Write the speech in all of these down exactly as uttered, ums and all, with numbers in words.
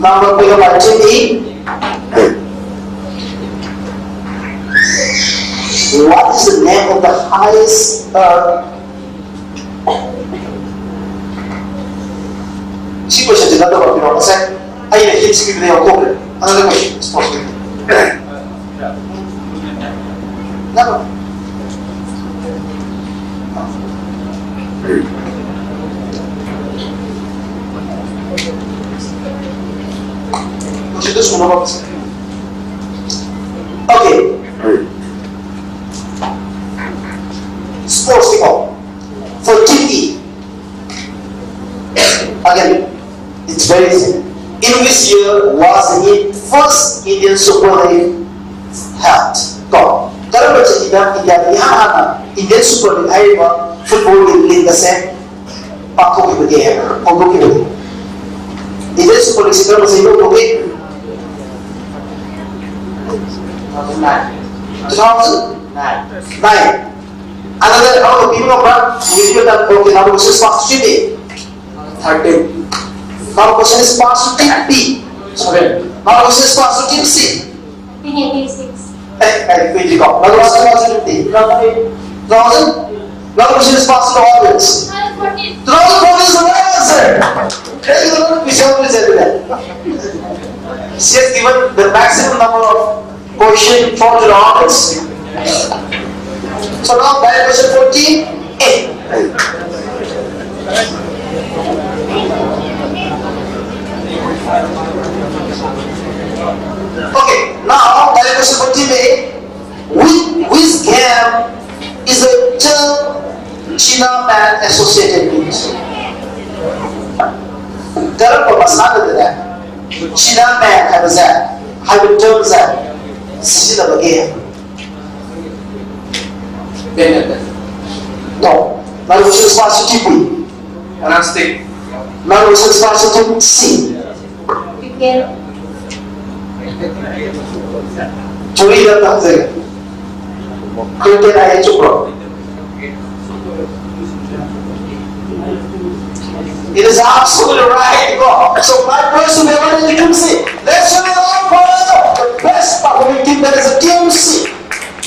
Number quick about Jimmy. What is the name of the highest uh, ꯁꯤ ꯀꯣꯏꯁꯟꯁꯦ ꯅꯠꯇꯕ ꯀꯩꯅꯣ ꯉꯁꯥꯏ ꯑꯩꯅ ꯍꯤꯟꯁ ꯄꯤꯕꯗ ꯌꯥꯎꯊꯣꯛꯈ꯭ꯔꯦ꯫ Another question, sports question. Okay. Sports people. For T P. Again, it's very easy. In which year was the first Indian Super League held? ꯀꯣ, ꯀꯔꯝꯕ ꯆꯍꯤꯗ ꯏꯟꯗꯤꯌꯥꯗ ꯏꯍꯥꯟ ꯍꯥꯟꯅ Indian Super League ꯍꯥꯏꯔꯤꯕ ꯐꯨꯠꯕꯣꯜꯒꯤ ꯂꯤꯒ ꯑꯁꯦ ꯄꯥꯡꯊꯣꯛꯈꯤꯕꯒꯦ ꯍꯥꯏꯕ ꯍꯧꯗꯣꯛꯈꯤꯕꯒꯦ? Indian Super League ꯁꯤ ꯀꯔꯝꯕ ꯆꯍꯤꯗ ꯍꯧꯗꯣꯛꯈꯤ? Two thousand nine. Another round of people of Ram, we will not go to number six, Pastor Jimmy. Thirteen. Number six, Pastor Jimmy. Seven. Number six, Pastor Jimmy. Nineteen eighty-six. Eh, eh, wait, you go. Number six, Pastor Jimmy. Thousand. Number six, Pastor Roberts. Two thousand fourteen is the right answer. Thank you, Lord. We shall present that. She has given the maximum number of question for the audience. So now, that question fourteen A. Okay, now that question fourteen A. Which, which game is the term China man associated with? ꯀꯔꯝꯕ ꯃꯁꯥꯟꯅꯗꯅꯦ China man ꯍꯥꯏꯕꯁꯦ, ꯍꯥꯏꯕ termꯁꯦ ꯁꯤꯖꯤꯟꯅꯕꯒꯦ? Badminton. No. Number question is positive B. Gymnastic. Number question is positive C. Cricket. ꯆꯨꯔꯤꯗ ꯇꯝꯖꯩ꯫ Cricket ꯍꯥꯏꯌꯦ, ꯆꯨꯝꯕ꯭ꯔꯣ? It is absolutely right. Go. So my first favorite is T M C. Let's show it up for the best performing team, that is T M C.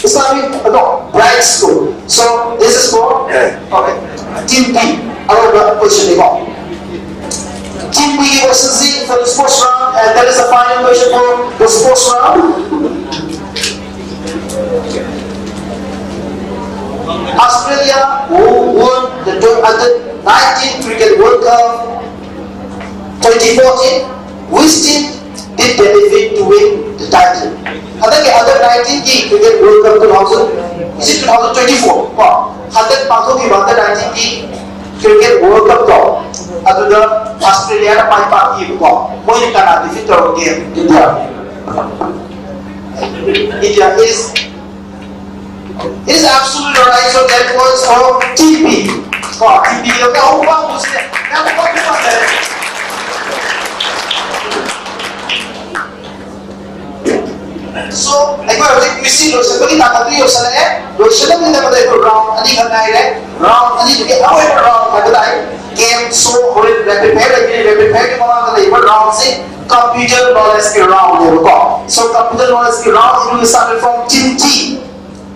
It's not me. No, Bright School. So this is for, okay, Team B. ꯑꯔꯣꯏꯕ question ꯅꯤꯀꯣ. Team B ꯒꯤ question ꯁꯤ for the sports round, and that is the final question for the sports round. Australia, who won the tw- under nineteen Cricket World Cup twenty fourteen, which team did they defeat to win the title? ꯍꯟꯗꯛꯀꯤ under nineteen ꯒꯤ Cricket World Cup two thousand, is it two thousand twenty-four ꯀꯣ? ꯍꯟꯗꯛ ꯄꯥꯡꯊꯣꯛꯈꯤꯕ under nineteen ꯒꯤ Cricket World Cup ꯇꯣ, ꯑꯗꯨꯗ Australia ꯅ ꯃꯥꯏ ꯄꯥꯛꯈꯤꯕꯀꯣ꯫ ꯃꯣꯏꯅ ꯀꯅꯥ defeat ꯇꯧꯔꯝꯒꯦ? India. India is, is absolutely right. So that was for Team B. ꯀꯣ, Team B ꯗ ꯑꯍꯨꯝ ꯄꯥꯝꯕꯁꯦ ꯌꯥꯝ ꯄꯥꯝꯕ ꯃꯥꯜꯂꯦ꯫ So ꯑꯩꯈꯣꯏ ꯍꯧꯖꯤꯛ quiz ꯁꯤ ꯂꯣꯏꯁꯤꯟꯕꯒꯤ ꯇꯥꯡꯀꯛꯇ ꯌꯧꯁꯜꯂꯛꯑꯦ꯫ ꯂꯣꯏꯁꯤꯜꯂꯛꯅꯕꯗ ꯑꯩꯈꯣꯏ round ꯑꯅꯤꯈꯛ ꯉꯥꯏꯔꯦ꯫ Round ꯑꯅꯤꯗꯨꯒꯤ ꯑꯔꯣꯏꯕ round ꯍꯥꯏꯕ ꯇꯥꯏ꯫ Game show ꯍꯣꯔꯦꯟ rapid fire ꯂꯩꯒꯅꯤ꯫ Rapid fire ꯒꯤ ꯃꯃꯥꯡꯗ ꯂꯩꯕ round ꯁꯤ computer knowledge ꯀꯤ round ꯅꯦꯕꯀꯣ꯫ So computer knowledge ꯀꯤ round, it will start from Team T.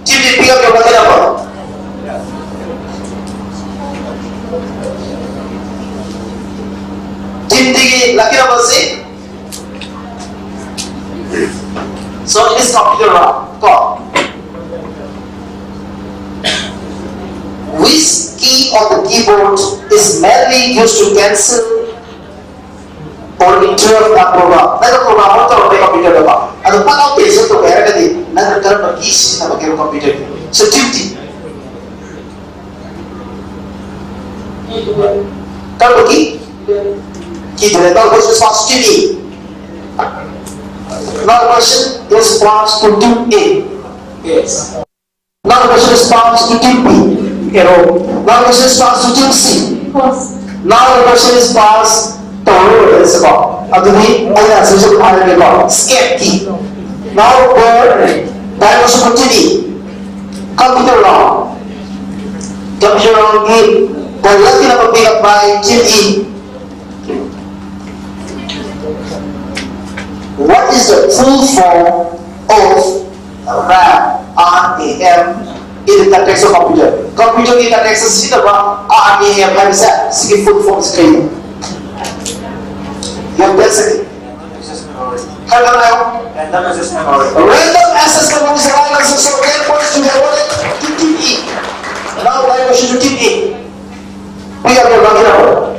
Team T, pick up your lucky number. Team T ꯒꯤ lucky number ꯁꯤ, so it is computer round. ꯀꯣ, which key on the keyboard is mainly used to cancel or interrupt a program? ꯅꯪꯅ program ꯑꯃ ꯇꯧꯔꯝꯃꯦ computer ꯗꯀꯣ, ꯑꯗꯣ ꯐꯠ ꯂꯥꯎ cancel ꯇꯧꯒꯦ ꯍꯥꯏꯔꯒꯗꯤ ꯅꯪꯅ ꯀꯔꯝꯕ key ꯁꯤꯖꯤꯟꯅꯕꯒꯦꯕ computer ꯒꯤ? So Team T. ꯀꯔꯝꯕ key? Key ꯗꯨꯅꯦ꯫ Now question is passed to Team A. Now question is passed to Team A. Yes. Now the question is passed to Team B. Arrow. Now the question is passed to Team C. False. Now the question is passed to, ꯇꯧꯔꯣꯏꯁꯤꯀꯣ꯫ ꯑꯗꯨꯗꯤ ꯑꯩꯅ answer ꯁꯦ ꯑꯗꯨꯝ ꯍꯥꯏꯔꯒꯦꯀꯣ꯫ Escape key. Now for dinosaur continue. Computer round. Computer round ꯒꯤ The lucky number picked up by Team E. What is the full form of RAM, RAM in the context of computer? Computer ꯒꯤ context ꯁꯤꯗꯕ RAM ꯍꯥꯏꯕꯁꯦ ꯁꯤꯒꯤ full form ꯁꯤ ꯀꯩꯅꯣ? You have ten seconds. ꯍꯥꯏꯔꯣ, ꯍꯥꯏꯔꯣ꯫ Random access memory. Random access memory is the right answer. So ten points to be awarded to Team E. Now, right question to Team A. We have your lucky number.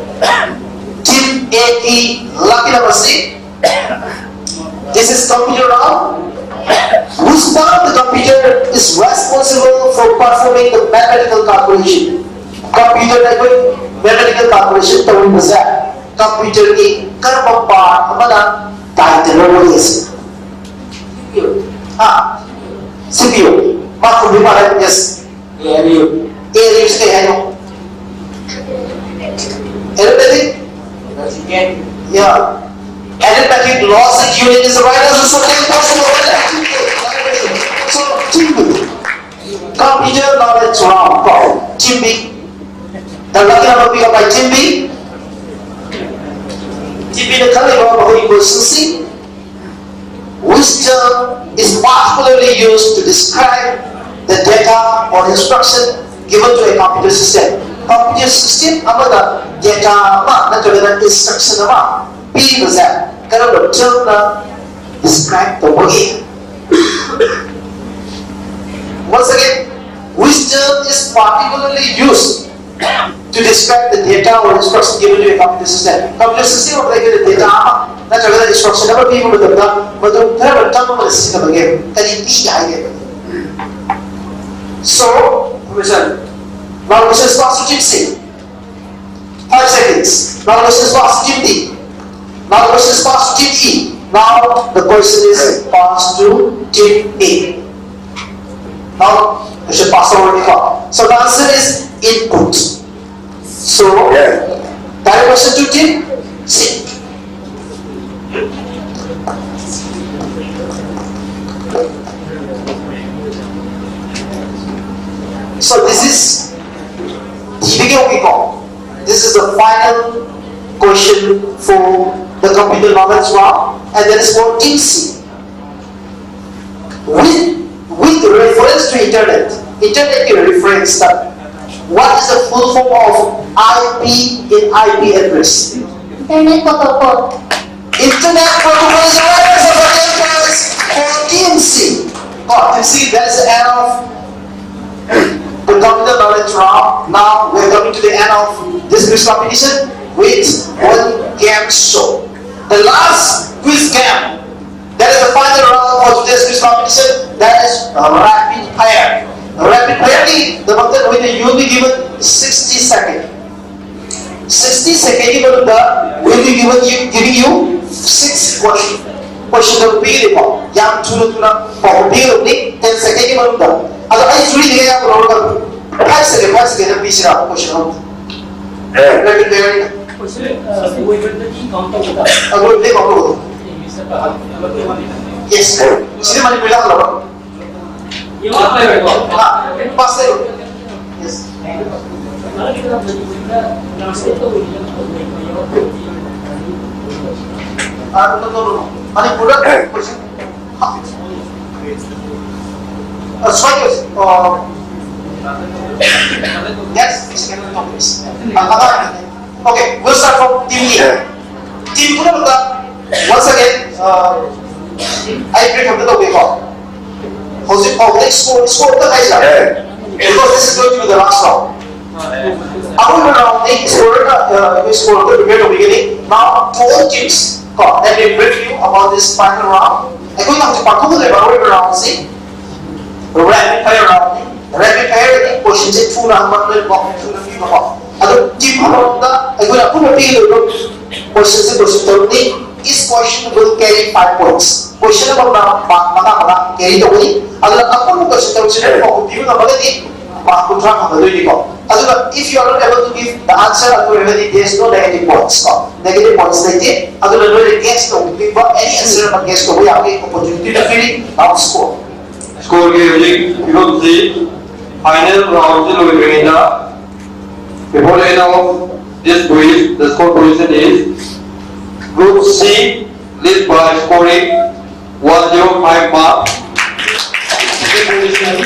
Team A, lucky number C. This is computer RAM. Which part of the computer is responsible for performing the mathematical calculation? Computer ꯗ ꯑꯩꯈꯣꯏ mathematical calculation ꯇꯧꯔꯤꯕꯁꯦ computer ꯒꯤ ꯀꯔꯝꯕ part ꯑꯃꯅ director ꯑꯣꯏꯔꯤꯁꯦ? ꯍꯥ? C P U. ꯃꯥ ꯈꯨꯝꯕꯤ ꯃꯥꯜꯂꯦ꯫ Yes. A L U. A L U ꯁꯤ ꯀꯩ ꯍꯥꯏꯅꯣ? Arithmetic? Yeah. Arithmetic logic unit is the right answer. So ten points to the right answer. So Team B. Computer knowledge round ꯀꯣ꯫ Team B. The lucky number picked up by Team B. Team B ꯅ ꯈꯜꯂꯤꯕ ꯃꯈꯣꯏꯒꯤ question ꯁꯤ, which term is particularly used to describe the data or instruction given to a computer system? Computer system ꯑꯃꯗ data ꯑꯃ ꯅꯠꯇ꯭ꯔꯒꯅ instruction ꯑꯃ ꯄꯤꯔꯤꯕꯁꯦ ꯀꯔꯝꯕ term ꯅ describe ꯇꯧꯕꯒꯦ? Once again, which term is particularly used to describe the data or instruction given to a computer system? Computer system ꯑꯃꯗ ꯑꯩꯈꯣꯏꯅ data ꯑꯃ ꯅꯠꯇ꯭ꯔꯒꯅ instruction ꯑꯃ ꯄꯤꯕ ꯃꯇꯝꯗ ꯃꯗꯨ ꯀꯔꯝꯕ term ꯑꯃꯗ ꯁꯤꯖꯤꯟꯅꯕꯒꯦ? ꯀꯔꯤ ꯄꯤꯒꯦ ꯍꯥꯏꯒꯦ? So, question. Now, question is passed to Team C. Five seconds. Now, question is passed to Team D. Now, question is passed to Team E. Now, the question is passed to Team A. Now, question passed already. So, the answer is input. So, yeah. Direct question to Team C. So, this is ꯏꯕꯒꯤ ꯍꯧꯈꯤꯀꯣ꯫ final question for the computer knowledge round, and that is for team C. With, with reference to internet, internet is reference, what is the full form of I P in I P address? Internet protocol. Internet protocol is the right answer for team C. Oh, team C, that is the end of the computer knowledge round. Now we're coming to the end of this quiz competition with one game show. The last quiz game, that is the final round for today's quiz competition. That is rapid fire. Rapid fire. The you will be given sixty seconds. Sixty seconds ꯒꯤ ꯃꯅꯨꯡꯗ will be given you, giving you six question. Question ꯗ ꯄꯤꯒꯅꯤꯀꯣ, ꯌꯥꯝ ꯊꯨꯅ ꯊꯨꯅ ꯄꯥꯎꯈꯨꯝ ꯄꯤꯒꯗꯕꯅꯤ, ten second ꯒꯤ ꯃꯅꯨꯡꯗ. ꯑꯗꯣ ꯑꯩ ꯖꯨꯔꯤꯗꯒꯤ ꯑꯌꯥꯝꯕ ꯂꯧꯔꯒ five second, five second ꯗ ꯄꯤꯁꯤꯔꯥ question ꯑꯃ? Rapid fire. ꯑ, ꯂꯣꯏꯕꯗꯒꯤ count ꯇꯧꯒꯗꯕ꯫ ꯑ, ꯂꯣꯏꯕꯗꯒꯤ count ꯇꯧꯒꯗꯕ꯫ Yes. ꯁꯤꯗꯤ ꯃꯅꯤꯄꯨꯔꯤꯗ ꯍꯜꯂꯕ? Pass ꯇꯧꯔꯣ. Yes. ꯑ, no, no, no, no. ꯃꯅꯤꯄꯨꯔꯗ question. ꯑ, ꯁꯨꯃꯥꯏꯅ ꯇꯧꯁꯤ. ꯑ, next, second topics. ꯑ, ꯑ, okay, we'll start from team A. Team ꯄꯨꯝꯅꯃꯛꯇ, once again, ꯑ, ꯑꯩ brief ꯑꯝꯇ ꯇꯧꯒꯦꯀꯣ꯫ ꯍꯧꯖꯤꯛ ꯐꯥꯎꯕꯗ score, score ꯑꯝꯇ ꯍꯥꯏꯁꯤꯔꯥ? Because this is going to be the last round. ꯑꯔꯣꯏꯕ round ꯅꯤ, score, ꯑ, score ꯑꯝꯇ prepare ꯇꯧꯕꯤꯒꯅꯤ. Now, to all teams, ꯀꯣ, let me brief you about this final round. ꯑꯩꯈꯣꯏꯅ ꯍꯧꯖꯤꯛ ꯄꯥꯡꯊꯣꯛꯀꯗꯧꯔꯤꯕ ꯑꯔꯣꯏꯕ round ꯁꯤ rapid fire round ꯅꯤ꯫ Rapid fire ꯗꯤ question ꯁꯦ ꯊꯨꯅ ꯍꯪꯕ, ꯅꯣꯏ ꯊꯨꯅ ꯄꯤꯕꯀꯣ꯫ ꯑꯗꯣ team ꯑꯃꯃꯝꯗ ꯑꯩꯈꯣꯏꯅ ꯑꯄꯨꯟꯕ ꯄꯤꯒꯗꯧꯔꯤꯕ question say question ꯇꯔꯨꯛꯅꯤ꯫ Each question will carry five points. Question ꯑꯃꯃꯝꯅ mark ꯃꯉꯥ ꯃꯉꯥ carry ꯇꯧꯒꯅꯤ꯫ ꯑꯗꯨꯅ ꯑꯄꯨꯟꯕ question ꯇꯔꯨꯛꯁꯤꯗ ꯄꯥꯎꯈꯨꯝ ꯄꯤꯕ ꯉꯝꯃꯒꯗꯤ mark ꯀꯨꯟꯊ꯭ꯔꯥ ꯐꯪꯒꯗꯣꯏꯅꯤꯀꯣ꯫ ꯑꯗꯨꯒ if you are not able to give the answer ꯑꯗꯨ ꯑꯣꯏꯔꯒꯗꯤ there is no negative points ꯀꯣ꯫ Negative points ꯂꯩꯇꯦ꯫ ꯑꯗꯨꯅ ꯅꯣꯏꯅ guess ꯇꯧꯕꯤꯕ, any answer ꯑꯃ guess ꯇꯧꯕ ꯌꯥꯕꯒꯤ opportunity ꯗꯨ ꯄꯤꯔꯤ꯫ Now score. Score ꯒꯤ ꯍꯧꯖꯤꯛ ꯐꯤꯕꯝꯁꯤ final round ꯁꯤ ꯂꯣꯏꯗ꯭ꯔꯤꯉꯩꯗ before the end of This quiz, the score position is Group C lead by scoring one zero five mark. Second position,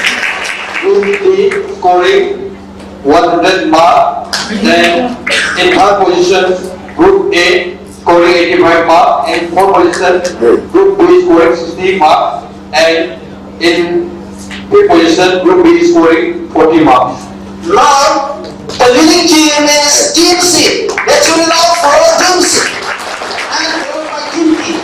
Group D scoring one hundred mark. Then in third position, Group A scoring eighty-five mark. In fourth position, Group B scoring sixty mark. And in fifth position, Group B scoring forty marks. Now, the winning team is Team C. Let's give it up for Team C. And followed by Team D.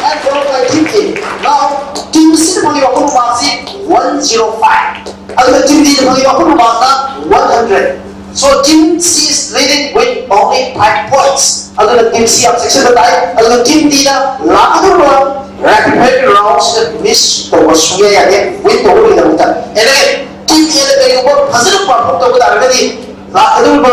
And followed by Team D. Now, Team C ꯅ ꯐꯪꯉꯤꯕ ꯑꯄꯨꯟꯕ mark ꯁꯤ one zero five꯫ ꯑꯗꯨꯒ Team D ꯅ ꯐꯪꯉꯤꯕ ꯑꯄꯨꯟꯕ mark ꯅ one hundred꯫ So Team C is leading with only five points꯫ ꯑꯗꯨꯅ Team C ꯌꯥꯝ ꯆꯦꯛꯁꯤꯟꯕ ꯇꯥꯏ꯫ ꯑꯗꯨꯒ Team D ꯅ ꯂꯥꯛꯀꯗꯧꯔꯤꯕ rapid fire round ꯁꯤꯗ miss ꯇꯧꯕ ꯁꯨꯡꯌꯥ ꯌꯥꯗꯦ, win ꯇꯧꯕꯒꯤꯗꯃꯛꯇ꯫ And again, Team A ꯅ ꯀꯔꯤꯒꯨꯝꯕ ꯐꯖꯅ perform ꯇꯧꯕ ꯇꯥꯔꯒꯗꯤ ꯂꯥꯛꯀꯗꯧꯔꯤꯕ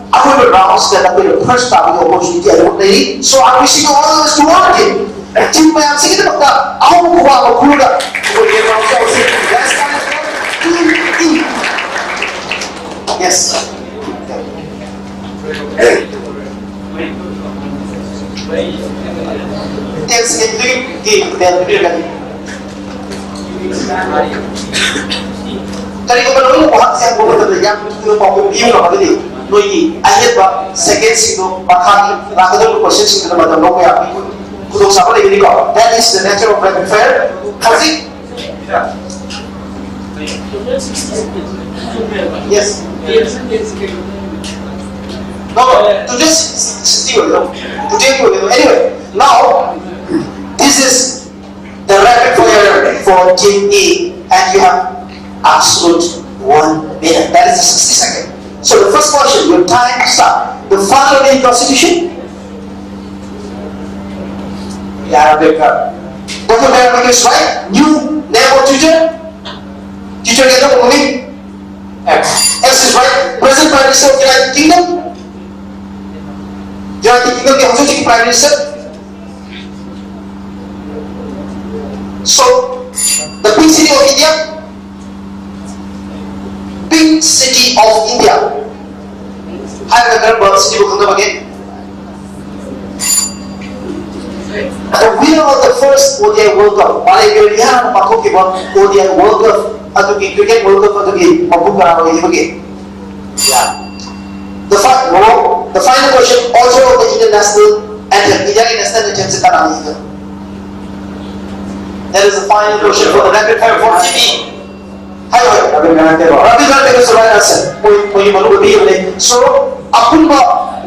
ꯑꯔꯣꯏꯕ round ꯁꯤꯗ ꯅꯈꯣꯏꯅ first ꯇꯥꯕꯒꯤ opportunity ꯑꯗꯨꯃꯛ ꯂꯩꯔꯤ꯫ So I wishing you all the best to all team꯫ Team ꯃꯌꯥꯝꯁꯤꯒꯤꯗꯃꯛꯇ ꯑꯍꯧꯕ ꯈꯨꯕꯥꯛ ꯑꯃ ꯈꯨꯔꯒ ꯑꯩꯈꯣꯏ game round say ꯍꯧꯁꯤ꯫ Let's start with Team E꯫ Yes꯫ Ten second ꯒꯤ bell ꯄꯤꯔꯒꯅꯤ꯫ ꯀꯔꯤꯒꯨꯝꯕ ꯅꯈꯣꯏꯅ ꯋꯥꯍꯪꯁꯦ ꯍꯪꯕ ꯃꯇꯝꯗ ꯌꯥꯝ ꯊꯨꯅ ꯄꯥꯎꯈꯨꯝ ꯄꯤꯕ ꯉꯝꯃꯒꯗꯤ ꯅꯣꯏꯒꯤ ꯑꯍꯦꯟꯕ second ꯁꯤꯡꯗꯣ ꯃꯈꯥꯒꯤ ꯂꯥꯛꯀꯗꯧꯔꯤꯕ question ꯁꯤꯡꯗꯨꯗ ꯃꯇꯝ ꯂꯧꯕ ꯌꯥꯕꯒꯤ ꯈꯨꯗꯣꯡꯆꯥꯕ ꯂꯩꯒꯅꯤꯀꯣ꯫ That is the nature of rapid fire꯫ ꯍꯧꯖꯤꯛ Yes. No, no, today's sixty ꯑꯣꯏꯔꯣ꯫ Todayꯒꯤ ꯑꯣꯏꯔꯣ꯫ Anyway, now this is the rapid fire for Team E, and you have absolute one minute. That is the sixty second. So the first question, your time start. The father of the Indian Constitution? Yeah, Ambedkar. Doctor B R Ambedkar is right. New name of Twitter? Twitter ꯒꯤ ꯑꯅꯧꯕ ꯃꯃꯤꯡ? X. X is right. Present Prime Minister of United Kingdom? United Kingdom ꯒꯤ ꯍꯧꯖꯤꯛ ꯍꯧꯖꯤꯛꯀꯤ Prime Minister? So, the pink city of India? Pink city of India. ꯀꯔꯝꯕ ꯁꯤꯇꯤꯕꯨ ꯈꯪꯅꯕꯒꯦ? The winner of the first O D I World Cup, ꯃꯥꯂꯦꯝꯒꯤ ꯑꯣꯏꯅ ꯏꯍꯥꯟ ꯍꯥꯟꯅ ꯄꯥꯡꯊꯣꯛꯈꯤꯕ O D I World Cup ꯑꯗꯨꯒꯤ, cricket World Cup ꯑꯗꯨꯒꯤ ꯃꯄꯨ ꯀꯅꯥ ꯑꯣꯏꯈꯤꯕꯒꯦ? Yeah. The fi-, no, the final question, author of the Indian national anthem, ꯏꯟꯗꯤꯌꯥꯒꯤ national anthem ꯁꯦ ꯀꯅꯥꯅ ꯏꯈꯤꯕꯅꯣ? That is the final question for the rapid fire for T V. ꯍꯥꯏꯌꯣ, ꯍꯥꯏꯌꯣ꯫ Rabindranath Tagore. Rabindranath Tagore is the right answer. ꯃꯣꯏ, ꯃꯣꯏꯒꯤ ꯃꯅꯨꯡꯗ ꯄꯤꯕꯅꯦ꯫ So, ꯑꯄꯨꯟꯕ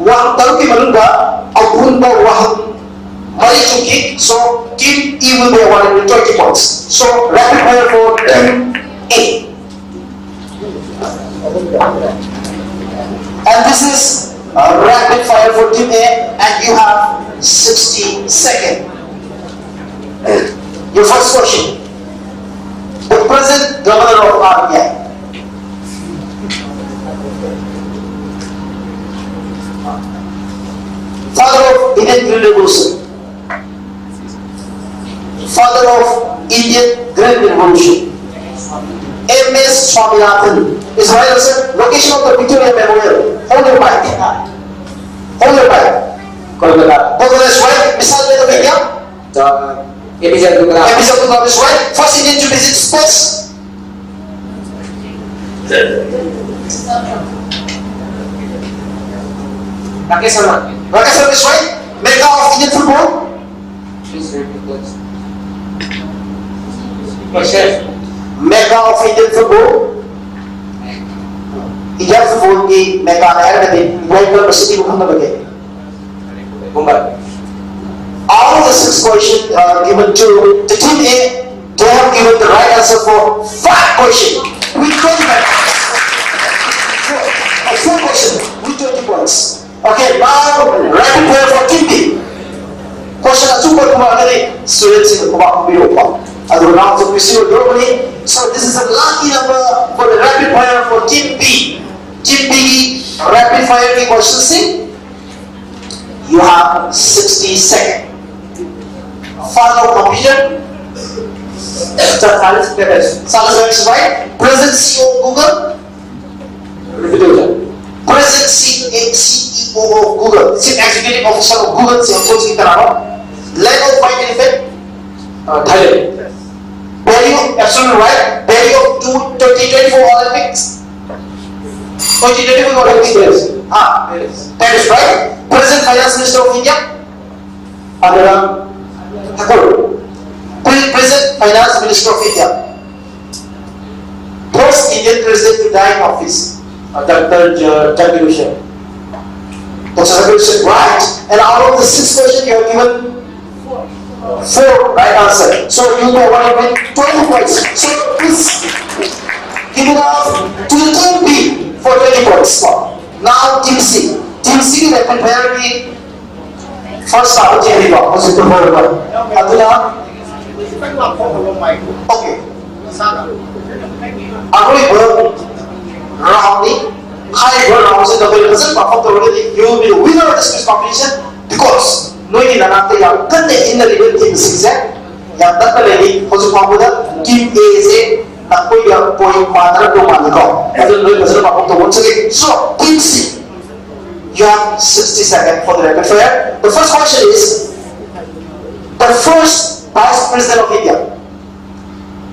ꯋꯥꯍꯪ ꯇꯔꯨꯛꯀꯤ ꯃꯅꯨꯡꯗ ꯑꯄꯨꯟꯕ ꯋꯥꯍꯪ ꯃꯔꯤ ꯆꯨꯝꯈꯤ꯫ So, team E will be awarded with twenty points. So, rapid fire for team A. And this is a rapid fire for team A, and you have sixty seconds. Your first question. The present governor of R B I. Father of Indian Green Revolution. Father of Indian Green Revolution. M S Swaminathan is right answer. Location of the Victoria Memorial. Hold your mic. Hold your mic. Kolkata. Kolkata is right. Missile Man of India. Uh, A P J Abdul Kalam. A P J Abdul Kalam is right. First Indian to visit space. Rakesh Sharma. Rakesh Sharma is right. Mecca of Indian football. Please repeat this. Question. Mecca of Indian football. Indian football ꯒꯤ Mecca ꯅ ꯍꯥꯏꯔꯒꯗꯤ ꯏꯕ꯭ꯔꯥꯍꯤꯝ ꯀꯔꯝꯕ ꯁꯤꯇꯤꯕꯨ ꯈꯪꯅꯕꯒꯦ? Mumbai. Out of the six question, uh, given to the team A, they have given the right answer for five question with twenty points. So, uh, four question with twenty points. Okay, now rapid fire for team B. Question ꯑꯆꯨꯝꯕ ꯈꯨꯝꯃꯛꯑꯒꯗꯤ student ꯁꯤꯡꯅ ꯈꯨꯕꯥꯛ ꯈꯨꯕꯤꯔꯛꯎꯀꯣ꯫ ꯑꯗꯨꯒ round of quiz ꯑꯣꯏꯗꯧꯔꯕꯅꯤ꯫ So this is the lucky number for the rapid fire for team B. Team B ꯒꯤ rapid fire ꯒꯤ question ꯁꯤꯡ, you have sixty second. Father of computer. Sir, Charles Babbage. Charles Babbage, right? Present C E O of Google. Repeat it. Present C E O of Google, Chief Executive Officer of Google ꯁꯦ ꯍꯧꯖꯤꯛ ꯍꯧꯖꯤꯛ ꯀꯅꯥꯅꯣ? Land of White Elephant, ꯑ, Thailand. Value, absolute right, value of two, twenty twenty-four Olympics. Twenty twenty-four Olympics. Paris. Ah, Paris, right? Present Finance Minister of India, Anurag Thakur. Pre- Present Finance Minister of India. First Indian president to die in office, uh, Doctor J- Jagdish. Doctor Jagdish, right? And out of the six questions, you have given four right answer. So you are one with twenty points. So please give it up to the team B for twenty points. Now team C. Team C, they prepare me. First round team B ꯀꯣ, ꯍꯧꯖꯤꯛ ꯇꯨꯝꯍꯧꯔꯕ꯫ ꯑꯗꯨꯅ, okay, ꯑꯔꯣꯏꯕ round ꯅꯤ꯫ ꯍꯥꯏꯔꯤꯕ round ꯁꯤꯗ ꯑꯩꯈꯣꯏꯅ ꯐꯖꯅ perform ꯇꯧꯔꯒꯗꯤ, you will be the winner of this quiz competition, because ꯅꯣꯏꯒꯤ ꯅꯅꯥꯛꯇ ꯌꯥꯝ ꯀꯟꯅ ꯏꯟꯅꯔꯤꯕ team ꯁꯤꯡꯁꯦ ꯌꯥꯝ ꯅꯛꯅ ꯂꯩꯔꯤ꯫ ꯍꯧꯖꯤꯛ ꯐꯥꯎꯕꯗ team A ꯁꯦ ꯅꯈꯣꯏꯒ point ꯃꯥꯟꯅꯔꯛꯇꯧ ꯃꯥꯜꯂꯤꯀꯣ꯫ ꯑꯗꯨꯅ ꯅꯣꯏ ꯐꯖꯅ perform ꯇꯧꯕ ꯆꯠꯂꯤ꯫ So, team C, you have sixty seconds for the rapid fire. The first question is, the first Vice President of India.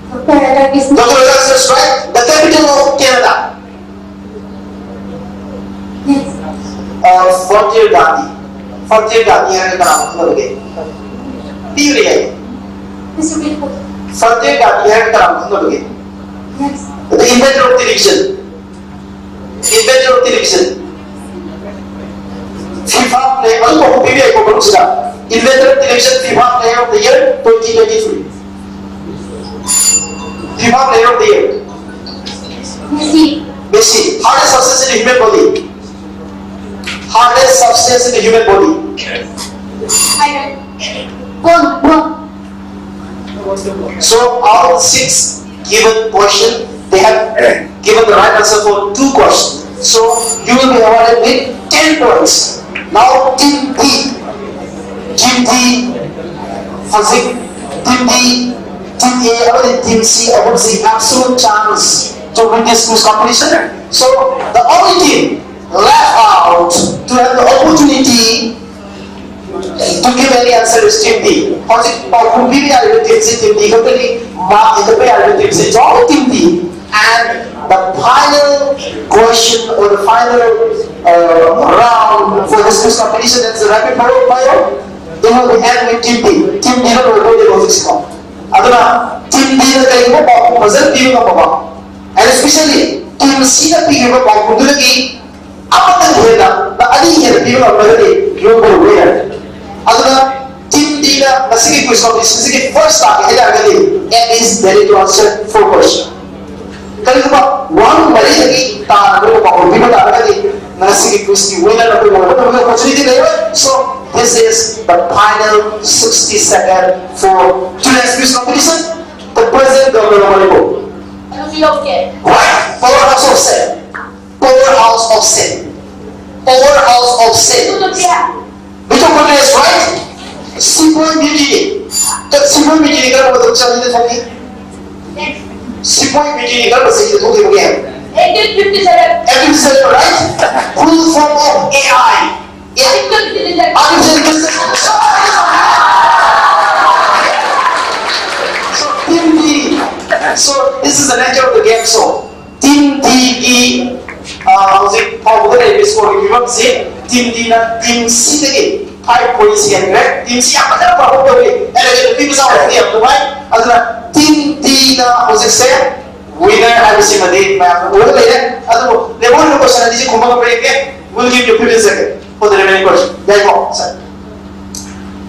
Doctor Radhakrishnan. Doctor Radhakrishnan, right? The capital of Canada. Yes. Uh, Frontier Gandhi. Frontier Gandhi ꯍꯥꯏꯔꯒ ꯀꯅꯥꯅꯣ ꯈꯪꯅꯕꯒꯦ? ꯄꯤꯕꯅꯦ ꯍꯥꯏ꯫ Mister Biko. Frontier Gandhi ꯍꯥꯏꯔꯒ ꯀꯅꯥꯅꯣ ꯈꯪꯅꯕꯒꯦ? Yes. The inventor of television. Inventor of television. FIFA player, ꯑꯗꯨꯝ ꯄꯤꯕ ꯌꯥꯏꯀꯣ ꯃꯔꯨꯞꯁꯤꯗ꯫ Inventor of television, FIFA player of the year twenty twenty-three. FIFA player of the year. Messi. Messi. Hardest substance in the human body. Hardest substance in the human body. Iron. Bone, bone. So all six given question, they have given the right answer for two questions. So you will be awarded with ten points. Now team D, team D, ꯍꯧꯖꯤꯛ team D, team A ꯑꯃꯗꯤ team C ꯑꯍꯨꯝꯁꯤ absolute chance to win this quiz competition. So the only team left out to have the opportunity to give any answer is team D. ꯍꯧꯖꯤꯛ ꯄꯥꯎꯈꯨꯝ ꯄꯤꯕ ꯌꯥꯔꯤꯕ team ꯁꯤ team D ꯈꯛꯇꯅꯤ꯫ Mark ꯍꯦꯟꯒꯠꯄ ꯌꯥꯔꯤꯕ team ꯁꯤ is only team D. And the final question or the final uh, round for this quiz competition, that's the rapid fire. It will be end with team D. Team D ꯅ ꯂꯣꯏꯕ ꯑꯣꯏꯗꯣꯏꯕ ꯍꯧꯖꯤꯛꯁꯤꯀꯣ꯫ ꯑꯗꯨꯅ team D ꯅ ꯀꯔꯤꯒꯨꯝꯕ ꯄꯥꯎꯈꯨꯝ ꯐꯖꯅ ꯄꯤꯕ ꯉꯝꯃꯕ, and especially team C ꯅ ꯄꯤꯈꯤꯕ ꯄꯥꯎꯈꯨꯝꯗꯨꯗꯒꯤ ꯑꯃꯇꯪ ꯍꯦꯟꯅ, ꯑꯅꯤ ꯍꯦꯟꯅ ꯄꯤꯕ ꯉꯝꯂꯒꯗꯤ ꯂꯣꯏꯕ ꯂꯣꯏꯕ ꯌꯥꯔꯦ꯫ ꯑꯗꯨꯅ team D ꯅ ꯉꯁꯤꯒꯤ quiz competition ꯁꯤꯒꯤ first ꯇꯥꯒꯦ ꯍꯥꯏꯇꯥꯔꯒꯗꯤ, and is ready to answer four question. ꯀꯔꯤꯒꯨꯝꯕ ꯋꯥꯍꯪ ꯃꯔꯤꯗꯒꯤ ꯇꯥꯅ ꯅꯣꯏꯅ ꯄꯥꯎꯈꯨꯝ ꯄꯤꯕ ꯇꯥꯔꯒꯗꯤ, ꯉꯁꯤꯒꯤ quiz ꯀꯤ winner ꯑꯩꯈꯣꯏ ꯑꯣꯏꯕ ꯉꯝꯕꯒꯤ opportunity ꯂꯩꯔꯣꯏ꯫ So this is the final sixty second for today's quiz competition. The present governor of Manipur. Right, powerhouse of Sen. Powerhouse of Sen. Powerhouse of Sen. Mitochondria is right. Sepoy mutiny. Sepoy mutiny ꯀꯔꯝꯕ ꯃꯇꯝ ꯆꯪꯉꯤ ꯊꯣꯛꯈꯤ? Sepoy mutiny ꯀꯔꯝꯕ ꯆꯍꯤꯗ ꯊꯣꯛꯈꯤꯕꯒꯦ? Eighteen fifty seven, right? Full form of A I. Artificial intelligence. So, team D. So, this is the nature of the game show. Team D ꯒꯤ, ꯑ, ꯍꯧꯖꯤꯛ ꯐꯥꯎꯕꯗ ꯂꯩꯔꯤꯕ score ꯒꯤ ꯐꯤꯕꯝꯁꯤ team D ꯅ team C ꯗꯒꯤ five points ꯍꯦꯟꯈ꯭ꯔꯦ꯫ Team C ꯌꯥꯝ ꯐꯖꯅ perform ꯇꯧꯔꯤ꯫ ꯑꯦꯂꯦꯛꯁꯟ ꯅꯨꯄꯤ ꯃꯆꯥ ꯑꯣꯏꯕꯗꯤ ꯌꯥꯝ ꯅꯨꯡꯉꯥꯏ꯫ ꯑꯗꯨꯅ team D ꯅ ꯍꯧꯖꯤꯛꯁꯦ winner ꯍꯥꯏꯕꯁꯤꯃꯗꯤ ꯃꯌꯥꯝꯅ ꯎꯔꯒ ꯂꯩꯔꯦ꯫ ꯑꯗꯨꯕꯨ ꯂꯦꯝꯍꯧꯔꯤꯕ question ꯑꯅꯤꯁꯤ ꯈꯨꯝꯕ ꯉꯝꯕ꯭ꯔꯥ ꯌꯦꯡꯒꯦ꯫ We'll give you fifteen seconds for the remaining question. ꯌꯥꯏꯀꯣ? Sir.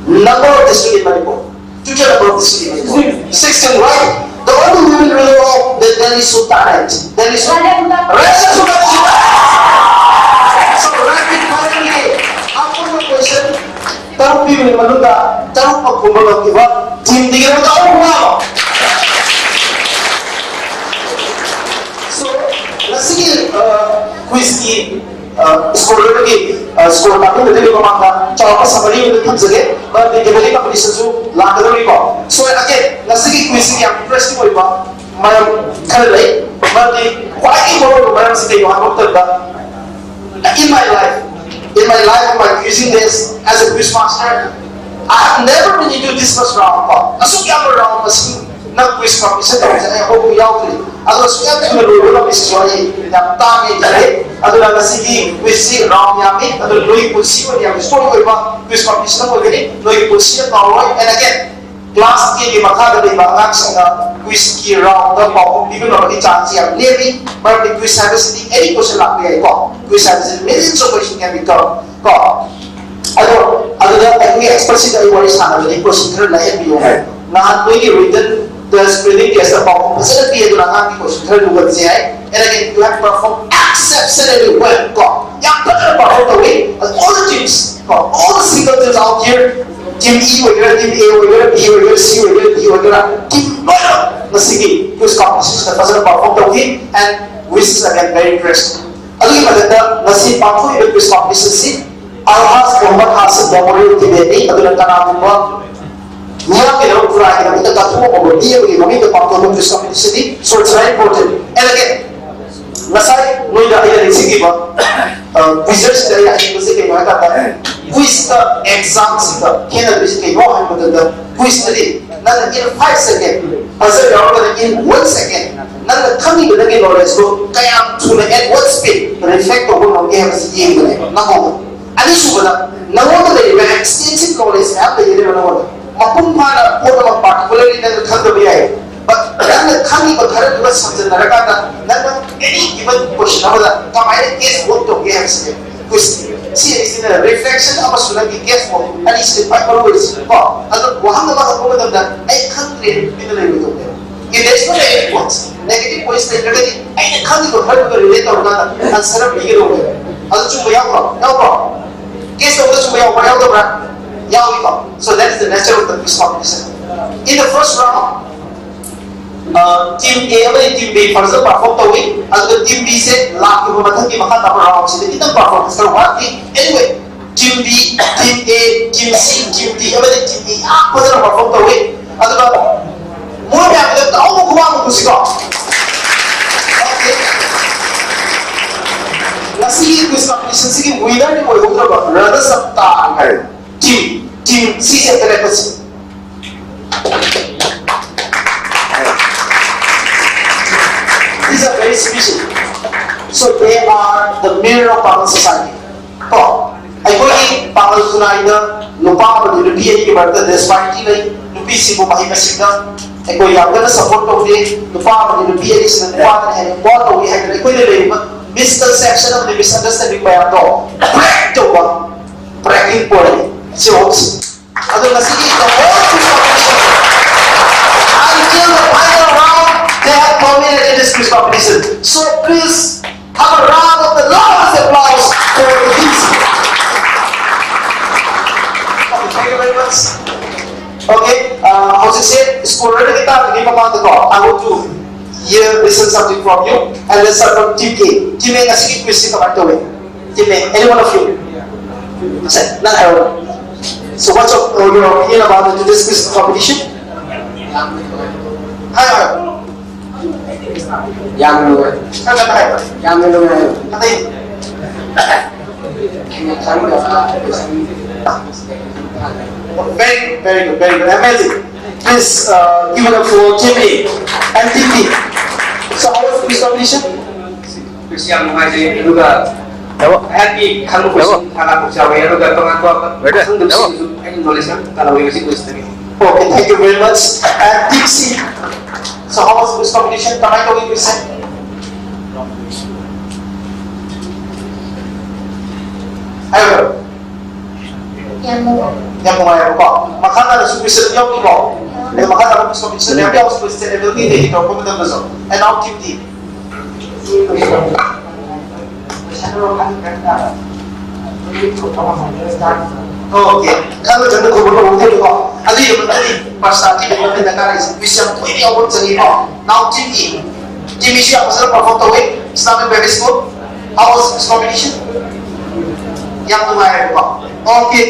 Number of district in Manipur. Total number of district in Manipur. Sixteen, right? The only women ruler of the Delhi Sultanate. Delhi Sultanate. Rajya Sultanate. So, rapid fire ꯒꯤ ꯑꯄꯨꯟꯕ question ꯇꯔꯨꯛ ꯄꯤꯕꯒꯤ ꯃꯅꯨꯡꯗ ꯇꯔꯨꯛꯃꯛ ꯈꯨꯝꯕ ꯉꯝꯈꯤꯕ team ꯗꯒꯤ ꯅꯪ ꯇꯔꯨꯛ ꯐꯪꯉꯛꯑꯕ? So, ꯉꯁꯤꯒꯤ, ꯑ, quiz ꯀꯤ, ꯑ, score ꯂꯣꯏꯕꯒꯤ, ꯑ, score ꯇꯥꯛꯄꯤꯕꯗꯒꯤ ꯃꯃꯥꯡꯗ ꯆꯥꯎꯔꯥꯛꯄ summary ꯑꯃ ꯊꯝꯖꯒꯦ꯫ ꯃꯔꯝꯗꯤ debate competition ꯁꯨ ꯂꯥꯛꯀꯗꯧꯔꯤꯀꯣ꯫ So, again, ꯉꯁꯤꯒꯤ quiz ꯁꯤ ꯌꯥꯝ interesting ꯑꯣꯏꯕ ꯃꯔꯝ ꯈꯔ ꯂꯩ꯫ ꯃꯔꯝꯗꯤ ꯈ꯭ꯋꯥꯏꯗꯒꯤ ꯃꯔꯨꯑꯣꯏꯕ ꯃꯔꯝꯁꯤ ꯀꯩꯅꯣ ꯍꯥꯏꯕ ꯃꯇꯝꯗ, In my life, in my life of my quizzing days as a quiz master, I have never been into this much round ꯀꯣ꯫ ꯑꯁꯨꯛ ꯌꯥꯝꯕ round ꯃꯁꯤꯡ ꯅꯪ quiz competition ꯇꯧꯕꯁꯦ ꯑꯩ ꯑꯃꯨꯛꯐꯥꯎ ꯌꯥꯎꯗ꯭ꯔꯤ꯫ ꯑꯗꯣ ꯑꯁꯨꯛ ꯌꯥꯝ ꯊꯨꯅ ꯂꯣꯏꯕ ꯉꯝꯃꯤꯁꯤꯁꯨ ꯑꯩ ꯌꯥꯝ ꯇꯥꯡꯉꯦ ꯈꯜꯂꯦ꯫ ꯑꯗꯨꯅ ꯉꯁꯤꯒꯤ quizꯁꯤ round ꯌꯥꯝꯃꯤ꯫ ꯑꯗꯨ ꯅꯣꯏꯒꯤ ꯄꯨꯟꯁꯤ ꯑꯣꯏꯅ ꯌꯥꯝ historic ꯑꯣꯏꯕ quiz competition ꯑꯃ ꯑꯣꯏꯒꯅꯤ꯫ ꯅꯣꯏꯒꯤ ꯄꯨꯟꯁꯤꯗ ꯀꯥꯎꯔꯣꯏ꯫ And again, class tenꯒꯤ ꯃꯈꯥꯗ ꯂꯩꯕ ꯑꯉꯥꯡꯁꯤꯡꯅ quizꯀꯤ roundꯗ ꯄꯥꯎꯈꯨꯝ ꯄꯤꯕ ꯉꯝꯕꯒꯤ chanceꯁꯤ ꯌꯥꯝ ꯅꯦꯝꯃꯤ꯫ ꯃꯔꯝꯗꯤ quiz ꯍꯥꯏꯕꯁꯤꯗꯤ any question ꯂꯥꯛꯄ ꯌꯥꯏꯀꯣ꯫ Quiz ꯍꯥꯏꯕꯁꯤ millions of question can be come ꯀꯣ꯫ ꯑꯗꯣ ꯑꯗꯨꯗ ꯑꯩꯈꯣꯏꯒꯤ expertꯁꯤꯡꯒ ꯑꯩ ꯋꯥꯔꯤ ꯁꯥꯟꯅꯕꯗꯤ question ꯈꯔ ꯂꯥꯏꯍꯟꯕꯤꯌꯨ ꯍꯥꯏ꯫ ꯅꯍꯥꯟ ꯅꯣꯏꯒꯤ written the screening testꯇ ꯄꯥꯎꯈꯨꯝ ꯐꯖꯅ ꯄꯤ, ꯑꯗꯨꯅ ꯑꯉꯥꯡꯒꯤ question ꯈꯔ ꯂꯨꯒꯟꯁꯦ ꯍꯥꯏ꯫ And again, you have performed exceptionally well ꯀꯣ꯫ ꯌꯥꯝ ꯐꯖꯅ perform ꯇꯧꯏ꯫ All the teams ꯀꯣ, all the single teams out here, team E ꯑꯣꯏꯒꯦꯔꯥ, team A ꯑꯣꯏꯒꯦꯔꯥ, B ꯑꯣꯏꯒꯦꯔꯥ, C ꯑꯣꯏꯒꯦꯔꯥ, D ꯑꯣꯏꯒꯦꯔꯥ, team ꯂꯣꯏꯅꯃꯛ ꯉꯁꯤꯒꯤ quiz competitionꯁꯤꯗ ꯐꯖꯅ perform ꯇꯧꯈꯤ꯫ And wishes again, very best. ꯑꯗꯨꯒꯤ ꯃꯊꯛꯇ ꯉꯁꯤ ꯄꯥꯡꯊꯣꯛꯏꯕ quiz competitionꯁꯤ ꯑꯜꯍꯥꯖ ꯃꯣꯍꯝꯃꯗ ꯍꯥꯁꯤꯝ Memorial Debateꯅꯤ꯫ ꯑꯗꯨꯅ ꯀꯅꯥꯒꯨꯝꯕ ꯃꯤꯌꯥꯝꯒꯤꯗꯃꯛ ꯈꯨꯔꯥꯏꯒꯤꯗꯃꯛꯇ ꯀꯠꯊꯣꯛꯂꯝꯕ ꯃꯤ ꯑꯃꯒꯤ ꯃꯃꯤꯡꯗ ꯄꯥꯡꯊꯣꯛꯄ quiz competitionꯅꯤ꯫ So it's very important. And again, ꯉꯁꯥꯏ ꯅꯣꯏꯗ ꯑꯩꯅ ꯅꯤꯡꯁꯤꯡꯈꯤꯕ, ꯑ, quizzerꯁꯤꯡꯗ ꯑꯩꯅ ꯍꯥꯏꯅꯤꯡꯕꯁꯦ ꯀꯩꯅꯣ ꯍꯥꯏ ꯀꯥꯟꯗ, quizꯀ examꯁꯤꯒ ꯈꯦꯠꯅꯗꯣꯏꯁꯦ ꯀꯩꯅꯣ ꯍꯥꯏꯕ ꯃꯇꯝꯗ, quizꯇꯗꯤ ꯅꯪꯅ in five second, buzzer ꯌꯥꯎꯔꯒꯅ in one second, ꯅꯪꯅ ꯈꯪꯉꯤꯕ ꯅꯪꯒꯤ knowledgeꯗꯣ ꯀꯌꯥꯝ ꯊꯨꯅ at what speed reflect ꯇꯧꯕ ꯉꯝꯒꯦ ꯍꯥꯏꯕꯁꯤ ꯌꯦꯡꯕꯅꯦꯕ ꯅꯪꯉꯣꯟꯗ꯫ ꯑꯅꯤꯁꯨꯕꯗ, ꯅꯪꯉꯣꯟꯗ ꯂꯩꯔꯤꯕ extensive knowledge ꯃꯌꯥꯝ ꯂꯩꯒꯅꯦꯕ ꯅꯪꯉꯣꯟꯗ꯫ ꯃꯄꯨꯡ ꯐꯥꯅ ꯄꯣꯠ ꯑꯃ particularly ꯅꯪꯅ ꯈꯪꯗꯕ ꯌꯥꯏ, but ꯅꯪꯅ ꯈꯪꯉꯤꯕ ꯈꯔꯗꯨꯒ ꯁꯝꯖꯟꯅꯔꯀꯥꯟꯗ ꯅꯪꯅ any given question ꯑꯃꯗ ꯀꯃꯥꯏꯅ guess work ꯇꯧꯒꯦ ꯍꯥꯏꯕꯁꯤꯅꯦ꯫ Quiz ꯁꯤ ꯑꯁꯤꯅ reflection ꯑꯃꯁꯨꯡ ꯅꯪꯒꯤ guess work ꯑꯅꯤꯁꯤꯅ ꯈ꯭ꯋꯥꯏ ꯃꯔꯨ ꯑꯣꯏꯔꯤꯁꯤ ꯀꯣ꯫ ꯑꯗꯣ ꯋꯥꯍꯪ ꯑꯃ ꯍꯪꯕ ꯃꯇꯝꯗ "ꯑꯩ ꯈꯪꯗ꯭ꯔꯦ" ꯇꯨꯃꯤꯟꯅ ꯂꯩꯔꯣꯏꯗꯧꯕꯅꯦꯕ꯫ If there is no negative points, negative points ꯂꯩꯇ꯭ꯔꯒꯗꯤ ꯑꯩꯅ ꯈꯪꯉꯤꯕ ꯈꯔꯗꯨꯒ relate ꯇꯧꯔꯀꯥꯟꯗ answer ꯑꯃ ꯄꯤꯒꯗꯧꯕꯅꯦꯕ꯫ ꯑꯗꯨ ꯆꯨꯝꯕ ꯌꯥꯎꯕ꯭ꯔꯣ? ꯌꯥꯎꯕ꯭ꯔꯣ? Guess ꯇꯧꯕꯗ ꯆꯨꯝꯕ ꯌꯥꯎꯕ꯭ꯔꯥ? ꯌꯥꯎꯗꯕ꯭ꯔꯥ? ꯌꯥꯎꯏꯀꯣ꯫ So that is the nature of the quiz competition. In the first round, uh, team A ꯑꯃꯗꯤ team B ꯐꯖꯅ perform ꯇꯧꯏ, ꯑꯗꯨꯒ team B ꯁꯦ ꯂꯥꯛꯂꯤꯕ ꯃꯊꯪꯒꯤ ꯃꯈꯥ ꯇꯥꯕ round ꯁꯤꯗ ꯈꯤꯇꯪ performance ꯈꯔ ꯋꯥꯠꯂꯤ꯫ Anyway, team B, team A, team C, team D ꯑꯃꯗꯤ team E ꯌꯥꯝ ꯐꯖꯅ perform ꯇꯧꯏ꯫ ꯑꯗꯨꯒ ꯃꯣꯏ ꯃꯌꯥꯝꯗ ꯆꯥꯎꯕ ꯈꯨꯕꯥꯛ ꯑꯃ ꯈꯨꯁꯤꯀꯣ꯫ Okay. ꯉꯁꯤ ꯁꯤꯒꯤ ꯀ꯭ꯋꯤꯖ ꯀꯝꯄꯤꯇꯤꯁꯟꯁꯤꯒꯤ ꯋꯤꯅꯔꯗꯤ ꯑꯣꯏꯍꯧꯗ꯭ꯔꯕ, ꯔꯅꯔꯁ ꯑꯞ ꯇꯥꯔꯦ ꯍꯥꯏꯔꯦ꯫ ꯇꯤꯝ, ꯇꯤꯝ ꯁꯤꯁꯦ ꯇꯔꯦꯠ ꯑꯁꯤ꯫ These are very special. So they are the mirror of our society. ꯀꯣ, ꯑꯩꯈꯣꯏꯒꯤ ꯄꯥꯡꯒꯜ ꯈꯨꯟꯅꯥꯏꯗ ꯅꯨꯄꯥ ꯑꯃꯗꯤ ꯅꯨꯄꯤ ꯑꯅꯤꯒꯤ ꯃꯔꯛꯇ ꯗꯤꯁꯄꯦꯔꯤꯇꯤ ꯂꯩ꯫ ꯅꯨꯄꯤꯁꯤꯡꯕꯨ ꯃꯍꯩ ꯃꯁꯤꯡꯗ ꯑꯩꯈꯣꯏ ꯌꯥꯝ ꯀꯟꯅ ꯁꯞꯄꯣꯔꯠ ꯇꯧꯗꯦ꯫ ꯅꯨꯄꯥ ꯑꯃꯗꯤ ꯅꯨꯄꯤ ꯑꯅꯤꯁꯤꯅ ꯅꯨꯄꯥꯗꯅ ꯍꯦꯟꯅ ꯄꯣꯠ ꯇꯧꯏ ꯍꯥꯏꯗꯅ ꯑꯩꯈꯣꯏꯗ ꯂꯩꯔꯤꯕ ꯃꯤꯁꯀꯟꯁꯦꯞꯁꯟ ꯑꯃꯗꯤ ꯃꯤꯁꯑꯟꯗꯔꯁꯇꯦꯟꯗꯤꯡ ꯃꯌꯥꯝꯗꯣ ꯕ꯭ꯔꯦꯛ ꯇꯧꯕ ꯕ꯭ꯔꯦꯀꯤꯡ ꯄꯣꯏꯟꯠꯅꯤ꯫ ꯁꯤ ꯍꯣꯞꯁꯤ꯫ ꯑꯗꯣ ꯉꯁꯤꯒꯤ the whole quiz competition, until the final round, they have dominated this quiz competition. So please have a round of the loudest applause for the teams. Okay, thank you very much. Okay, uh, ꯍꯧꯖꯤꯛꯁꯦ ꯁ꯭ꯀꯣꯔꯔꯗꯒꯤ ꯇꯥꯔꯛꯄꯒꯤ ꯃꯃꯥꯡꯗꯀꯣ, I want to hear, listen something from you, and let's start from Team A. Team A, ꯉꯁꯤꯒꯤ ꯀ꯭ꯋꯤꯖꯁꯤ ꯀꯃꯥꯏꯅ ꯇꯧꯏ? Team A, any one of you? ꯁꯦ, ꯅꯪ ꯍꯥꯏꯔꯣ꯫ So what's your, your opinion about the, this quiz competition? ꯍꯥꯏ, ꯍꯥꯏ꯫ ꯌꯥꯝꯅ ꯅꯨꯡꯉꯥꯏ꯫ ꯈꯔ ꯀꯟꯅ ꯍꯥꯏꯌꯣ꯫ ꯌꯥꯝꯅ ꯅꯨꯡꯉꯥꯏ꯫ ꯑꯇꯩ? ꯑꯩꯅ ꯈꯪꯗꯕ Very, very good, very good, amazing. Please, uh, give it up for Team A and Team B. So how was the quiz competition? Quiz ꯌꯥꯝ ꯅꯨꯡꯉꯥꯏꯖꯩ, ꯑꯗꯨꯒ ꯑꯩꯍꯥꯛꯀꯤ ꯈꯪꯕ ꯀꯣꯏꯁꯟ ꯊꯥꯔꯛꯄꯁꯨ ꯌꯥꯎꯋꯦ, ꯑꯗꯨꯒ ꯇꯣꯉꯥꯟ ꯇꯣꯉꯥꯟꯕ ꯈꯪꯗꯕꯁꯤꯡꯗꯨꯁꯨ ꯑꯩꯅ ꯅꯣꯂꯦꯖ ꯌꯥꯝ ꯇꯥꯜꯍꯧꯋꯤ ꯉꯁꯤ ꯀ꯭ꯋꯤꯖꯇꯒꯤ꯫ Okay, thank you very much. And Team C, so how was this competition? ꯀꯃꯥꯏꯅ ꯇꯧꯋꯤ ꯀ꯭ꯋꯤꯖꯁꯦ? ꯍꯥꯏꯔꯣ꯫ ꯌꯥꯝ ꯅꯨꯡꯉꯥꯏ꯫ ꯌꯥꯝ ꯅꯨꯡꯉꯥꯏꯌꯦꯕꯀꯣ꯫ ꯃꯈꯥ ꯇꯥꯅꯁꯨ ꯀ꯭ꯋꯤꯖ ꯑꯗꯨꯝ ꯌꯥꯎꯈꯤꯀꯣ꯫ ꯑꯗꯩ ꯃꯈꯥ ꯇꯥꯅ ꯀ꯭ꯋꯤꯖ ꯀꯝꯄꯤꯇꯤꯁꯟ ꯃꯌꯥꯝ ꯌꯥꯎꯁꯤ, ꯀ꯭ꯋꯤꯖ ꯇꯦꯛꯅꯤꯀꯦꯜꯒꯤ ꯇꯧꯔꯛꯄ ꯃꯇꯝꯗꯁꯨ꯫ And now Team D. Okay. ꯈꯪꯅ ꯈꯪꯅ ꯈꯨꯝꯕ ꯇꯧꯍꯧꯗꯦꯕꯀꯣ꯫ ꯑꯗꯨꯒꯤ ꯃꯇꯨꯡꯗꯤ ꯄ꯭ꯔꯁꯅꯥ ꯊꯤꯕꯒꯤ ꯃꯇꯨꯡꯗ ꯀꯥꯔꯛꯏꯁꯦ ꯀ꯭ꯋꯤꯖ ꯌꯥꯝ ꯇꯣꯏꯅ ꯌꯥꯎꯕ ꯑꯃ ꯆꯪꯉꯤꯀꯣ꯫ Now Team E. Team Eꯁꯨ ꯌꯥꯝ ꯐꯖꯅ ꯄꯔꯐꯣꯔꯝ ꯇꯧꯋꯤ꯫ Islamic Primary School. How was this competition? ꯌꯥꯝ ꯅꯨꯡꯉꯥꯏꯔꯦꯀꯣ꯫ Okay.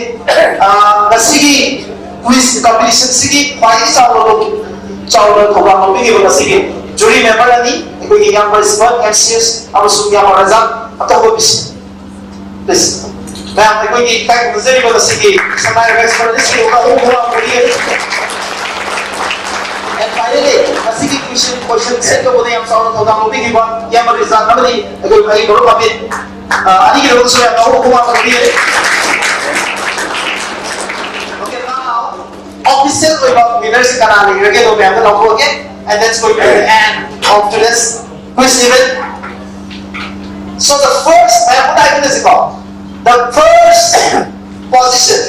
ꯑꯥ, ꯉꯁꯤꯒꯤ ꯀ꯭ꯋꯤꯖ ꯀꯝꯄꯤꯇꯤꯁꯟꯁꯤꯒꯤ ꯈ꯭ꯋꯥꯏꯗꯒꯤ ꯆꯥꯎꯅ ꯂꯧ-, ꯆꯥꯎꯅ ꯊꯧꯗꯥꯡ ꯂꯧꯕꯤꯈꯤꯕ ꯉꯁꯤꯒꯤ ꯖꯨꯔꯤ ꯃꯦꯝꯕꯔ ꯑꯅꯤ, ꯑꯩꯈꯣꯏꯒꯤ ꯏꯌꯥꯝꯕ ꯏꯁꯃꯔꯠ, ꯑꯦꯝ ꯁꯤ ꯑꯦꯁ, ꯑꯃꯁꯨꯡ ꯏꯌꯥꯝꯕ ꯔꯖꯥꯛ꯫ ꯑꯝꯇ ꯍꯧꯒꯠꯄꯤꯁꯤ꯫ Please꯫ ꯃꯌꯥꯝ ꯑꯩꯈꯣꯏꯒꯤ ꯏꯀꯥꯏ ꯈꯨꯝꯅꯖꯔꯤꯕ ꯉꯁꯤꯒꯤ ꯁꯉꯥꯏ ꯔꯥꯏꯁ ꯐꯟꯗꯤꯁꯀꯤ ꯑꯣꯏꯕ ꯑꯍꯨꯝ ꯑꯍꯨꯝ ꯂꯥꯎꯕꯤꯔꯤ꯫ And finally, ꯉꯁꯤꯒꯤ question, question set ꯇꯧꯕꯗ ꯌꯥꯝ ꯆꯥꯎꯅ ꯊꯧꯗꯥꯡ ꯂꯧꯕꯤꯈꯤꯕ ꯏꯌꯥꯝꯕ ꯔꯤꯖꯥꯟ ꯑꯃꯗꯤ ꯑꯩꯈꯣꯏ ꯑꯩ ꯃꯔꯨꯞ ꯑꯃꯤꯠ, ꯑ, ꯑꯅꯤꯒꯤꯗꯃꯛꯁꯨ ꯌꯥꯝ ꯆꯥꯎꯕ ꯈꯨꯕꯥꯛ ꯑꯃ ꯄꯤꯔꯤ꯫ Okay, now, official ꯑꯣꯏꯕ winner ꯁꯤ ꯀꯅꯥ ꯂꯩꯈ꯭ꯔꯒꯦ ꯑꯗꯣ ꯃꯌꯥꯝꯗ ꯂꯥꯎꯊꯣꯛꯑꯒꯦ꯫ And that's going to be the end of today's quiz event. So the first, ꯃꯌꯥꯝ ꯄꯨꯟꯅ ꯍꯥꯏꯃꯤꯟꯅꯁꯤꯀꯣ꯫ The first position,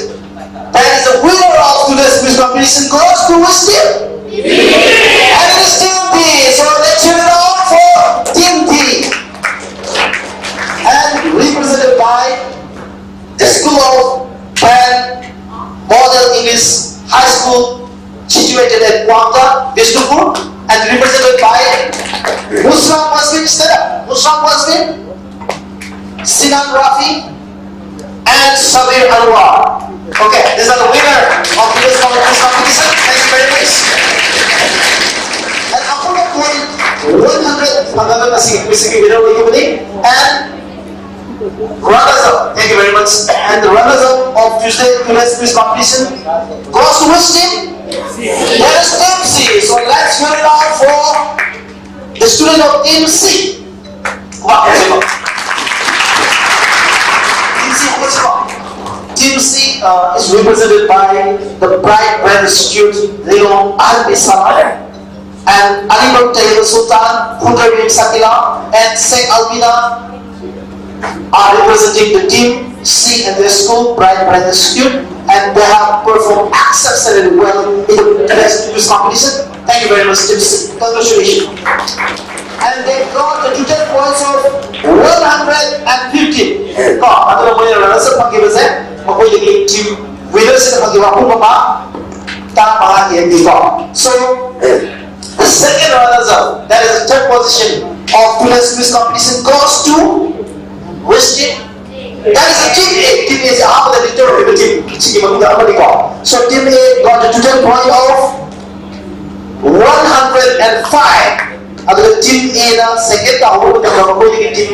that is the winner of today's quiz competition, goes to which team? And it is Team B. So let's hear it out for Team B. And represented by the School of Pan Model English High School, situated at Kwangta, Bishnupur, and represented by Musra Masjid. Stand up, Musra Masjid, Sinan Rafi, and Sabir Anwar. Okay, these are the winner of this competition. Thank you very much. And ꯑꯄꯨꯟꯕ point one hundred ꯐꯪꯒꯗꯕ ꯑꯁꯤ ꯀꯨꯏꯁꯤꯒꯤ winner ꯑꯣꯏꯈꯤꯕꯅꯤ꯫ And runners up, thank you very much. And the runners up of Tuesday today's quiz competition goes to which team? That is Team C. So let's give it up for the student of Team C. Wow, Team C, what's up? Team C uh, is represented by the Bright Brand Institute, Leo Albi Samar, and Alibag Taylor Sultan, Hudarbim Sakila, and Saint Albina are representing the Team C and their school, Bright Brand Institute, and they have performed exceptionally well in the today's quiz competition. Thank you very much, Team C. Congratulations. And they got the total points of one hundred fifty. ꯀꯣ, ꯑꯗꯨꯅ ꯃꯣꯏꯅ runners up ꯐꯪꯈꯤꯕꯁꯦ ꯃꯈꯣꯏꯗꯒꯤ team winner ꯁꯤꯅ ꯐꯪꯈꯤꯕ ꯑꯄꯨꯟꯕ mark ꯇꯔꯥꯃꯉꯥ ꯍꯦꯟꯈꯤꯀꯣ꯫ So, the second runners up, that is the third position of today's quiz competition, goes to which team? That is the Team A. Team A ꯁꯦ ꯑꯍꯥꯟꯕꯗ leader ꯑꯣꯏꯕ team ꯁꯤꯒꯤ ꯃꯅꯨꯡꯗ ꯑꯃꯅꯤꯀꯣ꯫ So Team A got the total point of one hundred five. ꯑꯗꯨꯒ Team A ꯅ second ꯇꯥꯍꯧꯕ ꯃꯇꯝꯗ ꯃꯈꯣꯏꯗꯒꯤ team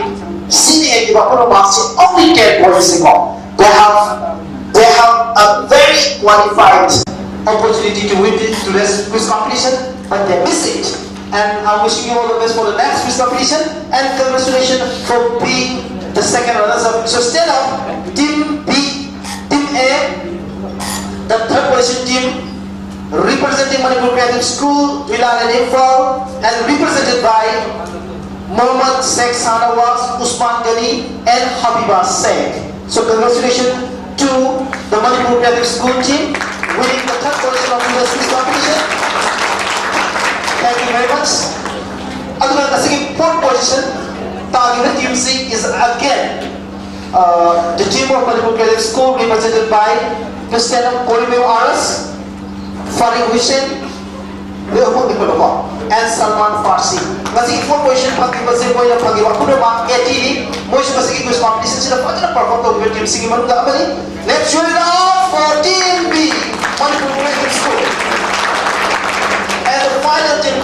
ꯁꯤꯅꯤ ꯍꯥꯏꯈꯤꯕ ꯄꯨꯝꯅꯃꯛꯁꯤ only ten points ꯅꯤꯀꯣ꯫ They have, they have a very qualified opportunity to win this, to this quiz competition, but they miss it. And I'm wishing you all the best for the next quiz competition, and congratulations for being the second runners up. So stand up, team B, team A, the third position team, representing Manipur Creative School, Vilan and Imphal, and represented by Mohammad Sheikh Sanawas, Usman Ghani, and Habiba Sheikh. So congratulations to the Manipur Creative School team winning the third position of the quiz competition. Thank you very much. ꯑꯗꯨꯒ ꯉꯁꯤꯒꯤ fourth position ꯇꯥꯈꯤꯕ team ꯁꯤ is again, uh, the team of Manipur Creative School represented by Christian Korimeo Aras, Farid Hussein, ꯃꯣꯏ ꯑꯍꯨꯝꯅꯤꯀꯣ, and Salman Farsi. ꯉꯁꯤꯒꯤ fourth position ꯐꯪꯈꯤꯕꯁꯦ ꯃꯣꯏꯅ ꯐꯪꯈꯤꯕ ꯑꯄꯨꯟꯕ mark eighty ꯅꯤ꯫ ꯃꯣꯏꯁꯨ ꯉꯁꯤꯒꯤ quiz competition ꯁꯤꯗ ꯐꯖꯅ perform ꯇꯧꯈꯤꯕ team ꯁꯤꯒꯤ ꯃꯅꯨꯡꯗ ꯑꯃꯅꯤ꯫ Let's give it up for team B, Manipur Creative School. And the final team,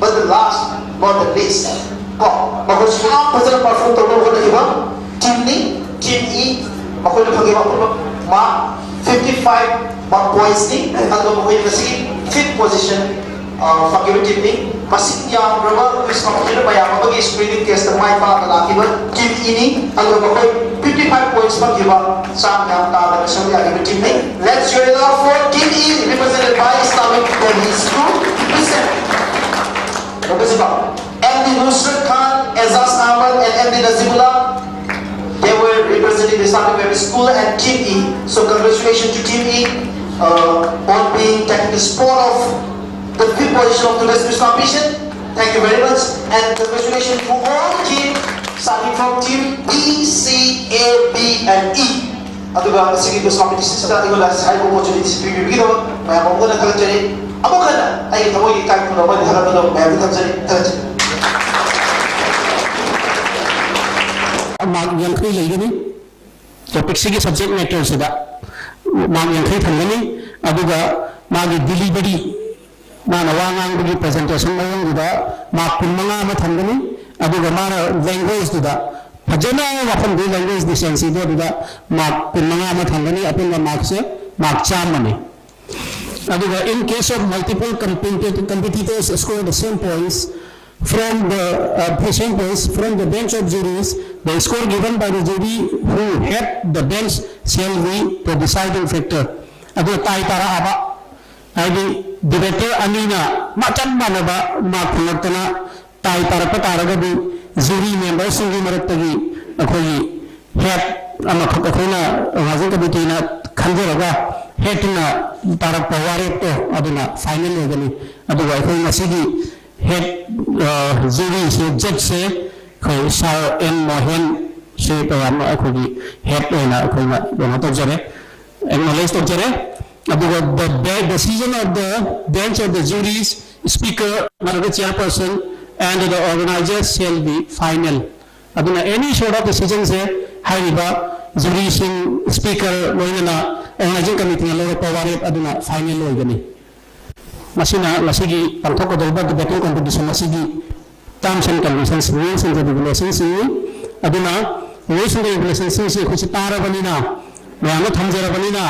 but the last, not the least, ꯀꯣ, ꯃꯈꯣꯏꯁꯨ ꯌꯥꯝ ꯐꯖꯅ perform ꯇꯧꯅꯕ ꯍꯣꯠꯅꯈꯤꯕ team ꯅꯤ, team E꯫ ꯃꯈꯣꯏꯅ ꯐꯪꯈꯤꯕ ꯑꯄꯨꯟꯕ mark fifty five mark points ꯅꯤ꯫ ꯑꯗꯨꯒ ꯃꯈꯣꯏꯅ ꯉꯁꯤꯒꯤ fifth position, ꯑ, ꯐꯪꯈꯤꯕ team ꯅꯤ꯫ ꯃꯁꯤꯡ ꯌꯥꯝꯂꯕ quiz competition ꯃꯌꯥꯝ ꯑꯃꯒꯤ screening test ꯇ ꯃꯥꯏ ꯄꯥꯛꯅ ꯂꯥꯛꯈꯤꯕ team E ꯅꯤ꯫ ꯑꯗꯨꯒ ꯃꯈꯣꯏ fifty five points ꯐꯪꯈꯤꯕ ꯆꯥꯡ ꯌꯥꯝ ꯇꯥꯗꯅ ꯁꯔꯨꯛ ꯌꯥꯈꯤꯕ team ꯅꯤ꯫ Let's give it up for team E, represented by Islamic Delhi School. Listen. Represent M D Nusrat Khan, Azaz Ahmad, and M D Nazimullah. They were representing the Islamic Primary School and Team E. So congratulations to Team E, uh, on being taking the spot of the fifth position of today's quiz competition. Thank you very much, and congratulations to all the team, starting from Team B, C, A, B, and E. ꯑꯗꯨꯒ ꯉꯁꯤꯒꯤ quiz ꯀꯣꯝꯄꯤꯇꯤꯁꯟꯁꯤꯗ ꯑꯩꯉꯣꯟꯗ ꯍꯥꯏꯔꯤꯕ ꯑꯣꯄꯣꯔꯆꯨꯅꯤꯇꯤꯁꯤ ꯄꯤꯕꯤꯕꯒꯤꯗꯃꯛ ꯃꯌꯥꯝ ꯑꯃꯨꯛ ꯍꯟꯅ ꯊꯥꯒꯠꯆꯔꯤ꯫ ꯑꯃꯨꯛ ꯍꯟꯅ ꯑꯩꯒꯤ ꯊꯃꯣꯏꯒꯤ ꯏꯀꯥꯏ ꯈꯨꯝꯅꯕ ꯑꯃꯗꯤ ꯊꯥꯒꯠꯄꯗꯣ ꯃꯌꯥꯝꯗ ꯊꯝꯖꯔꯤ꯫ ꯊꯥꯒꯠꯆꯔꯤ꯫ ꯃꯥꯔꯛ ꯌꯥꯡꯈꯩ ꯂꯩꯒꯅꯤ꯫ ꯇꯣꯄꯤꯛꯁꯤꯒꯤ ꯁꯕꯖꯦꯛ ꯃꯦꯇꯔꯁꯤꯗ ꯃꯥꯔꯛ ꯌꯥꯡꯈꯩ ꯊꯝꯒꯅꯤ꯫ ꯑꯗꯨꯒ ꯃꯥꯒꯤ ꯗꯤꯂꯤꯚꯔꯤ, ꯃꯥꯅ ꯋꯥ ꯉꯥꯡꯕꯒꯤ ꯄ꯭ꯔꯖꯦꯟꯇꯦꯁꯟ ꯃꯑꯣꯡꯗꯨꯗ ꯃꯥꯔꯛ ꯀꯨꯟꯃꯉꯥ ꯑꯃ ꯊꯝꯒꯅꯤ꯫ ꯑꯗꯨꯒ ꯃꯥꯅ ꯂꯦꯡꯒ꯭ꯋꯦꯖꯇꯨꯗ ꯐꯖꯅ ꯋꯥꯐꯝꯗꯨ, language decencyꯗꯨ ꯑꯗꯨꯗ mark ꯀꯨꯟꯃꯉꯥ ꯑꯃ ꯊꯝꯒꯅꯤ, ꯑꯄꯨꯟꯕ markꯁꯦ mark ꯆꯥꯝꯃꯅꯤ꯫ ꯑꯗꯨꯒ in case of multiple compet- competitors score the same points from the uh, same points from the bench of juries, the score given by the jury who had the bench shall be the deciding factor. ꯑꯗꯨ tie ꯇꯥꯔꯛꯑꯕ, ꯍꯥꯏꯗꯤ debater ꯑꯅꯤꯅ ꯃꯆꯞ ꯃꯥꯟꯅꯕ mark ꯐꯪꯂꯛꯇꯅ tie ꯇꯥꯔꯛꯄ ꯇꯥꯔꯒꯗꯤ, jury memberꯁꯤꯡꯒꯤ ꯃꯔꯛꯇꯒꯤ ꯑꯩꯈꯣꯏꯒꯤ head ꯑꯃꯈꯛ ꯑꯩꯈꯣꯏꯅ organizing committeeꯅ ꯈꯟꯖꯔꯒ headꯇꯨꯅ ꯇꯥꯔꯛꯄ ꯋꯥꯔꯦꯞꯇꯣ ꯑꯗꯨꯅ final ꯑꯣꯏꯒꯅꯤ꯫ ꯑꯗꯨꯒ ꯑꯩꯈꯣꯏ ꯉꯁꯤꯒꯤ head juryꯁꯦ, judgeꯁꯦ ꯑꯩꯈꯣꯏ Sir N Mohanꯁꯦ ꯇꯣꯉꯥꯟꯕ ꯑꯩꯈꯣꯏꯒꯤ head ꯑꯣꯏꯅ ꯑꯩꯈꯣꯏꯅ ꯀꯩꯅꯣ ꯇꯧꯖꯔꯦ, acknowledge ꯇꯧꯖꯔꯦ꯫ ꯑꯗꯨꯒ the be- decision of the bench of the juries, speaker ꯅꯠꯇ꯭ꯔꯒ chairperson and the organizers shall be final. ꯑꯗꯨꯅ any sort of decisionꯁꯦ ꯍꯥꯏꯔꯤꯕ juryꯁꯤꯡ, speaker ꯂꯣꯏꯅꯅ organizing committeeꯅ ꯂꯧꯔꯛꯄ ꯋꯥꯔꯦꯞ ꯑꯗꯨꯅ final ꯑꯣꯏꯒꯅꯤ꯫ ꯃꯁꯤꯅ ꯉꯁꯤꯒꯤ ꯄꯥꯡꯊꯣꯛꯀꯗꯧꯔꯤꯕ debating competition ꯑꯁꯤꯒꯤ terms and conditions, rules and regulations ꯁꯤꯡꯅꯤ꯫ ꯑꯗꯨꯅ rules and regulations ꯁꯤꯡꯁꯤ ꯑꯩꯈꯣꯏꯁꯤ ꯇꯥꯔꯕꯅꯤꯅ, ꯃꯌꯥꯝꯅ ꯊꯝꯖꯔꯕꯅꯤꯅ,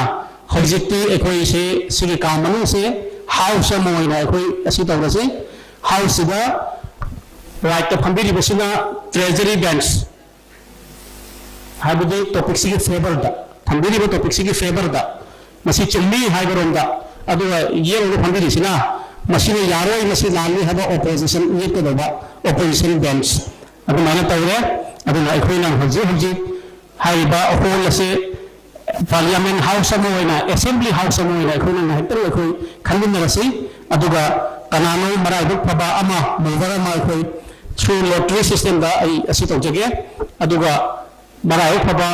ꯍꯧꯖꯤꯛꯇꯤ ꯑꯩꯈꯣꯏꯁꯦ ꯁꯤꯒꯤ ꯀꯥ ꯃꯅꯨꯡꯁꯦ house ꯑꯃ ꯑꯣꯏꯅ ꯑꯩꯈꯣꯏ ꯑꯁꯤ ꯇꯧꯔꯁꯤ꯫ Houseꯁꯤꯗ rightꯇ ꯐꯝꯕꯤꯔꯤꯕꯁꯤꯅ treasury bench, ꯍꯥꯏꯕꯗꯤ topicꯁꯤꯒꯤ favourꯗ, ꯊꯝꯕꯤꯔꯤꯕ topicꯁꯤꯒꯤ favourꯗ, ꯃꯁꯤ ꯆꯨꯝꯃꯤ ꯍꯥꯏꯕꯔꯣꯝꯗ, ꯑꯗꯨꯒ ꯌꯦꯠꯂꯣꯝꯗ ꯐꯝꯕꯤꯔꯤꯁꯤꯅ ꯃꯁꯤꯅ ꯌꯥꯔꯣꯏ, ꯃꯁꯤ ꯂꯥꯜꯂꯤ ꯍꯥꯏꯕ opposition ꯌꯦꯠꯀꯗꯧꯕ opposition bench, ꯑꯗꯨꯃꯥꯏꯅ ꯇꯧꯔꯦ꯫ ꯑꯗꯨꯅ ꯑꯩꯈꯣꯏꯅ ꯍꯧꯖꯤꯛ ꯍꯧꯖꯤꯛ ꯍꯥꯏꯔꯤꯕ hall ꯑꯁꯤ Parliament House ꯑꯃ ꯑꯣꯏꯅ, Assembly House ꯑꯃ ꯑꯣꯏꯅ ꯑꯩꯈꯣꯏꯅ ꯉꯥꯏꯍꯥꯛꯇꯪ ꯑꯩꯈꯣꯏ ꯈꯟꯃꯤꯟꯅꯔꯁꯤ꯫ ꯑꯗꯨꯒ ꯀꯅꯥꯅꯣ ꯃꯔꯥꯏꯕꯛ ꯐꯕ ꯑꯃ, mover ꯑꯃ ꯑꯩꯈꯣꯏ through lottery systemꯗ ꯑꯩ ꯑꯁꯤ ꯇꯧꯖꯒꯦ꯫ ꯑꯗꯨꯒ ꯃꯔꯥꯏꯕꯛ ꯐꯕ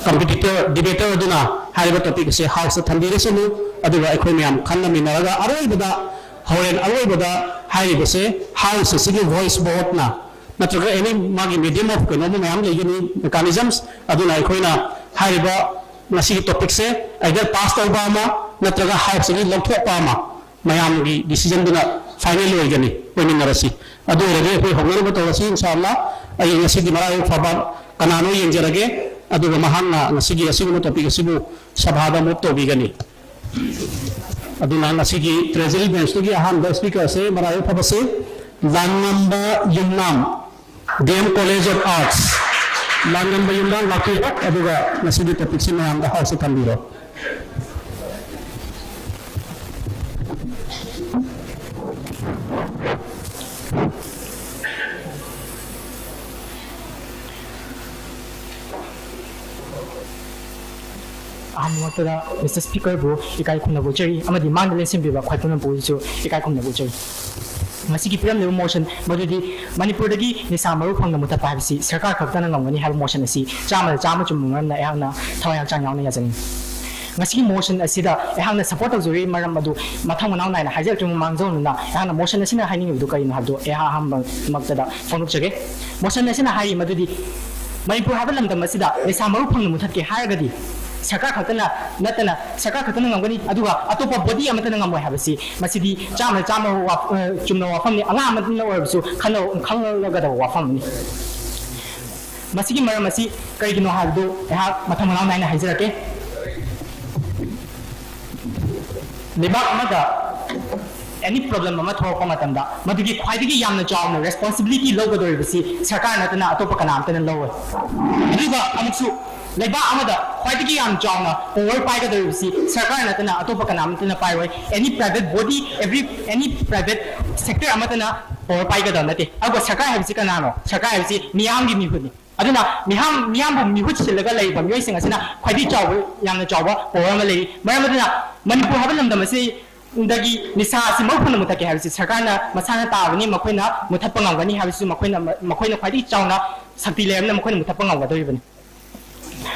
competitor, debater ꯑꯗꯨꯅ ꯍꯥꯏꯔꯤꯕ topic ꯑꯁꯤ houseꯇ ꯊꯝꯕꯤꯔꯁꯅꯨ꯫ ꯑꯗꯨꯒ ꯑꯩꯈꯣꯏ ꯃꯌꯥꯝ ꯈꯟꯅꯃꯤꯟꯅꯔꯒ ꯑꯔꯣꯏꯕꯗ, ꯍꯣꯔꯦꯟ ꯑꯔꯣꯏꯕꯗ ꯍꯥꯏꯔꯤꯕꯁꯦ house ꯑꯁꯤꯒꯤ voice voteꯅ ꯅꯠꯇ꯭ꯔꯒ any ꯃꯥꯒꯤ medium of ꯀꯩꯅꯣꯝꯃ ꯃꯌꯥꯝ ꯂꯩꯒꯅꯤ, mechanisms꯫ ꯑꯗꯨꯅ ꯑꯩꯈꯣꯏꯅ ꯍꯥꯏꯔꯤꯕ ꯉꯁꯤꯒꯤ topicꯁꯦ either pass ꯇꯧꯕ ꯑꯃ ꯅꯠꯇ꯭ꯔꯒ houseꯇꯒꯤ ꯂꯧꯊꯣꯛꯄ ꯑꯃ, ꯃꯌꯥꯝꯒꯤ decisionꯗꯨꯅ final ꯑꯣꯏꯒꯅꯤ꯫ ꯑꯣꯏꯃꯤꯟꯅꯔꯁꯤ꯫ ꯑꯗꯨ ꯑꯣꯏꯔꯗꯤ ꯑꯩꯈꯣꯏ ꯍꯧꯅꯅꯕ ꯇꯧꯔꯁꯤ, ꯏꯟꯁꯥ ꯑꯜꯂꯥ꯫ ꯑꯩ ꯉꯁꯤꯒꯤ ꯃꯔꯥꯏꯕꯛ ꯐꯕ ꯀꯅꯥꯅꯣ ꯌꯦꯡꯖꯔꯒꯦ, ꯑꯗꯨꯒ ꯃꯍꯥꯛꯅ ꯉꯁꯤꯒꯤ ꯑꯁꯤꯒꯨꯝꯕ topic ꯑꯁꯤꯕꯨ ꯁꯚꯥꯗ move ꯇꯧꯕꯤꯒꯅꯤ꯫ ꯑꯗꯨꯅ ꯉꯁꯤꯒꯤ treasury bench ꯇꯨꯒꯤ ꯑꯍꯥꯟꯕ speaker ꯑꯁꯦ ꯃꯔꯥꯏꯕꯛ ꯐꯕꯁꯦ ꯂꯥꯡꯉꯝꯕ ꯌꯨꯝꯅꯥꯝ, D M College of Arts꯫ ꯂꯥꯡꯉꯝꯕ ꯌꯨꯝꯅꯥꯝ ꯂꯥꯛꯄꯤꯔꯣ, ꯑꯗꯨꯒ ꯉꯁꯤꯒꯤ topic ꯁꯤ ꯃꯌꯥꯝꯗ ꯍꯥꯎꯁ ꯊꯝꯕꯤꯔꯣ꯫ ꯑꯍꯥꯟꯕꯃꯛꯇꯗ Mister Speaker ꯕꯨ ꯏꯀꯥꯏ ꯈꯨꯝꯅꯕ ꯎꯠꯆꯔꯤ ꯑꯃꯗꯤ ꯃꯥꯡꯗ ꯂꯦꯟꯁꯤꯟꯕꯤꯕ ꯈ꯭ꯋꯥꯏ ꯄꯨꯝꯅꯃꯛꯄꯨꯁꯨ ꯏꯀꯥꯏ ꯈꯨꯝꯅꯕ ꯎꯠꯆꯔꯤ꯫ ꯉꯁꯤꯒꯤ ꯄꯤꯔꯝꯂꯤꯕ motion ꯃꯗꯨꯗꯤ ꯃꯅꯤꯄꯨꯔꯗꯒꯤ ꯅꯤꯁꯥ ꯃꯔꯨ ꯐꯪꯅ ꯃꯨꯊꯠꯄ ꯍꯥꯏꯕꯁꯤ ꯁꯔꯀꯥꯔ ꯈꯛꯇꯅ ꯉꯝꯒꯅꯤ ꯍꯥꯏꯕ motion ꯑꯁꯤ ꯆꯥꯝꯃꯗ ꯆꯥꯝꯃ ꯆꯨꯝꯕ ꯃꯔꯝꯅ ꯑꯩꯍꯥꯛꯅ ꯊꯋꯥꯏ ꯍꯛꯆꯥꯡ ꯌꯥꯎꯅ ꯌꯥꯖꯅꯤꯡꯏ꯫ ꯉꯁꯤꯒꯤ motion ꯑꯁꯤꯗ ꯑꯩꯍꯥꯛꯅ support ꯇꯧꯖꯔꯤꯕ ꯃꯔꯝ ꯑꯗꯨ ꯃꯊꯪ ꯃꯅꯥꯎ ꯅꯥꯏꯅ ꯍꯥꯏꯖꯔꯛꯇ꯭ꯔꯤꯉꯩ ꯃꯥꯡꯖꯧꯅꯅ ꯑꯩꯍꯥꯛꯅ motion ꯑꯁꯤꯅ ꯍꯥꯏꯅꯤꯡꯂꯤꯕꯗꯨ ꯀꯔꯤꯅꯣ ꯍꯥꯏꯕꯗꯨ ꯑꯩꯍꯥꯛ ꯑꯍꯥꯟꯕꯃꯛꯇꯗ ꯐꯣꯡꯗꯣꯛꯆꯒꯦ꯫ Motion ꯑꯁꯤꯅ ꯍꯥꯏꯔꯤ ꯃꯗꯨꯗꯤ ꯃꯅꯤꯄꯨꯔ ꯍꯥꯏꯕ ꯂꯝꯗꯝ ꯑꯁꯤꯗ ꯅꯤꯁꯥ ꯃꯔꯨ ꯐꯪꯅ ꯃꯨꯊꯠꯀꯦ ꯍꯥꯏꯔꯒꯗꯤ ꯁꯔꯀꯥꯔ ꯈꯛꯇꯅ ꯅꯠꯇꯅ ꯁꯔꯀꯥꯔ ꯈꯛꯇꯅ ꯉꯝꯒꯅꯤ, ꯑꯗꯨꯒ ꯑꯇꯣꯞꯄ body ꯑꯃꯠꯇꯅ ꯉꯝꯃꯣꯏ ꯍꯥꯏꯕꯁꯤ ꯃꯁꯤꯗꯤ ꯆꯥꯝꯃ ꯆꯥꯝꯃ ꯋꯥꯐ-, ꯑ, ꯆꯨꯝꯅ ꯋꯥꯐꯝꯅꯤ, ꯑꯉꯥꯡ ꯑꯃꯠꯇꯅ ꯑꯣꯏꯔꯕꯁꯨ ꯈꯟꯅ-, ꯈꯪꯂꯒꯗꯕ ꯋꯥꯐꯝ ꯑꯃꯅꯤ꯫ ꯃꯁꯤꯒꯤ ꯃꯔꯝ ꯑꯁꯤ ꯀꯔꯤꯒꯤꯅꯣ ꯍꯥꯏꯕꯗꯨ ꯑꯩꯍꯥꯛ ꯃꯊꯪ ꯃꯅꯥꯎ ꯅꯥꯏꯅ ꯍꯥꯏꯖꯔꯛꯀꯦ꯫ ꯂꯩꯕꯥꯛ ꯑꯃꯗ any problem ꯑꯃ ꯊꯣꯛꯂꯛꯄ ꯃꯇꯝꯗ ꯃꯗꯨꯒꯤ ꯈ꯭ꯋꯥꯏꯗꯒꯤ ꯌꯥꯝꯅ ꯆꯥꯎꯅ responsibility ꯂꯧꯒꯗꯧꯔꯤꯕꯁꯤ ꯁꯔꯀꯥꯔ ꯅꯠꯇꯅ ꯑꯇꯣꯞꯄ ꯀꯅꯥꯝꯇꯅ ꯂꯧꯔꯣꯏ꯫ ꯑꯗꯨꯒ ꯑꯃꯨꯛꯁꯨ ꯂꯩꯕꯥꯛ ꯑꯃꯗ ꯈ꯭ꯋꯥꯏꯗꯒꯤ ꯌꯥꯝ ꯆꯥꯎꯅ power ꯄꯥꯏꯒꯗꯧꯔꯤꯕꯁꯤ ꯁꯔꯀꯥꯔ ꯅꯠꯇꯅ ꯑꯇꯣꯞꯄ ꯀꯅꯥꯝꯇꯅ ꯄꯥꯏꯔꯣꯏ꯫ Any private body, every, any private sector ꯑꯃꯠꯇꯅ power ꯄꯥꯏꯒꯗꯕ ꯅꯠꯇꯦ꯫ ꯑꯗꯨꯒ ꯁꯔꯀꯥꯔ ꯍꯥꯏꯕꯁꯤ ꯀꯅꯥꯅꯣ? ꯁꯔꯀꯥꯔ ꯍꯥꯏꯕꯁꯤ ꯃꯤꯌꯥꯝꯒꯤ ꯃꯤꯍꯨꯠꯅꯤ꯫ ꯑꯗꯨꯅ ꯃꯤꯌꯥꯝ, ꯃꯤꯌꯥꯝꯕꯨ ꯃꯤꯍꯨꯠ ꯁꯤꯜꯂꯒ ꯂꯩꯔꯤꯕ ꯃꯤꯑꯣꯏꯁꯤꯡ ꯑꯁꯤꯅ ꯈ꯭ꯋꯥꯏꯗꯒꯤ ꯆꯥꯎꯕ, ꯌꯥꯝꯅ ꯆꯥꯎꯕ power ꯑꯃ ꯂꯩꯔꯤ꯫ ꯃꯔꯝ ꯑꯗꯨꯅ ꯃꯅꯤꯄꯨꯔ ꯍꯥꯏꯕ ꯂꯝꯗꯝ ꯑꯁꯤꯗꯒꯤ ꯅꯤꯁꯥ ꯑꯁꯤ ꯃꯔꯨ ꯐꯪꯅ ꯃꯨꯊꯠꯀꯦ ꯍꯥꯏꯕꯁꯤ ꯁꯔꯀꯥꯔꯅ ꯃꯁꯥꯅ ꯇꯥꯕꯅꯤ, ꯃꯈꯣꯏꯅ ꯃꯨꯊꯠꯄ ꯉꯝꯒꯅꯤ ꯍꯥꯏꯕꯁꯤꯁꯨ ꯃꯈꯣꯏꯅ, ꯃꯈꯣꯏꯅ ꯈ꯭ꯋꯥꯏꯗꯒꯤ ꯆꯥꯎꯅ ꯁꯛꯇꯤ ꯂꯩꯔꯕꯅꯤꯅ ꯃꯈꯣꯏꯅ ꯃꯨꯊꯠꯄ ꯉꯝꯒꯗꯧꯔꯤꯕꯅꯤ꯫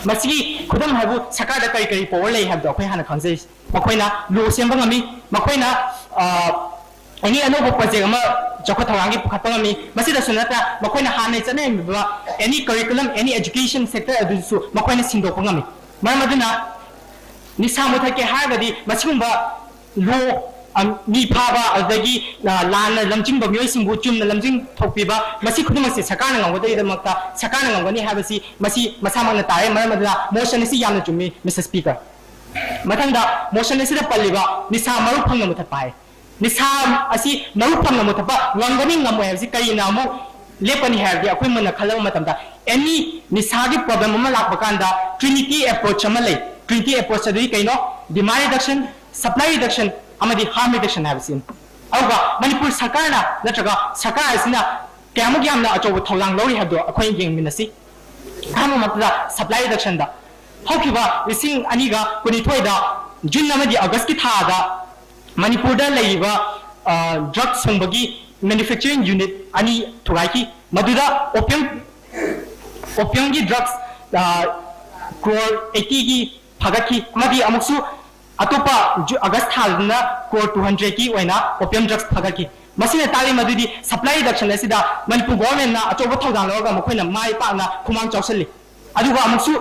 ꯃꯁꯤꯒꯤ ꯈꯨꯗꯝ ꯍꯥꯏꯕꯨ ꯁꯔꯀꯥꯔꯗ ꯀꯔꯤ ꯀꯔꯤ power ꯂꯩ ꯍꯥꯏꯕꯗꯣ ꯑꯩꯈꯣꯏ ꯍꯥꯟꯅ ꯈꯪꯖꯩ꯫ ꯃꯈꯣꯏꯅ law ꯁꯦꯝꯕ ꯉꯝꯃꯤ, ꯃꯈꯣꯏꯅ, ꯑ, any ꯑꯅꯧꯕ project ꯑꯃ ꯆꯥꯎꯈꯠ ꯊꯧꯔꯥꯡꯒꯤ ꯄꯨꯈꯠꯄ ꯉꯝꯃꯤ꯫ ꯃꯁꯤꯗꯁꯨ ꯅꯠꯇꯅ ꯃꯈꯣꯏꯅ ꯍꯥꯟꯅ ꯆꯠꯅꯔꯝꯃꯤꯕ any curriculum, any education sector ꯑꯗꯨꯁꯨ ꯃꯈꯣꯏꯅ ꯁꯤꯟꯗꯣꯛꯄ ꯉꯝꯃꯤ꯫ ꯃꯔꯝ ꯑꯗꯨꯅ ꯅꯤꯁꯥ ꯃꯨꯊꯠꯀꯦ ꯍꯥꯏꯔꯒꯗꯤ ꯃꯁꯤꯒꯨꯝꯕ law ꯑꯝ, ꯃꯤ ꯐꯥꯕ, ꯑꯗꯨꯗꯒꯤ, ꯑ, ꯂꯥꯟꯅ ꯂꯝꯖꯤꯡꯕ ꯃꯤꯑꯣꯏꯁꯤꯡꯕꯨ ꯆꯨꯝꯅ ꯂꯝꯖꯤꯡ ꯊꯣꯛꯄꯤꯕ, ꯃꯁꯤ ꯈꯨꯗꯤꯡꯃꯛꯁꯦ ꯁꯔꯀꯥꯔꯅ ꯉꯝꯒꯗꯕꯒꯤꯗꯃꯛꯇ ꯁꯔꯀꯥꯔꯅ ꯉꯝꯒꯅꯤ ꯍꯥꯏꯕꯁꯤ ꯃꯁꯤ ꯃꯁꯥꯃꯛꯅ ꯇꯥꯔꯦ꯫ ꯃꯔꯝ ꯑꯗꯨꯅ motion ꯑꯁꯤ ꯌꯥꯝꯅ ꯆꯨꯝꯃꯤ, Mister Speaker꯫ ꯃꯊꯪꯗ motion ꯑꯁꯤꯗ ꯄꯜꯂꯤꯕ ꯅꯤꯁꯥ ꯃꯔꯨ ꯐꯪꯅ ꯃꯨꯊꯠꯄ ꯍꯥꯏ꯫ ꯅꯤꯁꯥ ꯑꯁꯤ ꯃꯔꯨ ꯐꯪꯅ ꯃꯨꯊꯠꯄ ꯉꯝꯒꯅꯤ ꯉꯝꯃꯣꯏ ꯍꯥꯏꯕꯁꯤ ꯀꯔꯤꯅ ꯑꯃꯨꯛ ꯂꯦꯞꯀꯅꯤ ꯍꯥꯏꯔꯗꯤ, ꯑꯩꯈꯣꯏ ꯃꯨꯟꯅ ꯈꯜꯂꯕ ꯃꯇꯝꯗ, any ꯅꯤꯁꯥꯒꯤ problem ꯑꯃ ꯂꯥꯛꯄ ꯀꯥꯟꯗ Trinity approach ꯑꯃ ꯂꯩ꯫ Trinity approach ꯑꯗꯨꯗꯤ ꯀꯩꯅꯣ? Demand reduction, supply reduction ꯑꯃꯗꯤ harm reduction ꯍꯥꯏꯕꯁꯤꯅꯤ꯫ ꯑꯗꯨꯒ ꯃꯅꯤꯄꯨꯔ ꯁꯔꯀꯥꯔꯅ ꯅꯠꯇ꯭ꯔꯒ ꯁꯔꯀꯥꯔ ꯑꯁꯤꯅ ꯀꯌꯥꯃꯨꯛ ꯌꯥꯝꯅ ꯑꯆꯧꯕ ꯊꯧꯗꯥꯡ ꯂꯧꯔꯤ ꯍꯥꯏꯕꯗꯣ ꯑꯩꯈꯣꯏꯅ ꯌꯦꯡꯃꯤꯟꯅꯁꯤ꯫ ꯑꯍꯥꯟꯕ ꯃꯛꯇꯗ supply reductionꯗ ꯍꯧꯈꯤꯕ ꯂꯤꯁꯤꯡ ꯑꯅꯤꯒ ꯀꯨꯟꯅꯤꯊꯣꯏꯗ June ꯑꯃꯗꯤ Augustꯀꯤ ꯊꯥꯗ ꯃꯅꯤꯄꯨꯔꯗ ꯂꯩꯔꯤꯕ, ꯑ, drug ꯁꯨꯡꯕꯒꯤ manufacturing unit ꯑꯅꯤ ꯊꯨꯒꯥꯏꯈꯤ꯫ ꯃꯗꯨꯗ opium, opiumꯒꯤ drugs, ꯑ, crore eightyꯒꯤ ꯐꯥꯒꯠꯈꯤ, ꯑꯃꯗꯤ ꯑꯃꯨꯛꯁꯨ ꯑꯇꯣꯞꯄ Ju-, August ꯊꯥꯗꯅ crore two hundredꯀꯤ ꯑꯣꯏꯅ opium drugs ꯐꯥꯒꯠꯈꯤ꯫ ꯃꯁꯤꯅ ꯇꯥꯛꯂꯤ ꯃꯗꯨꯗꯤ supply reduction ꯑꯁꯤꯗ ꯃꯅꯤꯄꯨꯔ governmentꯅ ꯑꯆꯧꯕ ꯊꯧꯗꯥꯡ ꯂꯧꯔꯒ ꯃꯈꯣꯏꯅ ꯃꯥꯏ ꯄꯥꯛꯅ ꯈꯨꯃꯥꯡ ꯆꯥꯎꯁꯤꯜꯂꯤ꯫ ꯑꯗꯨꯒ ꯑꯃꯨꯛꯁꯨ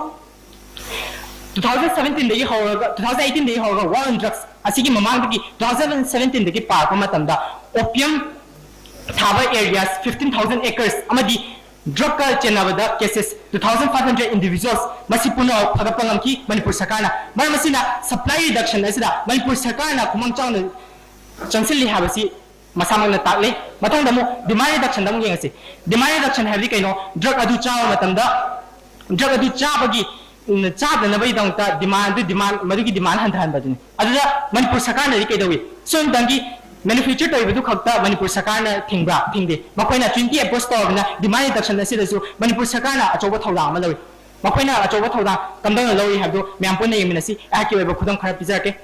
two thousand seventeenꯗꯒꯤ ꯍꯧꯔꯒ, two thousand eighteenꯗꯒꯤ ꯍꯧꯔꯒ war on drugs ꯑꯁꯤꯒꯤ ꯃꯃꯥꯡꯗꯒꯤ two thousand seventeenꯗꯒꯤ ꯄꯥꯔꯛꯄ ꯃꯇꯝꯗ opium ꯊꯥꯕ areas fifteen thousand acres ꯑꯃꯗꯤ drugꯀ ꯆꯦꯟꯅꯕꯗ cases two thousand five hundred individuals ꯃꯁꯤ ꯄꯨꯝꯅꯃꯛ ꯐꯒꯠꯄ ꯉꯝꯈꯤ ꯃꯅꯤꯄꯨꯔ ꯁꯔꯀꯥꯔꯅ꯫ ꯃꯔꯝ ꯑꯁꯤꯅ supply reduction ꯑꯁꯤꯗ ꯃꯅꯤꯄꯨꯔ ꯁꯔꯀꯥꯔꯅ ꯈꯨꯃꯥꯡ ꯆꯥꯎꯅ ꯆꯪꯁꯤꯜꯂꯤ ꯍꯥꯏꯕꯁꯤ ꯃꯁꯥꯃꯛꯅ ꯇꯥꯛꯂꯤ꯫ ꯃꯊꯪꯗ ꯑꯃꯨꯛ demand reductionꯗ ꯑꯃꯨꯛ ꯌꯦꯡꯉꯁꯤ꯫ Demand reduction ꯍꯥꯏꯕꯗꯤ ꯀꯩꯅꯣ? Drug ꯑꯗꯨ ꯆꯥꯕ ꯃꯇꯝꯗ, drug ꯑꯗꯨ ꯆꯥꯕꯒꯤ, ꯎꯝ, ꯆꯥꯗꯅꯕꯒꯤꯗꯃꯛꯇ demand ꯑꯗꯨ, demand, ꯃꯗꯨꯒꯤ demand ꯍꯟꯊꯍꯟꯕꯗꯨꯅꯤ꯫ ꯑꯗꯨꯗ ꯃꯅꯤꯄꯨꯔ ꯁꯔꯀꯥꯔꯅꯗꯤ ꯀꯩꯗꯧꯏ? ꯁꯣꯝꯗꯪꯒꯤ manufacture ꯇꯧꯔꯤꯕꯗꯨ ꯈꯛꯇ ꯃꯅꯤꯄꯨꯔ ꯁꯔꯀꯥꯔꯅ ꯊꯤꯡꯕ꯭ꯔꯥ? ꯊꯤꯡꯗꯦ꯫ ꯃꯈꯣꯏꯅ Trinity approach ꯇꯧꯔꯕꯅꯤꯅ demand reduction ꯑꯁꯤꯗꯁꯨ ꯃꯅꯤꯄꯨꯔ ꯁꯔꯀꯥꯔꯅ ꯑꯆꯧꯕ ꯊꯧꯗꯥꯡ ꯑꯃ ꯂꯧꯏ꯫ ꯃꯈꯣꯏꯅ ꯑꯆꯧꯕ ꯊꯧꯗꯥꯡ ꯀꯝꯗꯧꯅ ꯂꯧꯔꯤ ꯍꯥꯏꯕꯗꯨ ꯃꯌꯥꯝ ꯄꯨꯟꯅ ꯌꯦꯡꯃꯤꯟꯅꯁꯤ꯫ ꯑꯩꯍꯥꯛꯀꯤ ꯑꯣꯏꯕ ꯈꯨꯗꯝ ꯈꯔ ꯄꯤꯖꯔꯛꯀꯦ꯫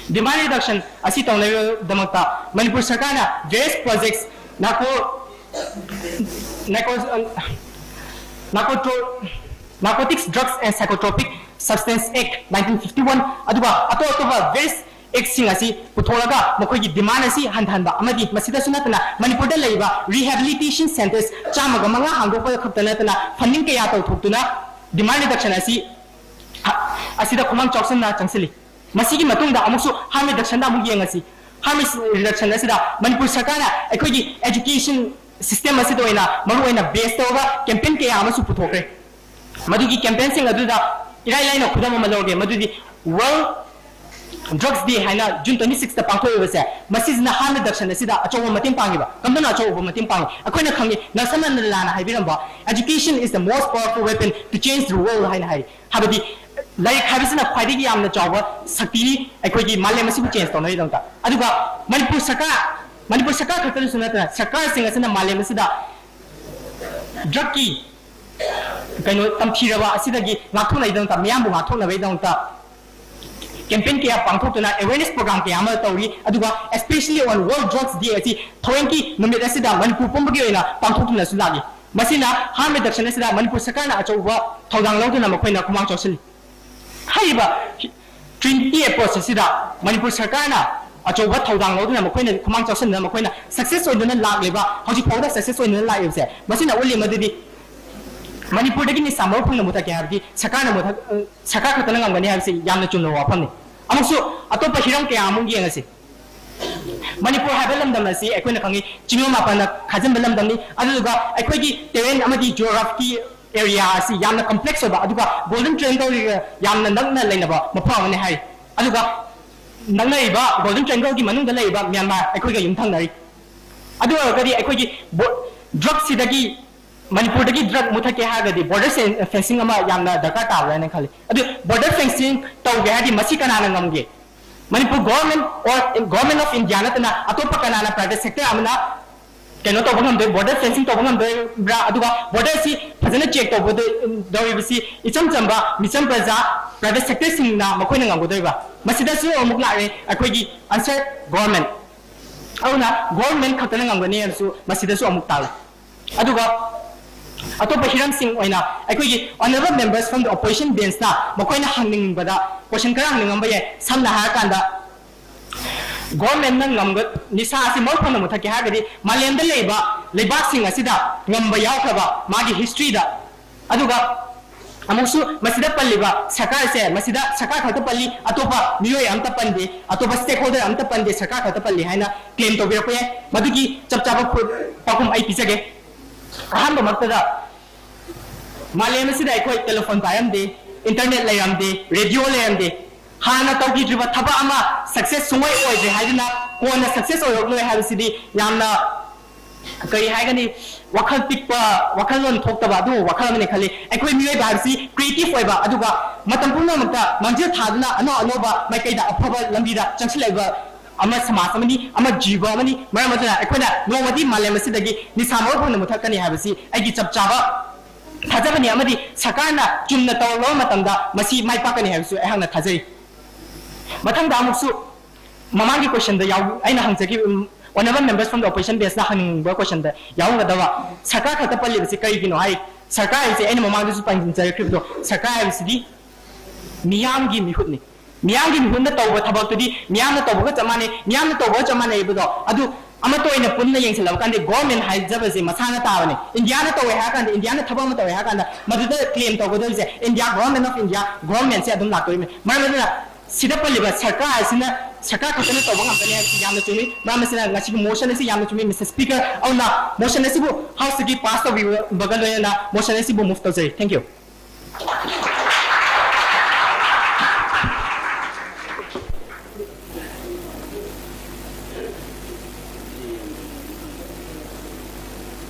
Demand reduction ꯑꯁꯤ ꯇꯧꯅꯕꯒꯤꯗꯃꯛꯇ ꯃꯅꯤꯄꯨꯔ ꯁꯔꯀꯥꯔꯅ various projects, narco, narco, narcoto-, Narcotics, Drugs and Psychotropic Substance Act nineteen fifty one, ꯑꯗꯨꯒ ꯑꯇꯣꯞ ꯑꯇꯣꯞꯄ various actꯁꯤꯡ ꯑꯁꯤ ꯄꯨꯊꯣꯛꯂꯒ ꯃꯈꯣꯏꯒꯤ demand ꯑꯁꯤ ꯍꯟꯊꯍꯟꯕ ꯑꯃꯗꯤ ꯃꯁꯤꯗꯁꯨ ꯅꯠꯇꯅ ꯃꯅꯤꯄꯨꯔꯗ ꯂꯩꯔꯤꯕ rehabilitation centres ꯆꯥꯝꯃꯒ ꯃꯉꯥ ꯍꯥꯡꯗꯣꯛꯄ ꯈꯛꯇ ꯅꯠꯇꯅ funding ꯀꯌꯥ ꯇꯧꯊꯣꯛꯇꯨꯅ demand reduction ꯑꯁꯤ, ꯑꯁꯤꯗ ꯈꯨꯃꯥꯡ ꯆꯥꯎꯁꯤꯟꯅ ꯆꯪꯁꯤꯜꯂꯤ꯫ ꯃꯁꯤꯒꯤ ꯃꯇꯨꯡꯗ ꯑꯃꯨꯛꯁꯨ harm reductionꯗ ꯑꯃꯨꯛ ꯌꯦꯡꯉꯁꯤ꯫ Harm reduction ꯑꯁꯤꯗ ꯃꯅꯤꯄꯨꯔ ꯁꯔꯀꯥꯔꯅ ꯑꯩꯈꯣꯏꯒꯤ education system ꯑꯁꯤꯗ ꯑꯣꯏꯅ ꯃꯔꯨꯑꯣꯏꯅ base ꯇꯧꯔꯒ campaign ꯀꯌꯥ ꯑꯃꯁꯨ ꯄꯨꯊꯣꯛꯈ꯭ꯔꯦ꯫ ꯃꯗꯨꯒꯤ campaignꯁꯤꯡ ꯑꯗꯨꯗ ꯏꯔꯥꯏ ꯂꯥꯏꯅ ꯈꯨꯗꯝ ꯑꯃ ꯂꯧꯔꯒꯦ, ꯃꯗꯨꯗꯤ World Drugs Day ꯍꯥꯏꯅ June twenty sixꯇ ꯄꯥꯡꯊꯣꯛꯏꯕꯁꯦ, ꯃꯁꯤꯁꯤꯅ harm reduction ꯑꯁꯤꯗ ꯑꯆꯧꯕ ꯃꯇꯦꯡ ꯄꯥꯡꯉꯤꯕ꯫ ꯀꯝꯗꯧꯅ ꯑꯆꯧꯕ ꯃꯇꯦꯡ ꯄꯥꯡꯉꯤ? ꯑꯩꯈꯣꯏꯅ ꯈꯪꯉꯤ, Nelson Mandelaꯅ ꯍꯥꯏꯕꯤꯔꯝꯕ, "Education is the most powerful weapon to change the world" ꯍꯥꯏꯅ ꯍꯥꯏ꯫ ꯍꯥꯏꯕꯗꯤ ꯂꯥꯏꯔꯤꯛ ꯍꯥꯏꯕꯁꯤꯅ ꯈ꯭ꯋꯥꯏꯗꯒꯤ ꯌꯥꯝꯅ ꯆꯥꯎꯕ ꯁꯛꯇꯤꯅꯤ ꯑꯩꯈꯣꯏꯒꯤ ꯃꯥꯂꯦꯝ ꯑꯁꯤꯕꯨ change ꯇꯧꯅꯕꯒꯤꯗꯃꯛꯇ꯫ ꯑꯗꯨꯒ ꯃꯅꯤꯄꯨꯔ ꯁꯔꯀꯥꯔ, ꯃꯅꯤꯄꯨꯔ ꯁꯔꯀꯥꯔ ꯈꯛꯇꯗꯁꯨ ꯅꯠꯇꯅ ꯁꯔꯀꯥꯔꯁꯤꯡ ꯑꯁꯤꯅ ꯃꯥꯂꯦꯝ ꯑꯁꯤꯗ drugꯀꯤ ꯀꯩꯅꯣ ꯇꯝꯊꯤꯔꯕ ꯑꯁꯤꯗꯒꯤ ꯉꯥꯛꯊꯣꯛꯅꯕꯒꯤꯗꯃꯛꯇ, ꯃꯤꯌꯥꯝꯕꯨ ꯉꯥꯛꯊꯣꯛꯅꯕꯒꯤꯗꯃꯛꯇ campaign ꯀꯌꯥ ꯄꯥꯡꯊꯣꯛꯇꯨꯅ awareness program ꯀꯌꯥ ꯑꯃ ꯇꯧꯔꯤ꯫ ꯑꯗꯨꯒ especially on World Drugs Day ꯑꯁꯤ ꯊꯑꯣꯏꯒꯤ ꯅꯨꯃꯤꯠ ꯑꯁꯤꯗ ꯃꯅꯤꯄꯨꯔ ꯄꯨꯝꯕꯒꯤ ꯑꯣꯏꯅ ꯄꯥꯡꯊꯣꯛꯇꯨꯅꯁꯨ ꯂꯥꯛꯂꯤ꯫ ꯃꯁꯤꯅ harm reduction ꯑꯁꯤꯗ ꯃꯅꯤꯄꯨꯔ ꯁꯔꯀꯥꯔꯅ ꯑꯆꯧꯕ ꯊꯧꯗꯥꯡ ꯂꯧꯗꯨꯅ ꯃꯈꯣꯏꯅ ꯈꯨꯃꯥꯡ ꯆꯥꯎꯁꯤꯜꯂꯤ꯫ ꯍꯥꯏꯔꯤꯕ twenty approach ꯑꯁꯤꯗ ꯃꯅꯤꯄꯨꯔ ꯁꯔꯀꯥꯔꯅ ꯑꯆꯧꯕ ꯊꯧꯗꯥꯡ ꯂꯧꯗꯨꯅ ꯃꯈꯣꯏꯅ ꯈꯨꯃꯥꯡ ꯆꯥꯎꯁꯤꯟꯗꯨꯅ ꯃꯈꯣꯏꯅ success ꯑꯣꯏꯗꯨꯅ ꯂꯥꯛꯂꯤꯕ, ꯍꯧꯖꯤꯛ ꯐꯥꯎꯕꯗ success ꯑꯣꯏꯗꯨꯅ ꯂꯥꯛꯂꯤꯕꯁꯦ, ꯃꯁꯤꯅ ꯎꯠꯂꯤ ꯃꯗꯨꯗꯤ ꯃꯅꯤꯄꯨꯔꯗꯒꯤ ꯅꯤꯁꯥ ꯃꯔꯨ ꯐꯪꯅ ꯃꯨꯊꯠꯀꯦ ꯍꯥꯏꯕꯗꯤ ꯁꯔꯀꯥꯔꯅ ꯃꯨꯊꯠ-, ꯁꯔꯀꯥꯔ ꯈꯛꯇꯅ ꯉꯝꯒꯅꯤ ꯍꯥꯏꯕꯁꯤ ꯌꯥꯝꯅ ꯆꯨꯝꯂꯕ ꯋꯥꯐꯝꯅꯤ꯫ ꯑꯃꯨꯛꯁꯨ ꯑꯇꯣꯞꯄ ꯍꯤꯔꯝ ꯀꯌꯥ ꯑꯃꯨꯛ ꯌꯦꯡꯉꯁꯤ꯫ ꯃꯅꯤꯄꯨꯔ ꯍꯥꯏꯕ ꯂꯝꯗꯝ ꯑꯁꯤ ꯑꯩꯈꯣꯏꯅ ꯈꯪꯉꯤ, ꯆꯤꯡꯂꯣꯟ ꯃꯥꯄꯟꯅ ꯈꯥꯖꯤꯟꯕ ꯂꯝꯗꯝꯅꯤ꯫ ꯑꯗꯨꯗꯨꯒ ꯑꯩꯈꯣꯏꯒꯤ terrain ꯑꯃꯗꯤ geography area ꯑꯁꯤ ꯌꯥꯝꯅ complex ꯑꯣꯏꯕ, ꯑꯗꯨꯒ Golden Triangle ꯌꯥꯝꯅ ꯅꯛꯅ ꯂꯩꯅꯕ ꯃꯐꯝ ꯑꯃꯅꯤ ꯍꯥꯏ꯫ ꯑꯗꯨꯒ ꯅꯛꯅꯔꯤꯕ Golden Triangleꯒꯤ ꯃꯅꯨꯡꯗ ꯂꯩꯔꯤꯕ ꯃ꯭ꯌꯥꯟꯃꯥꯔ ꯑꯩꯈꯣꯏꯒ ꯌꯨꯝꯊꯪꯅꯔꯤ꯫ ꯑꯗꯨ ꯑꯣꯏꯔꯒꯗꯤ ꯑꯩꯈꯣꯏꯒꯤ ꯕꯣ-, drugꯁꯤꯗꯒꯤ, ꯃꯅꯤꯄꯨꯔꯗꯒꯤ drug ꯃꯨꯊꯠꯀꯦ ꯍꯥꯏꯔꯒꯗꯤ border fen-, fencing ꯑꯃ ꯌꯥꯝꯅ ꯗꯔꯀꯥꯔ ꯇꯥꯕ꯭ꯔꯥ ꯍꯥꯏꯅ ꯈꯜꯂꯤ꯫ ꯑꯗꯨ border fencing ꯇꯧꯒꯦ ꯍꯥꯏꯔꯗꯤ ꯃꯁꯤ ꯀꯅꯥꯅ ꯉꯝꯒꯦ? Manipur government or Government of India ꯅꯠꯇꯅ ꯑꯇꯣꯞꯄ ꯀꯅꯥꯅ private sector ꯑꯃꯅ ꯀꯩꯅꯣ ꯇꯧꯕ ꯉꯝꯗꯣꯏ, border fencing ꯇꯧꯕ ꯉꯝꯗꯣꯏꯕ꯭ꯔꯥ? ꯑꯗꯨꯒ border ꯑꯁꯤ ꯐꯖꯅ check ꯇꯧꯒꯗꯣꯏ-, ꯇꯧꯔꯤꯕꯁꯤ ꯏꯆꯝ ꯆꯝꯕ ꯃꯤꯆꯝ ꯄ꯭ꯔꯖꯥ, private sectorꯁꯤꯡꯅ ꯃꯈꯣꯏꯅ ꯉꯝꯒꯗꯣꯏꯕ꯭ꯔꯥ? ꯃꯁꯤꯗꯁꯨ ꯑꯃꯨꯛ ꯂꯥꯛꯑꯦ ꯑꯩꯈꯣꯏꯒꯤ answer, government꯫ ꯑꯗꯨꯅ government ꯈꯛꯇꯅ ꯉꯝꯒꯅꯤ ꯍꯥꯏꯕꯁꯨ ꯃꯁꯤꯗꯁꯨ ꯑꯃꯨꯛ ꯇꯥꯛꯂꯦ꯫ ꯑꯗꯨꯒ ꯑꯇꯣꯞꯄ ꯍꯤꯔꯝꯁꯤꯡ ꯑꯣꯏꯅ ꯑꯩꯈꯣꯏꯒꯤ honourable members from the opposition benchꯅ ꯃꯈꯣꯏꯅ ꯍꯪꯅꯤꯡꯕꯗ question ꯈꯔ ꯍꯪꯅꯤꯡꯉꯝꯕ ꯌꯥꯏ꯫ ꯁꯝꯅ ꯍꯥꯏꯔꯀꯥꯟꯗ, governmentꯅ ꯉꯝꯒ-, ꯅꯤꯁꯥ ꯑꯁꯤ ꯃꯔꯨ ꯐꯪꯅ ꯃꯨꯊꯠꯀꯦ ꯍꯥꯏꯔꯒꯗꯤ ꯃꯥꯂꯦꯝꯗ ꯂꯩꯕ ꯂꯩꯕꯥꯛꯁꯤꯡ ꯑꯁꯤꯗ ꯉꯝꯕ ꯌꯥꯎꯈ꯭ꯔꯕ ꯃꯥꯒꯤ historyꯗ꯫ ꯑꯗꯨꯒ ꯑꯃꯨꯛꯁꯨ ꯃꯁꯤꯗ ꯄꯜꯂꯤꯕ ꯁꯔꯀꯥꯔꯁꯦ, ꯃꯁꯤꯗ ꯁꯔꯀꯥꯔ ꯈꯛꯇ ꯄꯜꯂꯤ, ꯑꯇꯣꯞꯄ ꯃꯤꯑꯣꯏ ꯑꯝꯇ ꯄꯟꯗꯦ, ꯑꯇꯣꯞꯄ stakeholder ꯑꯝꯇ ꯄꯟꯗꯦ, ꯁꯔꯀꯥꯔ ꯈꯛꯇ ꯄꯜꯂꯤ ꯍꯥꯏꯅ claim ꯇꯧꯕꯤꯔꯛꯄ ꯌꯥꯏ꯫ ꯃꯗꯨꯒꯤ ꯆꯞ ꯆꯥꯕ ꯄꯥꯎꯈꯨꯝ ꯑꯩ ꯄꯤꯖꯒꯦ꯫ ꯑꯍꯥꯟꯕꯃꯛꯇꯗ, ꯃꯥꯂꯦꯝ ꯑꯁꯤꯗ ꯑꯩꯈꯣꯏ telephone ꯄꯥꯏꯔꯝꯗꯦ, internet ꯂꯩꯔꯝꯗꯦ, radio ꯂꯩꯔꯝꯗꯦ꯫ ꯍꯥꯟꯅ ꯇꯧꯈꯤꯗ꯭ꯔꯤꯕ ꯊꯕꯛ ꯑꯃ success ꯁꯨꯡꯑꯣꯏ ꯑꯣꯏꯗ꯭ꯔꯦ ꯍꯥꯏꯗꯨꯅ ꯀꯣꯟꯅ success ꯑꯣꯏꯔꯛꯂꯣꯏ ꯍꯥꯏꯕꯁꯤꯗꯤ ꯌꯥꯝꯅ, ꯀꯔꯤ ꯍꯥꯏꯒꯅꯤ, ꯋꯥꯈꯜ ꯄꯤꯛꯄ, ꯋꯥꯈꯜꯂꯣꯟ ꯊꯣꯛꯇꯕ ꯑꯗꯨꯒꯨꯝꯕ ꯋꯥꯈꯜ ꯑꯃꯅꯤ ꯈꯜꯂꯤ꯫ ꯑꯩꯈꯣꯏ ꯃꯤꯑꯣꯏꯕ ꯍꯥꯏꯕꯁꯤ creative ꯑꯣꯏꯕ, ꯑꯗꯨꯒ ꯃꯇꯝ ꯄꯨꯝꯅꯃꯛꯇ ꯃꯥꯡꯖꯤꯜ ꯊꯥꯗꯨꯅ ꯑꯅꯧ ꯑꯅꯧꯕ ꯃꯥꯏꯀꯩꯗ ꯑꯐꯕ ꯂꯝꯕꯤꯗ ꯆꯪꯁꯤꯜꯂꯛꯏꯕ ꯑꯃ ꯁꯃꯥꯖ ꯑꯃꯅꯤ, ꯑꯃ ꯖꯤꯕ ꯑꯃꯅꯤ꯫ ꯃꯔꯝ ꯑꯗꯨꯅ ꯑꯩꯈꯣꯏꯅ ꯅꯣꯡꯃꯗꯤ ꯃꯥꯂꯦꯝ ꯑꯁꯤꯗꯒꯤ ꯅꯤꯁꯥ ꯃꯔꯨ ꯐꯪꯅ ꯃꯨꯊꯠꯀꯅꯤ ꯍꯥꯏꯕꯁꯤ ꯑꯩꯒꯤ ꯆꯞ ꯆꯥꯕ ꯊꯥꯖꯕꯅꯤ, ꯑꯃꯗꯤ ꯁꯔꯀꯥꯔꯅ ꯆꯨꯝꯅ ꯇꯧꯔꯛꯂꯕ ꯃꯇꯝꯗ ꯃꯁꯤ ꯃꯥꯏ ꯄꯥꯛꯀꯅꯤ ꯍꯥꯏꯕꯁꯨ ꯑꯩꯍꯥꯛꯅ ꯊꯥꯖꯩ꯫ ꯃꯊꯪꯗ ꯑꯃꯨꯛꯁꯨ ꯃꯃꯥꯡꯒꯤ questionꯗ ꯌꯥꯎ-, ꯑꯩꯅ ꯍꯪꯖꯈꯤꯕ, ꯎꯝ, honourable members from the opposition benchꯅ ꯍꯪꯅꯤꯡꯕ questionꯗ ꯌꯥꯎꯔꯝꯒꯗꯕ, ꯁꯔꯀꯥꯔ ꯈꯛꯇ ꯄꯜꯂꯤꯕꯁꯤ ꯀꯔꯤꯒꯤꯅꯣ ꯍꯥꯏ? ꯁꯔꯀꯥꯔ ꯍꯥꯏꯁꯦ ꯑꯩꯅ ꯃꯃꯥꯡꯗꯁꯨ ꯄꯟꯖꯔꯛꯈꯤꯕꯗꯣ, ꯁꯔꯀꯥꯔ ꯍꯥꯏꯕꯁꯤꯗꯤ ꯃꯤꯌꯥꯝꯒꯤ ꯃꯤꯍꯨꯠꯅꯤ꯫ ꯃꯤꯌꯥꯝꯒꯤ ꯃꯤꯍꯨꯠꯅ ꯇꯧꯕ ꯊꯕꯛꯇꯨꯗꯤ ꯃꯤꯌꯥꯝꯅ ꯇꯧꯕꯒ ꯆꯞ ꯃꯥꯟꯅꯩ, ꯃꯤꯌꯥꯝꯅ ꯇꯧꯕꯒ ꯆꯞ ꯃꯥꯟꯅꯩꯕꯗꯣ꯫ ꯑꯗꯨ ꯑꯃꯠꯇ ꯑꯣꯏꯅ ꯄꯨꯟꯅ ꯌꯦꯡꯁꯤꯜꯂꯕ ꯀꯥꯟꯗ government ꯍꯥꯏꯖꯕꯁꯦ ꯃꯁꯥꯅ ꯇꯥꯕꯅꯦ꯫ ꯏꯟꯗꯤꯌꯥꯅ ꯇꯧꯋꯦ ꯍꯥꯏꯔ ꯀꯥꯟꯗ, ꯏꯟꯗꯤꯌꯥꯅ ꯊꯕꯛ ꯑꯃ ꯇꯧꯋꯦ ꯍꯥꯏꯔ ꯀꯥꯟꯗ ꯃꯗꯨꯗ claim ꯇꯧꯒꯗꯧꯔꯤꯁꯦ India, Government of India, governmentꯁꯦ ꯑꯗꯨꯝ ꯂꯥꯛꯇꯣꯔꯤꯕꯅꯤ꯫ ꯃꯔꯝ ꯑꯗꯨꯅ ꯁꯤꯗ ꯄꯜꯂꯤꯕ ꯁꯔꯀꯥꯔ ꯍꯥꯏꯁꯤꯅ ꯁꯔꯀꯥꯔ ꯈꯛꯇꯅ ꯇꯧꯕ ꯉꯥꯛꯇꯅꯤ ꯍꯥꯏꯕꯁꯤ ꯌꯥꯝꯅ ꯆꯨꯝꯃꯤ꯫ ꯃꯔꯝ ꯑꯁꯤꯅ ꯉꯁꯤꯒꯤ motion ꯑꯁꯤ ꯌꯥꯝꯅ ꯆꯨꯝꯃꯤ, Mister Speaker꯫ ꯑꯗꯨꯅ motion ꯑꯁꯤꯕꯨ Houseꯇꯒꯤ pass ꯇꯧꯕꯤꯕꯒ ꯂꯣꯏꯅꯅ motion ꯑꯁꯤꯕꯨ move ꯇꯧꯖꯔꯤ꯫ Thank you꯫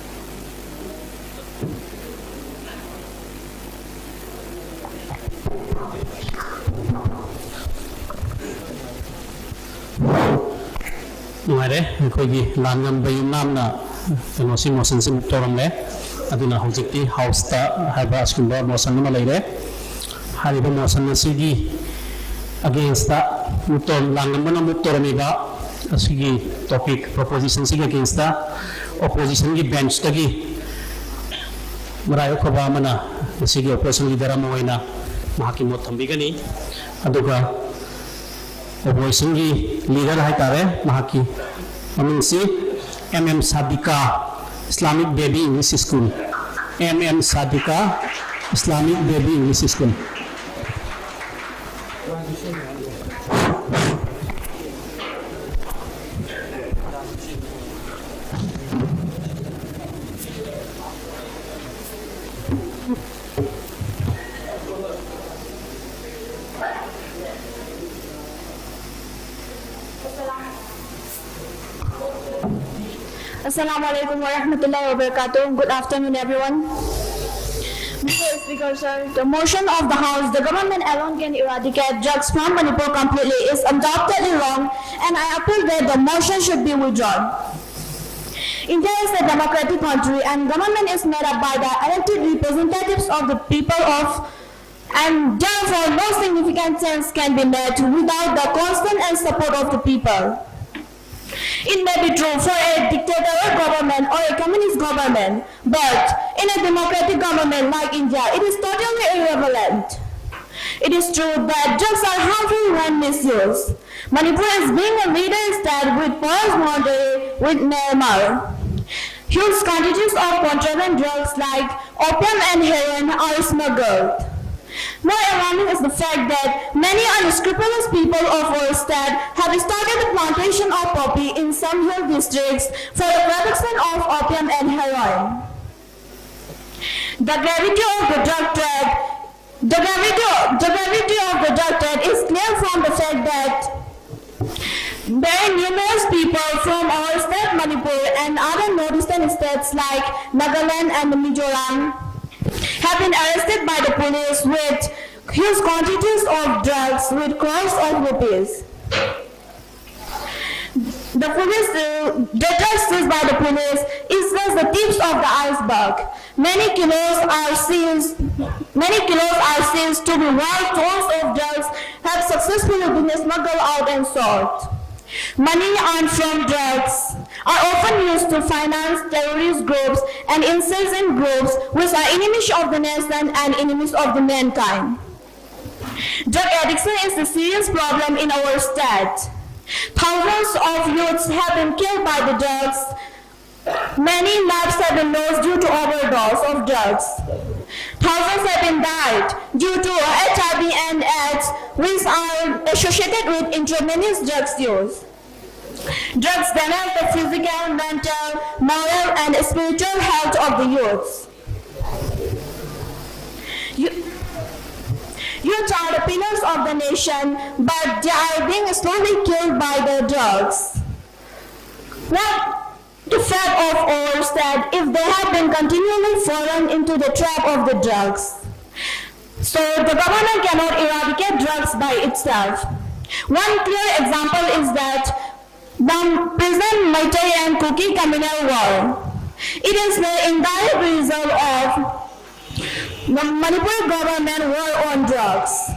ꯅꯨꯡꯉꯥꯏꯔꯦ, ꯑꯩꯈꯣꯏꯒꯤ ꯂꯥꯟꯉꯝꯕ ꯌꯨꯝꯅꯥꯝꯅ ꯀꯩꯅꯣꯁꯤ, motionꯁꯤ move ꯇꯧꯔꯝꯂꯦ꯫ ꯑꯗꯨꯅ ꯍꯧꯖꯤꯛꯇꯤ Houseꯇ ꯍꯥꯏꯕ ꯑꯁꯤꯒꯨꯝꯕ motion ꯑꯃ ꯂꯩꯔꯦ꯫ ꯍꯥꯏꯔꯤꯕ motion ꯑꯁꯤꯒꯤ againstꯇ move ꯇꯧꯔꯝ-, ꯂꯥꯟꯉꯝꯕꯅ move ꯇꯧꯔꯝꯃꯤꯕ ꯑꯁꯤꯒꯤ topic, propositionꯁꯤꯒꯤ againstꯇ oppositionꯒꯤ benchꯇꯒꯤ ꯃꯔꯥꯏꯕꯛ ꯐꯕ ꯑꯃꯅ ꯉꯁꯤꯒꯤ opposition leader ꯑꯃ ꯑꯣꯏꯅ ꯃꯍꯥꯛꯀꯤ ꯃꯣꯠ ꯊꯝꯕꯤꯒꯅꯤ꯫ ꯑꯗꯨꯒ oppositionꯒꯤ leader ꯍꯥꯏꯇꯥꯔꯦ, ꯃꯍꯥꯛꯀꯤ ꯃꯃꯤꯡꯁꯤ M M Sadika, Islamic Baby English School, M M Sadika, Islamic Baby English School. Assalamu alaikum wa rahmatullahi wa barakatuh. Good afternoon, everyone. Mister Speaker, sir, the motion of the House, "The government alone can eradicate drugs from Manipur completely," is undoubtedly wrong, and I appeal that the motion should be withdrawn. India is a democratic country, and government is made up by the elected representatives of the people of, and therefore no significant change can be made without the consent and support of the people. It may be true for a dictatorial government or a communist government, but in a democratic government like India, it is totally irrelevant. It is true that drugs are harmful when misused. Manipur is being a leader state with porous boundary with Myanmar. Huge quantities of contraband drugs like opium and heroin are smuggled. More alarming is the fact that many unscrupulous people of our state have started the plantation of poppy in some hill districts for the production of opium and heroin. The gravity of the drug trade, the gravity, the gravity of the drug trade is clear from the fact that very numerous people from our state Manipur and other northeastern states like Nagaland and Mizoram have been arrested by the police with huge quantities of drugs with crores of rupees. The police, uh, the drugs seized by the police is just the tips of the iceberg. Many kilos are seized, many kilos are seized to be worth tons of drugs have successfully been smuggled out and sold. Money earned from drugs are often used to finance terrorist groups and insurgent groups, which are enemies of the nation and enemies of the mankind. Drug addiction is a serious problem in our state. Thousands of youths have been killed by the drugs. Many lives have been lost due to overdose of drugs. Thousands have been died due to H I V and AIDS, which are associated with intravenous drugs use. Drugs damage the physical, mental, moral, and spiritual health of the youths. You, youth are the pillars of the nation, but they are being slowly killed by the drugs. What the Fed of Ore said, if they had been continually fallen into the trap of the drugs. So the government cannot eradicate drugs by itself. One clear example is that the present Meitei and Kuki communal war. It is the indirect result of the Manipur government war on drugs.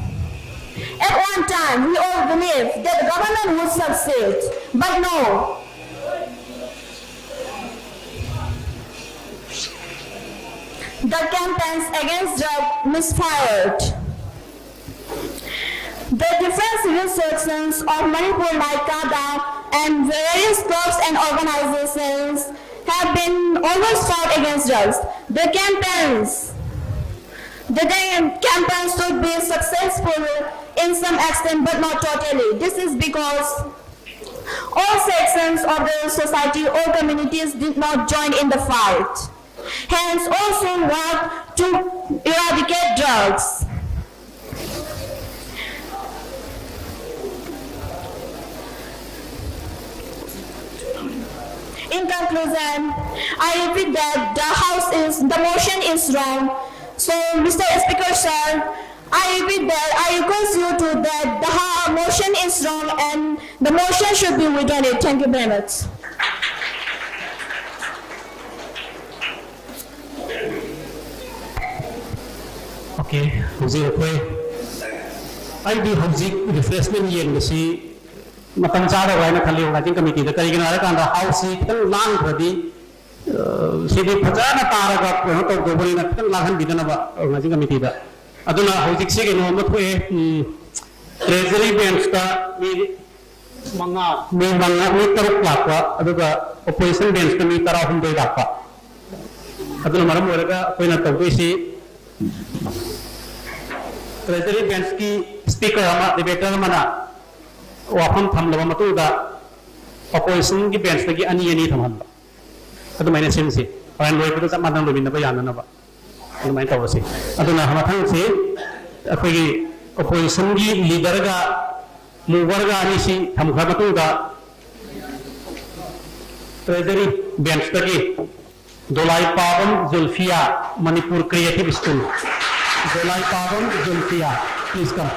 At one time, we all believed that the government would succeed, but no. The campaigns against drug misfired. The different civil sections of Manipur, like CADA and various clubs and organizations, have been always fought against drugs. The campaigns, the cam- campaigns should be successful in some extent, but not totally. This is because all sections of the society, all communities did not join in the fight. Hence, also work to eradicate drugs. In conclusion, I repeat that the House is, the motion is wrong. So, Mister Speaker, sir, I repeat that I request you to that the ha- motion is wrong and the motion should be withdrawn. Thank you very much. Okay, ꯍꯧꯖꯤꯛ ꯑꯩꯈꯣꯏ ꯑꯩꯗꯤ ꯍꯧꯖꯤꯛ refreshment ꯌꯦꯟꯕꯁꯤ ꯃꯇꯝ ꯆꯥꯗꯕ ꯍꯥꯏꯅ ꯈꯜꯂꯤ organising ꯀꯃꯤꯇꯤꯗ꯫ ꯀꯔꯤꯒꯤꯅꯣ ꯍꯥꯏꯔꯀꯥꯟꯗ ꯍꯥꯎꯁꯁꯤ ꯈꯤꯇꯪ ꯂꯥꯡꯈ꯭ꯔꯗꯤ, ꯑ, ꯁꯤꯗꯤ ꯐꯖꯅ ꯇꯥꯔꯒ ꯀꯩꯅꯣ ꯇꯧꯗꯧꯕꯅꯤꯅ ꯈꯤꯇꯪ ꯂꯥꯡꯍꯟꯕꯤꯗꯅꯕ ꯑꯣꯔꯒꯅꯥꯏꯖꯤꯡ ꯀꯃꯤꯇꯤꯗ꯫ ꯑꯗꯨꯅ ꯍꯧꯖꯤꯛꯁꯤ ꯀꯩꯅꯣ ꯑꯃ ꯊꯣꯛꯑꯦ, ꯎꯝ, ꯇ꯭ꯔꯦꯖꯔꯤ ꯕꯦꯟꯁꯇ ꯃꯤ ꯃꯉꯥ, ꯃꯤ ꯃꯉꯥ, ꯃꯤ ꯇꯔꯨꯛ ꯂꯥꯛꯄ, ꯑꯗꯨꯒ ꯑꯣꯄꯣꯖꯤꯁꯟ ꯕꯦꯟꯁꯇ ꯃꯤ ꯇꯔꯥꯍꯨꯝꯗꯣꯏ ꯂꯥꯛꯄ꯫ ꯑꯗꯨꯅ ꯃꯔꯝ ꯑꯣꯏꯔꯒ ꯑꯩꯈꯣꯏꯅ ꯇꯧꯗꯣꯏꯁꯤ Treasury benchꯀꯤ speaker ꯑꯃ, debater ꯑꯃꯅ ꯋꯥꯐꯝ ꯊꯝꯂꯕ ꯃꯇꯨꯡꯗ oppositionꯒꯤ benchꯇꯒꯤ ꯑꯅꯤ ꯑꯅꯤ ꯊꯝꯍꯟꯕ, ꯑꯗꯨꯃꯥꯏꯅ ꯁꯤꯟꯁꯤ꯫ ꯍꯣꯔꯦꯟ ꯂꯣꯏꯕꯗ ꯆꯞ ꯃꯥꯟꯅꯅ ꯂꯣꯏꯃꯤꯟꯅꯕ ꯌꯥꯅꯅꯕ ꯑꯗꯨꯃꯥꯏꯅ ꯇꯧꯔꯁꯤ꯫ ꯑꯗꯨꯅ ꯃꯊꯪꯁꯤ ꯑꯩꯈꯣꯏꯒꯤ oppositionꯒꯤ leaderꯒ moverꯒ ꯑꯅꯤꯁꯤ ꯊꯝꯈ꯭ꯔ ꯃꯇꯨꯡꯗ, treasury benchꯇꯒꯤ ꯗꯣꯂꯥꯏꯄꯥꯕꯝ ꯖꯨꯜꯐꯤꯌꯥ, Manipur Creative School꯫ ꯗꯣꯂꯥꯏꯄꯥꯕꯝ ꯖꯨꯜꯐꯤꯌꯥ, please come.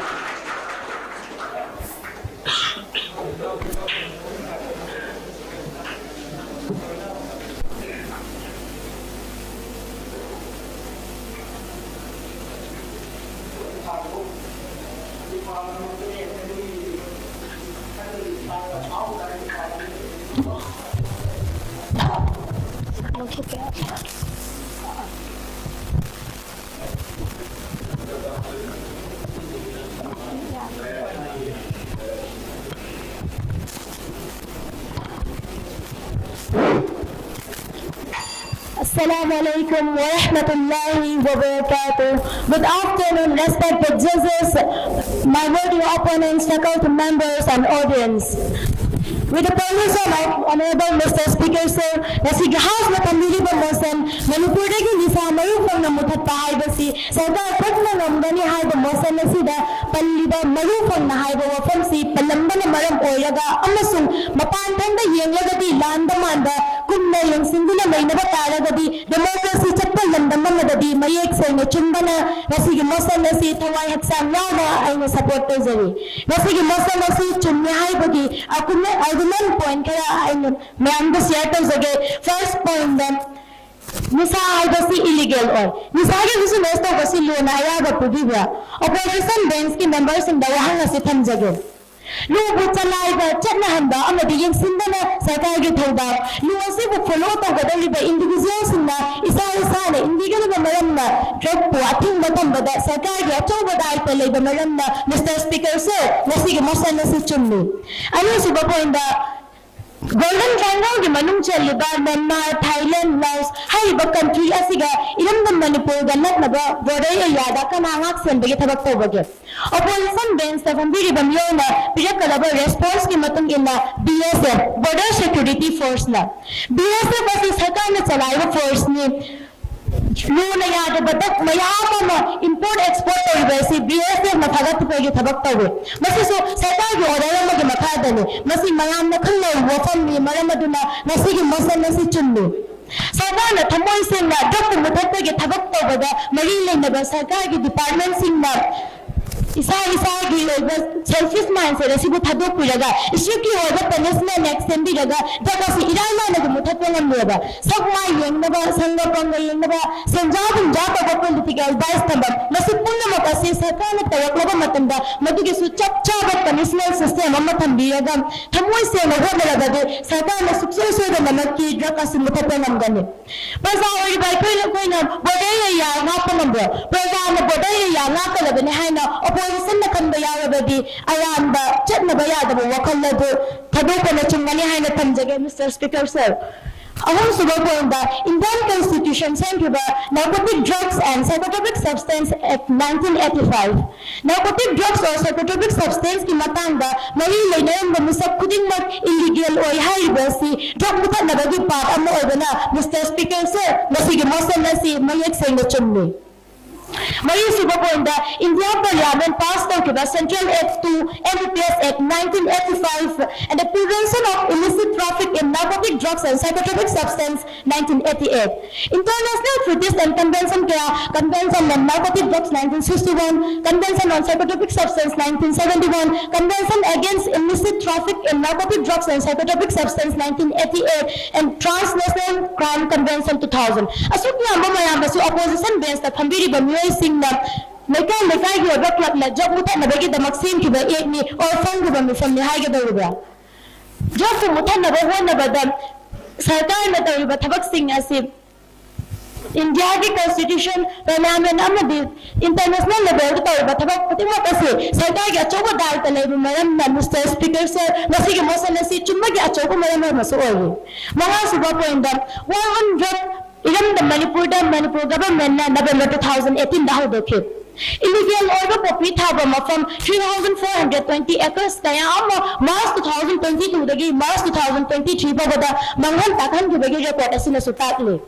Assalamu alaikum wa rahmatullahi wa barakatuh. Good afternoon, respected judges, my worthy opponents, faculty members, and audience. With the permission of Honorable Mister Speaker, sir, ꯉꯁꯤꯒꯤ Houseꯅ ꯊꯝꯕꯤꯔꯤꯕ motion, ꯃꯅꯤꯄꯨꯔꯗꯒꯤ ꯅꯤꯁꯥ ꯃꯔꯨ ꯐꯪꯅ ꯃꯨꯊꯠꯄ ꯍꯥꯏꯕꯁꯤ ꯁꯔꯀꯥꯔ ꯈꯛꯅ ꯉꯝꯒꯅꯤ ꯍꯥꯏꯕ motion ꯑꯁꯤꯗ ꯄꯜꯂꯤꯕ ꯃꯔꯨ ꯐꯪꯅ ꯍꯥꯏꯕ ꯋꯥꯐꯝꯁꯤ ꯄꯜꯂꯝꯕꯅ ꯃꯔꯝ ꯑꯣꯏꯔꯒ ꯑꯃꯁꯨꯡ ꯃꯄꯥꯟ ꯊꯪꯗ ꯌꯦꯡꯂꯒꯗꯤ ꯂꯥꯟꯗ ꯃꯥꯟꯗ ꯀꯨꯝꯅ ꯌꯦꯡꯁꯤꯟꯗꯨꯅ ꯂꯩꯅꯕ ꯇꯥꯔꯒꯗꯤ democracy ꯆꯠꯄ ꯂꯝꯗꯝ ꯑꯃꯗꯗꯤ ꯃꯌꯦꯛ ꯁꯦꯡꯅ ꯆꯨꯝꯕꯅ ꯉꯁꯤꯒꯤ motion ꯑꯁꯤ ꯊꯋꯥꯏ ꯍꯛꯆꯥꯡ ꯌꯥꯎꯅ ꯑꯩꯅ support ꯇꯧꯖꯔꯤ꯫ ꯉꯁꯤꯒꯤ motion ꯑꯁꯤ ꯆꯨꯝꯃꯤ ꯍꯥꯏꯕꯒꯤ argument, argument point ꯈꯔ ꯑꯩꯅ ꯃꯌꯥꯝꯗ share ꯇꯧꯖꯒꯦ꯫ First pointꯗ ꯅꯤꯁꯥ ꯍꯥꯏꯕꯁꯤ illegal ꯑꯣꯏ꯫ ꯅꯤꯁꯥꯒꯤ business ꯇꯧꯕꯁꯤ lawꯅ ꯑꯌꯥꯕ ꯄꯤꯕꯤꯕ꯭ꯔꯥ? Opposition benchꯀꯤ memberꯁꯤꯡꯗ ꯋꯥꯍꯪ ꯑꯁꯤ ꯊꯝꯖꯒꯦ꯫ Lawꯕꯨ ꯆꯂꯥꯏꯕ, ꯆꯠꯅꯍꯟꯕ ꯑꯃꯗꯤ ꯌꯦꯡꯁꯤꯟꯕꯅ ꯁꯔꯀꯥꯔꯒꯤ ꯊꯧꯗꯥꯡ꯫ Law ꯑꯁꯤꯕꯨ follow ꯇꯧꯒꯗꯧꯔꯤꯕ individualꯁꯤꯡꯅ ꯏꯁꯥ ꯏꯁꯥꯅ ꯏꯟꯕꯤꯒꯗꯕ ꯃꯔꯝꯅ drugꯄꯨ ꯑꯊꯤꯡꯕ ꯊꯝꯕꯗ ꯁꯔꯀꯥꯔꯒꯤ ꯑꯆꯧꯕ ꯗꯥꯏꯇ ꯂꯩꯕ ꯃꯔꯝꯅ, Mister Speaker sir, ꯉꯁꯤꯒꯤ motion ꯑꯁꯤ ꯆꯨꯝꯃꯤ꯫ ꯑꯅꯤꯁꯨꯕ pointꯗ Golden Triangle-ꯒꯤ ꯃꯅꯨꯡ ꯆꯜꯂꯤꯕ ꯃ꯭ꯌꯥꯟꯃꯥꯔ, ꯊꯥꯏꯂꯦꯟ, ꯂꯥꯑꯣꯁ ꯍꯥꯏꯔꯤꯕ country ꯑꯁꯤꯒ ꯏꯔꯝꯗꯝ ꯃꯅꯤꯄꯨꯔꯒ ꯅꯛꯅꯕ border area-ꯗ ꯀꯅꯥ ꯉꯥꯛ ꯁꯦꯟꯕꯒꯤ ꯊꯕꯛ ꯇꯧꯕꯒꯦ? Opposition bench-ꯇ ꯐꯝꯕꯤꯔꯤꯕ ꯃꯤꯑꯣꯏꯅ ꯄꯤꯔꯛꯀꯗꯕ response-ꯀꯤ ꯃꯇꯨꯡ ꯏꯟꯅ B S F, Border Security Force-ꯅ꯫ B S F ꯑꯁꯤ ꯁꯔꯀꯥꯔꯅ ꯆꯂꯥꯏꯕ force-ꯅꯤ꯫ ꯂꯨꯅ ꯌꯥꯗꯕ ꯗꯛ ꯃꯌꯥꯝ ꯑꯃ import export ꯇꯧꯔꯤꯕ ꯑꯁꯤ B S F-ꯅ ꯊꯥꯒꯠꯄꯒꯤ ꯊꯕꯛ ꯇꯧꯏ꯫ ꯃꯁꯤꯁꯨ ꯁꯔꯀꯥꯔꯒꯤ order ꯑꯃꯒꯤ ꯃꯈꯥꯗꯅꯤ꯫ ꯃꯁꯤ ꯃꯌꯥꯝꯅ ꯈꯪꯅꯔꯤꯕ ꯋꯥꯐꯝꯅꯤ, ꯃꯔꯝ ꯑꯗꯨꯅ ꯉꯁꯤꯒꯤ motion ꯑꯁꯤ ꯆꯨꯝꯃꯤ꯫ ꯁꯔꯀꯥꯔꯅ ꯊꯃꯣꯏ ꯁꯦꯡꯅ drug-ꯄꯨ ꯃꯨꯊꯠꯄꯒꯤ ꯊꯕꯛ ꯇꯧꯕꯗ ꯃꯔꯤ ꯂꯩꯅꯕ ꯁꯔꯀꯥꯔꯒꯤ department-ꯁꯤꯡꯅ ꯏꯁꯥ ꯏꯁꯥꯒꯤ ꯑꯣꯏꯕ selfish mindset ꯑꯁꯤꯕꯨ ꯊꯥꯗꯣꯛꯄꯤꯔꯒ, strict-ꯀꯤ ꯑꯣꯏꯕ punishment act ꯁꯦꯝꯕꯤꯔꯒ drug ꯑꯁꯤ ꯏꯔꯥꯏ ꯂꯥꯏꯅ ꯑꯗꯨꯝ ꯃꯨꯊꯠꯄ ꯉꯝꯂꯦꯕ꯫ ꯁꯛ ꯃꯥꯏ ꯌꯦꯡꯅꯕ, ꯁꯪꯒ ꯄꯪꯒ ꯌꯦꯡꯅꯕ, ꯁꯦꯟꯖꯥ ꯊꯨꯝꯖꯥ ꯇꯧꯕ, political advice ꯊꯝꯕ, ꯃꯁꯤ ꯄꯨꯝꯅꯃꯛ ꯑꯁꯤ ꯁꯔꯀꯥꯔꯅ ꯇꯧꯔꯛꯂꯕ ꯃꯇꯝꯗ ꯃꯗꯨꯒꯤꯁꯨ ꯆꯞ ꯆꯥꯕ punishment system ꯑꯃ ꯊꯝꯕꯤꯔꯒ, ꯊꯃꯣꯏ ꯁꯦꯡꯅ ꯍꯣꯠꯅꯔꯕꯗꯤ ꯁꯔꯀꯥꯔꯅ ꯁꯨꯡꯁꯣꯏ ꯁꯣꯏꯗꯅꯃꯛꯀꯤ drug ꯑꯁꯤ ꯃꯨꯊꯠꯄ ꯉꯝꯒꯅꯤ꯫ ꯄ꯭ꯔꯖꯥ ꯑꯣꯏꯔꯤꯕ ꯑꯩꯈꯣꯏꯅ, ꯑꯩꯈꯣꯏꯅ border area ꯉꯥꯛꯄ ꯉꯝꯕ꯭ꯔꯣ? ꯄ꯭ꯔꯖꯥꯅ border area ꯉꯥꯛꯀꯗꯕꯅꯤ ꯍꯥꯏꯅ opposition-ꯅ ꯈꯟꯕ ꯌꯥꯎꯔꯕꯗꯤ, ꯑꯔꯥꯟꯕ, ꯆꯠꯅꯕ ꯌꯥꯗꯕ ꯋꯥꯈꯜ ꯑꯗꯨ ꯊꯥꯗꯣꯛꯄꯅ ꯆꯨꯝꯒꯅꯤ ꯍꯥꯏꯅ ꯊꯝꯖꯒꯦ, Mister Speaker, sir꯫ ꯑꯍꯨꯝꯁꯨꯕ point-ꯗ, Indian Constitution ꯁꯦꯝꯈꯤꯕ Narcotic Drugs and Psychotropic Substance Act nineteen eighty-five꯫ Narcotic drugs or psychotropic substance-ꯀꯤ ꯃꯇꯥꯡꯗ ꯃꯔꯤ ꯂꯩꯅꯔꯝꯕ ꯃꯤꯁꯛ ꯈꯨꯗꯤꯡꯃꯛ illegal ꯑꯣꯏ ꯍꯥꯏꯔꯤꯕ ꯑꯁꯤ drug ꯃꯨꯊꯠꯅꯕꯒꯤ part ꯑꯃ ꯑꯣꯏꯕꯅ, Mister Speaker, sir, ꯃꯁꯤꯒꯤ motion ꯑꯁꯤ ꯃꯌꯦꯛ ꯁꯦꯡꯅ ꯆꯨꯝꯃꯤ꯫ ꯃꯔꯤꯁꯨꯕ point-ꯗ, India Parliament pass ꯇꯧꯈꯤꯕ Central Act two, N D P S Act nineteen eighty-five, and the Prevention of Illicit Traffic in Narcotic Drugs and Psychotropic Substance nineteen eighty-eight, International Treaties and Convention ꯀꯌꯥ, Convention on Narcotic Drugs nineteen sixty-one, Convention on Psychotropic Substance nineteen seventy-one, Convention Against Illicit Traffic in Narcotic Drugs and Psychotropic Substance nineteen eighty-eight, and Transnational Crime Convention two thousand꯫ ꯑꯁꯨꯛ ꯌꯥꯝꯕ ꯃꯌꯥꯝ ꯑꯁꯤ opposition bench-ꯇ ꯐꯝꯕꯤꯔꯤꯕ ꯃꯤꯑꯣꯏꯁꯤꯡꯅ ꯂꯩꯀꯥꯏ ꯂꯩꯀꯥꯏꯒꯤ ꯑꯣꯏꯕ club-ꯅ drug ꯃꯨꯊꯠꯅꯕꯒꯤꯗꯃꯛ ꯁꯦꯝꯈꯤꯕ act-ꯅꯤ or ꯐꯪꯈꯤꯕ ꯃꯤꯐꯝꯅꯤ ꯍꯥꯏꯒꯗꯧꯔꯤꯕ꯭ꯔꯥ? Drug-ꯄꯨ ꯃꯨꯊꯠꯅꯕ ꯍꯣꯠꯅꯕꯗ ꯁꯔꯀꯥꯔꯅ ꯇꯧꯔꯤꯕ ꯊꯕꯛꯁꯤꯡ ꯑꯁꯤ India-ꯒꯤ Constitution, Parliament ꯑꯃꯗꯤ international level-ꯗ ꯇꯧꯔꯤꯕ ꯊꯕꯛ ꯈꯨꯗꯤꯡꯃꯛ ꯑꯁꯤ ꯁꯔꯀꯥꯔꯒꯤ ꯑꯆꯧꯕ ꯗꯥꯏꯇ ꯂꯩꯕ ꯃꯔꯝꯅ, Mister Speaker, sir, ꯃꯁꯤꯒꯤ motion ꯑꯁꯤ ꯆꯨꯝꯕꯒꯤ ꯑꯆꯧꯕ ꯃꯔꯝ ꯑꯃꯁꯨ ꯑꯣꯏꯔꯤ꯫ ꯃꯉꯥꯁꯨꯕ ꯄꯣꯏꯟꯗ, ꯋꯥꯔ ꯑꯣꯟ ꯗ꯭ꯔꯒ ꯏꯔꯝꯗꯝ ꯃꯅꯤꯄꯨꯔꯗ ꯃꯅꯤꯄꯨꯔ ꯒꯚꯔꯟꯃꯦꯟꯠꯅ ꯅꯕꯦꯝꯕꯔ ꯇꯨ ꯊꯥꯎꯖꯟ ꯑꯩꯠꯇꯤꯟꯗ ꯍꯧꯗꯣꯛꯈꯤ꯫ ꯏꯂꯤꯒꯦꯜ ꯑꯣꯏꯕ ꯄꯣꯄꯤ ꯊꯥꯕ ꯃꯐꯝ three thousand four hundred twenty acres ꯀꯌꯥ ꯑꯃ ꯃꯥꯔꯆ ꯇꯨ ꯊꯥꯎꯖꯟ ꯇ꯭ꯋꯦꯟꯇꯤ ꯇꯨꯗꯒꯤ March two thousand twenty three ꯐꯥꯎꯕꯗ ꯃꯥꯡꯍꯟ ꯇꯥꯛꯍꯟꯈꯤꯕꯒꯤ ꯔꯦꯀꯣꯔꯗ ꯑꯁꯤꯅꯁꯨ ꯇꯥꯛꯂꯤ꯫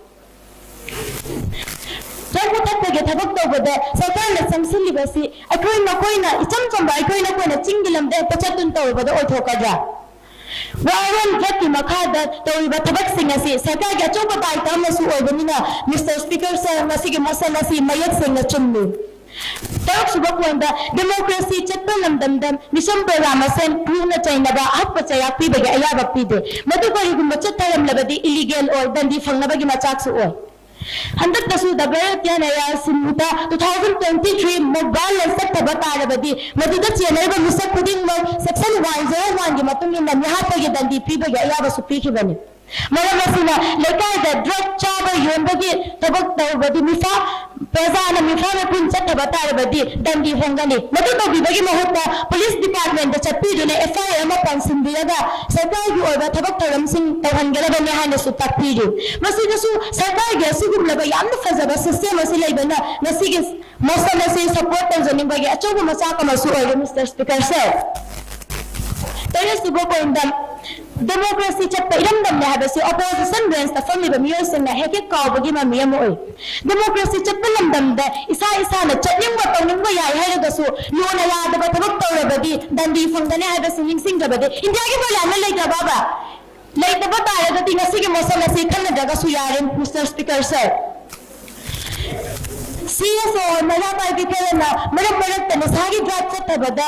ꯗ꯭ꯔꯒ ꯃꯊꯛꯇꯒꯤ ꯊꯕꯛ ꯇꯧꯕꯗ ꯁꯔꯀꯥꯔꯅ ꯆꯪꯁꯤꯜꯂꯤꯕꯁꯤ ꯑꯩꯈꯣꯏ ꯃꯈꯣꯏꯅ ꯏꯆꯝ ꯆꯝꯕ ꯑꯩꯈꯣꯏ ꯅꯈꯣꯏꯅ ꯆꯤꯡꯒꯤ ꯂꯝꯗ ꯍꯦꯛꯇ ꯆꯠꯇꯨꯅ ꯇꯧꯔꯨꯕꯗ ꯑꯣꯏꯊꯣꯛꯀꯗ꯭ꯔꯥ? ꯋꯥꯔ ꯑꯣꯟ ꯗ꯭ꯔꯒꯀꯤ ꯃꯈꯥꯗ ꯇꯧꯔꯤꯕ ꯊꯕꯛꯁꯤꯡ ꯑꯁꯤ ꯁꯔꯀꯥꯔꯒꯤ ꯑꯆꯧꯕ ꯗꯥꯏꯇ ꯑꯃꯁꯨ ꯑꯣꯏꯕꯅꯤꯅ, ꯃꯤꯁꯇꯔ ꯁ꯭ꯄꯤꯀꯔ ꯁꯔ, ꯃꯁꯤꯒꯤ ꯃꯣꯁꯟ ꯑꯁꯤ ꯃꯌꯦꯛ ꯁꯦꯡꯅ ꯆꯨꯝꯃꯤ꯫ ꯇꯔꯨꯛꯁꯨꯕ ꯄꯣꯏꯟꯗ, ꯗꯦꯃꯣꯀ꯭ꯔꯦꯁꯤ ꯆꯠꯄ ꯂꯝꯗꯝꯗ ꯃꯤꯁꯝ ꯄ꯭ꯔꯖꯥ ꯃꯁꯦꯟ ꯐꯨꯅ ꯆꯩꯅꯕ, ꯍꯛꯄ ꯆꯩꯔꯥꯛ ꯄꯤꯕꯒꯤ ꯑꯌꯥꯕ ꯄꯤꯗꯦ꯫ ꯃꯗꯨ ꯀꯔꯤꯒꯨꯝꯕ ꯆꯠꯊꯔꯝꯂꯕꯗꯤ ꯏꯂꯤꯒꯦꯜ ꯑꯣꯔ ꯗꯟꯗꯤ ꯐꯪꯅꯕꯒꯤ ꯃꯆꯥꯛꯁꯨ ꯑꯣꯏ꯫ ꯍꯟꯗꯛꯇꯁꯨ the Bharatiya Nyaya Sanhita two thousand twenty three ꯃꯨꯛꯕꯥꯜꯅ ꯆꯠꯊꯕ ꯇꯥꯔꯕꯗꯤ, ꯃꯗꯨꯗ ꯆꯦꯟꯅꯔꯤꯕ ꯃꯤꯁꯛ ꯈꯨꯗꯤꯡꯃꯛ ꯁꯦꯛꯁꯟ ꯋꯥꯟ ꯖꯦꯔꯣ ꯋꯥꯟꯒꯤ ꯃꯇꯨꯡ ꯏꯟꯅ ꯃꯤꯍꯥꯠꯄꯒꯤ ꯗꯟꯗꯤ ꯄꯤꯕꯒꯤ ꯑꯌꯥꯕꯁꯨ ꯄꯤꯈꯤꯕꯅꯤ꯫ ꯃꯔꯝ ꯑꯁꯤꯅ, ꯂꯩꯀꯥꯏꯗ ꯗ꯭ꯔꯒ ꯆꯥꯕ ꯌꯣꯟꯕꯒꯤ ꯊꯕꯛ ꯇꯧꯕꯗꯤ ꯃꯤꯐꯥ ꯄ꯭ꯔꯖꯥꯅ ꯃꯤꯐꯥ ꯃꯤꯄꯨꯟ ꯆꯠꯊꯕ ꯇꯥꯔꯕꯗꯤ ꯗꯟꯗꯤ ꯐꯪꯒꯅꯤ꯫ ꯃꯗꯨ ꯇꯧꯕꯤꯕꯒꯤ ꯃꯍꯨꯠꯇ ꯄꯨꯂꯤꯁ ꯗꯤꯄꯥꯔꯠꯃꯦꯟꯗ ꯆꯠꯄꯤꯗꯨꯅ ꯑꯦꯐ ꯑꯥꯏ ꯑꯥꯔ ꯑꯃ ꯄꯥꯟꯁꯤꯟꯕꯤꯔꯒ ꯁꯔꯀꯥꯔꯒꯤ ꯑꯣꯏꯕ ꯊꯕꯛ ꯊꯧꯔꯝꯁꯤꯡ ꯇꯧꯍꯟꯒꯗꯕꯅꯤ ꯍꯥꯏꯅꯁꯨ ꯇꯥꯛꯄꯤꯔꯤ꯫ ꯃꯁꯤꯗꯁꯨ ꯁꯔꯀꯥꯔꯒꯤ ꯑꯁꯤꯒꯨꯝꯂꯕ ꯌꯥꯝꯅ ꯐꯖꯕ ꯁꯤꯁꯇꯦꯝ ꯑꯁꯤ ꯂꯩꯕꯅ ꯉꯁꯤꯒꯤ ꯃꯣꯁꯟ ꯑꯁꯤ ꯁꯄꯣꯔꯠ ꯇꯧꯖꯅꯤꯡꯕꯒꯤ ꯑꯆꯧꯕ ꯃꯆꯥꯛ ꯑꯃꯁꯨ ꯑꯣꯏꯔꯦ, ꯃꯤꯁꯇꯔ ꯁ꯭ꯄꯤꯀꯔ ꯁꯔ꯫ ꯇꯔꯦꯠꯁꯨꯕ ꯄꯣꯏꯟꯗ, ꯗꯦꯃꯣꯀ꯭ꯔꯦꯁꯤ ꯆꯠꯄ ꯏꯔꯝꯗꯝꯅꯦ ꯍꯥꯏꯕꯁꯤ ꯑꯣꯄꯣꯖꯤꯁꯟ ꯕ꯭ꯔꯦꯟꯁꯇ ꯐꯝꯂꯤꯕ ꯃꯤꯑꯣꯏꯁꯤꯡꯅ ꯍꯦꯛ ꯍꯦꯛ ꯀꯥꯎꯕꯒꯤ ꯃꯃꯤ ꯑꯃ ꯑꯣꯏ꯫ ꯗꯦꯃꯣꯀ꯭ꯔꯦꯁꯤ ꯆꯠꯄ ꯂꯝꯗꯝꯗ ꯏꯁꯥ ꯏꯁꯥꯅ ꯆꯠꯅꯤꯡꯕ ꯇꯧꯅꯤꯡꯕ ꯌꯥꯏ ꯍꯥꯏꯔꯒꯁꯨ ꯂꯣꯅ ꯌꯥꯗꯕ ꯊꯕꯛ ꯇꯧꯔꯕꯗꯤ ꯗꯟꯗꯤ ꯐꯪꯒꯅꯤ ꯍꯥꯏꯕꯁꯤ ꯅꯤꯡꯁꯤꯡꯗꯕꯗꯤ ꯏꯟꯗꯤꯌꯥꯒꯤ ꯄꯥꯔꯂꯤꯌꯥꯃꯦꯟ ꯂꯩꯇ꯭ꯔꯕꯕ? ꯂꯩꯇꯕ ꯇꯥꯔꯒꯗꯤ ꯉꯁꯤꯒꯤ ꯃꯣꯁꯟ ꯑꯁꯤ ꯈꯟꯅꯗ꯭ꯔꯒꯁꯨ ꯌꯥꯔꯦ, mister speaker sir. C S ꯑꯣ ꯃꯩꯔꯥ ꯄꯥꯏꯕꯤ ꯈꯔꯅ ꯃꯔꯛ ꯃꯔꯛꯇ ꯅꯤꯁꯥꯒꯤ ꯗ꯭ꯔꯥꯏꯚ ꯆꯠꯊꯕꯗ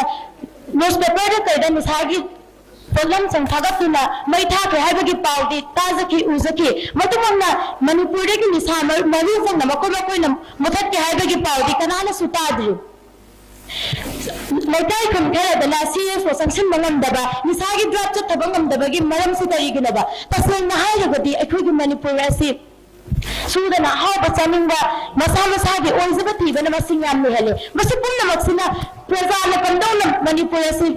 ꯅ꯭ꯌꯨꯁꯄꯦꯄꯔꯗ ꯀꯩꯗ ꯅꯤꯁꯥꯒꯤ ꯄꯣꯠꯂꯝꯁꯤꯡ ꯊꯥꯒꯠꯇꯨꯅ ꯃꯩ ꯊꯥꯈ꯭ꯔꯦ ꯍꯥꯏꯕꯒꯤ ꯄꯥꯎꯗꯤ ꯇꯥꯖꯈꯤ, ꯎꯖꯈꯤ꯫ ꯃꯗꯨꯃꯛꯅ ꯃꯅꯤꯄꯨꯔꯗꯒꯤ ꯅꯤꯁꯥ ꯃꯔꯨ ꯃꯔꯨ ꯐꯪꯅ ꯃꯈꯣꯏ ꯃꯈꯣꯏꯅ ꯃꯨꯊꯠꯀꯦ ꯍꯥꯏꯕꯒꯤ ꯄꯥꯎꯗꯤ ꯀꯅꯥꯅꯁꯨ ꯇꯥꯗ꯭ꯔꯤ꯫ ꯂꯩꯀꯥꯏ ꯈꯨꯟ ꯈꯔꯗꯅ ꯁꯤ ꯑꯦꯁ ꯑꯣ ꯆꯪꯁꯤꯟꯕ ꯉꯝꯗꯕ, ꯅꯤꯁꯥꯒꯤ ꯗ꯭ꯔꯥꯏꯚ ꯆꯠꯊꯕ ꯉꯝꯗꯕꯒꯤ ꯃꯔꯝꯁꯤ ꯀꯔꯤꯒꯤꯅꯣꯕ? ꯇꯁꯦꯡꯅ ꯍꯥꯏꯔꯒꯗꯤ ꯑꯩꯈꯣꯏꯒꯤ ꯃꯅꯤꯄꯨꯔ ꯑꯁꯤ ꯁꯨꯗꯅ ꯑꯍꯥꯎꯕ ꯆꯥꯅꯤꯡꯕ, ꯃꯁꯥ ꯃꯁꯥꯒꯤ ꯑꯣꯏꯖꯕ ꯊꯤꯕꯅ ꯃꯁꯤꯡ ꯌꯥꯝꯅ ꯍꯦꯜꯂꯤ꯫ ꯃꯁꯤ ꯄꯨꯝꯅꯃꯛꯁꯤꯅ ꯄ꯭ꯔꯖꯥꯅ ꯀꯝꯗꯧꯅ ꯃꯅꯤꯄꯨꯔ ꯑꯁꯤ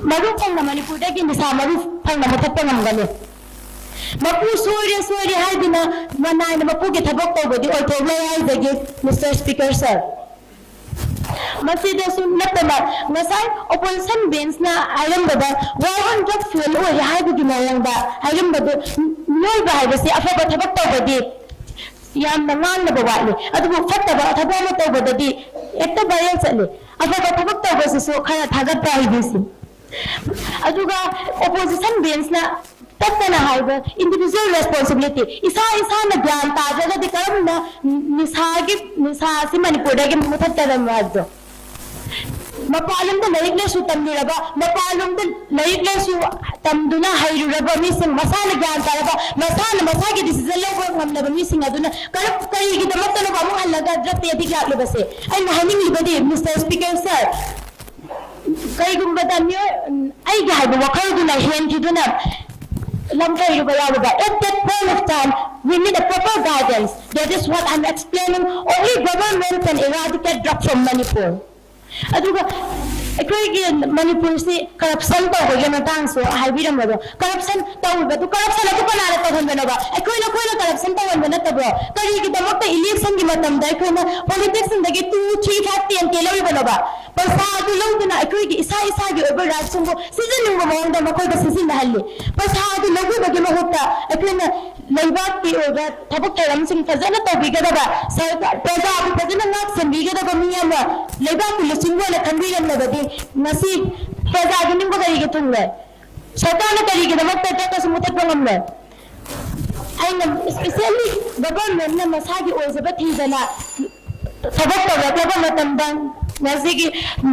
ꯃꯔꯨ ꯐꯪꯅ ꯃꯅꯤꯄꯨꯔꯗꯒꯤ ꯅꯤꯁꯥ ꯃꯔꯨ ꯐꯪꯅ ꯃꯨꯊꯠꯄ ꯉꯝꯒꯅꯤ꯫ ꯃꯄꯨ ꯁꯣꯏꯔꯦ ꯁꯣꯏꯔꯦ ꯍꯥꯏꯗꯨꯅ ꯃꯅꯥꯏꯅ ꯃꯄꯨꯒꯤ ꯊꯕꯛ ꯇꯧꯕꯗꯤ ꯑꯣꯏꯊꯣꯛꯂꯣꯏ ꯍꯥꯏꯖꯒꯦ, Mister Speaker sir꯫ ꯃꯁꯤꯗꯁꯨ ꯅꯠꯇꯅ ꯉꯁꯥꯏ opposition benchꯅ ꯍꯥꯏꯔꯝꯕꯗ war on drug fail ꯑꯣꯏꯔꯦ ꯍꯥꯏꯕꯒꯤ ꯃꯑꯣꯡꯗ ꯍꯥꯏꯔꯝꯕꯗꯨ, ꯃꯤꯑꯣꯏꯕ ꯍꯥꯏꯕꯁꯤ ꯑꯐꯕ ꯊꯕꯛ ꯇꯧꯕꯗꯤ ꯌꯥꯝꯅ ꯉꯥꯡꯅꯕ ꯋꯥꯠꯂꯤ, ꯑꯗꯨꯕꯨ ꯐꯠꯇꯕ ꯊꯕꯛ ꯑꯃ ꯇꯧꯕꯗꯗꯤ ꯍꯦꯛꯇ viral ꯆꯠꯂꯤ꯫ ꯑꯐꯕ ꯊꯕꯛ ꯇꯧꯕꯁꯤꯁꯨ ꯈꯔ ꯊꯥꯒꯠꯄ ꯍꯩꯕꯤꯁꯤ꯫ ꯑꯗꯨꯒ opposition benchꯅ ꯇꯠꯇꯅ ꯍꯥꯏꯕ individual responsibility, ꯏꯁꯥ ꯏꯁꯥꯅ ꯒ꯭ꯌꯥꯟ ꯇꯥꯗ꯭ꯔꯒꯗꯤ ꯀꯔꯝꯅ ꯅꯤꯁꯥꯒꯤ, ꯅꯤꯁꯥꯁꯤ ꯃꯅꯤꯄꯨꯔꯗꯒꯤ ꯃꯨꯊꯠꯀꯗꯕꯅꯣ ꯍꯥꯏꯕꯗꯣ? ꯃꯄꯥꯟꯂꯣꯝꯗ ꯂꯥꯏꯔꯤꯛ ꯂꯥꯏꯁꯨ ꯇꯝꯂꯨꯔꯕ, ꯃꯄꯥꯟꯂꯣꯝꯗ ꯂꯥꯏꯔꯤꯛ ꯂꯥꯏꯁꯨ ꯇꯝꯗꯨꯅ ꯍꯩꯔꯨꯔꯕ ꯃꯤꯁꯤꯡ, ꯃꯁꯥꯅ ꯒ꯭ꯌꯥꯟ ꯇꯥꯔꯕ, ꯃꯁꯥꯅ ꯃꯁꯥꯒꯤ decision ꯂꯧꯕ ꯉꯝꯂꯕ ꯃꯤꯁꯤꯡ ꯑꯗꯨꯅ ꯀꯔꯝ-, ꯀꯔꯤꯒꯤꯗꯃꯛꯇꯅꯣ ꯑꯃꯨꯛ ꯍꯜꯂꯒ drugꯇ addict ꯂꯥꯛꯂꯤꯕꯁꯦ? ꯑꯩꯅ ꯍꯥꯏꯅꯤꯡꯂꯤꯕꯗꯤ, Mister Speaker sir, ꯀꯔꯤꯒꯨꯝꯕꯗ ꯃꯤꯑꯣꯏ, ꯑꯩꯒꯤ ꯍꯥꯏꯕ ꯋꯥꯈꯜꯗꯨꯅ ꯍꯦꯟꯈꯤꯗꯨꯅ ꯂꯝ ꯀꯩꯔꯨꯕ ꯌꯥꯎꯔꯕ, at that point of time, we need a proper guidance. That is what I'm explaining. Only government can eradicate drug from Manipur. ꯑꯗꯨꯒ ꯑꯩꯈꯣꯏꯒꯤ ꯃꯅꯤꯄꯨꯔꯁꯤ corruption ꯇꯧꯕꯒꯤ ꯃꯇꯥꯡꯁꯨ ꯍꯥꯏꯕꯤꯔꯝꯕꯗꯣ, corruption ꯇꯧꯔꯤꯕꯗꯨ, corruption ꯑꯗꯨ ꯀꯅꯥꯅ ꯇꯧꯍꯟꯕꯅꯣꯕ? ꯑꯩꯈꯣꯏꯅ, ꯑꯩꯈꯣꯏꯅ corruption ꯇꯧꯍꯟꯕ ꯅꯠꯇꯕ꯭ꯔꯣ? ꯀꯔꯤꯒꯤꯗꯃꯛꯇ electionꯒꯤ ꯃꯇꯝꯗ ꯑꯩꯈꯣꯏꯅ politicianꯗꯒꯤ two, three, five, ten ꯀꯦ ꯂꯧꯔꯤꯕꯅꯣꯕ? ꯄꯩꯁꯥ ꯑꯗꯨ ꯂꯧꯗꯨꯅ ꯑꯩꯈꯣꯏꯒꯤ ꯏꯁꯥ ꯏꯁꯥꯒꯤ ꯑꯣꯏꯕ rightꯁꯤꯡꯕꯨ ꯁꯤꯖꯤꯟꯅꯤꯡꯕ ꯃꯑꯣꯡꯗ ꯃꯈꯣꯏꯗ ꯁꯤꯖꯤꯟꯅꯍꯜꯂꯤ꯫ ꯄꯩꯁꯥ ꯑꯗꯨ ꯂꯧꯕꯤꯕꯒꯤ ꯃꯍꯨꯠꯇ ꯑꯩꯈꯣꯏꯅ ꯂꯩꯕꯥꯛꯀꯤ ꯑꯣꯏꯕ ꯊꯕꯛ ꯊꯧꯔꯝꯁꯤꯡ ꯐꯖꯅ ꯇꯧꯕꯤꯒꯗꯕ, ꯁꯔꯀꯥꯔ, ꯄ꯭ꯔꯖꯥꯕꯨ ꯐꯖꯅ ꯉꯥꯛ ꯁꯦꯟꯕꯤꯒꯗꯕ ꯃꯤ ꯑꯃ ꯂꯩꯕꯥꯛꯀꯤ ꯂꯨꯆꯤꯡꯕ ꯑꯣꯏꯅ ꯈꯟꯕꯤꯔꯝꯂꯕꯗꯤ ꯉꯁꯤ ꯄ꯭ꯔꯖꯥꯒꯤ ꯅꯤꯡꯕ ꯀꯔꯤꯒꯤ ꯊꯨꯡꯂꯣꯏ? ꯁꯔꯀꯥꯔꯅ ꯀꯔꯤꯒꯤꯗꯃꯛꯇ drugꯀꯁꯤ ꯃꯨꯊꯠꯄ ꯉꯝꯂꯣꯏ? ꯑꯩꯅ specially governmentꯅ ꯃꯁꯥꯒꯤ ꯑꯣꯏꯖꯕ ꯊꯤꯗꯅ ꯊꯕꯛ ꯇꯧꯔꯛꯂꯕ ꯃꯇꯝꯗ ꯉꯁꯤꯒꯤ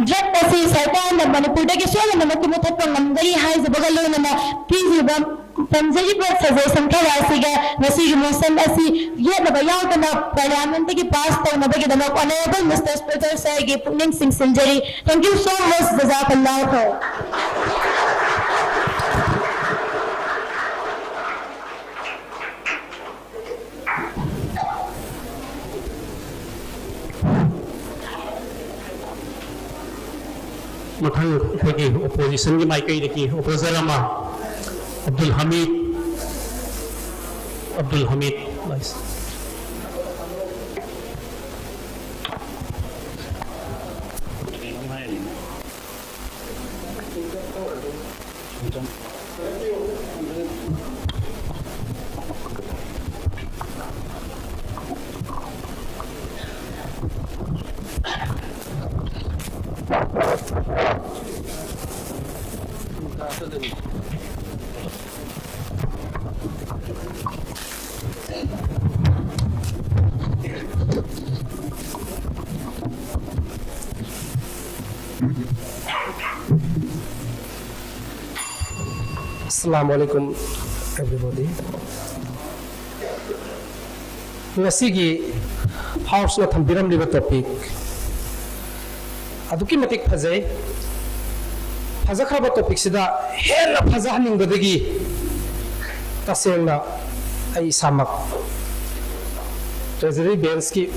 drug ꯑꯁꯤ ꯁꯔꯀꯥꯔꯅ ꯃꯅꯤꯄꯨꯔꯗꯒꯤ ꯁꯣꯏꯗꯅꯃꯛꯀꯤ ꯃꯨꯊꯠꯄ ꯉꯝꯒꯅꯤ ꯍꯥꯏꯖꯕꯒ ꯂꯣꯏꯅꯅ ꯄꯤꯔꯤꯕ ꯄꯟꯖꯔꯤꯕ suggestion ꯈꯔ ꯑꯁꯤꯒ ꯉꯁꯤꯒꯤ motion ꯑꯁꯤ ꯌꯦꯠꯅꯕ ꯌꯥꯎꯗꯅ parliamentꯇꯒꯤ pass ꯇꯧꯅꯕꯒꯤꯗꯃꯛ Honourable Mister Speaker sirꯒꯤ ꯄꯨꯛꯅꯤꯡ ꯆꯤꯡꯁꯤꯟꯖꯔꯤ꯫ Thank you so much. ꯖꯖꯥꯀꯜꯂꯥꯍꯨ ꯈꯩꯔ꯫ ꯃꯊꯪ ꯑꯣꯄꯣꯖꯤꯁꯟꯒꯤ ꯃꯥꯏꯀꯩꯗꯒꯤ ꯑꯣꯄꯣꯖꯔ ꯑꯃ, Abdul ꯍꯃꯤꯗ, Abdul ꯍꯃꯤꯗ꯫ Assalamu alaikum, everybody. ꯉꯁꯤꯒꯤ ꯍꯥꯎꯁꯅ ꯊꯝꯕꯤꯔꯝꯂꯤꯕ ꯇꯣꯄꯤꯛ ꯑꯗꯨꯛꯀꯤ ꯃꯇꯤꯛ ꯐꯖꯩ꯫ ꯐꯖꯈ꯭ꯔꯕ ꯇꯣꯄꯤꯛꯁꯤꯗ ꯍꯦꯟꯅ ꯐꯖꯍꯟꯅꯤꯡꯕꯗꯒꯤ ꯇꯁꯦꯡꯅ ꯑꯩ ꯏꯁꯥꯃꯛ ꯇ꯭ꯔꯦꯖꯔꯤ ꯕꯦꯟꯁꯀꯤ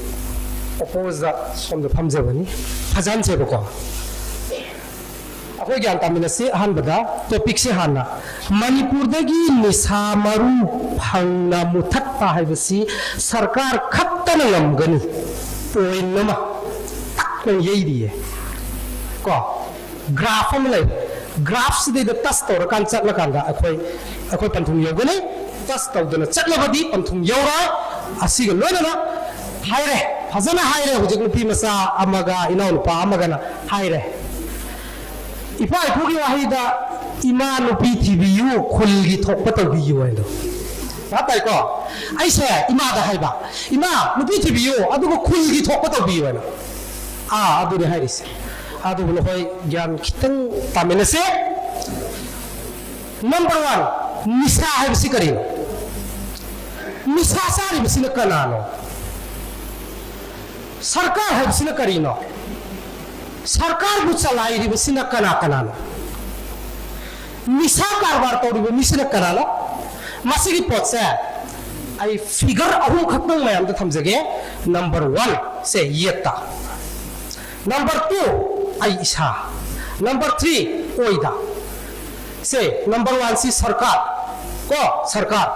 ꯑꯣꯄꯣꯖꯤꯠꯇ ꯁꯣꯝꯗ ꯐꯝꯖꯕꯅꯤ꯫ ꯐꯖꯍꯟꯁꯦꯕꯀꯣ꯫ ꯑꯩꯈꯣꯏ ꯒ꯭ꯌꯥꯟ ꯇꯥꯃꯤꯟꯅꯁꯤ꯫ ꯑꯍꯥꯟꯕꯗ ꯇꯣꯄꯤꯛꯁꯦ ꯍꯥꯟꯅ, ꯃꯅꯤꯄꯨꯔꯗꯒꯤ ꯅꯤꯁꯥ ꯃꯔꯨ ꯐꯪꯅ ꯃꯨꯊꯠꯄ ꯍꯥꯏꯕꯁꯤ ꯁꯔꯀꯥꯔ ꯈꯛꯇꯅ ꯉꯝꯒꯅꯤ꯫ ꯄꯣꯏꯟ ꯑꯃ ꯇꯛꯅ ꯌꯩꯔꯤꯌꯦ ꯀꯣ꯫ ꯒ꯭ꯔꯥꯐ ꯑꯃ ꯂꯩ꯫ ꯒ꯭ꯔꯥꯐꯁꯤꯗꯩꯗ ꯇꯁ ꯇꯧꯔꯀꯥꯟꯗ ꯆꯠꯂꯀꯥꯟꯗ ꯑꯩꯈꯣꯏ ꯑꯩꯈꯣꯏ ꯄꯟꯊꯨꯡ ꯌꯧꯒꯅꯤ꯫ ꯇꯁ ꯇꯧꯗꯅ ꯆꯠꯂꯕꯗꯤ ꯄꯟꯊꯨꯡ ꯌꯧꯔꯣꯏ꯫ ꯑꯁꯤꯒ ꯂꯣꯏꯅꯅ ꯍꯥꯏꯔꯦ, ꯐꯖꯅ ꯍꯥꯏꯔꯦ꯫ ꯍꯧꯖꯤꯛ ꯅꯨꯄꯤ ꯃꯆꯥ ꯑꯃꯒ ꯏꯅꯥꯎꯅꯨꯄꯥ ꯑꯃꯒꯅ ꯍꯥꯏꯔꯦ꯫ ꯏꯄꯥ ꯏꯄꯨꯒꯤ ꯋꯥꯍꯩꯗ, "ꯏꯃꯥ ꯅꯨꯄꯤ ꯊꯤꯕꯤꯌꯨ, ꯈꯨꯜꯒꯤ ꯊꯣꯛꯄ ꯇꯧꯕꯤꯌꯨ" ꯍꯥꯏꯗꯣ꯫ ꯚꯥꯞ ꯇꯥꯏꯀꯣ? ꯑꯩꯁꯦ ꯏꯃꯥꯗ ꯍꯥꯏꯕ, "ꯏꯃꯥ, ꯅꯨꯄꯤ ꯊꯤꯕꯤꯌꯨ, ꯑꯗꯨꯒ ꯈꯨꯜꯒꯤ ꯊꯣꯛꯄ ꯇꯧꯕꯤꯌꯨ" ꯍꯥꯏꯅ꯫ ꯑꯥ, ꯑꯗꯨꯅꯤ ꯍꯥꯏꯔꯤꯁꯦ꯫ ꯑꯗꯨꯕꯨ ꯅꯈꯣꯏ ꯒ꯭ꯌꯥꯟ ꯈꯤꯇꯪ ꯇꯥꯃꯤꯟꯅꯁꯦ꯫ ꯅꯝꯕꯔ ꯋꯥꯟ, ꯅꯤꯁꯥ ꯍꯥꯏꯕꯁꯤ ꯀꯔꯤꯅꯣ? ꯅꯤꯁꯥ ꯆꯥꯔꯤꯕꯁꯤꯅ ꯀꯅꯥꯅꯣ? ꯁꯔꯀꯥꯔ ꯍꯥꯏꯕꯁꯤꯅ ꯀꯔꯤꯅꯣ? ꯁꯔꯀꯥꯔꯕꯨ ꯆꯂꯥꯏꯔꯤꯕꯁꯤꯅ ꯀꯅꯥ ꯀꯅꯥꯅꯣ? ꯅꯤꯁꯥ ꯀꯔꯕꯥꯔ ꯇꯧꯔꯤꯕ ꯃꯤꯁꯤꯅ ꯀꯅꯥꯅꯣ? ꯃꯁꯤꯒꯤ ꯄꯣꯠꯁꯦ ꯑꯩ ꯐꯤꯒꯔ ꯑꯍꯨꯝ ꯈꯛꯇꯪ ꯃꯌꯥꯝꯗ ꯊꯝꯖꯒꯦ꯫ ꯅꯝꯕꯔ ꯋꯥꯟ ꯁꯦ ꯌꯦꯠꯇ, ꯅꯝꯕꯔ ꯇꯨ ꯑꯩ ꯏꯁꯥ, Number three ꯑꯣꯏꯗ꯫ ꯁꯦ, number one ꯁꯤ ꯁꯔꯀꯥꯔ꯫ ꯀꯣ, ꯁꯔꯀꯥꯔ꯫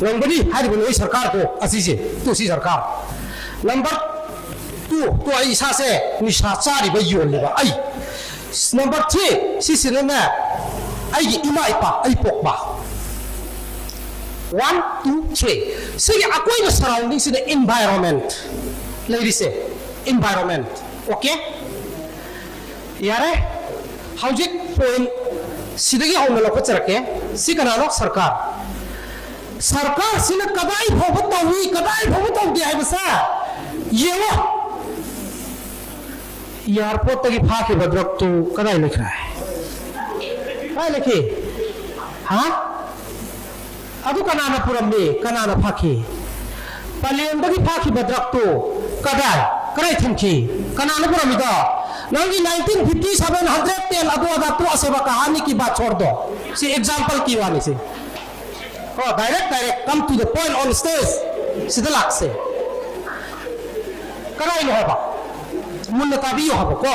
ꯉꯝꯒꯅꯤ ꯍꯥꯏꯔꯤꯕ ꯅꯣꯏ ꯁꯔꯀꯥꯔ ꯀꯣ, ꯑꯁꯤꯁꯦ, ꯇꯨ ꯁꯤ ꯁꯔꯀꯥꯔ꯫ Number two, ꯇꯨ ꯑꯩ ꯏꯁꯥꯁꯦ ꯅꯤꯁꯥ ꯆꯥꯔꯤꯕ ꯌꯣꯜꯂꯤꯕ ꯑꯩ꯫ Number three, ꯁꯤꯁꯤꯅꯅꯦ ꯑꯩꯒꯤ ꯏꯃꯥ ꯏꯄꯥ, ꯑꯩ ꯄꯣꯛꯄ꯫ One, two, three꯫ ꯁꯤꯒꯤ ꯑꯀꯣꯏꯕ surrounding ꯁꯤꯅ environment꯫ ꯂꯩꯔꯤꯁꯦ environment꯫ Okay? ꯌꯥꯔꯦ? ꯍꯧꯖꯤꯛ point ꯁꯤꯗꯒꯤ ꯍꯧꯅ ꯂꯧꯈꯠꯆꯔꯛꯀꯦ꯫ ꯁꯤ ꯀꯅꯥꯅꯣ? ꯁꯔꯀꯥꯔ꯫ ꯁꯔꯀꯥꯔꯁꯤꯅ ꯀꯗꯥꯏ ꯐꯥꯎꯕ ꯇꯧꯏ, ꯀꯗꯥꯏ ꯐꯥꯎꯕ ꯇꯧꯗꯦ ꯍꯥꯏꯕꯁꯦ ꯌꯦꯡꯉꯣ꯫ Airport ꯇꯒꯤ ꯐꯥꯈꯤꯕ drug ꯇꯨ ꯀꯗꯥꯏ ꯂꯩꯈ꯭ꯔꯦ? ꯀꯗꯥꯏ ꯂꯩꯈꯤ? ꯍꯥ? ꯑꯗꯨ ꯀꯅꯥꯅ ꯄꯨꯔꯝꯃꯤ? ꯀꯅꯥꯅ ꯐꯥꯈꯤ? ꯄꯂꯦꯟꯗꯒꯤ ꯐꯥꯈꯤꯕ drug ꯇꯨ ꯀꯗꯥꯏ? ꯀꯗꯥꯏ ꯊꯝꯈꯤ? ꯀꯅꯥꯅ ꯄꯨꯔꯝꯃꯤꯗꯣ? ꯅꯪꯒꯤ nineteen fifty seven, hundred ten ꯑꯗꯨ ꯑꯗꯥ ꯇꯣꯛꯑꯁꯦꯕ, ꯀꯍꯥꯅꯤ ꯀꯤ ꯕꯥꯠ ꯁꯣꯔ ꯗꯣ꯫ ꯁꯤ example ꯀꯤ ꯋꯥꯅꯤ ꯁꯤ꯫ ꯀꯣ, direct, direct, come to the point on stage꯫ ꯁꯤꯗ ꯂꯥꯛꯁꯦ꯫ ꯀꯗꯥꯏꯅꯣ ꯍꯥꯏꯕ? ꯃꯨꯟꯅ ꯇꯥꯕꯤꯌꯨ ꯍꯥꯏꯕ ꯀꯣ꯫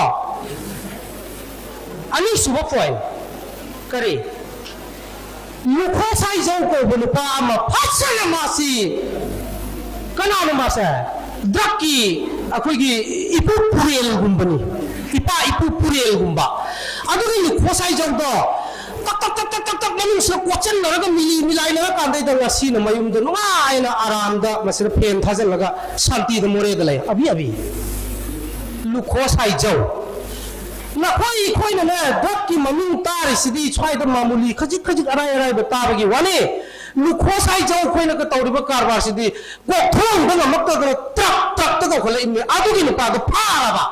ꯑꯅꯤꯁꯨꯕ point꯫ ꯀꯔꯤ? ꯂꯨꯈꯣ ꯁꯥꯏꯖꯧ ꯀꯧꯕ ꯅꯨꯄꯥ ꯑꯃ ꯐꯖꯅ ꯃꯥꯁꯤ, ꯀꯅꯥꯅꯣ ꯃꯥꯁꯦ? Drug ꯀꯤ ꯑꯩꯈꯣꯏꯒꯤ ꯏꯄꯨ ꯄꯨꯔꯦꯜꯒꯨꯝꯕꯅꯤ, ꯏꯄꯥ ꯏꯄꯨ ꯄꯨꯔꯦꯜꯒꯨꯝꯕ꯫ ꯑꯗꯨꯒꯤ ꯂꯨꯈꯣ ꯁꯥꯏꯖꯧꯗꯣ ꯇꯛ ꯇꯛ ꯇꯛ ꯇꯛ ꯇꯛ ꯇꯛ ꯃꯅꯨꯡꯁꯤꯗ ꯀꯣꯠꯆꯟꯅꯔꯒ ꯃꯤꯂꯤ ꯃꯤꯂꯥꯏꯅꯔ ꯀꯥꯟꯗꯩꯗ ꯉꯁꯤꯅ ꯃꯌꯨꯝꯗ ꯅꯨꯡꯉꯥꯏꯅ ꯑꯔꯥꯝꯗ ꯃꯁꯤꯗ fan ꯊꯥꯖꯤꯜꯂꯒ ꯁꯥꯟꯇꯤꯗ ꯃꯣꯔꯦꯗ ꯂꯩ꯫ ꯑꯕꯤ ꯑꯕꯤ꯫ ꯂꯨꯈꯣ ꯁꯥꯏꯖꯧ꯫ ꯅꯈꯣꯏ ꯑꯩꯈꯣꯏꯅꯅꯦ drug ꯀꯤ ꯃꯃꯤꯡ ꯇꯥꯔꯤꯁꯤꯗꯤ ꯁ꯭ꯋꯥꯏꯗ ꯃꯥꯃꯨꯂꯤ ꯈꯖꯤꯛ ꯈꯖꯤꯛ ꯑꯔꯥꯏ ꯑꯔꯥꯏꯕ ꯇꯥꯕꯒꯤ ꯋꯥꯅꯤ꯫ ꯂꯨꯈꯣ ꯁꯥꯏꯖꯧ ꯑꯩꯈꯣꯏꯅꯒ ꯇꯧꯔꯤꯕ ꯀꯔꯕꯥꯔꯁꯤꯗꯤ ꯀꯣꯛꯊꯣꯡꯗ ꯉꯝꯃꯛꯇꯗꯅ truck, truck ꯇ ꯀꯧꯈꯠꯂꯛꯏꯕꯅꯤ꯫ ꯑꯗꯨꯒꯤ ꯅꯨꯄꯥꯗꯣ ꯐꯥꯔꯕ꯫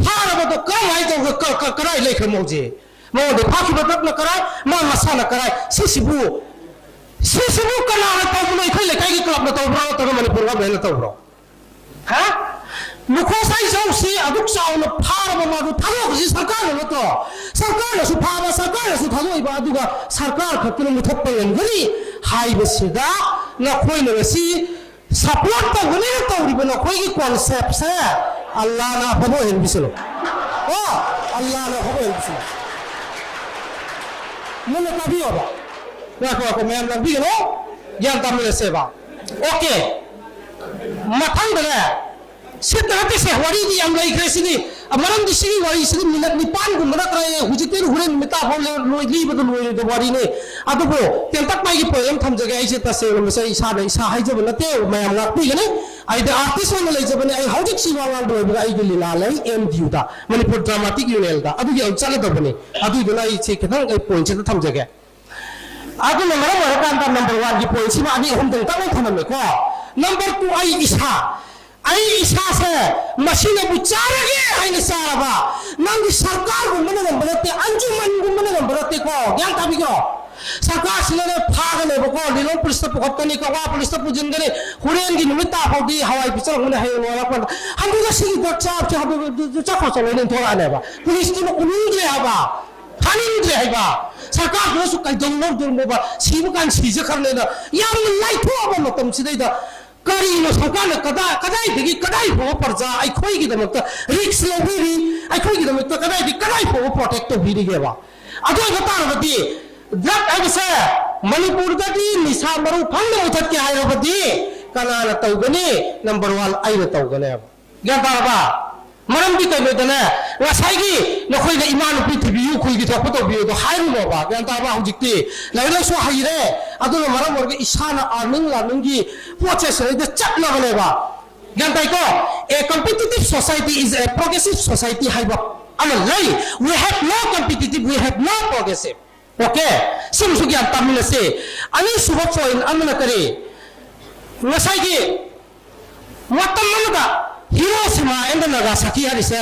ꯐꯥꯔꯕꯗꯣ ꯀꯔꯝꯍꯥꯏꯅ ꯇꯧꯔꯒ ꯀ-, ꯀ-, ꯀꯗꯥꯏ ꯂꯩꯈ꯭ꯔꯦ ꯃꯣꯏꯁꯦ? ꯃꯉꯣꯟꯗ ꯐꯥꯈꯤꯕ drug ꯅ ꯀꯔꯥꯏ? ꯃꯥ ꯃꯁꯥꯅ ꯀꯔꯥꯏ? ꯁꯤꯁꯤꯕꯨ, ꯁꯤꯁꯤꯕꯨ ꯀꯅꯥꯅ ꯇꯧꯕꯅꯣ? ꯑꯩꯈꯣꯏ ꯂꯩꯀꯥꯏꯒꯤ club ꯅ ꯇꯧꯕ꯭ꯔꯣ? ꯅꯠꯇ꯭ꯔꯒ ꯃꯅꯤꯄꯨꯔ government ꯅ ꯇꯧꯕ꯭ꯔꯣ? ꯍꯥ? ꯂꯨꯈꯣ ꯁꯥꯏꯖꯧꯁꯤ ꯑꯗꯨꯛ ꯆꯥꯎꯅ ꯐꯥꯔꯕ ꯃꯥꯗꯨ ꯊꯥꯗꯣꯛꯄꯁꯤ ꯁꯔꯀꯥꯔꯅ ꯅꯠꯇ꯭ꯔꯣ? ꯁꯔꯀꯥꯔꯅꯁꯨ ꯐꯥꯕ, ꯁꯔꯀꯥꯔꯅꯁꯨ ꯊꯥꯗꯣꯛꯏꯕ, ꯑꯗꯨꯒ ꯁꯔꯀꯥꯔ ꯈꯛꯇꯅ ꯃꯨꯊꯠꯄ ꯉꯝꯒꯅꯤ ꯍꯥꯏꯕꯁꯤꯗ ꯅꯈꯣꯏꯅ ꯉꯁꯤ support ꯇꯧꯒꯅꯤꯅ ꯇꯧꯔꯤꯕ ꯅꯈꯣꯏꯒꯤ concept ꯁꯦ ꯑꯜꯂꯥꯅ ꯑꯐꯕ ꯑꯣꯏꯍꯟꯕꯤꯁꯅꯨ꯫ ꯀꯣ? ꯑꯜꯂꯥꯅ ꯑꯐꯕ ꯑꯣꯏꯍꯟꯕꯁꯤꯅ꯫ ꯃꯨꯟꯅ ꯇꯥꯕꯤꯌꯣꯕ꯫ ꯉꯥꯏꯈꯣ, ꯉꯥꯏꯈꯣ, ꯃꯌꯥꯝ ꯂꯥꯡꯕꯤꯒꯅꯣ꯫ ꯒ꯭ꯌꯥꯟ ꯇꯥꯃꯤꯟꯅꯁꯦꯕ꯫ ꯑꯣꯀꯦ꯫ ꯃꯊꯪꯗꯅꯦ, ꯁꯤꯠꯇ ꯅꯠꯇꯦꯁꯦ, ꯋꯥꯔꯤꯗꯤ ꯌꯥꯝ ꯂꯩꯈ꯭ꯔꯦ ꯁꯤꯗꯤ꯫ ꯃꯔꯝꯗꯤ ꯁꯤꯒꯤ ꯋꯥꯔꯤꯁꯤꯗꯤ ꯃꯤꯅꯠ ꯅꯤꯄꯥꯟꯒꯨꯝꯕ ꯅꯠꯇ꯭ꯔꯥ, ꯍꯧꯖꯤꯛꯇꯩ ꯍꯣꯔꯦꯟ ꯅꯨꯃꯤꯠ ꯇꯥ ꯐꯥꯎ ꯂꯦ-, ꯂꯣꯏ-, ꯂꯤꯕꯗ ꯂꯣꯏꯔꯣꯏꯗꯕ ꯋꯥꯔꯤꯅꯤ꯫ ꯑꯗꯨꯕꯨ ꯇꯦꯟꯇꯛ ꯃꯥꯒꯤ point ꯑꯃ ꯊꯝꯖꯒꯦ꯫ ꯑꯩꯁꯦ ꯇꯁꯦꯡꯅ ꯃꯁꯦ ꯏꯁꯥꯅ ꯏꯁꯥ ꯍꯥꯏꯖꯕ ꯅꯠꯇꯦ, ꯃꯌꯥꯝ ꯉꯥꯛꯄꯤꯒꯅꯤ꯫ ꯑꯩꯗꯤ artist ꯑꯣꯏꯅ ꯂꯩꯖꯕꯅꯦ꯫ ꯑꯩ ꯍꯧꯖꯤꯛꯁꯤ ꯋꯥ ꯉꯥꯡꯕ ꯂꯣꯏꯕꯒ ꯑꯩꯒꯤ ꯂꯤꯂꯥ ꯂꯩ, M D U ꯗ, ꯃꯅꯤꯄꯨꯔ Dramatic Union ꯗ꯫ ꯑꯗꯨꯒꯤ ꯑꯩ ꯆꯠꯂꯗꯕꯅꯤ꯫ ꯑꯗꯨꯏꯗꯨꯅ ꯑꯩ ꯁꯤ ꯈꯤꯇꯪ ꯑꯩ point ꯁꯤꯗ ꯊꯝꯖꯒꯦ꯫ ꯑꯗꯨꯅ ꯃꯔꯝ ꯑꯣꯏꯔꯀꯥꯟꯗ number one ꯒꯤ point ꯁꯤꯃ ꯑꯅꯤ ꯑꯍꯨꯝꯗꯪ ꯇꯪ ꯊꯝꯂꯝꯃꯦꯀꯣ꯫ Number two, ꯑꯩ ꯏꯁꯥ, ꯑꯩ ꯏꯁꯥꯁꯦ ꯃꯁꯤꯅꯕꯨ ꯆꯥꯔꯒꯦ ꯍꯥꯏꯅ ꯆꯥꯔꯕ, ꯅꯪꯒꯤ ꯁꯔꯀꯥꯔꯒꯨꯝꯕꯅ ꯉꯝꯕ ꯅꯠꯇꯦ, ꯑꯟꯖꯨꯃꯟꯒꯨꯝꯕꯅ ꯉꯝꯕ ꯅꯠꯇꯦꯀꯣ꯫ ꯒ꯭ꯌꯥꯟ ꯇꯥꯕꯤꯀꯣ? ꯁꯔꯀꯥꯔꯁꯤꯅꯅꯦ ꯐꯥꯒꯅꯦꯕꯀꯣ, ꯂꯤꯂꯣꯡ police ꯇ ꯄꯨꯈꯠꯀꯅꯤ, ꯀꯛꯋꯥ police ꯇ ꯄꯨꯁꯤꯟꯒꯅꯤ, ꯍꯣꯔꯦꯟꯒꯤ ꯅꯨꯃꯤꯠ ꯇꯥ ꯐꯥꯎꯗꯤ ꯍꯋꯥꯏ ꯄꯤꯖꯔꯝꯒꯅꯤ, ꯍꯌꯦꯡ ꯅꯣꯡꯉꯥꯜꯂꯛꯄꯗ ꯍꯟꯗꯨꯒ ꯁꯤꯒꯤ ꯗꯣꯠ ꯆꯥꯕꯁꯦ ꯍꯟꯗꯨꯒ ꯆꯠꯈ꯭ꯔꯣ ꯆꯠꯂꯣꯅ ꯏꯟꯊꯣꯔꯛꯑꯅꯦꯕ꯫ Police ꯇꯨꯅ ꯎꯅꯤꯡꯗ꯭ꯔꯦ ꯍꯥꯏꯕ, ꯐꯥꯅꯤꯡꯗ꯭ꯔꯦ ꯍꯥꯏꯕ꯫ ꯁꯔꯀꯥꯔꯗꯨꯅꯁꯨ ꯀꯩꯗꯧꯅꯧꯗꯣꯏꯅꯣꯕ, ꯁꯤꯕ ꯀꯥꯟ ꯁꯤꯖꯈ꯭ꯔꯅꯦꯅ ꯌꯥꯝꯅ ꯂꯥꯏꯊꯣꯛꯑꯕ ꯃꯇꯝꯁꯤꯗꯩꯗ ꯀꯔꯤꯅꯣ ꯁꯔꯀꯥꯔꯅ ꯀꯗꯥ-, ꯀꯗꯥꯏꯗꯒꯤ ꯀꯗꯥꯏ ꯐꯥꯎꯕ ꯄ꯭ꯔꯖꯥ ꯑꯩꯈꯣꯏꯒꯤꯗꯃꯛꯇ risk ꯂꯧꯕꯤꯔꯤ, ꯑꯩꯈꯣꯏꯒꯤꯗꯃꯛꯇ ꯀꯗꯥꯏꯗꯒꯤ ꯀꯗꯥꯏ ꯐꯥꯎꯕ protect ꯇꯧꯕꯤꯔꯤꯒꯦꯕ? ꯑꯗꯨ ꯑꯣꯏꯕ ꯇꯥꯔꯒꯗꯤ drug ꯍꯥꯏꯕꯁꯦ ꯃꯅꯤꯄꯨꯔꯗꯒꯤ ꯅꯤꯁꯥ ꯃꯔꯨ ꯐꯪꯅ ꯃꯨꯊꯠꯀꯦ ꯍꯥꯏꯔꯕꯗꯤ ꯀꯅꯥꯅ ꯇꯧꯒꯅꯤ? Number one ꯑꯩꯅ ꯇꯧꯒꯅꯦꯕ꯫ ꯒ꯭ꯌꯥꯟ ꯇꯥꯔꯕ? ꯃꯔꯝꯗꯤ ꯀꯩꯅꯣꯗꯅꯦ, ꯉꯁꯥꯏꯒꯤ ꯅꯈꯣꯏꯅ ꯏꯃꯥ ꯅꯨꯄꯤ ꯊꯤꯕꯤꯌꯨ, ꯈꯨꯜꯒꯤ ꯊꯣꯛꯄ ꯇꯧꯕꯤꯌꯨ ꯑꯗꯣ ꯍꯥꯏꯔꯨꯅꯣꯕ꯫ ꯒ꯭ꯌꯥꯟ ꯇꯥꯔꯕ? ꯍꯧꯖꯤꯛꯇꯤ ꯂꯥꯏꯔꯤꯛ ꯂꯥꯏꯁꯨ ꯍꯩꯔꯦ, ꯑꯗꯨꯅ ꯃꯔꯝ ꯑꯣꯏꯔꯒ ꯏꯁꯥꯅ earning learning ꯒꯤ ꯄꯣꯠꯁꯦ ꯁꯤꯗꯩꯗ ꯆꯠꯅꯕꯅꯦꯕ꯫ ꯒ꯭ꯌꯥꯟ ꯇꯥꯏꯀꯣ? A competitive society is a progressive society ꯍꯥꯏꯕ ꯑꯃ ꯂꯩ꯫ We have no competitive, we have no progressive. Okay? ꯁꯤꯃꯁꯨ ꯒ꯭ꯌꯥꯟ ꯇꯥꯃꯤꯟꯅꯁꯤ꯫ ꯑꯅꯤꯁꯨꯕ point ꯑꯃꯅ ꯀꯔꯤ? ꯉꯁꯥꯏꯒꯤ ꯃꯇꯝ ꯑꯃꯗ Hiroshima and Nagasaki ꯍꯥꯏꯔꯤꯁꯦ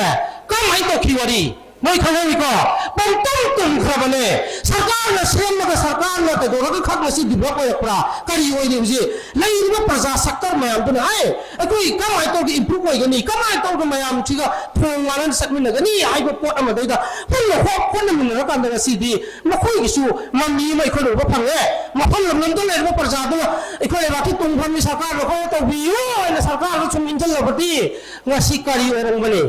ꯀꯔꯝꯍꯥꯏꯅ ꯇꯧꯈꯤ ꯋꯥꯔꯤ? ꯅꯣꯏ ꯈꯪꯍꯧꯋꯤꯀꯣ? ꯄꯨꯡꯇꯨꯝ ꯇꯨꯝꯈ꯭ꯔꯕꯅꯦ꯫ ꯁꯔꯀꯥꯔꯅ ꯁꯦꯝꯃꯒ ꯁꯔꯀꯥꯔꯅ ꯀꯩꯗꯧꯔꯒ ꯈꯛ ꯉꯁꯤ develop ꯑꯣꯏꯔꯛꯄ꯭ꯔꯥ? ꯀꯔꯤ ꯑꯣꯏꯔꯤ ꯍꯧꯖꯤꯛ? ꯂꯩꯔꯤꯕ ꯄ꯭ꯔꯖꯥ sector ꯃꯌꯥꯝꯗꯨꯅ, "ꯑꯦ, ꯑꯩꯈꯣꯏ ꯀꯃꯥꯏꯅ ꯇꯧꯔꯒ improve ꯑꯣꯏꯒꯅꯤ? ꯀꯃꯥꯏꯅ ꯇꯧꯔꯒ ꯃꯌꯥꯝꯁꯤꯒ ꯊꯣꯡ ꯃꯥꯟꯅꯅ ꯆꯠꯃꯤꯟꯅꯒꯅꯤ?" ꯍꯥꯏꯕ ꯄꯣꯠ ꯑꯃꯗꯩꯗ ꯄꯨꯟꯅ ꯍꯣ-, ꯍꯣꯠꯅꯃꯤꯟꯅꯔꯀꯥꯟꯗ ꯉꯁꯤꯗꯤ ꯃꯈꯣꯏꯒꯤꯁꯨ ꯃꯃꯤ ꯑꯃ ꯑꯩꯈꯣꯏꯅ ꯎꯕ ꯐꯪꯉꯦ꯫ ꯃꯐꯝ ꯂꯝꯂꯝꯗ ꯂꯩꯔꯤꯕ ꯄ꯭ꯔꯖꯥꯗꯨꯅ ꯑꯩꯈꯣꯏ ꯂꯩꯕꯥꯛꯀꯤ ꯇꯨꯡꯐꯝꯒꯤ ꯁꯔꯀꯥꯔꯗ ꯑꯩꯈꯣꯏꯅ ꯇꯧꯕꯤꯌꯨ ꯍꯥꯏꯅ ꯁꯔꯀꯥꯔꯗ ꯁꯨꯝ ꯏꯟꯖꯜꯂꯕꯗꯤ ꯉꯁꯤ ꯀꯔꯤ ꯑꯣꯏꯔꯝꯒꯅꯤ?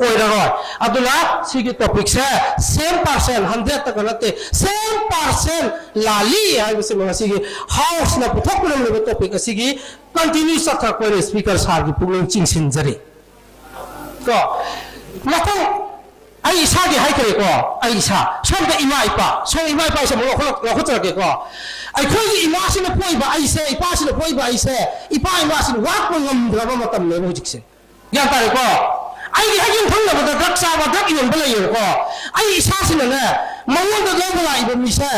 ꯑꯣꯏꯔꯔꯣꯏ꯫ ꯑꯗꯨꯅ ꯁꯤꯒꯤ ꯇꯣꯄꯤꯛꯁꯦ ꯁꯦꯝ ꯄꯥꯔꯁꯦꯟ, ꯍꯟꯗ꯭ꯔꯦꯠꯇꯒ ꯅꯠꯇꯦ, ꯁꯦꯝ ꯄꯥꯔꯁꯦꯟ ꯂꯥꯜꯂꯤ ꯍꯥꯏꯕꯁꯤꯃ ꯉꯁꯤꯒꯤ ꯍꯥꯎꯁꯅ ꯄꯨꯊꯣꯛꯄꯤꯔꯝꯂꯤꯕ ꯇꯣꯄꯤꯛ ꯑꯁꯤꯒꯤ ꯀꯟꯇꯤꯅ꯭ꯌꯨ ꯆꯠꯊꯔꯛꯄ ꯑꯣꯏꯅ ꯁ꯭ꯄꯤꯀꯔ ꯁꯥꯔꯒꯤ ꯄꯨꯛꯅꯤꯡ ꯆꯤꯡꯁꯤꯟꯖꯔꯤ꯫ ꯀꯣ, ꯃꯊꯪ ꯑꯩ ꯏꯁꯥꯒꯤ ꯍꯥꯏꯈ꯭ꯔꯦꯀꯣ, ꯑꯩ ꯏꯁꯥ꯫ ꯁꯣꯝꯗ ꯏꯃꯥ ꯏꯄꯥ, ꯁꯣꯝ ꯏꯃꯥ ꯏꯄꯥꯁꯦ ꯑꯃꯨꯛ ꯂꯧꯈꯠ-, ꯂꯧꯈꯠꯆꯔꯛꯀꯦꯀꯣ꯫ ꯑꯩꯈꯣꯏꯒꯤ ꯏꯃꯥꯁꯤꯅ ꯄꯣꯛꯏꯕ ꯑꯩꯁꯦ, ꯏꯄꯥꯁꯤꯅ ꯄꯣꯛꯏꯕ ꯑꯩꯁꯦ, ꯏꯄꯥ ꯏꯃꯥꯁꯤꯅ ꯋꯥꯔꯛꯄ ꯉꯝꯗ꯭ꯔꯕ ꯃꯇꯝꯅꯦꯕ ꯍꯧꯖꯤꯛꯁꯦ꯫ ꯒ꯭ꯌꯥꯟ ꯇꯥꯔꯦꯀꯣ? ꯑꯩꯒꯤ ꯍꯦꯛ ꯌꯨꯝꯊꯪꯅꯕꯗ ꯗ꯭ꯔꯒ ꯆꯥꯕ, ꯗ꯭ꯔꯒ ꯌꯣꯟꯕ ꯂꯩꯌꯦꯕꯀꯣ꯫ ꯑꯩ ꯏꯁꯥꯁꯤꯅꯅꯦ, ꯃꯉꯣꯟꯗ ꯂꯧꯕ ꯂꯥꯛꯏꯕ ꯃꯤꯁꯦ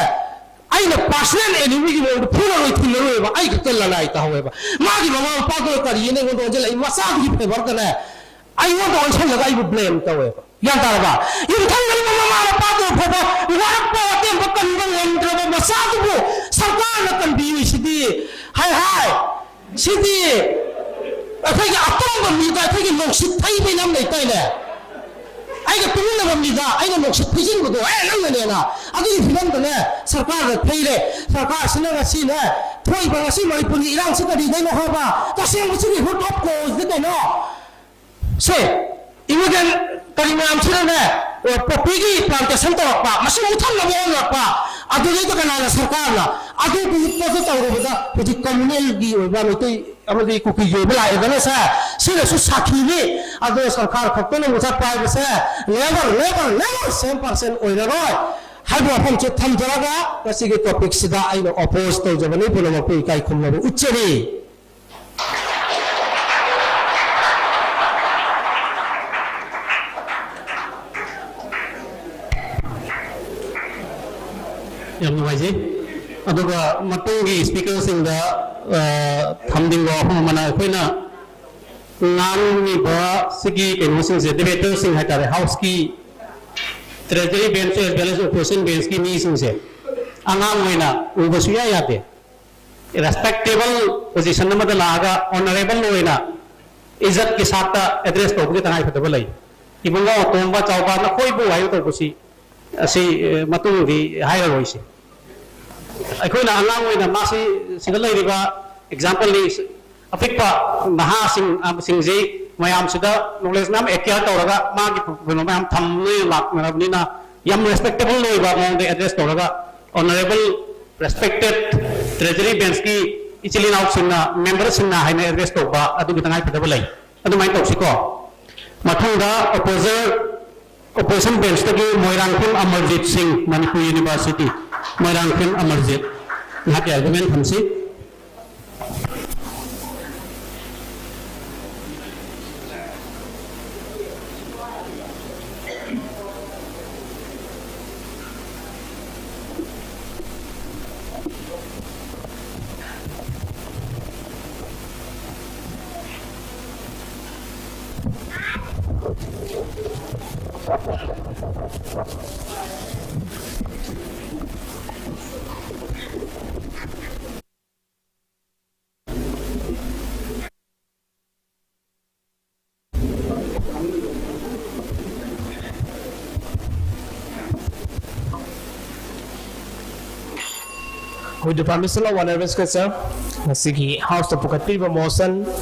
ꯑꯩꯅ ꯄꯥꯔꯁꯣꯅꯦꯜ ꯑꯦꯅꯤꯃꯤꯒꯤ ꯃꯑꯣꯡꯗ ꯐꯨꯔꯔꯣꯏ, ꯊꯤꯜꯂꯔꯣꯏꯕ꯫ ꯑꯩ ꯈꯛꯇ ꯂꯅꯥꯏ ꯇꯥꯍꯧꯋꯦꯕ꯫ ꯃꯥꯒꯤ ꯃꯃꯥ ꯃꯄꯥꯗꯨꯅ ꯀꯔꯤꯅ ꯑꯩꯉꯣꯟꯗ ꯑꯣꯟꯁꯤꯜꯂꯛꯏ? ꯃꯆꯥꯗꯨꯒꯤ ꯐꯦꯚꯔꯗꯅꯦ ꯑꯩꯉꯣꯟꯗ ꯑꯣꯟꯁꯤꯜꯂꯒ ꯑꯩꯕꯨ ꯕ꯭ꯂꯦꯝ ꯇꯧꯋꯦꯕ꯫ ꯒ꯭ꯌꯥꯟ ꯇꯥꯔꯕ? ꯌꯨꯝꯊꯪꯅꯔꯤꯕ ꯃꯃꯥ ꯃꯄꯥꯗꯨ ꯐꯥꯎꯕ ꯋꯥꯔꯛꯄ, ꯑꯇꯦꯝꯕ ꯀꯟꯕ ꯉꯝꯗ꯭ꯔꯕ ꯃꯆꯥꯗꯨꯕꯨ ꯁꯔꯀꯥꯔꯅ ꯀꯟꯕꯤꯔꯤꯁꯤꯗꯤ꯫ ꯍꯥꯏ ꯍꯥꯏ꯫ ꯁꯤꯗꯤ ꯑꯩꯈꯣꯏꯒꯤ ꯑꯄꯪꯕ ꯃꯤꯗ ꯑꯩꯈꯣꯏꯒꯤ ꯅꯨꯡꯁꯤꯠ ꯊꯩꯕꯩ ꯅꯝ ꯂꯩꯇꯥꯏꯅꯦ꯫ ꯑꯩꯒ ꯇꯨꯃꯤꯟꯅꯕ ꯃꯤꯗ ꯑꯩꯅ ꯅꯨꯡꯁꯤꯠ ꯊꯩꯖꯤꯟꯕꯗꯣ, "ꯑꯦ, ꯅꯪꯅꯅꯦꯅ"꯫ ꯑꯗꯨꯒꯤ ꯐꯤꯕꯝꯗꯅꯦ ꯁꯔꯀꯥꯔꯗ ꯊꯩꯔꯦ꯫ ꯁꯔꯀꯥꯔꯁꯤꯅ ꯉꯁꯤꯅꯦ ꯊꯣꯛꯏꯕ ꯉꯁꯤ ꯃꯅꯤꯄꯨꯔꯒꯤ ꯏꯔꯥꯡꯁꯤ ꯀꯔꯤꯗꯩꯅꯣ ꯍꯥꯏꯕ? ꯇꯁꯦꯡꯕꯁꯤꯒꯤ root of cause ꯗꯤ ꯀꯩꯅꯣ? ꯁꯦ, ꯏꯃꯤꯒ꯭ꯔꯦꯟ ꯀꯔꯤ ꯃꯌꯥꯝꯁꯤꯅꯅꯦ, ꯑ, ꯄꯣꯄꯤꯒꯤ ꯄ꯭ꯂꯥꯟꯇꯦꯁꯟ ꯇꯧꯔꯛꯄ, ꯃꯁꯤ ꯃꯨꯊꯠꯅꯕ ꯍꯣꯠꯅꯔꯛꯄ, ꯑꯗꯨꯗꯩꯗ ꯀꯅꯥꯅ ꯁꯔꯀꯥꯔꯅ ꯑꯗꯨꯒꯤ ꯄꯣꯠꯇꯨ ꯇꯧꯔꯨꯕꯗ ꯍꯧꯖꯤꯛ ꯀꯝꯃꯨꯅꯦꯜꯒꯤ ꯑꯣꯏꯕ ꯃꯩꯇꯩ ꯑꯃꯗꯤ ꯀꯨꯀꯤꯒꯤ ꯑꯣꯏꯕ ꯂꯥꯛꯑꯦꯗꯅ ꯁꯦ, ꯁꯤꯅꯁꯨ ꯁꯥꯈꯤꯅꯤ꯫ ꯑꯗꯨꯅ ꯁꯔꯀꯥꯔ ꯈꯛꯇꯅ ꯃꯨꯊꯠꯄ ꯍꯥꯏꯕꯁꯦ never, never, never same person ꯑꯣꯏꯔꯔꯣꯏ ꯍꯥꯏꯕ ꯋꯥꯐꯝꯁꯦ ꯊꯝꯖꯔꯒ ꯉꯁꯤꯒꯤ ꯇꯣꯄꯤꯛꯁꯤꯗ ꯑꯩꯅ ꯑꯣꯄꯣꯖ ꯇꯧꯖꯕꯅꯤ꯫ ꯄꯨꯝꯅꯃꯛꯄꯨ ꯏꯀꯥꯏ ꯈꯨꯝꯅꯕ ꯎꯠꯆꯔꯤ꯫ ꯌꯥꯝ ꯅꯨꯡꯉꯥꯏꯖꯩ꯫ ꯑꯗꯨꯒ ꯃꯇꯨꯡꯒꯤ ꯁ꯭ꯄꯤꯀꯔꯁꯤꯡꯗ, ꯑ, ꯊꯝꯅꯤꯡꯕ ꯋꯥꯐꯝ ꯑꯃꯅ, ꯑꯩꯈꯣꯏꯅ ꯉꯥꯡꯉꯤꯕ ꯁꯤꯒꯤ ꯀꯩꯅꯣꯁꯤꯡꯁꯦ, ꯗꯤꯕꯦꯇꯔꯁꯤꯡ ꯍꯥꯏꯇꯥꯔꯦ, ꯍꯥꯎꯁꯀꯤ ꯇ꯭ꯔꯦꯖꯔꯤ ꯕꯦꯟꯁ as well as ꯑꯣꯄꯣꯖꯤꯁꯟ ꯕꯦꯟꯁꯀꯤ ꯃꯤꯁꯤꯡꯁꯦ ꯑꯉꯥꯡ ꯑꯣꯏꯅ ꯎꯕ ꯁꯨꯡꯌꯥ ꯌꯥꯗꯦ꯫ ꯔꯦꯁꯄꯦꯛꯇꯦꯕꯜ ꯄꯣꯖꯤꯁꯟ ꯑꯃꯗ ꯂꯥꯛꯑꯒ ꯑꯣꯅꯔꯦꯕꯜ ꯑꯣꯏꯅ ꯏꯖꯠꯀꯤ ꯁꯥꯠꯇ ꯑꯦꯗ꯭ꯔꯦꯁ ꯇꯧꯕꯒꯤ ꯇꯉꯥꯏꯐꯗꯕ ꯂꯩ꯫ ꯏꯕꯨꯡꯉꯣ, ꯇꯣꯝꯕ, ꯆꯥꯎꯕ, ꯅꯈꯣꯏꯕꯨ ꯍꯥꯏꯕ ꯇꯧꯕꯁꯤ ꯑꯁꯤ, ꯑꯦ, ꯃꯇꯨꯡꯗꯤ ꯍꯥꯏꯔꯔꯣꯏꯁꯤ꯫ ꯑꯩꯈꯣꯏꯅ ꯑꯉꯥꯡ ꯑꯣꯏꯅ ꯃꯥꯁꯤ ꯁꯤꯗ ꯂꯩꯔꯤꯕ ꯑꯦꯛꯖꯥꯝꯄꯜꯅꯤ, ꯑꯄꯤꯛꯄ ꯅꯍꯥꯁꯤꯡ, ꯑ, ꯁꯤꯡꯁꯤ ꯃꯌꯥꯝꯁꯤꯗ ꯅꯣꯂꯦꯖ ꯃꯌꯥꯝ ꯑꯦꯀ꯭ꯌꯥꯔ ꯇꯧꯔꯒ ꯃꯥꯒꯤ ꯀꯩꯅꯣ ꯃꯌꯥꯝ ꯊꯝꯂꯣꯏꯅ ꯂꯥꯛꯅꯔꯕꯅꯤꯅ ꯌꯥꯝ ꯔꯦꯁꯄꯦꯛꯇꯦꯕꯜ ꯑꯣꯏꯕ ꯃꯑꯣꯡꯗ ꯑꯦꯗ꯭ꯔꯦꯁ ꯇꯧꯔꯒ ꯑꯣꯅꯔꯦꯕꯜ ꯔꯦꯁꯄꯦꯛꯇꯦꯠ ꯇ꯭ꯔꯦꯖꯔꯤ ꯕꯦꯟꯁꯀꯤ ꯏꯆꯤꯜ ꯏꯅꯥꯎꯁꯤꯡꯅ ꯃꯦꯝꯕꯔꯁꯤꯡꯅ ꯍꯥꯏꯅ ꯑꯦꯗ꯭ꯔꯦꯁ ꯇꯧꯕ ꯑꯗꯨꯒꯤ ꯇꯉꯥꯏꯐꯗꯕ ꯂꯩ꯫ ꯑꯗꯨꯃꯥꯏꯅ ꯇꯧꯁꯤꯀꯣ꯫ ꯃꯊꯪꯗ ꯑꯣꯄꯣꯖꯔ ꯑꯣꯄꯣꯖꯤꯁꯟ ꯕꯦꯟꯁꯇꯒꯤ ꯃꯣꯏꯔꯥꯡꯊꯦꯝ ꯑꯃꯔꯖꯤꯠ ꯁꯤꯡ, ꯃꯅꯤꯄꯨꯔ ꯌꯨꯅꯤꯚꯔꯁꯤꯇꯤ꯫ ꯃꯣꯏꯔꯥꯡꯊꯦꯝ ꯑꯃꯔꯖꯤꯠ, ꯉꯥꯏꯍꯥꯛꯀꯤ ꯑꯥꯔꯒꯨꯃꯦꯟ ꯊꯝꯁꯤ꯫ With the permission of Honorable Speaker, ꯉꯁꯤꯒꯤ ꯍꯥꯎꯁꯇ ꯄꯨꯈꯠꯄꯤꯔꯤꯕ ꯃꯣꯁꯟ,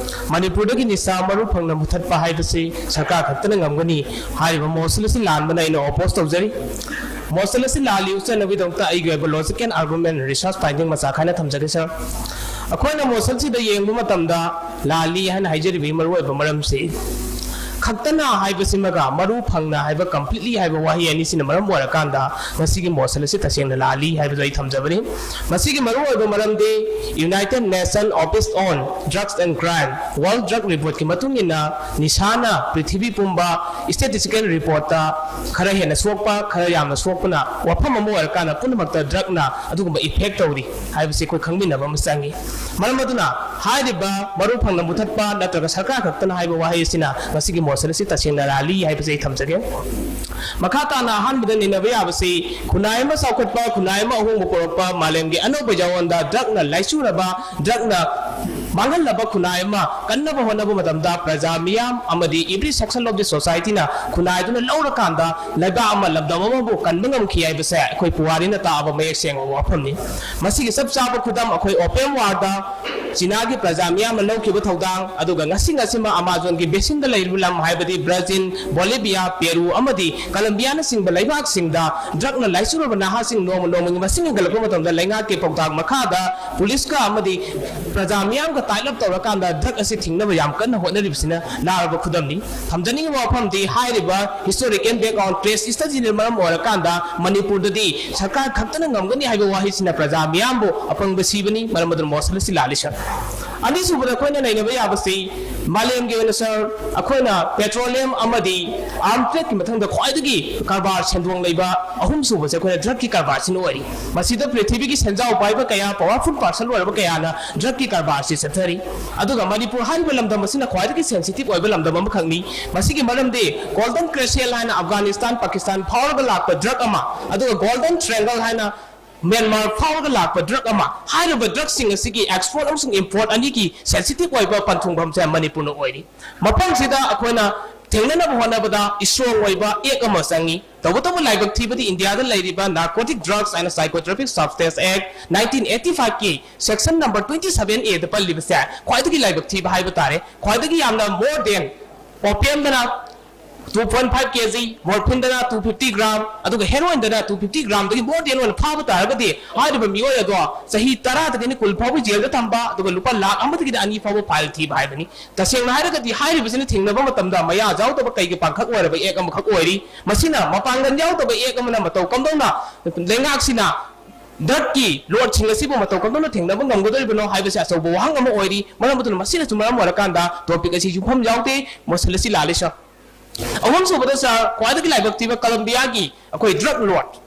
ꯃꯅꯤꯄꯨꯔꯗꯒꯤ ꯅꯤꯁꯥ ꯃꯔꯨ ꯐꯪꯅ ꯃꯨꯊꯠꯄ ꯍꯥꯏꯕꯁꯤ ꯁꯔꯀꯥꯔ ꯈꯛꯇꯅ ꯉꯝꯒꯅꯤ ꯍꯥꯏꯔꯤꯕ ꯃꯣꯁꯟ ꯑꯁꯤ ꯂꯥꯟꯕꯅ ꯑꯩꯅ ꯑꯣꯄꯣꯖ ꯇꯧꯖꯔꯤ꯫ ꯃꯣꯁꯟ ꯑꯁꯤ ꯂꯥꯜꯂꯤ ꯎꯠꯆꯅꯕꯒꯤꯗꯃꯛꯇ ꯑꯩꯒꯤ ꯑꯣꯏꯕ logical argument, research finding ꯃꯆꯥ ꯈꯔ ꯊꯝꯖꯒꯦ, ꯁꯔ꯫ ꯑꯩꯈꯣꯏꯅ ꯃꯣꯁꯟꯁꯤꯗ ꯌꯦꯡꯕ ꯃꯇꯝꯗ ꯂꯥꯜꯂꯤ ꯍꯥꯏꯅ ꯍꯥꯏꯖꯔꯤꯕꯒꯤ ꯃꯔꯨꯑꯣꯏꯕ ꯃꯔꯝꯁꯤ, ꯈꯛꯇꯅ ꯍꯥꯏꯕꯁꯤꯃꯒ ꯃꯔꯨ ꯐꯪꯅ ꯍꯥꯏꯕ, completely ꯍꯥꯏꯕ ꯋꯥꯍꯩ ꯑꯅꯤꯁꯤꯅ ꯃꯔꯝ ꯑꯣꯏꯔꯀꯥꯟꯗ ꯉꯁꯤꯒꯤ ꯃꯣꯁꯟ ꯑꯁꯤ ꯇꯁꯦꯡꯅ ꯂꯥꯜꯂꯤ ꯍꯥꯏꯕꯗꯨ ꯑꯩ ꯊꯝꯖꯕꯅꯤ꯫ ꯃꯁꯤꯒꯤ ꯃꯔꯨꯑꯣꯏꯕ ꯃꯔꯝꯗꯤ United Nation Office on Drugs and Crime, World Drug Reportꯀꯤ ꯃꯇꯨꯡ ꯏꯟꯅ ꯅꯤꯁꯥꯅ ꯄ꯭ꯔꯤꯊꯤꯕꯤ ꯄꯨꯝꯕ statistical reportꯇ ꯈꯔ ꯍꯦꯟꯅ ꯁꯣꯛꯄ, ꯈꯔ ꯌꯥꯝꯅ ꯁꯣꯛꯄꯅ ꯋꯥꯐꯝ ꯑꯃ ꯑꯣꯏꯔꯀꯥꯟꯗ ꯄꯨꯝꯅꯃꯛꯇ drugꯅ ꯑꯗꯨꯒꯨꯝꯕ effect ꯇꯧꯔꯤ ꯍꯥꯏꯕꯁꯤ ꯑꯩꯈꯣꯏ ꯈꯪꯃꯤꯟꯅꯕ ꯑꯃ ꯆꯪꯉꯤ꯫ ꯃꯔꯝ ꯑꯗꯨꯅ ꯍꯥꯏꯔꯤꯕ ꯃꯔꯨ ꯐꯪꯅ ꯃꯨꯊꯠꯄ ꯅꯠꯇ꯭ꯔꯒ ꯁꯔꯀꯥꯔ ꯈꯛꯇꯅ ꯍꯥꯏꯕ ꯋꯥꯍꯩ ꯑꯁꯤꯅ ꯉꯁꯤꯒꯤ ꯃꯣꯁꯟ ꯑꯁꯤ ꯇꯁꯦꯡꯅ ꯂꯥꯜꯂꯤ ꯍꯥꯏꯕꯁꯤ ꯑꯩ ꯊꯝꯖꯒꯦ꯫ ꯃꯈꯥ ꯇꯥꯅ ꯑꯍꯥꯟꯕꯗ ꯅꯩꯅꯕ ꯌꯥꯕꯁꯤ ꯈꯨꯟꯅꯥꯏ ꯑꯃ ꯆꯥꯎꯈꯠꯄ, ꯈꯨꯟꯅꯥꯏ ꯑꯃ ꯑꯍꯣꯡꯕ ꯄꯨꯔꯛꯄ, ꯃꯥꯂꯦꯝꯒꯤ ꯑꯅꯧꯕ ꯌꯥꯑꯣꯟꯗ drugꯅ ꯂꯥꯏꯆꯨꯔꯕ, drugꯅ ꯃꯥꯡꯍꯜꯂꯕ ꯈꯨꯟꯅꯥꯏ ꯑꯃ ꯀꯟꯅꯕ ꯍꯣꯠꯅꯕ ꯃꯇꯝꯗ ꯄ꯭ꯔꯖꯥ ꯃꯤꯌꯥꯝ ꯑꯃꯗꯤ every section of the societyꯅ ꯈꯨꯟꯅꯥꯏꯗꯨꯅ ꯂꯧꯔꯀꯥꯟꯗ ꯂꯩꯕꯥꯛ ꯑꯃ, ꯂꯝꯗꯝ ꯑꯃꯕꯨ ꯀꯟꯕ ꯉꯝꯈꯤ ꯍꯥꯏꯕꯁꯦ ꯑꯩꯈꯣꯏ ꯄꯨꯋꯥꯔꯤꯅ ꯇꯥꯛꯑꯕ ꯃꯌꯦꯛ ꯁꯦꯡꯕ ꯋꯥꯐꯝꯅꯤ꯫ ꯃꯁꯤꯒꯤ ꯆꯞ ꯆꯥꯕ ꯈꯨꯗꯝ ꯑꯩꯈꯣꯏ opium warꯗ ꯆꯤꯅꯥꯒꯤ ꯄ꯭ꯔꯖꯥ ꯃꯤꯌꯥꯝꯅ ꯂꯧꯈꯤꯕ ꯊꯧꯗꯥꯡ, ꯑꯗꯨꯒ ꯉꯁꯤ ꯉꯁꯤꯃꯛ ꯑꯃꯥꯖꯣꯟꯒꯤ ꯕꯦꯁꯤꯟꯗ ꯂꯩꯔꯤꯕ ꯂꯝ ꯍꯥꯏꯕꯗꯤ ꯕ꯭ꯔꯥꯖꯤꯜ, ꯕꯣꯂꯤꯚꯤꯌꯥ, ꯄꯦꯔꯨ ꯑꯃꯗꯤ ꯀꯂꯝꯕꯤꯌꯥꯅꯆꯤꯡꯕ ꯂꯩꯕꯥꯛꯁꯤꯡꯗ ꯗ꯭ꯔꯒꯅ ꯂꯥꯏꯆꯨꯔꯕ ꯅꯍꯥꯁꯤꯡ ꯅꯣꯡꯃ ꯅꯣꯡꯃꯒꯤ ꯃꯁꯤꯡ ꯍꯦꯟꯒꯠꯂꯛꯄ ꯃꯇꯝꯗ ꯂꯩꯉꯥꯛꯀꯤ ꯄꯥꯎꯇꯥꯛ ꯃꯈꯥꯗ ꯄꯨꯂꯤꯁꯀ ꯑꯃꯗꯤ ꯄ꯭ꯔꯖꯥ ꯃꯤꯌꯥꯝꯒ ꯇꯥꯏꯠ ꯑꯞ ꯇꯧꯔꯀꯥꯟꯗ ꯗ꯭ꯔꯒ ꯑꯁꯤ ꯊꯤꯡꯅꯕ ꯌꯥꯝ ꯀꯟꯅ ꯍꯣꯠꯅꯔꯤꯕꯁꯤꯅ ꯂꯥꯔꯕ ꯈꯨꯗꯝꯅꯤ꯫ ꯊꯝꯖꯅꯤꯡꯉꯤꯕ ꯋꯥꯐꯝꯗꯤ ꯍꯥꯏꯔꯤꯕ historical background case studyꯅ ꯃꯔꯝ ꯑꯣꯏꯔꯀꯥꯟꯗ ꯃꯅꯤꯄꯨꯔꯗꯗꯤ ꯁꯔꯀꯥꯔ ꯈꯛꯇꯅ ꯉꯝꯒꯅꯤ ꯍꯥꯏꯕ ꯋꯥꯍꯩꯁꯤꯅ ꯄ꯭ꯔꯖꯥ ꯃꯤꯌꯥꯝꯕꯨ ꯑꯄꯪꯕ ꯁꯤꯕꯅꯤ꯫ ꯃꯔꯝ ꯑꯗꯨꯅ ꯃꯣꯁꯜ ꯑꯁꯤ ꯂꯥꯜꯂꯤ ꯁꯥꯔ꯫ ꯑꯅꯤꯁꯨꯕꯗ ꯑꯩꯈꯣꯏꯅ ꯅꯩꯅꯕ ꯌꯥꯕꯁꯤ ꯃꯥꯂꯦꯝꯒꯤ ꯑꯣꯏꯅ ꯁꯥꯔ, ꯑꯩꯈꯣꯏꯅ petroleum ꯑꯃꯗꯤ arms tradeꯀꯤ ꯃꯊꯪꯗ ꯈ꯭ꯋꯥꯏꯗꯒꯤ ꯀꯔꯕꯥꯔ ꯁꯦꯟꯗꯣꯡ ꯂꯩꯕ ꯑꯍꯨꯝꯁꯨꯕꯁꯦ ꯑꯩꯈꯣꯏꯅ ꯗ꯭ꯔꯒꯀꯤ ꯀꯔꯕꯥꯔꯁꯤꯅ ꯑꯣꯏꯔꯤ꯫ ꯃꯁꯤꯗ ꯄ꯭ꯔꯤꯊꯤꯕꯤꯒꯤ ꯁꯦꯟꯖꯥꯎ ꯄꯥꯏꯕ ꯀꯌꯥ, powerful person ꯑꯣꯏꯔꯕ ꯀꯌꯥꯅ ꯗ꯭ꯔꯒꯀꯤ ꯀꯔꯕꯥꯔꯁꯤ ꯆꯠꯊꯔꯤ꯫ ꯑꯗꯨꯒ ꯃꯅꯤꯄꯨꯔ ꯍꯥꯏꯔꯤꯕ ꯂꯝꯗꯝ ꯑꯁꯤꯅ ꯈ꯭ꯋꯥꯏꯗꯒꯤ sensitive ꯑꯣꯏꯕ ꯂꯝꯗꯝ ꯑꯃꯈꯛꯅꯤ꯫ ꯃꯁꯤꯒꯤ ꯃꯔꯝꯗꯤ Golden Crescent ꯍꯥꯏꯅ ꯑꯐꯒꯥꯅꯤꯁꯇꯥꯟ, ꯄꯥꯀꯤꯁꯇꯥꯟ ꯐꯥꯎꯔꯒ ꯂꯥꯛꯄ ꯗ꯭ꯔꯒ ꯑꯃ, ꯑꯗꯨꯒ Golden Triangle ꯍꯥꯏꯅ ꯃ꯭ꯌꯥꯟꯃꯥꯔ ꯐꯥꯎꯔꯒ ꯂꯥꯛꯄ ꯗ꯭ꯔꯒ ꯑꯃ, ꯍꯥꯏꯔꯤꯕ ꯗ꯭ꯔꯒꯁꯤꯡ ꯑꯁꯤꯒꯤ export ꯑꯃꯁꯨꯡ import ꯑꯅꯤꯒꯤ sensitive ꯑꯣꯏꯕ ꯄꯟꯊꯨꯡꯐꯝꯁꯦ ꯃꯅꯤꯄꯨꯔꯅ ꯑꯣꯏꯔꯤ꯫ ꯃꯐꯝꯁꯤꯗ ꯑꯩꯈꯣꯏꯅ ꯊꯦꯡꯅꯅꯕ ꯍꯣꯠꯅꯕꯗ strong ꯑꯣꯏꯕ act ꯑꯃ ꯆꯪꯉꯤ꯫ ꯇꯧꯕꯇꯕꯨ ꯂꯥꯏꯕꯛ ꯊꯤꯕꯗꯤ ꯏꯟꯗꯤꯌꯥꯗ ꯂꯩꯔꯤꯕ Narcotic Drugs and Psychotropic Substance Act nineteen eighty fiveꯀꯤ section number twenty seven Aꯗ ꯄꯜꯂꯤꯕꯁꯦ ꯈ꯭ꯋꯥꯏꯗꯒꯤ ꯂꯥꯏꯕꯛ ꯊꯤꯕ ꯍꯥꯏꯕ ꯇꯥꯔꯦ꯫ ꯈ꯭ꯋꯥꯏꯗꯒꯤ ꯌꯥꯝꯅ more than opiumꯗꯅ two point five kg, morphineꯗꯅ two fifty gram, ꯑꯗꯨꯒ heroinꯗꯅ two fifty gramꯗꯒꯤ more than ꯑꯣꯏꯅ ꯐꯥꯕ ꯇꯥꯔꯒꯗꯤ ꯍꯥꯏꯔꯤꯕ ꯃꯤꯑꯣꯏ ꯑꯗꯣ ꯆꯍꯤ ꯇꯔꯥꯗꯒꯤꯅ ꯀꯨꯟ ꯐꯥꯎꯕꯒꯤ ꯖꯦꯜꯗ ꯊꯝꯕ, ꯑꯗꯨꯒ ꯂꯨꯄꯥ ꯂꯥꯈ ꯑꯃꯗꯒꯤꯅ ꯑꯅꯤ ꯐꯥꯎꯕ fine ꯊꯤꯕ ꯍꯥꯏꯕꯅꯤ꯫ ꯇꯁꯦꯡꯅ ꯍꯥꯏꯔꯒꯗꯤ ꯍꯥꯏꯔꯤꯕꯁꯤꯅ ꯊꯦꯡꯅꯕ ꯃꯇꯝꯗ ꯃꯌꯥ ꯌꯥꯎꯗꯕ ꯀꯩꯒꯤ ꯄꯥꯡꯈꯛ ꯑꯣꯏꯔꯕ act ꯑꯃꯈꯛ ꯑꯣꯏꯔꯤ꯫ ꯃꯁꯤꯅ ꯃꯄꯥꯡꯒꯜ ꯌꯥꯎꯗꯕ act ꯑꯃꯅ ꯃꯇꯧ ꯀꯝꯗꯧꯅ ꯂꯩꯉꯥꯛꯁꯤꯅ ꯗ꯭ꯔꯒꯀꯤ ꯂꯣꯠꯁꯤꯡ ꯑꯁꯤꯕꯨ ꯃꯇꯧ ꯀꯝꯗꯧꯅ ꯊꯦꯡꯅꯕ ꯉꯝꯒꯗꯧꯔꯤꯕꯅꯣ ꯍꯥꯏꯕꯁꯤ ꯑꯆꯧꯕ ꯋꯥꯍꯪ ꯑꯃ ꯑꯣꯏꯔꯤ꯫ ꯃꯔꯝ ꯑꯗꯨꯅ ꯃꯁꯤꯅꯁꯨ ꯃꯔꯝ ꯑꯣꯏꯔꯀꯥꯟꯗ topic ꯑꯁꯤ ꯌꯨꯝꯐꯝ ꯌꯥꯎꯗꯦ, ꯃꯣꯁꯜ ꯑꯁꯤ ꯂꯥꯜꯂꯤ ꯁꯥꯔ꯫ ꯑꯍꯨꯝꯁꯨꯕꯗ ꯁꯥꯔ, ꯈ꯭ꯋꯥꯏꯗꯒꯤ ꯂꯥꯏꯕꯛ ꯊꯤꯕ ꯀꯂꯝꯕꯤꯌꯥꯒꯤ ꯑꯩꯈꯣꯏ ꯗ꯭ꯔꯒ ꯂꯣꯔꯗ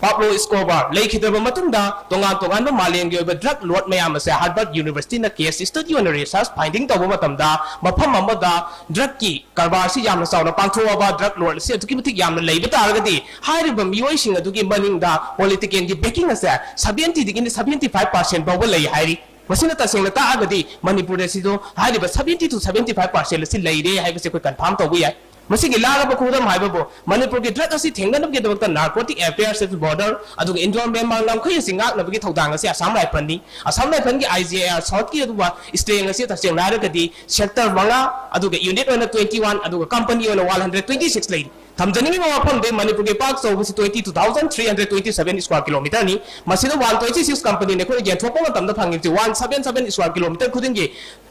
ꯄꯥꯕ꯭ꯂꯣ ꯏꯁꯀꯣꯕꯥꯔ ꯂꯩꯈꯤꯗ꯭ꯔꯕ ꯃꯇꯨꯡꯗ ꯇꯣꯉꯥꯟ ꯇꯣꯉꯥꯟꯕ ꯃꯥꯂꯦꯝꯒꯤ ꯑꯣꯏꯕ ꯗ꯭ꯔꯒ ꯂꯣꯔꯗ ꯃꯌꯥꯝ ꯑꯁꯦ Harvard Universityꯅ case study ꯑꯣꯏꯅ research finding ꯇꯧꯕ ꯃꯇꯝꯗ ꯃꯐꯝ ꯑꯃꯗ ꯗ꯭ꯔꯒꯀꯤ ꯀꯔꯕꯥꯔꯁꯤ ꯌꯥꯝꯅ ꯆꯥꯎꯅ ꯄꯥꯡꯊꯣꯛꯑꯕ, ꯗ꯭ꯔꯒ ꯂꯣꯔꯗ ꯑꯁꯤ ꯑꯗꯨꯛꯀꯤ ꯃꯇꯤꯛ ꯌꯥꯝꯅ ꯂꯩꯕ ꯇꯥꯔꯒꯗꯤ ꯍꯥꯏꯔꯤꯕ ꯃꯤꯑꯣꯏꯁꯤꯡ ꯑꯗꯨꯒꯤ ꯃꯅꯤꯡꯗ politicalꯒꯤ backing ꯑꯁꯦ seventyꯗꯒꯤꯅ seventy five percent ꯐꯥꯎꯕ ꯂꯩ ꯍꯥꯏꯔꯤ꯫ ꯃꯁꯤꯅ ꯇꯁꯦꯡꯅ ꯇꯥꯛꯑꯒꯗꯤ ꯃꯅꯤꯄꯨꯔꯗꯁꯨ ꯍꯥꯏꯔꯤꯕ seventy to seventy five percent ꯑꯁꯤ ꯂꯩꯔꯦ ꯍꯥꯏꯕꯁꯤ ꯑꯩꯈꯣꯏ confirm ꯇꯧꯕ ꯌꯥꯏ꯫ ꯃꯁꯤꯒꯤ ꯂꯥꯡꯂꯕ ꯈꯨꯗꯝ ꯍꯥꯏꯕꯕꯨ ꯃꯅꯤꯄꯨꯔꯒꯤ ꯗ꯭ꯔꯒ ꯑꯁꯤ ꯊꯦꯡꯅꯅꯕꯒꯤꯗꯃꯛꯇ Narcotic Affairs at Border ꯑꯗꯨꯒ Indo-Myanmar ꯉꯝꯈꯩ ꯑꯁꯤ ꯉꯥꯛꯅꯕꯒꯤ ꯊꯧꯗꯥꯡ ꯑꯁꯤ Assam ꯔꯥꯏꯐꯜꯅꯤ꯫ Assam ꯔꯥꯏꯐꯜꯒꯤ I G I R South ꯀꯤ ꯑꯗꯨꯒ strength ꯑꯁꯤ ꯇꯁꯦꯡꯅ ꯍꯥꯏꯔꯒꯗꯤ sector ꯃꯉꯥ ꯑꯗꯨꯒ unit ꯑꯣꯏꯅ twenty one ꯑꯗꯨꯒ company ꯑꯣꯏꯅ one hundred twenty six ꯂꯩꯔꯤ꯫ ꯊꯝꯖꯅꯤꯡꯉꯤꯕ ꯋꯥꯐꯝꯗꯤ ꯃꯅꯤꯄꯨꯔꯒꯤ ꯄꯥꯛ ꯆꯥꯎꯕꯁꯤ twenty two thousand three hundred twenty seven square kilometer ꯅꯤ꯫ ꯃꯁꯤꯗ one twenty six company ꯅ ꯑꯩꯈꯣꯏꯅ ꯌꯦꯟꯊꯣꯛꯄ ꯃꯇꯝꯗ ꯐꯪꯉꯤꯕꯁꯤ one seven seven square kilometer ꯈꯨꯗꯤꯡꯒꯤ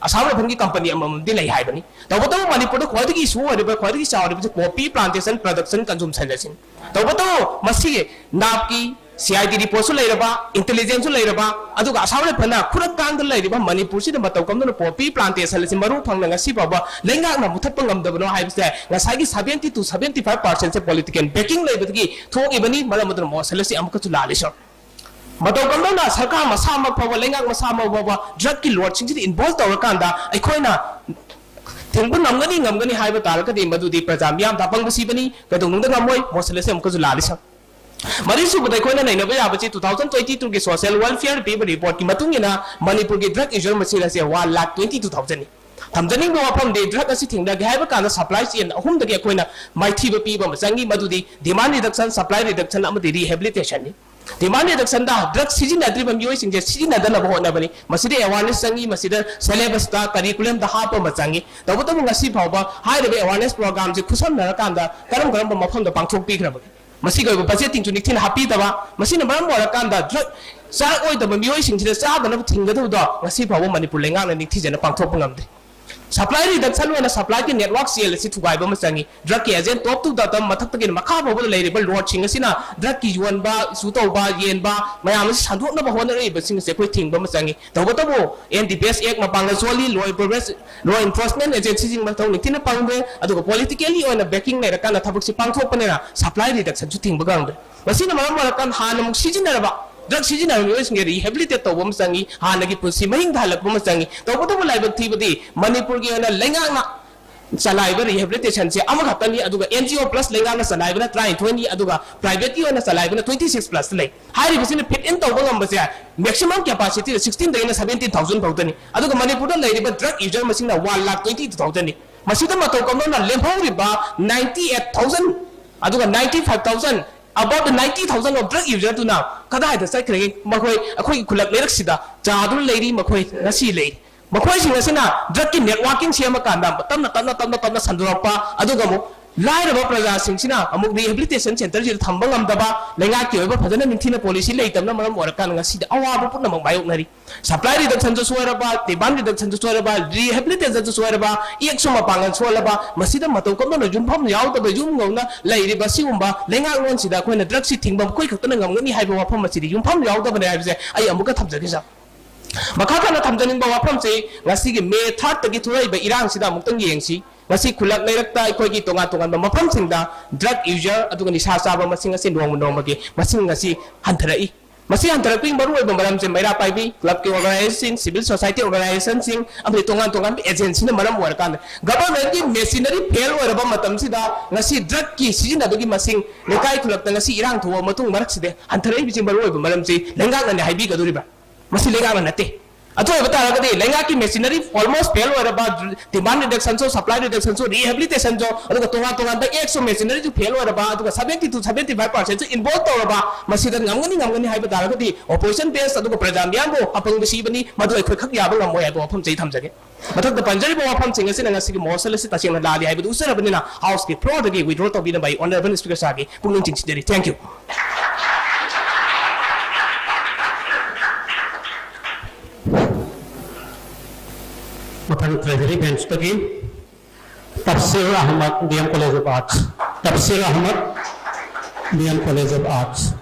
ꯑꯁꯥꯝ ꯔꯥꯏꯐꯜꯒꯤ company ꯑꯃꯃꯝꯗꯤ ꯂꯩ ꯍꯥꯏꯕꯅꯤ꯫ ꯇꯧꯕꯇꯕꯨ ꯃꯅꯤꯄꯨꯔꯗ ꯈ꯭ꯋꯥꯏꯗꯒꯤ issue ꯑꯣꯏꯔꯤꯕ, ꯈ꯭ꯋꯥꯏꯗꯒꯤ ꯆꯥꯎꯔꯤꯕꯁꯤ poppy plantation production consumption ꯑꯁꯤꯅꯤ꯫ ꯇꯧꯕꯇꯕꯨ ꯃꯁꯤ ꯅꯥꯞꯀꯤ C I D report ꯁꯨ ꯂꯩꯔꯕ, intelligence ꯁꯨ ꯂꯩꯔꯕ, ꯑꯗꯨꯒ ꯑꯁꯥꯝ ꯔꯥꯏꯐꯜꯅ ꯈꯨꯔꯛ ꯀꯥꯡꯗ ꯂꯩꯔꯤꯕ ꯃꯅꯤꯄꯨꯔꯁꯤꯗ ꯃꯇꯧ ꯀꯝꯗꯧꯅ poppy plantation ꯑꯁꯤ ꯃꯔꯨ ꯐꯪꯅ ꯉꯁꯤ ꯐꯥꯎꯕ ꯂꯩꯉꯥꯛꯅ ꯃꯨꯊꯠꯄ ꯉꯝꯗꯕꯅꯣ ꯍꯥꯏꯕꯁꯦ ꯉꯁꯥꯏꯒꯤ seventy to seventy five percent say political backing ꯂꯩꯕꯗꯒꯤ ꯊꯣꯛꯏꯕꯅꯤ꯫ ꯃꯔꯝ ꯑꯗꯨꯅ ꯃꯣꯁꯜ ꯑꯁꯤ ꯑꯃꯨꯛꯀꯁꯨ ꯂꯥꯜꯂꯤ, ꯁꯔ꯫ ꯃꯇꯧ ꯀꯝꯗꯧꯅ ꯁꯔꯀꯥꯔ ꯃꯁꯥꯃꯛ ꯐꯥꯎꯕ, ꯂꯩꯉꯥꯛ ꯃꯁꯥꯃꯛ ꯐꯥꯎꯕ drug ꯀꯤ load ꯁꯤꯡꯁꯤꯗ involve ꯇꯧꯔꯀꯥꯟꯗ ꯑꯩꯈꯣꯏꯅ ꯊꯤꯡꯕ ꯉꯝꯒꯅꯤ, ꯉꯝꯒꯅꯤ ꯍꯥꯏꯕ ꯇꯥꯔꯒꯗꯤ ꯃꯗꯨꯗꯤ ꯄ꯭ꯔꯖꯥ ꯃꯤꯌꯥꯝꯗ ꯑꯄꯪꯕ ꯁꯤꯕꯅꯤ, ꯀꯩꯗꯧꯅꯨꯡꯗ ꯉꯝꯃꯣꯏ꯫ ꯃꯣꯁꯜ ꯑꯁꯤ ꯑꯃꯨꯛꯀꯁꯨ ꯂꯥꯜꯂꯤ, ꯁꯔ꯫ ꯃꯔꯤꯁꯨꯕꯗ ꯑꯩꯈꯣꯏꯅ ꯅꯩꯅꯕ ꯌꯥꯕꯁꯤ two thousand twenty two ꯒꯤ social welfare ꯄꯤꯕ report ꯀꯤ ꯃꯇꯨꯡ ꯏꯟꯅ ꯃꯅꯤꯄꯨꯔꯒꯤ drug user ꯃꯁꯤꯡ ꯑꯁꯦ one lakh twenty two thousand ꯅꯤ꯫ ꯊꯝꯖꯅꯤꯡꯕ ꯋꯥꯐꯝꯗꯤ drug ꯑꯁꯤ ꯊꯤꯡꯅꯒꯦ ꯍꯥꯏꯕ ꯀꯥꯟꯗ supply chain ꯑꯍꯨꯝꯗꯒꯤ ꯑꯩꯈꯣꯏꯅ ꯃꯥꯏꯊꯤꯕ ꯄꯤꯕ ꯑꯃ ꯆꯪꯏ, ꯃꯗꯨꯗꯤ demand reduction, supply reduction ꯑꯃꯗꯤ rehabilitation ꯅꯤ꯫ Demand reduction ꯗ drug ꯁꯤꯖꯤꯟꯅꯗ꯭ꯔꯤꯕ ꯃꯤꯑꯣꯏꯁꯤꯡꯁꯦ ꯁꯤꯖꯤꯟꯅꯗꯅꯕ ꯍꯣꯠꯅꯕꯅꯤ꯫ ꯃꯁꯤꯗ awareness ꯆꯪꯏ, ꯃꯁꯤꯗ syllabus ꯇ, curriculum ꯗ ꯍꯥꯞꯄ ꯑꯃ ꯆꯪꯏ꯫ ꯇꯧꯕꯇꯕꯨ ꯉꯁꯤ ꯐꯥꯎꯕ ꯍꯥꯏꯔꯤꯕ awareness program ꯁꯤ ꯈꯨꯠꯁꯝꯅꯔꯀꯥꯟꯗ ꯀꯔꯝ ꯀꯔꯝꯕ ꯃꯐꯝꯗ ꯄꯥꯡꯊꯣꯛꯄꯤꯈ꯭ꯔꯕꯒꯦ? ꯃꯁꯤꯒꯤ ꯑꯣꯏꯕ budget ꯁꯤꯡꯁꯨ ꯅꯤꯡꯊꯤꯅ ꯍꯥꯞꯄꯤꯗꯕ, ꯃꯁꯤꯅ ꯃꯔꯝ ꯑꯣꯏꯔꯀꯥꯟꯗ drug ꯆꯥꯔꯛꯑꯣꯏꯗꯕ ꯃꯤꯑꯣꯏꯁꯤꯡꯁꯤꯗ ꯆꯥꯗꯅꯕ ꯊꯤꯡꯒꯗꯕꯗꯣ ꯉꯁꯤ ꯐꯥꯎꯕ ꯃꯅꯤꯄꯨꯔ ꯂꯩꯉꯥꯛꯅ ꯅꯤꯡꯊꯤꯖꯅ ꯄꯥꯡꯊꯣꯛꯄ ꯉꯝꯗꯦ꯫ Supply reduction ꯑꯣꯏꯅ supply ꯒꯤ network chain ꯑꯁꯤ ꯊꯨꯒꯥꯏꯕ ꯑꯃ ꯆꯪꯏ꯫ Drug ꯀꯤ agent top to bottom, ꯃꯊꯛꯇꯒꯤꯅ ꯃꯈꯥ ꯐꯥꯎꯕꯗ ꯂꯩꯔꯤꯕ load ꯁꯤꯡ ꯑꯁꯤꯅ drug ꯀꯤ ꯌꯣꯟꯕ, issue ꯇꯧꯕ, ꯌꯦꯟꯕ ꯃꯌꯥꯝ ꯑꯁꯤ ꯁꯟꯗꯣꯛꯅꯕ ꯍꯣꯠꯅꯔꯛꯏꯕꯁꯤꯡ ꯑꯁꯤ ꯑꯩꯈꯣꯏ ꯊꯤꯡꯕ ꯑꯃ ꯆꯪꯏ꯫ ꯇꯧꯕꯇꯕꯨ N D P S Act ꯃꯄꯥꯡꯒꯜ ꯁꯣꯜꯂꯤ, law enforcement, law enforcement agency ꯁꯤꯡ ꯃꯊꯧ ꯅꯤꯡꯊꯤꯅ ꯄꯪꯗ꯭ꯔꯦ, ꯑꯗꯨꯒ politically ꯑꯣꯏꯅ backing ꯂꯩꯔꯀꯥꯟꯗ ꯊꯕꯛꯁꯤ ꯄꯥꯡꯊꯣꯛꯄꯅꯤꯅ supply reduction ꯁꯨ ꯊꯤꯡꯕ ꯉꯝꯗ꯭ꯔꯦ꯫ ꯃꯁꯤꯅ ꯃꯔꯝ ꯑꯣꯏꯔꯀꯥꯟꯗ ꯍꯥꯟꯅ ꯑꯃꯨꯛ ꯁꯤꯖꯤꯟꯅꯔꯕ, drug ꯁꯤꯖꯤꯟꯅꯔꯕ ꯃꯤꯑꯣꯏꯁꯤꯡꯁꯦ rehabilitate ꯇꯧꯕ ꯑꯃ ꯆꯪꯏ, ꯍꯥꯟꯅꯒꯤ ꯄꯨꯟꯁꯤ ꯃꯍꯤꯡꯗ ꯍꯜꯂꯛꯄ ꯑꯃ ꯆꯪꯏ꯫ ꯇꯧꯕꯇꯕꯨ ꯂꯥꯏꯕꯛ ꯊꯤꯕꯗꯤ ꯃꯅꯤꯄꯨꯔꯒꯤ ꯑꯣꯏꯅ ꯂꯩꯉꯥꯛꯅ ꯆꯂꯥꯏꯕ rehabilitation ꯁꯦ ꯑꯃꯈꯛꯇꯅꯤ, ꯑꯗꯨꯒ N G O plus ꯂꯩꯉꯥꯛꯅ ꯆꯂꯥꯏꯕꯅ ꯇꯔꯥꯅꯤꯊꯣꯏꯅꯤ, ꯑꯗꯨꯒ private ꯀꯤ ꯑꯣꯏꯅ ꯆꯂꯥꯏꯕꯅ twenty six plus ꯂꯩ꯫ ꯍꯥꯏꯔꯤꯕꯁꯤꯅ fit in ꯇꯧꯕ ꯉꯝꯕꯁꯦ maximum capacity ꯗ sixteen ꯗꯒꯤꯅ seventeen thousand ꯐꯥꯎꯗꯅꯤ, ꯑꯗꯨꯒ ꯃꯅꯤꯄꯨꯔꯗ ꯂꯩꯔꯤꯕ drug user ꯃꯁꯤꯡꯅ one lakh twenty two thousand ꯅꯤ꯫ ꯃꯁꯤꯗ ꯃꯇꯧ ꯀꯝꯗꯧꯅ ꯂꯦꯝꯍꯧꯔꯤꯕ ninety eight thousand ꯑꯗꯨꯒ ninety five thousand, about ninety thousand of drug user ꯗꯨꯅ ꯀꯗꯥꯏꯗ ꯆꯠꯈ꯭ꯔꯒꯦ? ꯃꯈꯣꯏ ꯑꯩꯈꯣꯏꯒꯤ ꯈꯨꯜꯂꯛ ꯂꯩꯔꯛꯁꯤꯗ ꯆꯥꯗꯨꯅ ꯂꯩꯔꯤ, ꯃꯈꯣꯏ ꯉꯁꯤ ꯂꯩꯔꯤ꯫ ꯃꯈꯣꯏꯁꯤꯡ ꯑꯁꯤꯅ drug ꯀꯤ networking ꯁꯦꯝꯃꯀꯥꯟꯗ ꯇꯞꯅ ꯇꯞꯅ ꯇꯞꯅ ꯇꯞꯅ ꯁꯟꯗꯣꯔꯛꯄ, ꯑꯗꯨꯒ ꯑꯃꯨꯛ ꯂꯥꯏꯔꯕ ꯄ꯭ꯔꯖꯥꯁꯤꯡꯁꯤꯅ ꯑꯃꯨꯛ rehabilitation centre ꯁꯤꯗ ꯊꯝꯕ ꯉꯝꯗꯕ, ꯂꯩꯉꯥꯛꯀꯤ ꯑꯣꯏꯕ ꯐꯖꯅ ꯅꯤꯡꯊꯤꯅ policy ꯂꯩꯇꯕꯅ ꯃꯔꯝ ꯑꯣꯏꯔꯀꯥꯟꯗ ꯉꯁꯤꯗꯤ ꯑꯋꯥꯕ ꯄꯨꯝꯅꯃꯛ ꯃꯥꯌꯣꯛꯅꯔꯤ꯫ Supply reduction ꯁꯨ ꯁꯣꯏꯔꯕ, demand reduction ꯁꯨ ꯁꯣꯏꯔꯕ, rehabilitation ꯁꯨ ꯁꯣꯏꯔꯕ, ꯏꯌꯦꯛꯁꯨ ꯃꯄꯥꯡꯒꯜ ꯁꯣꯜꯂꯕ, ꯃꯁꯤꯗ ꯃꯇꯧ ꯀꯝꯗꯧꯅ ꯌꯨꯝꯐꯝ ꯌꯥꯎꯗꯕ ꯌꯨꯝ ꯉꯧꯅ ꯂꯩꯔꯤꯕ ꯁꯤꯒꯨꯝꯕ ꯂꯩꯉꯥꯛꯂꯣꯟꯁꯤꯗ ꯑꯩꯈꯣꯏꯅ drug ꯁꯤ ꯊꯤꯡꯕ ꯃꯈꯣꯏ ꯈꯛꯇꯅ ꯉꯝꯒꯅꯤ ꯍꯥꯏꯕ ꯋꯥꯐꯝ ꯑꯁꯤꯗꯤ ꯌꯨꯝꯐꯝ ꯌꯥꯎꯗꯕꯅꯦ ꯍꯥꯏꯕꯁꯦ ꯑꯩ ꯑꯃꯨꯛꯀ ꯊꯝꯖꯒꯦ ꯁꯥꯔ꯫ ꯃꯈꯥ ꯇꯥꯅ ꯊꯝꯖꯅꯤꯡꯕ ꯋꯥꯐꯝꯁꯤ ꯉꯁꯤꯒꯤ May third ꯇꯒꯤ ꯊꯣꯛꯂꯛꯏꯕ ꯏꯔꯥꯡꯁꯤꯗ ꯑꯃꯨꯛꯇꯪ ꯌꯦꯡꯁꯤ꯫ ꯉꯁꯤ ꯈꯨꯜꯂꯛ ꯂꯩꯔꯛꯇ ꯑꯩꯈꯣꯏꯒꯤ ꯇꯣꯉꯥꯟ ꯇꯣꯉꯥꯟꯕ ꯃꯐꯝꯁꯤꯡꯗ drug user ꯑꯗꯨꯒ ꯅꯤꯁꯥ ꯆꯥꯕ ꯃꯁꯤꯡ ꯑꯁꯤ ꯅꯣꯡꯃ ꯅꯣꯡꯃꯒꯤ ꯃꯁꯤꯡ ꯑꯁꯤ ꯍꯟꯊꯔꯛꯏ꯫ ꯃꯁꯤ ꯍꯟꯊꯔꯛꯄꯒꯤ ꯃꯔꯨꯑꯣꯏꯕ ꯃꯔꯝꯁꯦ ꯃꯩꯔꯥ ꯄꯥꯏꯕꯤ, club ꯀꯤ organization ꯁꯤꯡ, civil society organization ꯁꯤꯡ ꯑꯃꯗꯤ ꯇꯣꯉꯥꯟ ꯇꯣꯉꯥꯟꯕ agency ꯅ ꯃꯔꯝ ꯑꯣꯏꯔꯀꯥꯟꯗ government ꯀꯤ machinery fail ꯑꯣꯏꯔꯕ ꯃꯇꯝꯁꯤꯗ ꯉꯁꯤ drug ꯀꯤ ꯁꯤꯖꯤꯟꯅꯕꯒꯤ ꯃꯁꯤꯡ ꯂꯩꯀꯥꯏ ꯈꯨꯜꯂꯛꯇ ꯉꯁꯤ ꯏꯔꯥꯡ ꯊꯣꯛꯑꯕ ꯃꯇꯨꯡ ꯃꯔꯛꯁꯤꯗ ꯍꯟꯊꯔꯛꯏꯕꯁꯤ ꯃꯔꯨꯑꯣꯏꯕ ꯃꯔꯝꯁꯤ ꯂꯩꯉꯥꯛꯅꯅꯦ ꯍꯥꯏꯕꯤꯒꯗꯧꯔꯤꯕ꯭ꯔꯥ? ꯃꯁꯤ ꯂꯩꯉꯥꯛꯅ ꯅꯠꯇꯦ꯫ ꯑꯗꯨ ꯑꯣꯏꯕ ꯇꯥꯔꯒꯗꯤ ꯂꯩꯉꯥꯛꯀꯤ machinery almost fail ꯑꯣꯏꯔꯕ, demand reduction ꯁꯨ, supply reduction ꯁꯨ, rehabilitation ꯁꯨ, ꯑꯗꯨꯒ ꯇꯣꯉꯥꯟ ꯇꯣꯉꯥꯟꯕ act ꯁꯨ machinery ꯁꯨ fail ꯑꯣꯏꯔꯕ, ꯑꯗꯨꯒ seventy to seventy five percent ꯁꯨ involve ꯇꯧꯔꯕ, ꯃꯁꯤꯗ ꯉꯝꯒꯅꯤ ꯉꯝꯒꯅꯤ ꯍꯥꯏꯕ ꯇꯥꯔꯒꯗꯤ opposition base ꯑꯗꯨꯒ ꯄ꯭ꯔꯖꯥ ꯃꯤꯌꯥꯝꯕꯨ ꯑꯄꯪꯕ ꯁꯤꯕꯅꯤ, ꯃꯗꯨ ꯑꯩꯈꯣꯏ ꯈꯛ ꯌꯥꯕ ꯉꯝꯃꯣꯏ ꯍꯥꯏꯕ ꯋꯥꯐꯝꯁꯤ ꯑꯩ ꯊꯝꯖꯒꯦ꯫ ꯃꯊꯛꯇ ꯄꯟꯖꯔꯤꯕ ꯋꯥꯐꯝꯁꯤꯡ ꯑꯁꯤꯅ ꯉꯁꯤꯒꯤ motion ꯑꯁꯤ ꯇꯁꯦꯡꯅ ꯂꯥꯜꯂꯤ ꯍꯥꯏꯕꯗꯨ ꯎꯠꯆꯔꯕꯅꯤꯅ House ꯀꯤ floor ꯗꯒꯤ withdraw ꯇꯧꯕꯤꯅꯕ ꯑꯩ Honourable Speaker Sir ꯒꯤ ꯄꯨꯛꯅꯤꯡ ꯆꯤꯡꯁꯤꯟꯖꯔꯤ꯫ Thank you꯫ ꯃꯊꯪ Treasury bench ꯇꯒꯤ ꯇꯞꯁꯤꯔ Ahmad, D M College of Arts꯫ ꯇꯞꯁꯤꯔ Ahmad, D M College of Arts꯫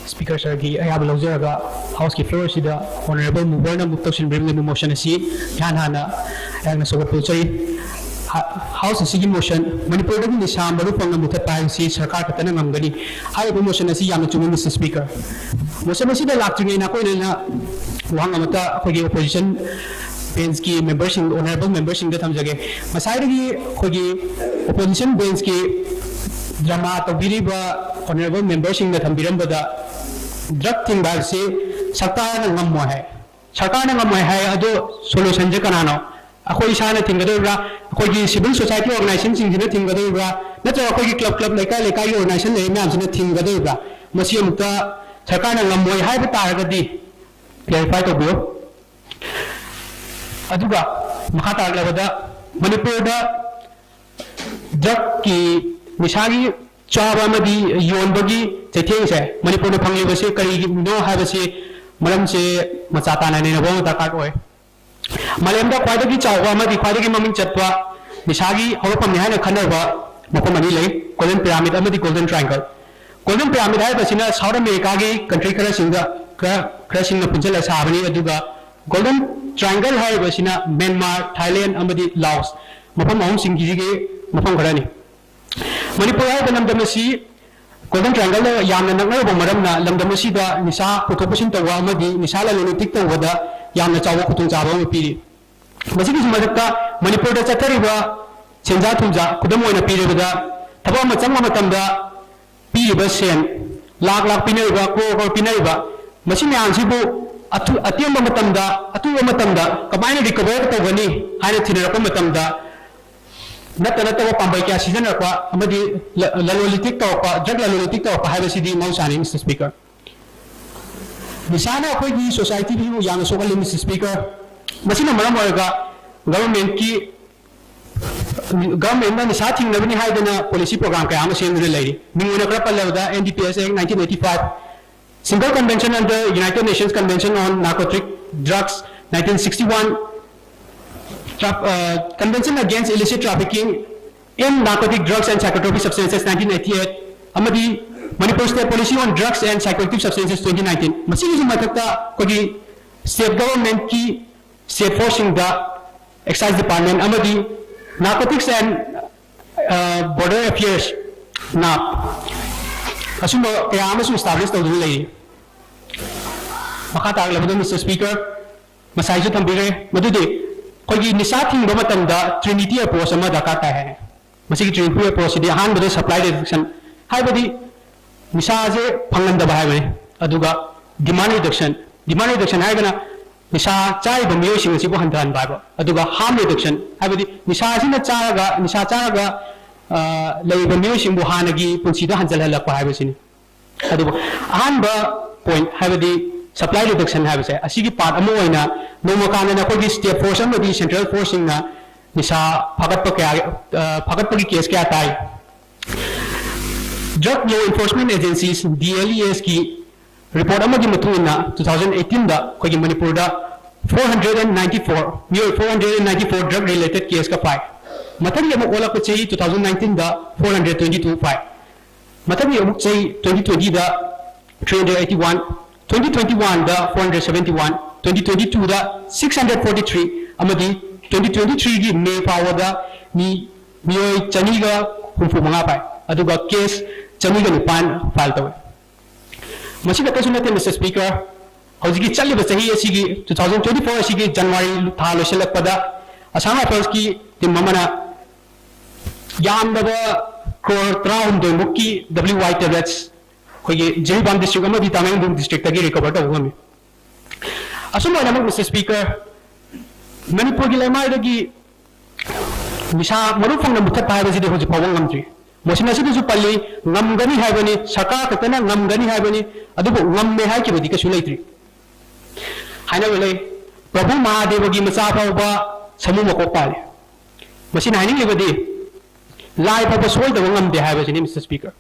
Speaker Sir ꯒꯤ ꯑꯌꯥꯕ ꯂꯧꯖꯔꯒ House ꯀꯤ floor ꯑꯁꯤꯗ Honourable Mover ꯅ move ꯇꯧꯁꯤꯟꯕꯤꯔꯝꯂꯤꯕ motion ꯑꯁꯤ ꯏꯍꯥꯟ ꯍꯥꯟꯅ ꯑꯩꯍꯥꯛꯅ ꯁꯧꯒꯠꯄ ꯎꯠꯆꯔꯤ꯫ ꯍ-, House ꯑꯁꯤꯒꯤ motion, "ꯃꯅꯤꯄꯨꯔꯗꯒꯤ ꯅꯤꯁꯥ ꯃꯔꯨ ꯐꯪꯅ ꯃꯨꯊꯠꯄ ꯍꯥꯏꯕꯁꯤ ꯁꯔꯀꯥꯔ ꯈꯛꯇꯅ ꯉꯝꯒꯅꯤ" ꯍꯥꯏꯔꯤꯕ motion ꯑꯁꯤ ꯌꯥꯝꯅ ꯆꯨꯝꯃꯤ, Mister Speaker꯫ Motion ꯑꯁꯤꯗ ꯂꯥꯛꯇ꯭ꯔꯤꯉꯩ ꯅꯥꯀꯣꯏꯅꯅ ꯋꯥꯍꯪ ꯑꯃꯠꯇ ꯑꯩꯈꯣꯏꯒꯤ opposition bench ꯀꯤ member ꯁꯤꯡ, honourable member ꯁꯤꯡꯗ ꯊꯝꯖꯒꯦ꯫ ꯉꯁꯥꯏꯗꯒꯤ ꯑꯩꯈꯣꯏꯒꯤ opposition bench ꯀꯤ drama ꯇꯧꯕꯤꯔꯤꯕ Honourable memberꯁꯤꯡꯅ ꯊꯝꯕꯤꯔꯝꯕꯗ drug ꯊꯤꯡꯕ ꯍꯥꯏꯕꯁꯤ ꯁꯔꯀꯥꯔꯅ ꯉꯝꯃꯣꯏ ꯍꯥꯏ꯫ ꯁꯔꯀꯥꯔꯅ ꯉꯝꯃꯣꯏ ꯍꯥꯏ, ꯑꯗꯣ solutionꯁꯦ ꯀꯅꯥꯅꯣ? ꯑꯩꯈꯣꯏ ꯏꯁꯥꯅ ꯊꯤꯡꯒꯗꯧꯔꯤꯕ꯭ꯔꯥ? ꯑꯩꯈꯣꯏꯒꯤ civil society organizationꯁꯤꯡꯁꯤꯅ ꯊꯤꯡꯒꯗꯧꯔꯤꯕ꯭ꯔꯥ? ꯅꯠꯇ꯭ꯔꯒ ꯑꯩꯈꯣꯏꯒꯤ club club, ꯂꯩꯀꯥꯏ ꯂꯩꯀꯥꯏꯒꯤ organization ꯂꯩꯔꯤꯕ ꯃꯌꯥꯝꯁꯤꯅ ꯊꯤꯡꯒꯗꯧꯔꯤꯕ꯭ꯔꯥ? ꯃꯁꯤ ꯑꯃꯨꯛꯇ ꯁꯔꯀꯥꯔꯅ ꯉꯝꯃꯣꯏ ꯍꯥꯏꯕ ꯇꯥꯔꯒꯗꯤ clarify ꯇꯧꯕꯤꯌꯨ꯫ ꯑꯗꯨꯒ ꯃꯈꯥ ꯇꯥꯔꯛꯂꯕꯗ ꯃꯅꯤꯄꯨꯔꯗ drugꯀꯤ, ꯅꯤꯁꯥꯒꯤ ꯆꯥꯕ ꯑꯃꯗꯤ ꯌꯣꯟꯕꯒꯤ ꯆꯩꯊꯦꯡꯁꯦ ꯃꯅꯤꯄꯨꯔꯗ ꯐꯪꯂꯤꯕꯁꯤ ꯀꯔꯤꯒꯤꯅꯣ ꯍꯥꯏꯕꯁꯤ ꯃꯔꯝꯁꯦ ꯃꯆꯥ ꯇꯥꯅ ꯅꯩꯅꯕ ꯑꯃ ꯗꯔꯀꯥꯔ ꯑꯣꯏ꯫ ꯃꯥꯂꯦꯝꯗ ꯈ꯭ꯋꯥꯏꯗꯒꯤ ꯆꯥꯎꯕ ꯑꯃꯗꯤ ꯈ꯭ꯋꯥꯏꯗꯒꯤ ꯃꯃꯤꯡ ꯆꯠꯄ ꯅꯤꯁꯥꯒꯤ ꯍꯧꯔꯛꯐꯝꯅꯤ ꯍꯥꯏꯅ ꯈꯟꯅꯕ ꯃꯐꯝ ꯑꯅꯤ ꯂꯩ, Golden Pyramid ꯑꯃꯗꯤ Golden Triangle꯫ Golden Pyramid ꯍꯥꯏꯔꯤꯕꯁꯤꯅ South Americaꯒꯤ country ꯈꯔꯁꯤꯡꯗ, ꯈꯔ, ꯈꯔꯁꯤꯡꯅ ꯄꯨꯟꯁꯤꯜꯂ ꯁꯥꯕꯅꯤ, ꯑꯗꯨꯒ Golden Triangle ꯍꯥꯏꯔꯤꯕꯁꯤꯅ Myanmar, Thailand ꯑꯃꯗꯤ Laos, ꯃꯐꯝ ꯑꯍꯨꯝꯁꯤꯡꯒꯤꯁꯤꯒꯤ ꯃꯐꯝ ꯈꯔꯅꯤ꯫ ꯃꯅꯤꯄꯨꯔ ꯍꯥꯏꯔꯤꯕ ꯂꯝꯗꯝ ꯑꯁꯤ Golden Triangleꯗ ꯌꯥꯝꯅ ꯅꯛꯅꯔꯨꯕ ꯃꯔꯝꯅ ꯂꯝꯗꯝ ꯑꯁꯤꯗ ꯅꯤꯁꯥ ꯄꯨꯊꯣꯛ ꯄꯨꯁꯤꯟ ꯇꯧꯕ ꯑꯃꯗꯤ ꯅꯤꯁꯥ ꯂꯂꯣꯟ ꯏꯇꯤꯛ ꯇꯧꯕꯗ ꯌꯥꯝꯅ ꯆꯥꯎꯕ ꯈꯨꯗꯣꯡꯆꯥꯕ ꯑꯃ ꯄꯤꯔꯤ꯫ ꯃꯁꯤꯒꯤꯁꯨ ꯃꯊꯛꯇ ꯃꯅꯤꯄꯨꯔꯗ ꯆꯠꯊꯔꯤꯕ ꯁꯦꯟꯖꯥ ꯊꯨꯝꯖꯥ, ꯈꯨꯗꯝ ꯑꯣꯏꯅ ꯄꯤꯔꯕꯗ, ꯊꯕꯛ ꯑꯃ ꯆꯪꯕ ꯃꯇꯝꯗ ꯄꯤꯔꯤꯕ ꯁꯦꯟ, ꯂꯥꯛ ꯂꯥꯛ ꯄꯤꯅꯔꯤꯕ, ꯀ꯭ꯔꯣꯔ ꯀ꯭ꯔꯣꯔ ꯄꯤꯅꯔꯤꯕ, ꯃꯁꯤ ꯃꯌꯥꯝꯁꯤꯕꯨ ꯑꯊꯨ-, ꯑꯇꯦꯟꯕ ꯃꯇꯝꯗ, ꯑꯊꯨꯕ ꯃꯇꯝꯗ ꯀꯃꯥꯏꯅ recover ꯇꯧꯒꯅꯤ ꯍꯥꯏꯅ ꯊꯤꯅꯔꯛꯄ ꯃꯇꯝꯗ, ꯅꯠꯇ ꯅꯠꯇꯕ ꯄꯥꯝꯕꯩ ꯀꯌꯥ ꯁꯤꯖꯤꯟꯅꯔꯛꯄ ꯑꯃꯗꯤ ꯂ-, ꯂꯂꯣꯟ ꯏꯇꯤꯛ ꯇꯧꯔꯛꯄ, drug ꯂꯂꯣꯟ ꯏꯇꯤꯛ ꯇꯧꯔꯛꯄ ꯍꯥꯏꯕꯁꯤꯗꯤ ꯃꯍꯧꯁꯥꯅꯤ, Mister Speaker꯫ ꯅꯤꯁꯥꯅ ꯑꯩꯈꯣꯏꯒꯤ societyꯕꯨ ꯌꯥꯝꯅ ꯁꯣꯛꯍꯜꯂꯤ, Mister Speaker꯫ ꯃꯁꯤꯅ ꯃꯔꯝ ꯑꯣꯏꯔꯒ governmentꯀꯤ, governmentꯅ ꯅꯤꯁꯥ ꯊꯤꯡꯅꯕꯅꯤ ꯍꯥꯏꯗꯅ policy program ꯀꯌꯥ ꯑꯃ ꯁꯦꯝꯗꯨꯅ ꯂꯩꯔꯤ꯫ ꯃꯤꯡ ꯑꯣꯏꯅ ꯈꯔ ꯄꯜꯂꯕꯗ, N D P S Act nineteen eighty-five, Single Convention under United Nations Convention on Narcotic Drugs, nineteen sixty-one, Tra-, uh, Convention Against Illicit Trafficking in Narcotic Drugs and Psychotropic Substances, nineteen eighty-eight, ꯑꯃꯗꯤ Manipur State Policy on Drugs and Psychoactive Substances, twenty nineteen꯫ ꯃꯁꯤꯒꯤꯁꯨ ꯃꯊꯛꯇ ꯑꯩꯈꯣꯏꯒꯤ state governmentꯀꯤ, state forceꯁꯤꯡꯗ Excise Department ꯑꯃꯗꯤ Narcotics and, uh, Border Affairs, NAB, ꯑꯁꯨꯝꯕ ꯀꯌꯥ ꯑꯃꯁꯨ establish ꯇꯧꯗꯨꯅ ꯂꯩꯔꯤ꯫ ꯃꯈꯥ ꯇꯥꯔꯛꯂꯕꯗ, Mister Speaker, ꯉꯁꯥꯏꯁꯨ ꯊꯝꯕꯤꯈ꯭ꯔꯦ, ꯃꯗꯨꯗꯤ ꯑꯩꯈꯣꯏꯒꯤ ꯅꯤꯁꯥ ꯊꯤꯡꯕ ꯃꯇꯝꯗ trinity approach ꯑꯃ ꯗꯔꯀꯥꯔ ꯇꯥꯏ ꯍꯥꯏ꯫ ꯃꯁꯤꯒꯤ trinity approachꯁꯤꯗꯤ ꯑꯍꯥꯟꯕꯗ supply reduction, ꯍꯥꯏꯕꯗꯤ ꯅꯤꯁꯥꯁꯦ ꯐꯪꯍꯟꯗꯕ ꯍꯥꯏꯕꯅꯤ꯫ ꯑꯗꯨꯒ demand reduction, demand reduction ꯍꯥꯏꯔꯒꯅ ꯅꯤꯁꯥ ꯆꯥꯔꯤꯕ ꯃꯤꯑꯣꯏꯁꯤꯡ ꯑꯁꯤꯕꯨ ꯍꯟꯊꯍꯟꯕ ꯍꯥꯏꯕ꯫ ꯑꯗꯨꯒ harm reduction ꯍꯥꯏꯕꯗꯤ ꯅꯤꯁꯥ ꯑꯁꯤꯅ ꯆꯥꯔꯒ, ꯅꯤꯁꯥ ꯆꯥꯔꯒ, ꯑ, ꯂꯩꯔꯤꯕ ꯃꯤꯑꯣꯏꯁꯤꯡꯕꯨ ꯍꯥꯟꯅꯒꯤ ꯄꯨꯟꯁꯤꯗ ꯍꯟꯖꯤꯜꯍꯜꯂꯛꯄ ꯍꯥꯏꯕꯁꯤꯅꯤ꯫ ꯑꯗꯨꯕꯨ ꯑꯍꯥꯟꯕ point ꯍꯥꯏꯕꯗꯤ supply reduction ꯍꯥꯏꯕꯁꯦ, ꯑꯁꯤꯒꯤ part ꯑꯃ ꯑꯣꯏꯅ ꯅꯣꯡꯃ ꯀꯥꯟꯗꯅ ꯑꯩꯈꯣꯏꯒꯤ state force ꯑꯃꯗꯤ central forceꯁꯤꯡꯅ ꯅꯤꯁꯥ ꯐꯥꯒꯠꯄ ꯀꯌꯥ, ꯑ, ꯐꯥꯒꯠꯄꯒꯤ case ꯀꯌꯥ ꯇꯥꯏ꯫ Drug Law Enforcement Agencies, D L E S ꯀꯤ report ꯑꯃꯒꯤ ꯃꯇꯨꯡ ꯏꯟꯅ two thousand eighteen ꯗ ꯑꯩꯈꯣꯏꯒꯤ ꯃꯅꯤꯄꯨꯔꯗ four hundred and ninety four, ꯃꯤꯑꯣꯏ four hundred and ninety four drug related case ꯀ ꯐꯥꯏ꯫ ꯃꯊꯪꯒꯤ ꯑꯃꯨꯛ ꯑꯣꯜꯂꯛꯄ ꯆꯍꯤ two thousand nineteen ꯗ four hundred twenty two ꯐꯥꯏ꯫ ꯃꯊꯪꯒꯤ ꯑꯃꯨꯛ ꯆꯍꯤ twenty twenty ꯗ three hundred eighty one, twenty twenty one ꯗ four hundred seventy one, twenty twenty two ꯗ six hundred forty three, ꯑꯃꯗꯤ twenty twenty three ꯒꯤ May ꯐꯥꯎꯕꯗ ꯃꯤ, ꯃꯤꯑꯣꯏ ꯆꯅꯤꯒ ꯍꯨꯝꯐꯨ ꯃꯉꯥ ꯐꯥꯏ꯫ ꯑꯗꯨꯒ case ꯆꯅꯤꯒ ꯅꯤꯄꯥꯟ file ꯇꯧꯋꯦ꯫ ꯃꯁꯤ ꯈꯛꯇꯁꯨ ꯅꯠꯇꯦ, Mister Speaker, ꯍꯧꯖꯤꯛꯀꯤ ꯆꯠꯂꯤꯕ ꯆꯍꯤ ꯑꯁꯤꯒꯤ two thousand twenty four ꯑꯁꯤꯒꯤ January ꯊꯥ ꯂꯣꯏꯁꯤꯜꯂꯛꯄꯗ Assam Riflesꯀꯤ team ꯑꯃꯅ ꯌꯥꯝꯂꯕ crore ꯇꯔꯥꯍꯨꯝꯗꯣꯏ ꯃꯨꯛꯀꯤ W Y tablets ꯑꯩꯈꯣꯏꯒꯤ ꯖꯤꯔꯤꯕꯥꯝ district ꯑꯃꯗꯤ ꯇꯃꯦꯡꯂꯣꯡ districtꯇꯒꯤ recover ꯇꯧꯕ ꯉꯝꯃꯤ꯫ ꯑꯁꯨꯝ ꯑꯣꯏꯅꯃꯛ, Mister Speaker, ꯃꯅꯤꯄꯨꯔꯒꯤ ꯂꯩꯃꯥꯏꯗꯒꯤ ꯅꯤꯁꯥ ꯃꯔꯨ ꯐꯪꯅ ꯃꯨꯊꯠꯄ ꯍꯥꯏꯕꯁꯤꯗꯤ ꯍꯧꯖꯤꯛ ꯐꯥꯎꯕ ꯉꯝꯗ꯭ꯔꯤ꯫ ꯃꯣꯁꯤꯟ ꯑꯁꯤꯗꯁꯨ ꯄꯜꯂꯤ, ꯉꯝꯒꯅꯤ ꯍꯥꯏꯕꯅꯤ, ꯁꯔꯀꯥꯔ ꯈꯛꯇꯅ ꯉꯝꯒꯅꯤ ꯍꯥꯏꯕꯅꯤ, ꯑꯗꯨꯕꯨ ꯉꯝꯃꯦ ꯍꯥꯏꯈꯤꯕꯗꯤ ꯀꯩꯁꯨ ꯂꯩꯇ꯭ꯔꯤ꯫ ꯍꯥꯏꯅꯕ ꯂꯩ, ꯄ꯭ꯔꯚꯨ ꯃꯍꯥꯗꯦꯕꯒꯤ ꯃꯆꯥ ꯐꯥꯎꯕ ꯁꯃꯨ ꯃꯀꯣꯛ ꯄꯥꯜꯂꯤ꯫ ꯃꯁꯤꯅ ꯍꯥꯏꯅꯤꯡꯂꯤꯕꯗꯤ ꯂꯥꯏ ꯐꯥꯎꯕ ꯁꯣꯏꯗꯕ ꯉꯝꯗꯦ ꯍꯥꯏꯕꯁꯤꯅꯤ, Mister Speaker꯫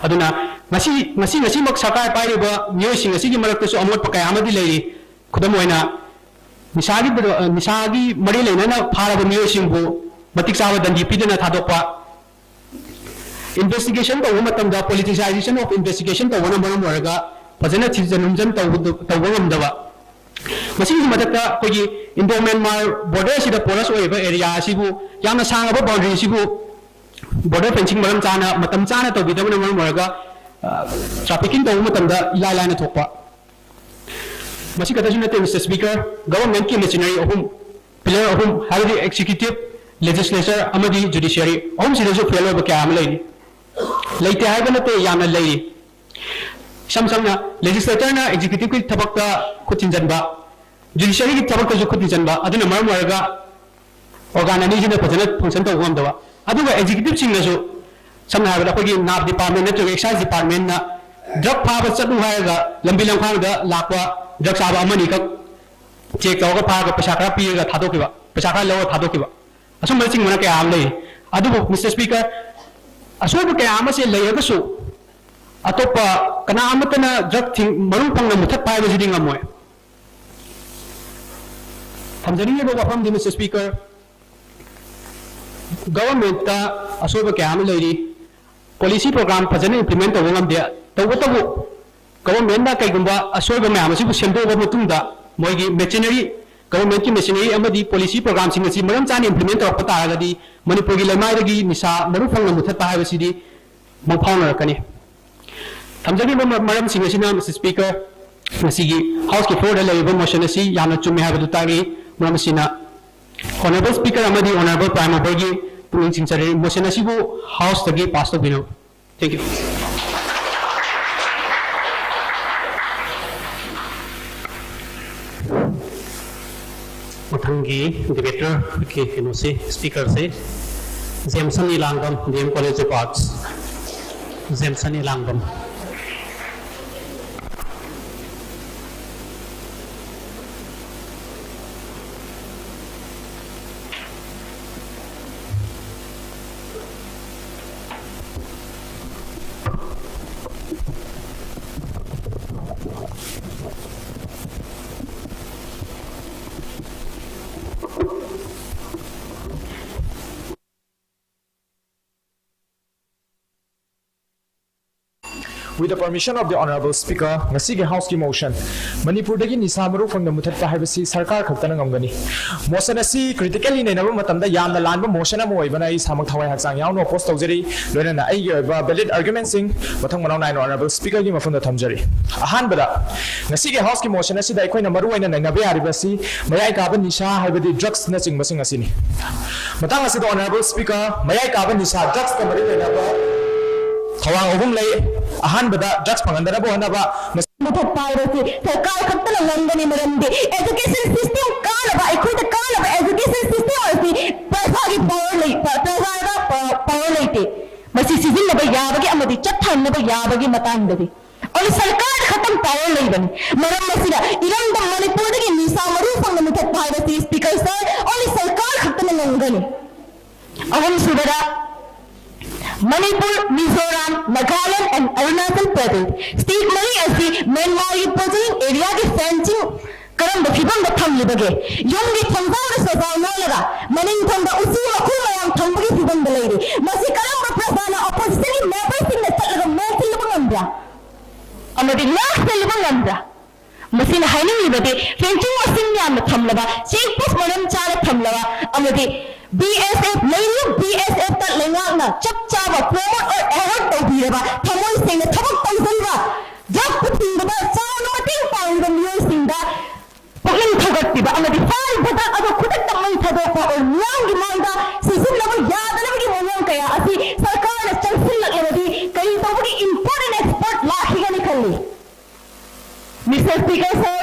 ꯑꯗꯨꯅ ꯉꯁꯤ, ꯉꯁꯤ, ꯉꯁꯤꯃꯛ ꯁꯔꯀꯥꯔ ꯄꯥꯏꯔꯤꯕ ꯃꯤꯑꯣꯏꯁꯤꯡ ꯑꯁꯤꯒꯤ ꯃꯔꯛꯇꯁꯨ ꯑꯃꯣꯠꯄ ꯀꯌꯥ ꯑꯃꯗꯤ ꯂꯩꯔꯤ꯫ ꯈꯨꯗꯝ ꯑꯣꯏꯅ, ꯅꯤꯁꯥꯒꯤ, ꯅꯤꯁꯥꯒꯤ ꯃꯔꯤ ꯂꯩꯅꯅ ꯐꯥꯔꯕ ꯃꯤꯑꯣꯏꯁꯤꯡꯕꯨ ꯃꯇꯤꯛ ꯆꯥꯕ ꯗꯟꯗꯤ ꯄꯤꯗꯅ ꯊꯥꯗꯣꯛꯄ, investigation ꯇꯧꯕ ꯃꯇꯝꯗ politicization of investigation ꯇꯧꯕꯅ ꯃꯔꯝ ꯑꯣꯏꯔꯒ ꯐꯖꯅ ꯊꯤꯖꯤꯟ ꯍꯨꯝꯖꯤꯟ ꯇꯧꯕ, ꯇꯧꯕ ꯉꯝꯗꯕ, ꯃꯁꯤꯒꯤ ꯃꯊꯛꯇ ꯑꯩꯈꯣꯏꯒꯤ Indo Myanmar border ꯑꯁꯤꯗ porous ꯑꯣꯏꯔꯤꯕ area ꯑꯁꯤꯕꯨ ꯌꯥꯝꯅ ꯁꯥꯡꯉꯕ boundary ꯑꯁꯤꯕꯨ border fencing ꯃꯔꯝ ꯆꯥꯅ, ꯃꯇꯝ ꯆꯥꯅ ꯇꯧꯕꯤꯗꯕꯅ ꯃꯔꯝ ꯑꯣꯏꯔꯒ, ꯑ, trafficking ꯇꯧꯕ ꯃꯇꯝꯗ ꯏꯂꯥꯏ ꯂꯥꯏꯅ ꯊꯣꯛꯄ꯫ ꯃꯁꯤ ꯈꯛꯇꯁꯨ ꯅꯠꯇꯦ, Mister Speaker, governmentꯀꯤ machinery ꯑꯍꯨꯝ, pillar ꯑꯍꯨꯝ, ꯍꯥꯏꯕꯗꯤ executive, legislature ꯑꯃꯗꯤ judiciary ꯑꯍꯨꯝꯁꯤꯗꯁꯨ fail ꯑꯣꯏꯕ ꯀꯌꯥ ꯑꯃ ꯂꯩꯔꯤ꯫ ꯂꯩꯇꯦ ꯍꯥꯏꯕ ꯅꯠꯇꯦ, ꯌꯥꯝꯅ ꯂꯩꯔꯤ꯫ ꯏꯁꯝ ꯁꯝꯅ legislator ꯅ executive ꯀꯤ ꯊꯕꯛꯇ ꯈꯨꯠ ꯊꯤꯟꯖꯟꯕ, judiciary ꯒꯤ ꯊꯕꯛꯇꯁꯨ ꯈꯨꯠ ꯊꯤꯟꯖꯟꯕ, ꯑꯗꯨꯅ ꯃꯔꯝ ꯑꯣꯏꯔꯒ organ ꯑꯅꯤꯁꯤꯅ ꯐꯖꯅ function ꯇꯧꯕ ꯉꯝꯗꯕ꯫ ꯑꯗꯨꯒ executive ꯁꯤꯡꯅꯁꯨ, ꯁꯝꯅ ꯍꯥꯏꯔꯕꯗ ꯑꯩꯈꯣꯏꯒꯤ NAPH department ꯅꯠꯇ꯭ꯔꯒ excise department ꯅ drug ꯐꯥꯕ ꯆꯠꯂꯨ ꯍꯥꯏꯔꯒ ꯂꯝꯕꯤ ꯂꯝꯈꯥꯡꯗ ꯂꯥꯛꯄ drug ꯆꯥꯕ ꯑꯃꯅꯤꯈꯛ check ꯇꯧꯔꯒ ꯐꯥꯔꯒ ꯄꯩꯁꯥ ꯈꯔ ꯄꯤꯔꯒ ꯊꯥꯗꯣꯛꯈꯤꯕ, ꯄꯩꯁꯥ ꯈꯔ ꯂꯧꯔꯒ ꯊꯥꯗꯣꯛꯈꯤꯕ, ꯑꯁꯨꯝꯕꯅꯆꯤꯡꯕꯅ ꯀꯌꯥ ꯑꯃ ꯂꯩꯔꯤ꯫ ꯑꯗꯨꯕꯨ Mister Speaker, ꯑꯁꯣꯏꯕ ꯀꯌꯥ ꯑꯃꯁꯦ ꯂꯩꯔꯒꯁꯨ ꯑꯇꯣꯞꯄ ꯀꯅꯥ ꯑꯃꯠꯇꯅ drug ꯊꯤꯡ-, ꯃꯔꯨ ꯐꯪꯅ ꯃꯨꯊꯠꯄ ꯍꯥꯏꯕꯁꯤꯗꯤ ꯉꯝꯃꯣꯏ꯫ ꯊꯝꯖꯅꯤꯡꯉꯤꯕ ꯋꯥꯐꯝꯗꯤ, Mister Speaker, government ꯇ ꯑꯁꯣꯏꯕ ꯀꯌꯥ ꯑꯃ ꯂꯩꯔꯤ꯫ Policy program ꯐꯖꯅ implement ꯇꯧꯕ ꯉꯝꯗꯦ꯫ ꯇꯧꯕꯇꯕꯨ government ꯅ ꯀꯩꯒꯨꯝꯕ ꯑꯁꯣꯏꯕ ꯃꯌꯥꯝ ꯑꯁꯤꯕꯨ ꯁꯦꯝꯗꯣꯛꯑꯕ ꯃꯇꯨꯡꯗ, ꯃꯣꯏꯒꯤ machinery, government ꯀꯤ machinery ꯑꯃꯗꯤ policy program ꯁꯤꯡ ꯑꯁꯤ ꯃꯔꯝ ꯆꯥꯅ implement ꯇꯧꯔꯛꯄ ꯇꯥꯔꯒꯗꯤ, ꯃꯅꯤꯄꯨꯔꯒꯤ ꯂꯩꯃꯥꯏꯗꯒꯤ ꯅꯤꯁꯥ ꯃꯔꯨ ꯐꯪꯅ ꯃꯨꯊꯠꯄ ꯍꯥꯏꯕꯁꯤꯗꯤ ꯃꯪꯐꯥꯎꯅꯔꯛꯀꯅꯤ꯫ ꯊꯝꯖꯔꯤꯕ ꯃ-, ꯃꯔꯝꯁꯤꯡ ꯑꯁꯤꯅ, Mister Speaker, ꯉꯁꯤꯒꯤ House ꯀꯤ floor ꯗ ꯂꯩꯔꯤꯕ motion ꯑꯁꯤ ꯌꯥꯝꯅ ꯆꯨꯝꯃꯦ ꯍꯥꯏꯕꯗꯨ ꯇꯥꯛꯂꯤ꯫ ꯃꯔꯝ ꯑꯁꯤꯅ, Honourable Speaker ꯑꯃꯗꯤ Honourable Prime Mover ꯒꯤ ꯄꯨꯛꯅꯤꯡ ꯆꯤꯡꯁꯤꯜꯂꯤ, motion ꯑꯁꯤꯕꯨ House ꯇꯒꯤ pass ꯇꯧꯕꯤꯅꯕ꯫ Thank you. ꯃꯊꯪꯒꯤ debater ꯑꯩꯈꯣꯏꯒꯤ ꯀꯩꯅꯣꯁꯤ, speaker ꯁꯤ ꯖꯦꯝꯁꯟ ꯏꯂꯥꯡꯕꯝ, D M College of Arts꯫ ꯖꯦꯝꯁꯟ ꯏꯂꯥꯡꯕꯝ꯫ With the permission of the Honourable Speaker, ꯉꯁꯤꯒꯤ House ꯀꯤ motion, ꯃꯅꯤꯄꯨꯔꯗꯒꯤ ꯅꯤꯁꯥ ꯃꯔꯨ ꯐꯪꯅ ꯃꯨꯊꯠꯄ ꯍꯥꯏꯕꯁꯤ ꯁꯔꯀꯥꯔ ꯈꯛꯇꯅ ꯉꯝꯒꯅꯤ꯫ Motion ꯑꯁꯤ critically ꯅꯩꯅꯕ ꯃꯇꯝꯗ ꯌꯥꯝꯅ ꯂꯥꯟꯕ motion ꯑꯃ ꯑꯣꯏꯕꯅ ꯑꯩ ꯏꯁꯥꯃꯛ ꯊꯋꯥꯏ ꯍꯛꯆꯥꯡ ꯌꯥꯎꯅ oppose ꯇꯧꯖꯔꯤ꯫ ꯂꯣꯏꯅꯅ ꯑꯩꯒꯤ ꯑꯣꯏꯕ valid argument ꯁꯤꯡ ꯃꯊꯪ ꯃꯅꯥꯎ ꯅꯥꯏꯅ Honourable Speaker ꯒꯤ ꯃꯐꯝꯗ ꯊꯝꯖꯔꯤ꯫ ꯑꯍꯥꯟꯕꯗ, ꯉꯁꯤꯒꯤ House ꯀꯤ motion ꯑꯁꯤꯗ ꯑꯩꯈꯣꯏꯅ ꯃꯔꯨ ꯑꯣꯏꯅ ꯅꯩꯅꯕ ꯌꯥꯔꯤꯕ ꯑꯁꯤ ꯃꯌꯥꯏ ꯀꯥꯕ ꯅꯤꯁꯥ ꯍꯥꯏꯕꯗꯤ drugs ꯅꯆꯤꯡꯕꯁꯤꯡ ꯑꯁꯤꯅꯤ꯫ ꯃꯇꯥꯡ ꯑꯁꯤꯗ Honourable Speaker, ꯃꯌꯥꯏ ꯀꯥꯕ ꯅꯤꯁꯥ, drugs ꯀ ꯃꯔꯤ ꯂꯩꯅꯕ ꯊꯧꯔꯥꯡ ꯑꯍꯨꯝ ꯂꯩ꯫ ꯑꯍꯥꯟꯕꯗ ꯗ꯭ꯔꯒꯁ ꯐꯪꯍꯟꯗꯅꯕ ꯍꯣꯠꯅꯕ꯫ ꯃꯨꯊꯠꯄ ꯍꯥꯏꯕꯁꯤ ꯁꯔꯀꯥꯔ ꯈꯛꯇꯅ ꯉꯝꯒꯅꯤ꯫ ꯃꯔꯝꯗꯤ education system ꯀꯥꯟꯅꯕ, ꯑꯩꯈꯣꯏꯗ ꯀꯥꯟꯅꯕ education system ꯑꯁꯤ ꯄ꯭ꯔꯖꯥꯒꯤ power ꯂꯩ, ꯄ꯭ꯔꯖꯥꯗ power ꯂꯩꯇꯦ꯫ ꯃꯁꯤ ꯁꯤꯖꯤꯟꯅꯕ ꯌꯥꯕꯒꯤ ꯑꯃꯗꯤ ꯆꯠꯊꯍꯟꯅꯕ ꯌꯥꯕꯒꯤ ꯃꯇꯥꯡꯗꯗꯤ ꯑꯗꯨ ꯁꯔꯀꯥꯔꯗ ꯈꯛꯇꯪ power ꯂꯩꯕꯅꯤ꯫ ꯃꯔꯝ ꯑꯁꯤꯅ ꯏꯔꯝꯗꯝ ꯃꯅꯤꯄꯨꯔꯗꯒꯤ ꯅꯤꯁꯥ ꯃꯔꯨ ꯐꯪꯅ ꯃꯨꯊꯠꯄ ꯍꯥꯏꯕꯁꯤ Speaker Sir, only ꯁꯔꯀꯥꯔ ꯈꯛꯇꯅ ꯉꯝꯒꯅꯤ꯫ ꯑꯍꯨꯝꯁꯨꯕꯗ, ꯃꯅꯤꯄꯨꯔ, ꯃꯤꯖꯣꯔꯥꯝ, ꯅꯥꯒꯥꯂꯦꯟ and ꯑꯔꯨꯅꯥꯆꯜ ꯄ꯭ꯔꯗꯦꯁ state ꯃꯔꯤ ꯑꯁꯤ ꯃ꯭ꯌꯥꯟꯃꯥꯔꯒꯤ ꯄꯣꯖꯤꯡ ꯑꯦꯔꯤꯌꯥꯒꯤ fencing ꯀꯔꯝꯕ ꯐꯤꯕꯝꯗ ꯊꯝꯂꯤꯕꯒꯦ? ꯌꯨꯝꯒꯤ ꯊꯣꯡꯖꯥꯎꯗ ꯁꯣꯖꯥꯎ ꯅꯣꯜꯂꯒ ꯃꯅꯤꯡ ꯊꯪꯕ ꯎꯆꯤ ꯋꯥꯈꯨꯜ ꯃꯌꯥꯝ ꯊꯝꯕꯒꯤ ꯐꯤꯕꯝꯗ ꯂꯩꯔꯤ꯫ ꯃꯁꯤ ꯀꯔꯝꯕ ꯄ꯭ꯔꯖꯥꯅ oppositionꯒꯤ memberꯁꯤꯡꯅ ꯆꯠꯂꯒ ꯃꯦꯟꯁꯤꯜꯂꯨꯕ ꯉꯝꯕ꯭ꯔꯥ? ꯑꯃꯗꯤ ꯉꯥꯛ ꯁꯦꯜꯂꯨꯕ ꯉꯝꯕ꯭ꯔꯥ? ꯃꯁꯤꯅ ꯍꯥꯏꯅꯤꯡꯂꯤꯕꯗꯤ fencing ꯃꯁꯤꯡ ꯌꯥꯝꯅ ꯊꯝꯂꯕ, check post ꯃꯔꯝ ꯆꯥꯅ ꯊꯝꯂꯕ ꯑꯃꯗꯤ BSF, ꯂꯩꯔꯤꯕ BSFꯇ ꯂꯩꯉꯥꯛꯅ ꯆꯞ ꯆꯥꯕ promote or award ꯇꯧꯕꯤꯔꯕ, ꯊꯃꯣꯏ ꯁꯦꯡꯅ ꯊꯕꯛ ꯇꯧꯖꯔꯤꯕ, drug ꯊꯤꯡꯕꯗ ꯆꯥꯎꯅ ꯃꯇꯦꯡ ꯄꯥꯡꯂꯤꯕ ꯃꯤꯑꯣꯏꯁꯤꯡꯗ ꯄꯨꯛꯅꯤꯡ ꯊꯧꯒꯠꯄꯤꯕ ꯑꯃꯗꯤ file ꯐꯖꯅ ꯑꯗꯨ ꯈꯨꯗꯛꯇ ꯃꯩ ꯊꯥꯗꯣꯛꯄ or ꯃꯤꯌꯥꯝꯒꯤ ꯃꯥꯡꯗ ꯁꯤꯖꯤꯟꯅꯕ ꯌꯥꯗꯅꯕꯒꯤ ꯃꯑꯣꯡ ꯀꯌꯥ ꯑꯁꯤ ꯁꯔꯀꯥꯔꯅ ꯆꯪꯁꯤꯜꯂꯛꯂꯕꯗꯤ ꯀꯔꯤ ꯇꯧꯕꯒꯤ import and export ꯂꯥꯛꯈꯤꯒꯅꯤ ꯈꯜꯂꯤ? Mister Speaker Sir,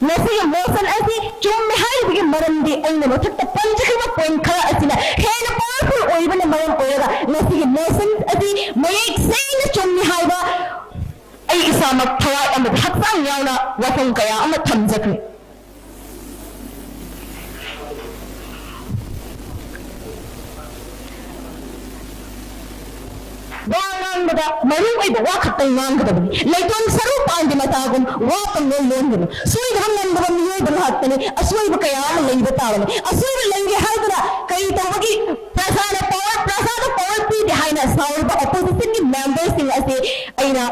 ꯉꯁꯤꯒꯤ motion ꯑꯁꯤ ꯆꯨꯝꯃꯤ ꯍꯥꯏꯔꯤꯕꯒꯤ ꯃꯔꯝꯗꯤ ꯑꯩꯅ ꯃꯊꯛꯇ ꯄꯟꯖꯈꯤꯕ point ꯈꯔ ꯑꯁꯤꯅ ꯍꯦꯟꯅ powerful ꯑꯣꯏꯕꯅ ꯃꯔꯝ ꯑꯣꯏꯔꯒ ꯉꯁꯤꯒꯤ motion ꯑꯁꯤ ꯃꯌꯦꯛ ꯁꯦꯡꯅ ꯆꯨꯝꯃꯤ ꯍꯥꯏꯕ ꯑꯩ ꯏꯁꯥꯃꯛ ꯊꯋꯥꯏ ꯑꯃꯗꯤ ꯍꯛꯆꯥꯡ ꯌꯥꯎꯅ ꯋꯥꯐꯝ ꯀꯌꯥ ꯑꯃ ꯊꯝꯖꯈ꯭ꯔꯦ꯫ ꯋꯥ ꯉꯥꯡꯕꯗ ꯃꯔꯨ ꯑꯣꯏꯕ ꯋꯥ ꯈꯛꯇꯪ ꯉꯥꯡꯒꯗꯕꯅꯤ꯫ ꯂꯩꯇꯣꯟ ꯁꯔꯨ ꯄꯥꯟꯒꯤ ꯃꯆꯥꯒꯨꯝ ꯋꯥ ꯄꯪꯂꯣꯟ ꯂꯣꯟꯒꯅꯨ꯫ ꯁꯣꯏꯗꯕ ꯉꯝꯗꯕ ꯃꯤꯑꯣꯏꯕ ꯉꯥꯛꯇꯅꯤ꯫ ꯑꯁꯣꯏꯕ ꯀꯌꯥ ꯑꯃ ꯂꯩꯕ ꯇꯥꯕꯅꯤ꯫ ꯑꯁꯣꯏꯕ ꯂꯩꯔꯦ ꯍꯥꯏꯗꯨꯅ ꯀꯔꯤ ꯇꯧꯕꯒꯤ ꯄ꯭ꯔꯖꯥꯅ power, ꯄ꯭ꯔꯖꯥꯗ power ꯄꯤꯗꯦ ꯍꯥꯏꯅ ꯁꯥꯎꯔꯤꯕ oppositionꯒꯤ memberꯁꯤꯡ ꯑꯁꯤ ꯑꯩꯅ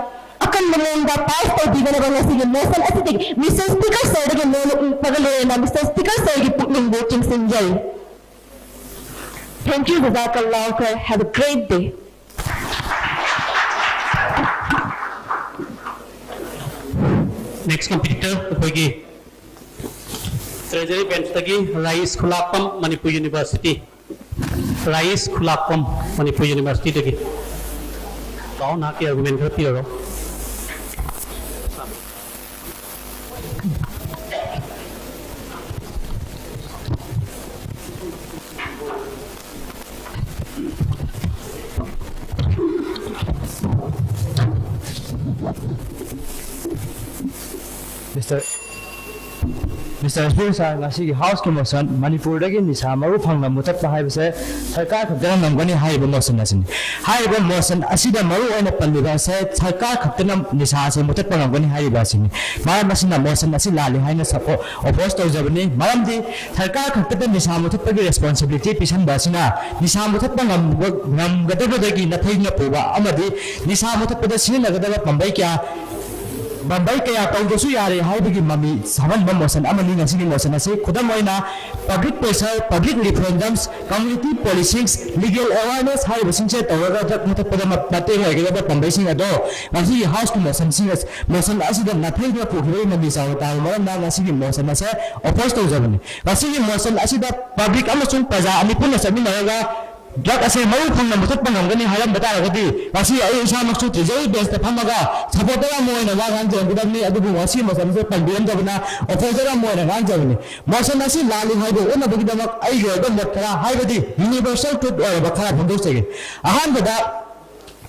ꯑꯀꯟꯕ ꯃꯑꯣꯡꯗ pass ꯇꯧꯕꯤꯅꯅꯕ ꯉꯁꯤꯒꯤ motion ꯑꯁꯤꯗꯒꯤ Mister Speaker Sirꯗꯒꯤ ꯅꯣꯡꯃꯒ ꯂꯣꯏꯅꯅ Mister Speaker Sirꯒꯤ ꯄꯨꯛꯅꯤꯡꯕꯨ ꯆꯤꯡꯁꯤꯟꯖꯔꯤ꯫ Thank you, ꯖꯖꯥꯀꯜꯂꯥꯍꯨ ꯈꯩꯔ꯫ Have a great day. Next competitor ꯑꯩꯈꯣꯏꯒꯤ Treasury Benchꯇꯒꯤ ꯔꯥꯏꯁ ꯈꯨꯂꯥꯛꯄꯝ, ꯃꯅꯤꯄꯨꯔ University꯫ ꯔꯥꯏꯁ ꯈꯨꯂꯥꯛꯄꯝ, ꯃꯅꯤꯄꯨꯔ Universityꯗꯒꯤ꯫ ꯄꯥꯎ, ꯅꯍꯥꯛꯀꯤ ꯑꯥꯔꯒꯨꯃꯦꯟ ꯈꯔ ꯄꯤꯔꯔꯣ꯫ ꯃꯤꯁꯇꯔ ꯃꯤꯁꯇꯔ ꯁ꯭ꯄꯤꯀꯔ ꯁꯥꯔ, ꯉꯁꯤꯒꯤ ꯍꯥꯎꯁꯀꯤ ꯃꯣꯁꯟ, ꯃꯅꯤꯄꯨꯔꯗꯒꯤ ꯅꯤꯁꯥ ꯃꯔꯨ ꯐꯪꯅ ꯃꯨꯊꯠꯄ ꯍꯥꯏꯕꯁꯦ ꯁꯔꯀꯥꯔ ꯈꯛꯇꯅ ꯉꯝꯒꯅꯤ ꯍꯥꯏꯔꯤꯕ ꯃꯣꯁꯟ ꯑꯁꯤꯅꯤ꯫ ꯍꯥꯏꯔꯤꯕ ꯃꯣꯁꯟ ꯑꯁꯤꯗ ꯃꯔꯨ ꯑꯣꯏꯅ ꯄꯜꯂꯤꯕ ꯑꯁꯦ ꯁꯔꯀꯥꯔ ꯈꯛꯇꯅ ꯅꯤꯁꯥ ꯑꯁꯦ ꯃꯨꯊꯠꯄ ꯉꯝꯒꯅꯤ ꯍꯥꯏꯔꯤꯕ ꯑꯁꯤꯅꯤ꯫ ꯃꯔꯝ ꯑꯁꯤꯅ ꯃꯣꯁꯟ ꯑꯁꯤ ꯂꯥꯜꯂꯤ ꯍꯥꯏꯅ ꯁꯄꯣ-, ꯑꯣꯄꯣꯖ ꯇꯧꯖꯕꯅꯤ꯫ ꯃꯔꯝꯗꯤ ꯁꯔꯀꯥꯔ ꯈꯛꯇꯗ ꯅꯤꯁꯥ ꯃꯨꯊꯠꯄꯒꯤ ꯔꯦꯁꯄꯣꯟꯁꯤꯕꯤꯂꯤꯇꯤ ꯄꯤꯁꯟꯕ ꯑꯁꯤꯅ ꯅꯤꯁꯥ ꯃꯨꯊꯠꯄ ꯉꯝꯕ, ꯉꯝꯒꯗꯕꯗꯒꯤ ꯅꯥꯊꯩꯅ ꯄꯨꯕ ꯑꯃꯗꯤ ꯅꯤꯁꯥ ꯃꯨꯊꯠꯄꯗ ꯁꯤꯖꯤꯟꯅꯒꯗꯕ ꯄꯥꯝꯕꯩ ꯀꯌꯥ ꯄꯥꯝꯕꯩ ꯀꯌꯥ ꯇꯧꯗ꯭ꯔꯁꯨ ꯌꯥꯔꯦ ꯍꯥꯏꯕꯒꯤ ꯃꯃꯤ ꯁꯥꯍꯟꯕ ꯃꯣꯁꯟ ꯑꯃꯅꯤ ꯉꯁꯤꯒꯤ ꯃꯣꯁꯟ ꯑꯁꯤ꯫ ꯈꯨꯗꯝ ꯑꯣꯏꯅ, public pressure, public referendums, community policings, legal awareness ꯍꯥꯏꯔꯤꯕꯁꯤꯡꯁꯦ ꯇꯧꯔꯒ ꯗ꯭ꯔꯒ ꯃꯨꯊꯠꯄꯗ ꯃ-, ꯃꯇꯦꯡ ꯑꯣꯏꯒꯗꯕ ꯄꯥꯝꯕꯩꯁꯤꯡ ꯑꯗꯣ ꯉꯁꯤꯒꯤ ꯍꯥꯎꯁꯀꯤ ꯃꯣꯁꯟꯁꯤꯡ ꯑꯁ-, ꯃꯣꯁꯟ ꯑꯁꯤꯗ ꯅꯥꯊꯩꯗꯨꯅ ꯄꯨꯈꯤꯕꯒꯤ ꯃꯃꯤ ꯆꯥꯎꯅ ꯇꯥꯕ ꯃꯔꯝꯅ ꯉꯁꯤꯒꯤ ꯃꯣꯁꯟ ꯑꯁꯦ ꯑꯣꯄꯣꯖ ꯇꯧꯖꯕꯅꯤ꯫ ꯉꯁꯤꯒꯤ ꯃꯣꯁꯟ ꯑꯁꯤꯗ ꯄꯕ꯭ꯂꯤꯛ ꯑꯃꯁꯨꯡ ꯄ꯭ꯔꯖꯥ ꯑꯅꯤ ꯄꯨꯟꯅ ꯆꯠꯃꯤꯟꯅꯔꯒ ꯗ꯭ꯔꯒ ꯑꯁꯦ ꯃꯔꯨ ꯐꯪꯅ ꯃꯨꯊꯠꯄ ꯉꯝꯒꯅꯤ ꯍꯥꯏꯔꯝꯕ ꯇꯥꯔꯒꯗꯤ, ꯉꯁꯤ ꯑꯩ ꯏꯁꯥꯃꯛꯁꯨ ꯇ꯭ꯔꯦꯖꯔꯤ ꯕꯦꯟꯁꯇ ꯐꯝꯃꯒ ꯁꯄꯣꯔꯇꯔ ꯑꯃ ꯑꯣꯏꯅ ꯋꯥ ꯉꯥꯡꯖꯔꯝꯒꯗꯕꯅꯤ, ꯑꯗꯨꯕꯨ ꯉꯁꯤ ꯃꯇꯝꯁꯤꯗ ꯄꯟꯕꯤꯔꯝꯗꯕꯅ ꯑꯣꯄꯣꯖꯔ ꯑꯃ ꯑꯣꯏꯅ ꯉꯥꯡꯖꯕꯅꯤ꯫ ꯃꯣꯁꯟ ꯑꯁꯤ ꯂꯥꯜꯂꯤ ꯍꯥꯏꯕ ꯎꯠꯅꯕꯒꯤꯗꯃꯛ ꯑꯩꯒꯤ ꯑꯣꯏꯕ ꯃꯣꯠ ꯈꯔ, ꯍꯥꯏꯕꯗꯤ ꯌꯨꯅꯤꯚꯔꯁꯦꯜ ꯇ꯭ꯔꯨꯠ ꯑꯣꯏꯔꯕ ꯈꯔ ꯐꯣꯡꯗꯣꯛꯆꯒꯦ꯫ ꯑꯍꯥꯟꯕꯗ,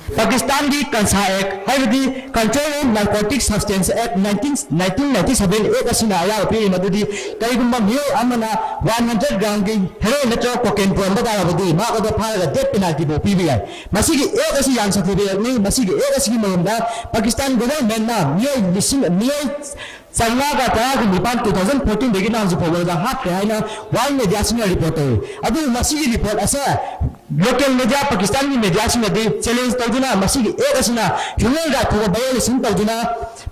ꯄꯥꯀꯤꯁꯇꯥꯟꯒꯤ ꯀꯟꯁꯥ ꯑꯦꯛ, ꯍꯥꯏꯕꯗꯤ Control of Narcotic Substance Act nineteen, nineteen ninety seven ꯑꯦꯛ ꯑꯁꯤꯅ ꯑꯌꯥꯕ ꯄꯤꯔꯤ, ꯃꯗꯨꯗꯤ ꯀꯔꯤꯒꯨꯝꯕ ꯃꯤꯑꯣꯏ ꯑꯃꯅ ꯋꯥꯟ ꯍꯟꯗ꯭ꯔꯦꯠ ꯒ꯭ꯔꯥꯝꯒꯤ ꯍꯦꯔꯣꯏꯟ ꯅꯠꯇ꯭ꯔꯒ ꯀꯣꯀꯦꯟ ꯄꯨꯔꯝꯕ ꯇꯥꯔꯕꯗꯤ, ꯃꯍꯥꯛ ꯑꯗꯨ ꯐꯥꯔꯒ ꯗꯦꯠ ꯄꯦꯅꯥꯜꯇꯤ ꯐꯥꯎ ꯄꯤꯕ ꯌꯥꯏ꯫ ꯃꯁꯤꯒꯤ ꯑꯦꯛ ꯑꯁꯤ ꯌꯥꯝꯅ ꯁꯥꯊꯤꯕ ꯑꯦꯛꯅꯤ꯫ ꯃꯁꯤꯒꯤ ꯑꯦꯛ ꯑꯁꯤꯒꯤ ꯃꯔꯨꯝꯗ ꯄꯥꯀꯤꯁꯇꯥꯟ ꯒꯣꯚꯔꯟꯃꯦꯟꯠꯅ ꯃꯤꯑꯣꯏ ꯂꯤꯁꯤꯡ, ꯃꯤꯑꯣꯏ ꯆꯥꯝꯃꯉꯥꯒ ꯇꯔꯥꯒ ꯅꯤꯄꯥꯟ, two thousand fourteen ꯗꯒꯤꯅ ꯍꯧꯖꯤꯛ ꯐꯥꯎꯕꯗ ꯍꯥꯠꯈ꯭ꯔꯦ ꯍꯥꯏꯅ ꯋꯥꯔꯜ ꯃꯦꯗꯤꯌꯥꯁꯤꯡꯅ ꯔꯤꯄꯣꯔꯠ ꯇꯧꯏ꯫ ꯑꯗꯨꯕꯨ ꯃꯁꯤꯒꯤ ꯔꯤꯄꯣꯔꯠ ꯑꯁꯦ ꯂꯣꯀꯦꯜ ꯃꯦꯗꯤꯌꯥ, ꯄꯥꯀꯤꯁꯇꯥꯟꯒꯤ ꯃꯦꯗꯤꯌꯥꯁꯤꯡꯅꯗꯤ ꯆꯦꯂꯦꯟꯖ ꯇꯧꯗꯨꯅ ꯃꯁꯤꯒꯤ ꯑꯦꯛ ꯑꯁꯤꯅ ꯍ꯭ꯌꯨꯃꯦꯟ ꯔꯥꯏꯠ ꯐꯥꯎꯕ ꯚꯥꯏꯑꯣꯂꯦꯁꯟ ꯇꯧꯗꯨꯅ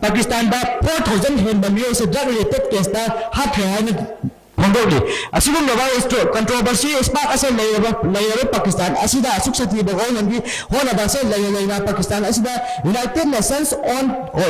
ꯄꯥꯀꯤꯁꯇꯥꯟꯗ four thousand ꯍꯦꯟꯕ ꯃꯤꯑꯣꯏꯁꯦ ꯗ꯭ꯔꯒ ꯔꯤꯂꯦꯇꯦꯗ ꯀꯦꯁꯇ ꯍꯥꯠꯈ꯭ꯔꯦ ꯍꯥꯏꯅ ꯐꯣꯡꯗꯣꯛꯂꯤ꯫ ꯑꯁꯤꯒꯨꯝꯂꯕ controversy spark ꯑꯁꯤ ꯂꯩꯔꯕ ꯂꯩꯔꯕ ꯄꯥꯀꯤꯁꯇꯥꯟ ꯑꯁꯤꯗ ꯑꯁꯨꯛ ꯁꯥꯊꯤꯕ ꯍꯣꯡꯍꯟꯕꯤ ꯍꯣꯠꯅꯕ ꯑꯁꯤ ꯂꯩꯅ ꯂꯩꯅ ꯄꯥꯀꯤꯁꯇꯥꯟ ꯑꯁꯤꯗ United Nations on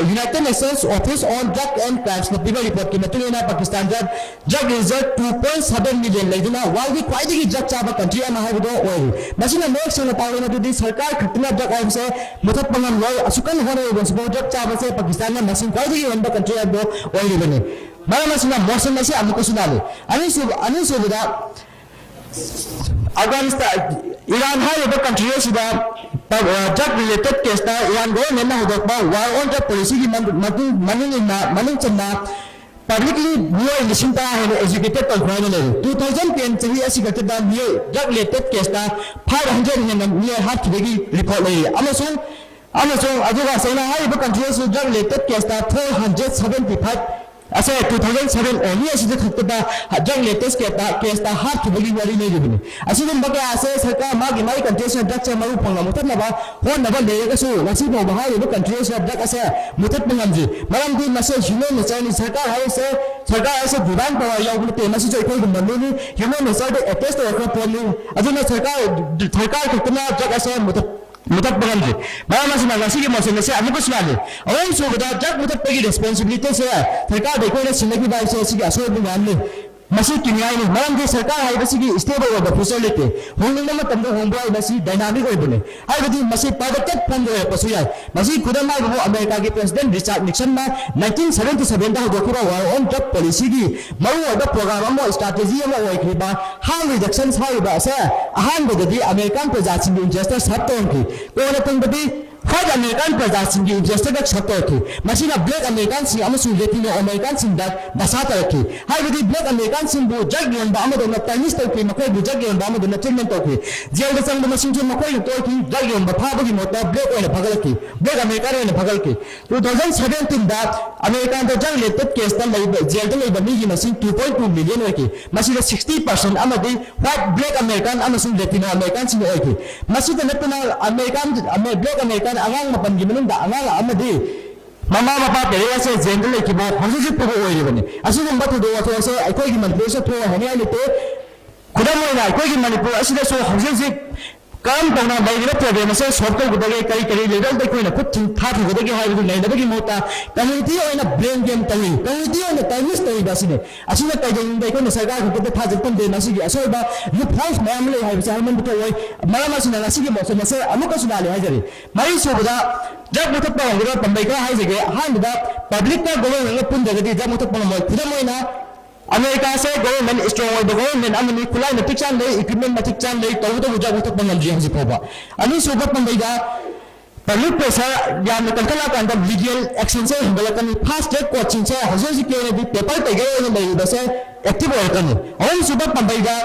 United Nations Office on Drug and Crimes ꯅ ꯄꯤꯕ report ꯀꯤ ꯃꯇꯨꯡ ꯏꯟꯅ ꯄꯥꯀꯤꯁꯇꯥꯟꯗ drug user two point seven million ꯂꯩꯗꯨꯅ world ꯒꯤ ꯈ꯭ꯋꯥꯏꯗꯒꯤ drug ꯆꯥꯕ country ꯑꯃ ꯍꯥꯏꯕꯗꯣ ꯑꯣꯏꯔꯤ꯫ ꯃꯁꯤꯅ ꯃꯌꯦꯛ ꯁꯦꯡꯅ ꯇꯥꯛꯂꯤ ꯃꯗꯨꯗꯤ ꯁꯔꯀꯥꯔ ꯈꯛꯇꯅ drug ꯍꯥꯏꯕꯁꯦ ꯃꯨꯊꯠꯄ ꯉꯝꯂꯣꯏ꯫ ꯑꯁꯨꯛ ꯀꯟꯅ ꯍꯣꯠꯅꯔꯤꯕꯁꯤꯐꯥꯎ drug ꯆꯥꯕꯁꯦ ꯄꯥꯀꯤꯁꯇꯥꯟꯅ ꯃꯁꯤꯡ ꯈ꯭ꯋꯥꯏꯗꯒꯤ ꯍꯦꯟꯕ country ꯍꯥꯏꯕꯗꯣ ꯑꯣꯏꯔꯤꯕꯅꯤ꯫ ꯃꯔꯝ ꯑꯁꯤꯅ ꯃꯣꯁꯟ ꯑꯁꯤ ꯑꯃꯨꯛꯀꯁꯨ ꯂꯥꯜꯂꯤ꯫ ꯑꯅꯤꯁꯨꯕ ꯑꯅꯤꯁꯨꯕꯗ ꯑꯐꯒꯥꯅꯤꯁꯇꯥꯟ, ꯏꯔꯥꯟ ꯍꯥꯏꯔꯤꯕ country ꯑꯁꯤꯗ drug related case ꯇ ꯏꯔꯥꯟ government ꯅ ꯍꯧꯗꯣꯛꯄ war on drug policy ꯒꯤ ꯃꯇꯨꯡ ꯃꯅꯨꯡ ꯏꯟꯅ ꯃꯅꯨꯡ ꯆꯟꯅ publicly ꯃꯤꯑꯣꯏ ꯂꯤꯁꯤꯡ ꯇꯔꯥ ꯍꯦꯟꯅ educated ꯇꯧꯈ꯭ꯔꯦ ꯍꯥꯏꯅ ꯂꯩꯔꯤ꯫ Two thousand ten ꯆꯍꯤ ꯑꯁꯤ ꯈꯛꯇꯗ ꯃꯤꯑꯣꯏ drug related case ꯇ five hundred ꯍꯦꯟꯅ ꯃꯤꯑꯣꯏ ꯍꯥꯠꯈꯤꯕꯒꯤ report ꯂꯩꯔꯤ꯫ ꯑꯃꯁꯨꯡ ꯑꯃꯁꯨꯡ ꯑꯗꯨꯒ ꯆꯩꯅꯥ ꯍꯥꯏꯔꯤꯕ country ꯑꯁꯤ drug related case ꯇ four hundred seventy five ꯑꯁꯦ two thousand seven only ꯑꯁꯤꯗ ꯈꯛꯇꯗ drug related case ꯇ case ꯇ ꯍꯥꯠꯈꯤꯕꯒꯤ ꯋꯥꯔꯤ ꯂꯩꯔꯤꯕꯅꯤ꯫ ꯑꯁꯤꯒꯨꯝꯕ ꯀꯌꯥ ꯑꯁꯦ ꯁꯔꯀꯥꯔ ꯃꯥꯒꯤ ꯃꯥꯒꯤ country ꯑꯁꯤꯅ drug ꯁꯦ ꯃꯔꯨ ꯐꯪꯅ ꯃꯨꯊꯠꯅꯕ ꯍꯣꯠꯅꯕ ꯂꯩꯔꯒꯁꯨ ꯉꯁꯤ ꯐꯥꯎꯕ ꯍꯥꯏꯔꯤꯕ country ꯑꯁꯤꯗ drug ꯑꯁꯦ ꯃꯨꯊꯠꯄ ꯉꯝꯗ꯭ꯔꯤ꯫ ꯃꯔꯝꯗꯤ ꯃꯁꯤ human nature ꯅꯤ꯫ ꯁꯔꯀꯥꯔ ꯍꯥꯏꯔꯤꯁꯦ ꯁꯔꯀꯥꯔ ꯍꯥꯏꯁꯦ divine power ꯌꯥꯎꯕ ꯅꯠꯇꯦ꯫ ꯃꯁꯤꯁꯨ ꯑꯩꯈꯣꯏꯒꯨꯝꯕ ꯃꯤꯅꯤ꯫ Human nature ꯗ attach ꯇꯧꯔꯛꯄ ꯄꯣꯠꯅꯤ꯫ ꯑꯗꯨꯅ ꯁꯔꯀꯥꯔ ꯁꯔꯀꯥꯔ ꯈꯛꯇꯅ drug ꯑꯁꯦ ꯃꯨꯊꯠ ꯃꯨꯊꯠꯄ ꯉꯝꯗ꯭ꯔꯤ꯫ ꯃꯔꯝ ꯑꯁꯤꯅ ꯉꯁꯤꯒꯤ ꯃꯣꯁꯟ ꯑꯁꯤ ꯑꯃꯨꯛꯀꯁꯨ ꯂꯥꯜꯂꯤ꯫ ꯑꯍꯨꯝꯁꯨꯕꯗ drug ꯃꯨꯊꯠꯄꯒꯤ responsibility ꯁꯦ ꯁꯔꯀꯥꯔꯗ ꯑꯩꯈꯣꯏꯅ ꯁꯤꯟꯅꯈꯤꯕ ꯍꯥꯏꯁꯦ ꯑꯁꯤꯒꯤ ꯑꯁꯣꯏꯕ ꯃꯌꯥꯝꯅꯤ꯫ ꯃꯁꯤ ꯀꯤꯃꯤꯌꯥꯅꯤ꯫ ꯃꯔꯝꯗꯤ ꯁꯔꯀꯥꯔ ꯍꯥꯏꯕꯁꯤꯒꯤ stable ꯑꯣꯏꯕ future ꯂꯩꯇꯦ꯫ ꯍꯣꯡꯅꯤꯡꯕ ꯃꯇꯝꯗ ꯍꯣꯡꯕ ꯍꯥꯏ ꯃꯁꯤ dynamic ꯑꯣꯏꯕꯅꯤ꯫ ꯍꯥꯏꯕꯗꯤ ꯃꯁꯤ perverted form ꯗ ꯑꯣꯏꯔꯛꯄꯁꯨ ꯌꯥꯏ꯫ ꯃꯁꯤ ꯈꯨꯗꯝ ꯍꯥꯏꯕꯕꯨ ꯑꯃꯦꯔꯤꯀꯥꯒꯤ president Richard Nixon ꯅ nineteen seventy seven the ꯍꯧꯗꯣꯛꯈꯤꯕ war on drug policy ꯒꯤ ꯃꯔꯨꯑꯣꯏꯕ program ꯑꯃ strategy ꯑꯃ ꯑꯣꯏꯈ꯭ꯔꯤꯕ harm reduction ꯍꯥꯏꯔꯤꯕ ꯑꯁꯦ ꯑꯍꯥꯟꯕꯗꯗꯤ ꯑꯃꯦꯔꯤꯀꯥꯟ ꯄ꯭ꯔꯖꯥꯁꯤꯡꯒꯤ interest ꯇ serve ꯇꯧꯔꯝꯈꯤ꯫ ꯀꯣꯟꯅꯊꯪꯗꯗꯤ white American ꯄ꯭ꯔꯖꯥꯁꯤꯡꯒꯤ interest ꯇ serve ꯇꯧꯔꯛꯈꯤ꯫ ꯃꯁꯤꯅ black American ꯁꯤꯡ ꯑꯃꯁꯨꯡ Latino American ꯁꯤꯡꯗ ꯗꯁꯥ ꯇꯥꯔꯛꯈꯤ꯫ ꯍꯥꯏꯕꯗꯤ black American ꯁꯤꯡꯕꯨ drug ꯌꯣꯟꯕ ꯑꯃꯗꯧꯅ punish ꯇꯧꯈꯤ, ꯃꯈꯣꯏꯕꯨ drug ꯌꯣꯟꯕ ꯑꯃꯗꯧꯅ treatment ꯇꯧꯈꯤ꯫ ꯖꯦꯜꯗ ꯆꯪꯕ ꯃꯁꯤꯡꯁꯨ ꯃꯈꯣꯏꯅ ꯇꯣꯛꯈꯤ꯫ Drug ꯌꯣꯟꯕ ꯐꯥꯕꯒꯤ ꯃꯍꯨꯠꯇ black ꯑꯣꯏꯅ ꯐꯥꯒꯠꯂꯛꯈꯤ, black American ꯑꯣꯏꯅ ꯐꯥꯒꯠꯂꯛꯈꯤ꯫ Two thousand seventeen ꯗ ꯑꯃꯦꯔꯤꯀꯥꯗ drug related case ꯇ ꯂꯩꯕ ꯖꯦꯜꯗ ꯂꯩꯕ ꯃꯤꯒꯤ ꯃꯁꯤꯡ two point two million ꯑꯣꯏꯈꯤ꯫ ꯃꯁꯤꯗ sixty percent ꯑꯃꯗꯤ white black American ꯑꯃꯁꯨꯡ Latino American ꯁꯤꯡ ꯑꯣꯏꯈꯤ꯫ ꯃꯁꯤꯗ ꯅꯠꯇꯅ American black American ꯑꯉꯥꯡ ꯃꯥꯄꯟꯒꯤ ꯃꯅꯨꯡꯗ ꯑꯉꯥꯡ ꯑꯃꯗꯤ ꯃꯃꯥ ꯃꯄꯥ parent ꯑꯁꯦ jail ꯗ ꯂꯩꯈꯤꯕ ꯍꯧꯖꯤꯛ ꯍꯧꯖꯤꯛ ꯐꯥꯎꯕ ꯑꯣꯏꯔꯤꯕꯅꯤ꯫ ꯑꯁꯤꯒꯨꯝꯕ ꯊꯧꯗꯣꯛ ꯋꯥꯊꯣꯛ ꯑꯁꯦ ꯑꯩꯈꯣꯏꯒꯤ ꯃꯅꯤꯄꯨꯔꯗꯁꯨ ꯊꯣꯛꯑꯣꯏ ꯍꯥꯏꯅꯤꯡꯉꯥꯏ ꯂꯩꯇꯦ꯫ ꯈꯨꯗꯝ ꯑꯣꯏꯅ ꯑꯩꯈꯣꯏꯒꯤ ꯃꯅꯤꯄꯨꯔ ꯑꯁꯤꯗꯁꯨ ꯍꯧꯖꯤꯛ ꯍꯧꯖꯤꯛ ꯀꯔꯝ ꯇꯧꯅ ꯂꯩꯔꯤꯕ problem ꯑꯁꯦ solve ꯇꯧꯒꯗꯒꯦ, ꯀꯔꯤ ꯀꯔꯤ level ꯗ ꯑꯩꯈꯣꯏꯅ ꯈꯨꯠ ꯊꯤꯡ ꯊꯥꯊꯒꯗꯒꯦ ꯍꯥꯏꯕꯗꯨ ꯅꯩꯅꯕꯒꯤ ꯃꯍꯨꯠꯇ community ꯑꯣꯏꯅ blame game ꯇꯧꯏ, community ꯑꯣꯏꯅ tarnish ꯇꯧꯔꯤꯕ ꯑꯁꯤꯅꯤ꯫ ꯑꯁꯤꯅ ꯀꯩꯗꯧꯅꯨꯡꯗ ꯑꯩꯈꯣꯏꯅ ꯁꯔꯀꯥꯔ ꯈꯛꯇꯗ ꯊꯥꯖꯕ ꯊꯝꯗꯦ꯫ ꯃꯁꯤꯒꯤ ꯑꯁꯣꯏꯕ loopholes ꯃꯌꯥꯝ ꯂꯩ ꯍꯥꯏꯕꯁꯤ ꯍꯥꯏꯃꯟꯕ ꯊꯣꯛꯑꯣꯏ꯫ ꯃꯔꯝ ꯑꯁꯤꯅ ꯉꯁꯤꯒꯤ motion ꯑꯁꯦ ꯑꯃꯨꯛꯀꯁꯨ ꯂꯥꯜꯂꯦ ꯍꯥꯏꯖꯔꯤ꯫ ꯃꯔꯤꯁꯨꯕꯗ drug ꯃꯨꯊꯠꯄ ꯉꯝꯒꯗꯕ ꯄꯥꯝꯕꯩ ꯈꯔ ꯍꯥꯏꯖꯒꯦ꯫ ꯑꯍꯥꯟꯕꯗ, public ꯇ government ꯒ ꯄꯨꯟꯗ꯭ꯔꯒꯗꯤ drug ꯃꯨꯊꯠꯄ ꯉꯝꯃꯣꯏ꯫ ꯈꯨꯗꯝ ꯑꯣꯏꯅ, ꯑꯃꯦꯔꯤꯀꯥꯁꯦ government strong ꯑꯣꯏꯕ government ꯑꯃꯅꯤ, ꯈꯨꯠꯂꯥꯏ ꯃꯇꯤꯛ ꯆꯥꯅ ꯂꯩ, equipment ꯃꯇꯤꯛ ꯆꯥꯅ ꯂꯩ, ꯇꯧꯕꯇꯕꯨ drug ꯃꯨꯊꯠꯄ ꯉꯝꯗ꯭ꯔꯤ ꯍꯧꯖꯤꯛ ꯐꯥꯎꯕ꯫ ꯑꯅꯤꯁꯨꯕ ꯄꯥꯝꯕꯩꯗ, public pressure ꯌꯥꯝꯅ ꯀꯟꯈꯠꯂꯛꯑꯀꯥꯟꯗ legal action ꯁꯦ ꯍꯦꯟꯒꯠꯂꯛꯀꯅꯤ꯫ Fast track court ꯁꯤꯡꯁꯦ ꯍꯧꯖꯤꯛ ꯍꯧꯖꯤꯛꯀꯤ ꯑꯣꯏꯅꯗꯤ paper ꯇꯩꯒꯦ ꯑꯣꯏꯅ ꯂꯩꯔꯤꯕꯁꯦ active ꯑꯣꯏꯔꯛꯀꯅꯤ꯫ ꯑꯍꯨꯝꯁꯨꯕ ꯄꯥꯝꯕꯩꯗ,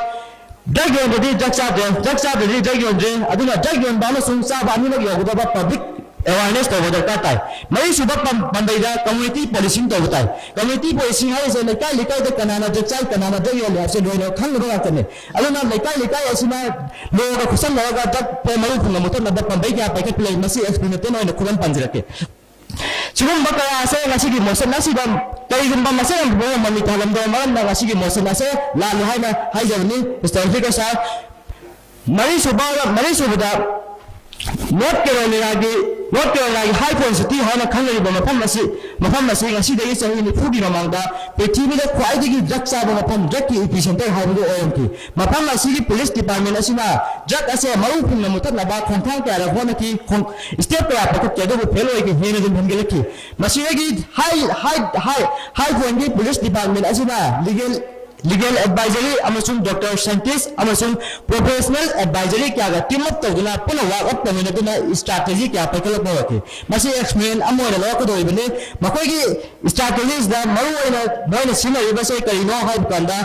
drug ꯌꯣꯟꯗ꯭ꯔꯗꯤ drug ꯆꯥꯗ꯭ꯔꯦ, drug ꯆꯥꯗ꯭ꯔꯗꯤ drug ꯌꯣꯟꯗ꯭ꯔꯦ, ꯑꯗꯨꯅ drug ꯌꯣꯟꯕ ꯑꯃꯁꯨꯡ ꯆꯥꯕ ꯑꯅꯤꯃꯛ ꯌꯧꯒꯗꯕ public awareness ꯇꯧꯕ ꯗꯔꯀꯥꯔ ꯇꯥꯏ꯫ ꯃꯔꯤꯁꯨꯕ ꯄꯥꯝ-, ꯄꯥꯝꯕꯩꯗ community policing ꯇꯧꯕ ꯇꯥꯏ꯫ Community policing ꯍꯥꯏꯔꯤꯁꯦ ꯂꯩꯀꯥꯏ ꯂꯩꯀꯥꯏꯗ ꯀꯅꯥꯅ drug ꯆꯥꯏ, ꯀꯅꯥꯅ drug ꯌꯣꯜꯂꯤ ꯍꯥꯏꯕꯁꯦ ꯂꯣꯏꯅ ꯈꯪꯒꯗꯕ ꯉꯥꯛꯇꯅꯤ꯫ ꯑꯗꯨꯅ ꯂꯩꯀꯥꯏ ꯂꯩꯀꯥꯏ ꯑꯁꯤꯅ law ꯒ ꯈꯨꯠꯁꯝꯅꯔꯒ drug ꯄꯣ ꯃꯔꯨ ꯐꯪꯅ ꯃꯨꯊꯠꯅꯕ ꯄꯥꯝꯕꯩ ꯀꯌꯥ ꯄꯥꯏꯈꯠꯄ ꯂꯩ꯫ ꯃꯁꯤ explain ꯑꯣꯏꯅ ꯈꯨꯗꯝ ꯄꯟꯖꯔꯛꯀꯦ꯫ ꯁꯤꯒꯨꯝꯕ ꯀꯌꯥ ꯑꯁꯦ ꯉꯁꯤꯒꯤ motion ꯑꯁꯤꯗ ꯀꯔꯤꯒꯨꯝꯕ ꯃꯁꯤꯅ ꯃꯃꯤ ꯊꯥꯔꯝꯗꯕ ꯃꯔꯝꯅ ꯉꯁꯤꯒꯤ motion ꯑꯁꯦ ꯂꯥꯜꯂꯤ ꯍꯥꯏꯅ ꯍꯥꯏꯖꯕꯅꯤ, Mister Speaker sir꯫ ꯃꯔꯤꯁꯨꯕ, ꯃꯔꯤꯁꯨꯕꯗ North Carolina ꯒꯤ, North Carolina ꯒꯤ High Point City ꯍꯥꯏꯅ ꯈꯪꯅꯔꯤꯕ ꯃꯐꯝ ꯑꯁꯤ, ꯃꯐꯝ ꯑꯁꯤ ꯉꯁꯤꯗꯒꯤ ꯆꯍꯤ ꯅꯤꯐꯨꯒꯤ ꯃꯃꯥꯡꯗ ꯄ꯭ꯔꯤꯊꯤꯕꯤꯗ ꯈ꯭ꯋꯥꯏꯗꯒꯤ drug ꯆꯥꯕ ꯃꯐꯝ, drug ꯀꯤ epicenter ꯍꯥꯏꯕꯗꯨ ꯑꯣꯏꯔꯝꯈꯤ꯫ ꯃꯐꯝ ꯑꯁꯤꯒꯤ police department ꯑꯁꯤꯅ drug ꯑꯁꯦ ꯃꯔꯨ ꯐꯪꯅ ꯃꯨꯊꯠꯅꯕ ꯈꯣꯡꯊꯥꯡ ꯀꯌꯥꯔꯛ ꯍꯣꯠꯅꯈꯤ, ꯈꯣꯡ-, step ꯀꯌꯥ ꯄꯥꯏꯈꯠꯈꯤ, ꯑꯗꯨꯕꯨ fail ꯑꯣꯏꯈꯤ, ꯍꯦꯟꯅ ꯑꯗꯨꯝ ꯍꯦꯟꯒꯠꯂꯛꯈꯤ꯫ ꯃꯁꯤꯗꯒꯤ High, High, High, High Point ꯀꯤ police department ꯑꯁꯤꯅ legal, legal advisory ꯑꯃꯁꯨꯡ doctor, scientist ꯑꯃꯁꯨꯡ professional advisory ꯀꯌꯥꯒ team up ꯇꯧꯗꯨꯅ ꯄꯨꯟꯅ work up ꯇꯧꯃꯤꯟꯅꯗꯨꯅ strategy ꯀꯌꯥ ꯄꯥꯏꯈꯠꯂꯛꯄ ꯍꯧꯔꯛꯈꯤ꯫ ꯃꯁꯤ experiment ꯑꯃ ꯑꯣꯏꯅ ꯂꯧꯔꯛꯀꯗꯧꯔꯤꯕꯅꯤ꯫ ꯃꯈꯣꯏꯒꯤ strategies ꯗ ꯃꯔꯨ ꯑꯣꯏꯅ ꯃꯣꯏꯅ ꯁꯤꯖꯤꯟꯅꯔꯤꯕꯁꯦ ꯀꯔꯤꯅꯣ ꯍꯥꯏꯕ ꯀꯥꯟꯗ,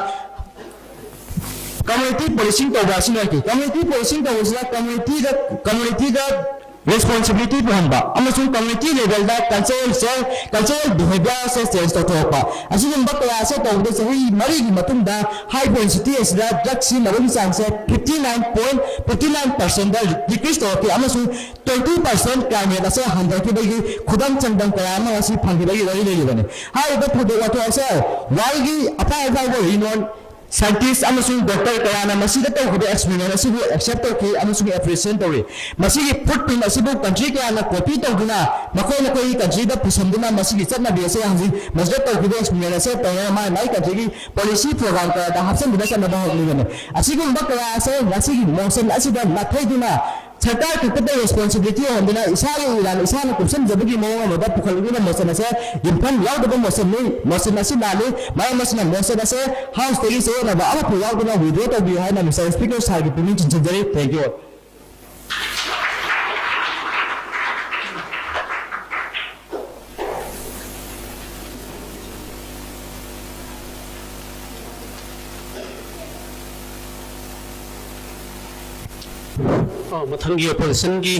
community policing ꯇꯧꯕ ꯑꯁꯤꯅ ꯑꯣꯏꯈꯤ꯫ Community policing ꯇꯧꯕꯁꯤꯗ community ꯗ, community ꯗ ꯔꯦꯁꯄꯣꯟꯁꯤꯕꯤꯂꯤꯇꯤ ꯄꯨꯍꯟꯕ ꯑꯃꯁꯨꯡ ꯀꯝꯃ꯭ꯌꯨꯅꯤꯇꯤ ꯂꯦꯚꯦꯜꯗ ꯀꯜꯆꯔꯦꯜ ꯀꯜꯆꯔꯦꯜ ꯕꯤꯍꯦꯕꯤꯌꯔꯁꯦ ꯆꯦꯟꯖ ꯇꯧꯊꯣꯛꯄ, ꯑꯁꯤꯒꯨꯝꯕ ꯀꯌꯥ ꯑꯁꯦ ꯇꯧꯕꯗ ꯆꯍꯤ ꯃꯔꯤꯒꯤ ꯃꯇꯨꯡꯗ ꯍꯥꯏꯔꯤꯕ ꯏꯟꯁꯇꯤꯇ꯭ꯌꯨꯠ ꯑꯁꯤꯗ ꯗ꯭ꯔꯒꯁꯀꯤ ꯃꯔꯨꯝ ꯆꯥꯡꯁꯦ fifty nine point fifty nine percentꯗ ꯗꯤꯀ꯭ꯔꯤꯁ ꯇꯧꯔꯛꯈꯤ ꯑꯃꯁꯨꯡ twenty percent ꯀ꯭ꯔꯥꯏꯝ ꯔꯦꯠ ꯑꯁꯦ ꯍꯟꯊꯔꯛꯈꯤꯕꯒꯤ ꯈꯨꯗꯝ ꯆꯥꯡꯗꯝ ꯀꯌꯥ ꯑꯃ ꯉꯁꯤ ꯐꯪꯈꯤꯕꯒꯤ ꯋꯥꯔꯤ ꯂꯩꯔꯤꯕꯅꯤ꯫ ꯍꯥꯏꯔꯤꯕ ꯊꯧꯗꯣꯛ ꯋꯥꯊꯣꯛ ꯑꯁꯦ ꯋꯥꯔꯜꯒꯤ ꯑꯐꯥꯎ ꯑꯐꯥꯎꯕ ꯔꯤꯅꯣꯟ ꯁꯥꯏꯟꯇꯤꯁ ꯑꯃꯁꯨꯡ ꯗꯣꯛꯇꯔ ꯀꯌꯥꯅ ꯃꯁꯤꯗ ꯇꯧꯈꯤꯕ ꯑꯦꯛꯁꯄꯤꯔꯤꯃꯦꯟ ꯑꯁꯤꯕꯨ ꯑꯦꯛꯁꯦꯞ ꯇꯧꯈꯤ ꯑꯃꯁꯨꯡ ꯑꯦꯄ꯭ꯔꯤꯁꯤꯌꯦꯠ ꯇꯧꯔꯤ꯫ ꯃꯁꯤꯒꯤ ꯐꯨꯠ ꯄ꯭ꯔꯤꯟꯠ ꯑꯁꯤꯕꯨ ꯀꯟꯇ꯭ꯔꯤ ꯀꯌꯥꯅ ꯀꯣꯄꯤ ꯇꯧꯗꯨꯅ ꯃꯈꯣꯏ ꯃꯈꯣꯏꯒꯤ ꯀꯟꯇ꯭ꯔꯤꯗ ꯄꯨꯁꯤꯟꯗꯨꯅ ꯃꯁꯤꯒꯤ ꯆꯠꯅꯕꯤ ꯑꯁꯦ ꯍꯧꯖꯤꯛ ꯃꯁꯤꯗ ꯇꯧꯈꯤꯕ ꯑꯦꯛꯁꯄꯤꯔꯤꯃꯦꯟ ꯑꯁꯦ ꯇꯧꯔꯒ ꯃꯥꯏ ꯃꯥꯏ ꯀꯟꯇ꯭ꯔꯤꯒꯤ ꯄꯣꯂꯤꯁꯤ ꯄ꯭ꯔꯣꯒ꯭ꯔꯥꯝ ꯀꯌꯥꯗ ꯍꯥꯞꯆꯤꯟꯗꯨꯅ ꯆꯠꯅꯕ ꯍꯧꯔꯛꯂꯤꯕꯅꯤ꯫ ꯑꯁꯤꯒꯨꯝꯕ ꯀꯌꯥ ꯑꯁꯦ ꯉꯁꯤꯒꯤ ꯃꯣꯁꯟ ꯑꯁꯤꯗ ꯅꯥꯊꯩꯗꯨꯅ ꯁꯔꯀꯥꯔ ꯈꯛꯇꯗ ꯔꯦꯁꯄꯣꯟꯁꯤꯕꯤꯂꯤꯇꯤ ꯑꯣꯏꯍꯟꯗꯨꯅ ꯏꯁꯥꯒꯤ ꯏꯔꯥꯟ ꯏꯁꯥꯅ ꯀꯨꯞꯁꯟꯖꯕꯒꯤ ꯃꯑꯣꯡ ꯑꯃꯗ ꯄꯨꯈꯠꯂꯛꯂꯤꯕ ꯃꯣꯁꯟ ꯑꯁꯦ ꯌꯨꯝꯐꯝ ꯌꯥꯎꯗꯕ ꯃꯣꯁꯟꯅꯤ꯫ ꯃꯣꯁꯟ ꯑꯁꯤ ꯂꯥꯜꯂꯤ꯫ ꯃꯔꯝ ꯑꯁꯤꯅ ꯃꯣꯁꯟ ꯑꯁꯦ ꯍꯥꯎꯁꯇꯒꯤ ꯆꯌꯦꯠꯅꯕ ꯑꯃꯠꯇ ꯌꯥꯎꯗꯅ ꯋꯤꯗ꯭ꯔꯣ ꯇꯧꯕꯤꯌꯨ ꯍꯥꯏꯅ ꯃꯤꯁꯇꯔ ꯁ꯭ꯄꯤꯀꯔ ꯁꯥꯔꯒꯤ ꯄꯨꯛꯅꯤꯡ ꯆꯤꯡꯁꯤꯟꯖꯔꯤ꯫ Thank you all. ꯑ, ꯃꯊꯪꯒꯤ ꯑꯣꯄꯣꯖꯤꯁꯟꯒꯤ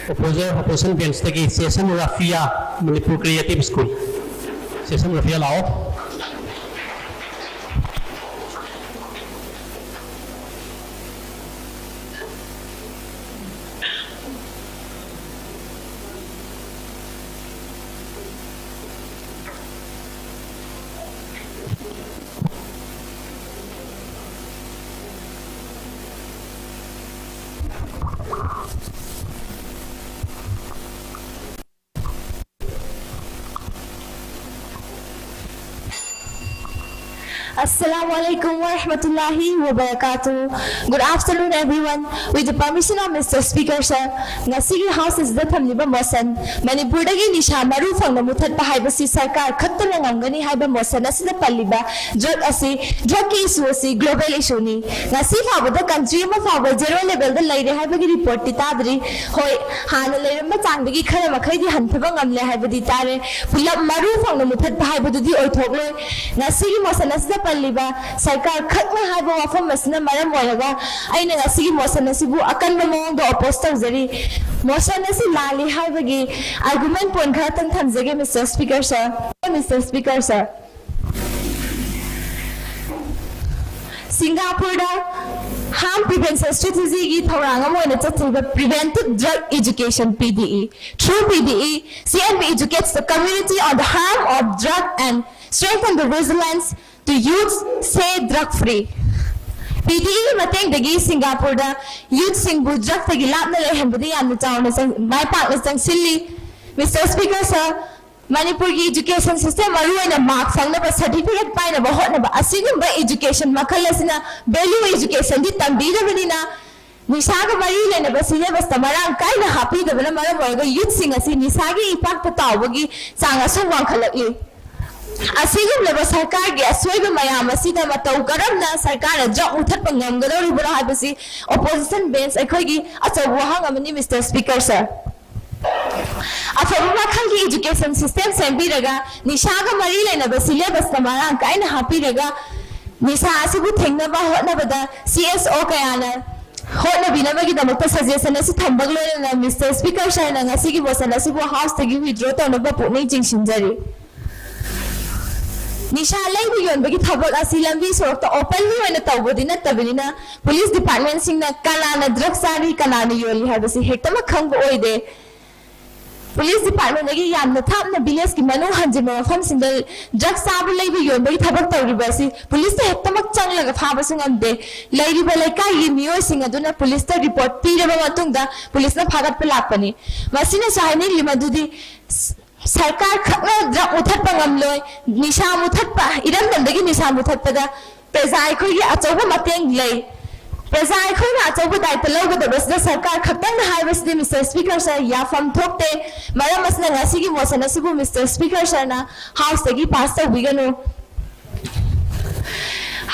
ꯑꯣꯄꯣꯖꯔ ꯑꯣꯄꯣꯖꯤꯁꯟ ꯕꯦꯟꯁꯇꯒꯤ ꯆꯦꯁꯟ ꯔꯥꯐꯤꯌꯥ, ꯃꯅꯤꯄꯨꯔ ꯀ꯭ꯔꯤꯌꯦꯇꯤꯞ ꯁ꯭ꯀꯨꯜ꯫ ꯆꯦꯁꯟ ꯔꯥꯐꯤꯌꯥ ꯂꯥꯛꯑꯣ꯫ Assalamu alaikum warahmatullahi wabarakatuh. Good afternoon, everyone. With the permission of Mister Speaker, sir, ꯉꯁꯤꯒꯤ ꯍꯥꯎꯁ ꯑꯁꯤꯗ ꯊꯝꯂꯤꯕ ꯃꯣꯁꯟ, ꯃꯅꯤꯄꯨꯔꯗꯒꯤ ꯅꯤꯁꯥ ꯃꯔꯨ ꯐꯪꯅ ꯃꯨꯊꯠꯄ ꯍꯥꯏꯕꯁꯤ ꯁꯔꯀꯥꯔ ꯈꯛꯇꯅ ꯉꯝꯒꯅꯤ ꯍꯥꯏꯕ ꯃꯣꯁꯟ ꯑꯁꯤꯗ ꯄꯜꯂꯤꯕ ꯗ꯭ꯔꯒ ꯑꯁꯤ, ꯗ꯭ꯔꯒꯀꯤ ꯏꯁꯨ ꯑꯁꯤ ꯒ꯭ꯂꯣꯕꯦꯜ ꯏꯁꯨꯅꯤ꯫ ꯉꯁꯤ ꯐꯥꯎꯕꯗ ꯀꯟꯇ꯭ꯔꯤ ꯑꯃ ꯐꯥꯎꯕ ꯖꯦꯔꯣ ꯂꯦꯚꯦꯜꯗ ꯂꯩꯔꯦ ꯍꯥꯏꯕꯒꯤ ꯔꯤꯄꯣꯔꯠꯇꯤ ꯇꯥꯗ꯭ꯔꯤ꯫ ꯍꯣꯏ, ꯍꯥꯟꯅ ꯂꯩꯔꯝꯕ ꯆꯥꯡꯗꯒꯤ ꯈꯔ ꯃꯈꯩꯗꯤ ꯍꯟꯊꯕ ꯉꯝꯂꯦ ꯍꯥꯏꯕꯗꯤ ꯇꯥꯔꯦ꯫ ꯄꯨꯂꯞ ꯃꯔꯨ ꯐꯪꯅ ꯃꯨꯊꯠꯄ ꯍꯥꯏꯕꯗꯨꯗꯤ ꯑꯣꯏꯊꯣꯛꯂꯣꯏ꯫ ꯉꯁꯤꯒꯤ ꯃꯣꯁꯟ ꯑꯁꯤꯗ ꯄꯜꯂꯤꯕ ꯁꯔꯀꯥꯔ ꯈꯛꯅ ꯍꯥꯏꯕ ꯋꯥꯐꯝ ꯑꯁꯤꯅ ꯃꯔꯝ ꯑꯣꯏꯔꯒ ꯑꯩꯅ ꯉꯁꯤꯒꯤ ꯃꯣꯁꯟ ꯑꯁꯤꯕꯨ ꯑꯀꯟꯕ ꯃꯑꯣꯡꯗ ꯑꯣꯄꯣꯖ ꯇꯧꯖꯔꯤ꯫ ꯃꯣꯁꯟ ꯑꯁꯤ ꯂꯥꯜꯂꯤ ꯍꯥꯏꯕꯒꯤ ꯑꯥꯔꯒꯨꯃꯦꯟ ꯄꯣꯏꯟ ꯈꯔꯇꯪ ꯊꯝꯖꯒꯦ, mister speaker sir. Mister speaker sir, ꯁꯤꯡꯒꯥꯄꯨꯔꯗ ꯍꯥꯔꯝ ꯄ꯭ꯔꯤꯚꯦꯟꯁꯟ ꯁ꯭ꯇ꯭ꯔꯦꯇꯦꯖꯤꯒꯤ ꯊꯧꯔꯥꯡ ꯑꯃ ꯑꯣꯏꯅ ꯆꯠꯊꯔꯤꯕ Preventive Drug Education, P D E, through P D E, C N B educates the community on the harm of drug and strengthen the resilience to youths stay drug free. P D E ꯒꯤ ꯃꯇꯦꯡꯗꯒꯤ ꯁꯤꯡꯒꯥꯄꯨꯔꯗ ꯌꯨꯠꯁꯤꯡꯕꯨ ꯗ꯭ꯔꯒꯇꯒꯤ ꯂꯥꯞꯅ ꯂꯩꯍꯟꯕꯗ ꯌꯥꯝꯅ ꯆꯥꯎꯅ ꯆꯪ-, ꯃꯥꯏ ꯄꯥꯛꯅ ꯆꯪꯁꯤꯜꯂꯤ꯫ Mister speaker sir, ꯃꯅꯤꯄꯨꯔꯒꯤ education system, ꯃꯔꯨꯑꯣꯏꯅ mark ꯐꯪꯅꯕ, ꯁꯥꯔꯇꯤꯐꯤꯀꯦꯠ ꯄꯥꯏꯅꯕ ꯍꯣꯠꯅꯕ, ꯑꯁꯤꯒꯨꯝꯕ ꯏꯖꯨꯀꯦꯁꯟ ꯃꯈꯜ ꯑꯁꯤꯅ ꯚꯦꯂ꯭ꯌꯨ ꯏꯖꯨꯀꯦꯁꯟꯗꯤ ꯇꯝꯕꯤꯗꯕꯅꯤꯅ, ꯅꯤꯁꯥꯒ ꯃꯔꯤ ꯂꯩꯅꯕ ꯁꯤꯂꯦꯕꯁꯇ ꯃꯔꯥꯡ ꯀꯥꯏꯅ ꯍꯥꯞꯄꯤꯗꯕꯅ ꯃꯔꯝ ꯑꯣꯏꯔꯒ ꯌꯨꯠꯁꯤꯡ ꯑꯁꯤ ꯅꯤꯁꯥꯒꯤ ꯏꯄꯥꯛꯇ ꯇꯥꯎꯕꯒꯤ ꯆꯥꯡ ꯑꯁꯨꯛ ꯋꯥꯡꯈꯠꯂꯛꯂꯤ꯫ ꯑꯁꯤꯒꯨꯝꯂꯕ ꯁꯔꯀꯥꯔꯒꯤ ꯑꯁꯣꯏꯕ ꯃꯌꯥꯝ ꯑꯁꯤꯗ ꯃꯇꯧ ꯀꯔꯝꯅ ꯁꯔꯀꯥꯔꯅ ꯗ꯭ꯔꯒ ꯃꯨꯊꯠꯄ ꯉꯝꯒꯗꯧꯔꯤꯕꯅꯣ ꯍꯥꯏꯕꯁꯤ ꯑꯣꯄꯣꯖꯤꯁꯟ ꯕꯦꯟꯁ ꯑꯩꯈꯣꯏꯒꯤ ꯑꯆꯧꯕ ꯋꯥꯍꯪ ꯑꯃꯅꯤ, ꯃꯤꯁꯇꯔ ꯁ꯭ꯄꯤꯀꯔ ꯁꯔ꯫ ꯑꯐꯕ ꯃꯈꯜꯒꯤ ꯏꯖꯨꯀꯦꯁꯟ ꯁꯤꯁꯇꯦꯝ ꯁꯦꯝꯕꯤꯔꯒ, ꯅꯤꯁꯥꯒ ꯃꯔꯤ ꯂꯩꯅꯕ ꯁꯤꯂꯦꯕꯁꯇ ꯃꯔꯥꯡ ꯀꯥꯏꯅ ꯍꯥꯞꯄꯤꯔꯒ, ꯅꯤꯁꯥ ꯑꯁꯤꯕꯨ ꯊꯤꯡꯅꯕ ꯍꯣꯠꯅꯕꯗ ꯁꯤ ꯑꯦꯁ ꯑꯣ ꯀꯌꯥꯅ ꯍꯣꯠꯅꯕꯤꯅꯕꯒꯤꯗꯃꯛꯇ ꯁꯖꯦꯁꯟ ꯑꯁꯤ ꯊꯝꯕꯒ ꯂꯣꯏꯅꯅ ꯃꯤꯁꯇꯔ ꯁ꯭ꯄꯤꯀꯔ ꯁꯔꯅ ꯉꯁꯤꯒꯤ ꯃꯣꯁꯟ ꯑꯁꯤꯕꯨ ꯍꯥꯎꯁꯇꯒꯤ ꯋꯤꯗ꯭ꯔꯣ ꯇꯧꯅꯕ ꯄꯨꯛꯅꯤꯡ ꯆꯤꯡꯁꯤꯟꯖꯔꯤ꯫ ꯅꯤꯁꯥ ꯂꯩꯕ ꯌꯣꯟꯕꯒꯤ ꯊꯕꯛ ꯑꯁꯤ ꯂꯝꯕꯤ ꯁꯣꯔꯣꯛꯇ ꯑꯣꯄꯟꯂꯤ ꯑꯣꯏꯅ ꯇꯧꯕꯗꯤ ꯅꯠꯇꯕꯅꯤꯅ, ꯄꯨꯂꯤꯁ ꯗꯤꯄꯥꯔꯠꯃꯦꯟꯁꯤꯡꯅ ꯀꯅꯥꯅ ꯗ꯭ꯔꯒ ꯆꯥꯔꯤ, ꯀꯅꯥꯅ ꯌꯣꯜꯂꯤ ꯍꯥꯏꯕꯁꯤ ꯍꯦꯛꯇꯃꯛ ꯈꯪꯕ ꯑꯣꯏꯗꯦ꯫ ꯄꯨꯂꯤꯁ ꯗꯤꯄꯥꯔꯠꯃꯦꯟꯗꯒꯤ ꯌꯥꯝꯅ ꯊꯥꯞꯅ ꯚꯤꯂꯦꯖꯀꯤ ꯃꯅꯨꯡ ꯍꯟꯖꯤꯟꯕ ꯃꯐꯝꯁꯤꯡꯗ ꯗ꯭ꯔꯒ ꯆꯥꯕ, ꯂꯩꯕ, ꯌꯣꯟꯕꯒꯤ ꯊꯕꯛ ꯇꯧꯔꯤꯕ ꯑꯁꯤ ꯄꯨꯂꯤꯁꯇ ꯍꯦꯛꯇꯃꯛ ꯆꯪꯂꯒ ꯐꯥꯕꯁꯨ ꯉꯝꯗꯦ꯫ ꯂꯩꯔꯤꯕ ꯂꯩꯀꯥꯏꯒꯤ ꯃꯤꯑꯣꯏꯁꯤꯡ ꯑꯗꯨꯅ ꯄꯨꯂꯤꯁꯇ ꯔꯤꯄꯣꯔꯠ ꯄꯤꯔꯕ ꯃꯇꯨꯡꯗ ꯄꯨꯂꯤꯁꯅ ꯐꯥꯒꯠꯄ ꯂꯥꯛꯄꯅꯤ꯫ ꯃꯁꯤꯅꯁꯨ ꯍꯥꯏꯅꯤꯡꯂꯤ ꯃꯗꯨꯗꯤ ꯁ-, ꯁꯔꯀꯥꯔ ꯈꯛꯅ ꯗ꯭ꯔꯒ ꯃꯨꯊꯠꯄ ꯉꯝꯂꯣꯏ꯫ ꯅꯤꯁꯥ ꯃꯨꯊꯠꯄ, ꯏꯔꯝꯗꯝꯗꯒꯤ ꯅꯤꯁꯥ ꯃꯨꯊꯠꯄꯗ ꯄ꯭ꯔꯖꯥ ꯑꯩꯈꯣꯏꯒꯤ ꯑꯆꯧꯕ ꯃꯇꯦꯡ ꯂꯩ꯫ ꯄ꯭ꯔꯖꯥ ꯑꯩꯈꯣꯏꯅ ꯑꯆꯧꯕ ꯗꯥꯏꯇ ꯂꯧꯒꯗꯕꯁꯤꯗ ꯁꯔꯀꯥꯔ ꯈꯛꯇꯪꯅ ꯍꯥꯏꯕꯁꯤꯗꯤ, ꯃꯤꯁꯇꯔ ꯁ꯭ꯄꯤꯀꯔ ꯁꯔ, ꯌꯥꯐꯝ ꯊꯣꯛꯇꯦ꯫ ꯃꯔꯝ ꯑꯁꯤꯅ ꯉꯁꯤꯒꯤ ꯃꯣꯁꯟ ꯑꯁꯤꯕꯨ ꯃꯤꯁꯇꯔ ꯁ꯭ꯄꯤꯀꯔ ꯁꯔꯅ ꯍꯥꯎꯁꯇꯒꯤ ꯄꯥꯁ ꯇꯧꯕꯤꯒꯅꯨ꯫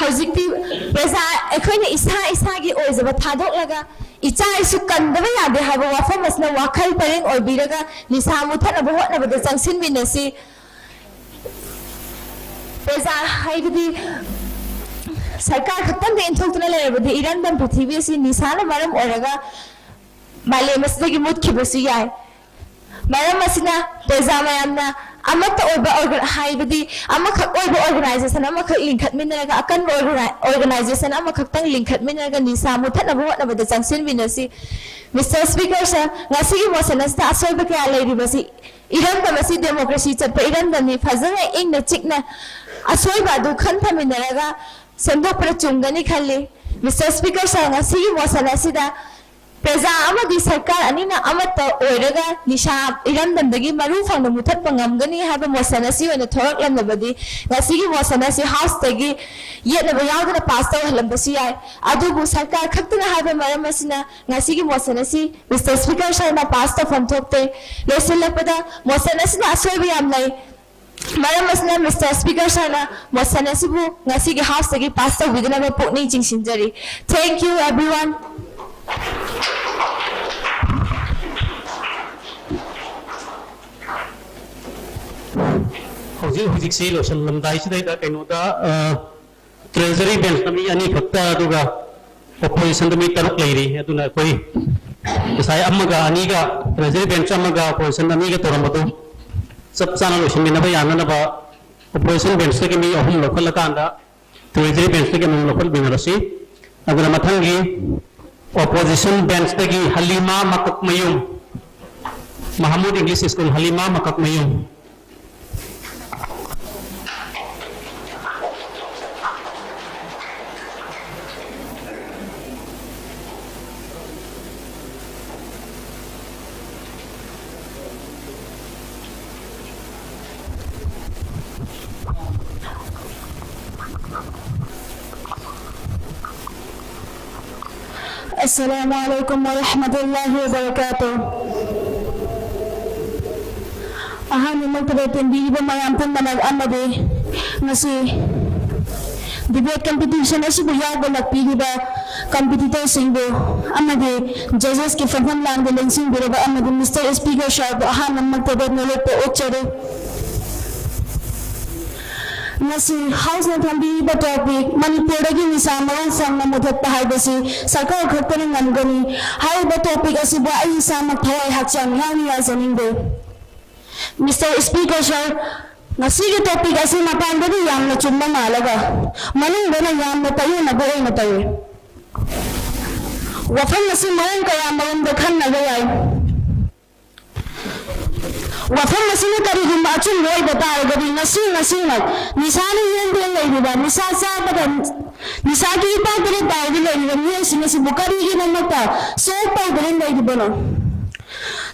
ꯍꯧꯖꯤꯛꯇꯤ ꯄ꯭ꯔꯖꯥ ꯑꯩꯈꯣꯏꯅ ꯏꯁꯥ ꯏꯁꯥꯒꯤ ꯑꯣꯏꯖꯕ ꯊꯥꯗꯣꯛꯂꯒ ꯏꯆꯥ ꯏꯁꯨ ꯀꯟꯗꯕ ꯌꯥꯗꯦ ꯍꯥꯏꯕ ꯋꯥꯐꯝ ꯑꯁꯤꯅ ꯋꯥꯈꯜ ꯄꯔꯦꯡ ꯑꯣꯏꯕꯤꯔꯒ ꯅꯤꯁꯥ ꯃꯨꯊꯠꯅꯕ ꯍꯣꯠꯅꯕꯗ ꯆꯪꯁꯤꯟꯃꯤꯟꯅꯁꯤ꯫ ꯄ꯭ꯔꯖꯥ ꯍꯥꯏꯕꯗꯤ ꯁꯔꯀꯥꯔ ꯈꯛꯇꯪꯗ ꯏꯟꯊꯣꯛꯇꯨꯅ ꯂꯩꯔꯕꯗꯤ ꯏꯔꯝꯗꯝ ꯄ꯭ꯔꯤꯊꯤꯕꯤ ꯑꯁꯤ ꯅꯤꯁꯥꯅ ꯃꯔꯝ ꯑꯣꯏꯔꯒ ꯃꯥꯂꯦꯝ ꯑꯁꯤꯗꯒꯤ ꯃꯨꯠꯈꯤꯕꯁꯨ ꯌꯥꯏ꯫ ꯃꯔꯝ ꯑꯁꯤꯅ ꯄ꯭ꯔꯖꯥ ꯃꯌꯥꯝꯅ ꯑꯃꯠꯇ ꯑꯣꯏꯕ organ-, ꯍꯥꯏꯕꯗꯤ ꯑꯃꯈꯛ ꯑꯣꯏꯕ organization ꯑꯃꯈꯛ ꯂꯤꯡꯈꯠꯃꯤꯟꯅꯔꯒ, ꯑꯀꯟꯕ organi-, organization ꯑꯃꯈꯛꯇꯪ ꯂꯤꯡꯈꯠꯃꯤꯟꯅꯔꯒ ꯅꯤꯁꯥ ꯃꯨꯊꯠꯅꯕ ꯍꯣꯠꯅꯕꯗ ꯆꯪꯁꯤꯟꯃꯤꯟꯅꯁꯤ꯫ Mister Speaker sir, ꯉꯁꯤꯒꯤ motion ꯑꯁꯤꯗ ꯑꯁꯣꯏꯕ ꯀꯌꯥ ꯂꯩꯔꯤꯕꯁꯤ, ꯏꯔꯝꯗꯝ ꯑꯁꯤ democracy ꯆꯠꯄ ꯏꯔꯝꯗꯝꯅꯤ, ꯐꯖꯅ ꯏꯪꯅ ꯆꯤꯛꯅ ꯑꯁꯣꯏꯕ ꯑꯗꯨ ꯈꯟꯊꯃꯤꯟꯅꯔꯒ ꯁꯦꯝꯗꯣꯛꯄꯅ ꯆꯨꯝꯒꯅꯤ ꯈꯜꯂꯤ꯫ Mister Speaker sir, ꯉꯁꯤꯒꯤ motion ꯑꯁꯤꯗ ꯄ꯭ꯔꯖꯥ ꯑꯃꯗꯤ ꯁꯔꯀꯥꯔ ꯑꯅꯤꯅ ꯑꯃꯠꯇ ꯑꯣꯏꯔꯒ ꯅꯤꯁꯥ ꯏꯔꯝꯗꯝꯗꯒꯤ ꯃꯔꯨ ꯐꯪꯅ ꯃꯨꯊꯠꯄ ꯉꯝꯒꯅꯤ ꯍꯥꯏꯕ motion ꯑꯁꯤ ꯑꯣꯏꯅ ꯊꯣꯔꯛꯂꯝꯂꯕꯗꯤ ꯉꯁꯤꯒꯤ motion ꯑꯁꯤ House ꯇꯒꯤ ꯌꯦꯠꯅꯕ ꯌꯥꯎꯗꯅ pass ꯇꯧꯍꯜꯂꯝꯕꯁꯨ ꯌꯥꯏ꯫ ꯑꯗꯨꯕꯨ ꯁꯔꯀꯥꯔ ꯈꯛꯇꯅ ꯍꯥꯏꯕ ꯃꯔꯝ ꯑꯁꯤꯅ ꯉꯁꯤꯒꯤ motion ꯑꯁꯤ Mister Speaker sir ꯅ pass ꯇꯧꯐꯝ ꯊꯣꯛꯇꯦ꯫ ꯂꯣꯏꯁꯤꯜꯂꯛꯄꯗ motion ꯑꯁꯤꯗ ꯑꯁꯣꯏꯕ ꯌꯥꯝ ꯂꯩ꯫ ꯃꯔꯝ ꯑꯁꯤꯅ Mister Speaker sir ꯅ motion ꯑꯁꯤꯕꯨ ꯉꯁꯤꯒꯤ House ꯇꯒꯤ pass ꯇꯧꯕꯤꯗꯅꯕ ꯄꯨꯛꯅꯤꯡ ꯆꯤꯡꯁꯤꯟꯖꯔꯤ꯫ Thank you everyone. ꯍꯧꯖꯤꯛ ꯍꯧꯖꯤꯛꯁꯤ ꯂꯣꯏꯁꯤꯜꯂꯝꯗꯥꯏꯁꯤꯗꯩꯗ ꯀꯩꯅꯣꯗ, ꯑ, Treasury bench ꯇ ꯃꯤ ꯑꯅꯤ ꯈꯛꯇ, ꯑꯗꯨꯒ opposition ꯗ ꯃꯤ ꯇꯔꯨꯛ ꯂꯩꯔꯤ꯫ ꯑꯗꯨꯅ ꯑꯩꯈꯣꯏ ꯉꯁꯥꯏ ꯑꯃꯒ ꯑꯅꯤꯒ, Treasury bench ꯑꯃꯒ opposition ꯑꯅꯤꯒ ꯇꯧꯔꯝꯕꯗꯨ ꯆꯞ ꯆꯥꯅ ꯂꯣꯏꯁꯤꯟꯃꯤꯟꯅꯕ ꯌꯥꯅꯅꯕ opposition bench ꯇꯒꯤ ꯃꯤ ꯑꯍꯨꯝ ꯂꯧꯈꯠꯂꯀꯥꯟꯗ Treasury bench ꯇꯒꯤ ꯑꯃꯃꯝ ꯂꯧꯈꯠꯃꯤꯟꯅꯔꯁꯤ꯫ ꯑꯗꯨꯅ ꯃꯊꯪꯒꯤ opposition bench ꯇꯒꯤ ꯍꯂꯤꯃꯥ ꯃꯀꯛꯃꯌꯨꯝ, Mahmud English School, ꯍꯂꯤꯃꯥ ꯃꯀꯛꯃꯌꯨꯝ꯫ Assalamu alaikum warahmatullahi wabarakatuh. ꯑꯍꯥꯟꯕꯃꯛꯇꯗ ꯇꯤꯟꯕꯤꯔꯤꯕ ꯃꯌꯥꯝ ꯄꯨꯝꯅꯃꯛ ꯑꯃꯗꯤ ꯉꯁꯤ debate competition ꯑꯁꯤꯕꯨ ꯌꯥꯎꯕ ꯂꯥꯛꯄꯤꯔꯤꯕ competitor ꯁꯤꯡꯕꯨ ꯑꯃꯗꯤ judges ꯀꯤ ꯐꯝꯐꯝ ꯂꯥꯡꯗ ꯂꯦꯡꯁꯤꯟꯕꯤꯔꯕ ꯑꯃꯗꯤ Mister Speaker sir ꯕꯨ ꯑꯍꯥꯟꯕꯃꯛꯇꯗ ꯅꯣꯂꯨꯛꯄ ꯎꯠꯆꯔꯤ꯫ ꯉꯁꯤ ꯍꯥꯎꯁꯅ ꯊꯝꯕꯤꯔꯤꯕ ꯇꯣꯄꯤꯛ "ꯃꯅꯤꯄꯨꯔꯗꯒꯤ ꯅꯤꯁꯥ ꯃꯔꯣꯜ ꯐꯪꯅ ꯃꯨꯊꯠꯄ ꯍꯥꯏꯕꯁꯤ ꯁꯔꯀꯥꯔ ꯈꯛꯇꯅ ꯉꯝꯒꯅꯤ" ꯍꯥꯏꯔꯤꯕ ꯇꯣꯄꯤꯛ ꯑꯁꯤꯕꯨ ꯑꯩ ꯏꯁꯥꯃꯛ ꯊꯋꯥꯏ ꯍꯛꯆꯥꯡ ꯌꯥꯎꯅ ꯌꯥꯖꯅꯤꯡꯗꯦ꯫ ꯃꯤꯁꯇꯔ ꯁ꯭ꯄꯤꯀꯔ ꯁꯔ, ꯉꯁꯤꯒꯤ ꯇꯣꯄꯤꯛ ꯑꯁꯤ ꯃꯄꯥꯟꯗꯗꯤ ꯌꯥꯝꯅ ꯆꯨꯝꯕ ꯃꯥꯜꯂꯒ ꯃꯅꯨꯡꯗꯅ ꯌꯥꯝꯅ ꯇꯥꯏꯌꯣꯟꯅꯕ ꯑꯣꯏꯅ ꯇꯧꯏ꯫ ꯋꯥꯐꯝ ꯑꯁꯤ ꯃꯑꯣꯡ ꯀꯌꯥ ꯃꯔꯨꯝꯗ ꯈꯟꯅꯕ ꯌꯥꯏ꯫ ꯋꯥꯐꯝ ꯑꯁꯤꯅ ꯀꯔꯤꯒꯨꯝꯕ ꯑꯆꯨꯝꯕ ꯑꯣꯏꯕ ꯇꯥꯔꯒꯗꯤ, ꯉꯁꯤ ꯉꯁꯤꯃꯛ ꯅꯤꯁꯥꯅ ꯌꯦꯟꯗꯨꯅ ꯂꯩꯔꯤꯕ, ꯅꯤꯁꯥ ꯆꯥꯕꯗ, ꯅꯤꯁꯥꯒꯤ ꯏꯄꯥꯛꯇ ꯇꯥꯎꯗꯨꯅ ꯂꯩꯔꯤꯕ ꯃꯤꯑꯣꯏꯁꯤꯡ ꯑꯁꯤꯕꯨ ꯀꯔꯤꯒꯤꯗꯃꯛꯇ ꯁꯣꯛ ꯇꯧꯗꯨꯅ ꯂꯩꯔꯤꯕꯅꯣ?